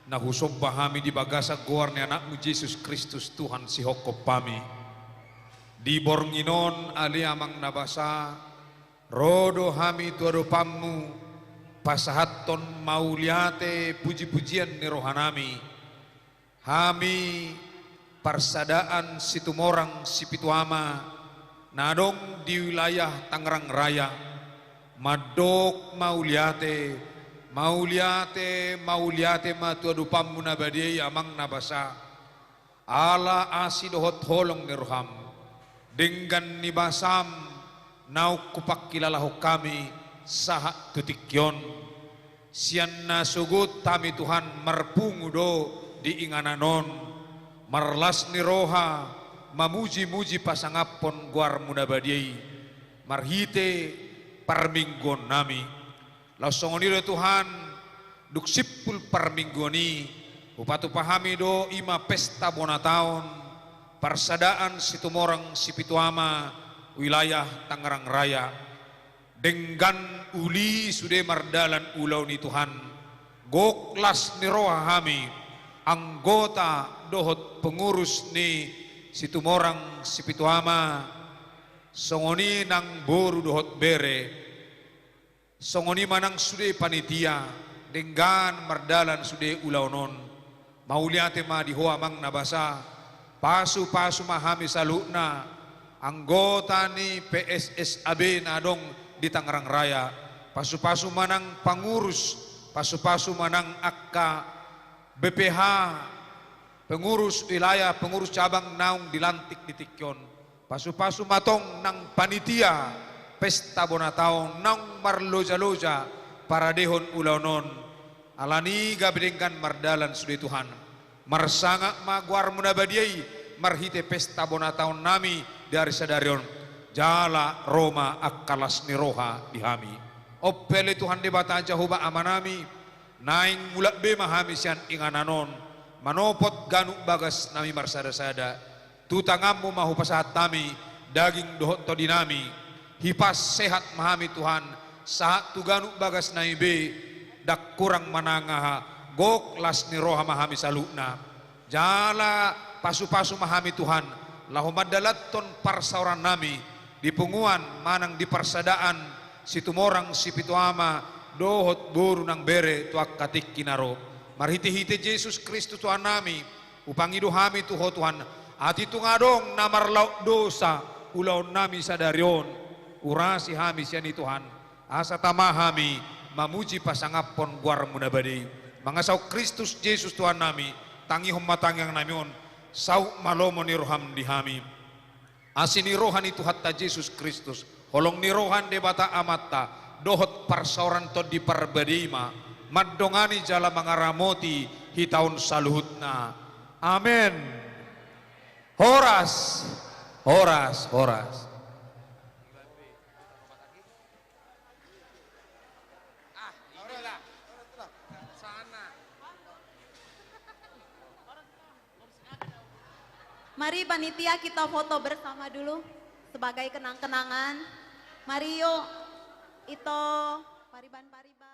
na husomba hami di bagasan goar ni Anakmu Jesus Kristus Tuhan sihophop hami. Di borngin on ale Amang na basa, ro do hami tu adopanMu, pasahathon mauliate pujipujian ni rohanami. Hami parsadaan Situmorang Sipitu Ama, na adong di wilayah Tangerang Raya, mandok mauliate, mauliate, mauliate ma tu adopanMu na badia i Amang na basa. Ala asi dohot holong ni rohaM, denggan ni basaM, naung hupangkilalahon hami sahat tu tingki on. Sian na sogot hami Tuhan marpungu do di inganan on, marlas ni roha, mamujimuji pasangaphon goarMu na badia i, marhite parmingguonnami. Laos songon i do Tuhan, dung simpul parmingguon i, hupatupa hami do i ma pesta bona taon, parsadaan Situmorang Sipitu Ama, wilayah Tangerang Raya. Denggan uli sude mardalan ulaon i Tuhan, gok las ni roha hami, anggota dohot pengurus ni Situmorang Sipitu Ama, songon i nang boru dohot bere, songon i ma nang sude panitia, denggan mardalan sude ulaon on. Mauliate ma di Ho Amang na basa, pasupasu ma hami saluhutna, anggota ni P S S A B na adong di Tangerang Raya, pasupasu ma nang pangurus, pasupasu ma nang angka B P H, pengurus wilayah, pengurus cabang naung dilantik di tingki on. Pasupasu ma tong nang panitia pesta bona taon naung marlojaloja paradehon ulaon on. Alani i gabe denggan mardalan sude Tuhan. Marsangap ma goarMu na badia i marhite pesta bona taonnami di ari sadari on. Jala ro ma angka las ni roha di hami. On pe ale Tuhan Debata Jahowa Amanami, naeng mulak be ma hami sian inganan on, manopot ganup bagasnami marsadasada. Tu tanganMu ma hupasahat hami daging dohot tondinami. Hipas sehat ma hami Tuhan, sahat tu ganup bagasnami be, ndang kurang manang aha, Gok las ni roha ma hami saluhutna. Jala pasu-pasu ma hami Tuhan, laho mandalanhon parsaorannami di punguan manang di parsadaan Situmorang Sipitu Ama dohot boru nang bere tu angka tingki na ro. Marhite-hite Jesus Kristus Tuhannami, hupangido hami tu Ho Tuhan, atik tung adong na marlaok dosa ulaonnami sadari on, urasi hami sian i Tuhan, asa tama hami mamuji pasangaphon goarmu na badia i. Mangasahon Kristus Jesus Tuhannami, tangihon ma tangiangnami on, saut ma lomo ni roham di hami. Asi ni roha ni Tuhanta Jesus Kristus, holong ni roha ni Debata Amanta, dohot parsaoran Tondi Parbadia i ma mandongani jala mangaramoti hita on saluhutna. Amen. Horas, horas, horas. Mari panitia, kita foto bersama dulu sebagai kenang-kenangan. Mari yuk, Ito, pariban-pariban.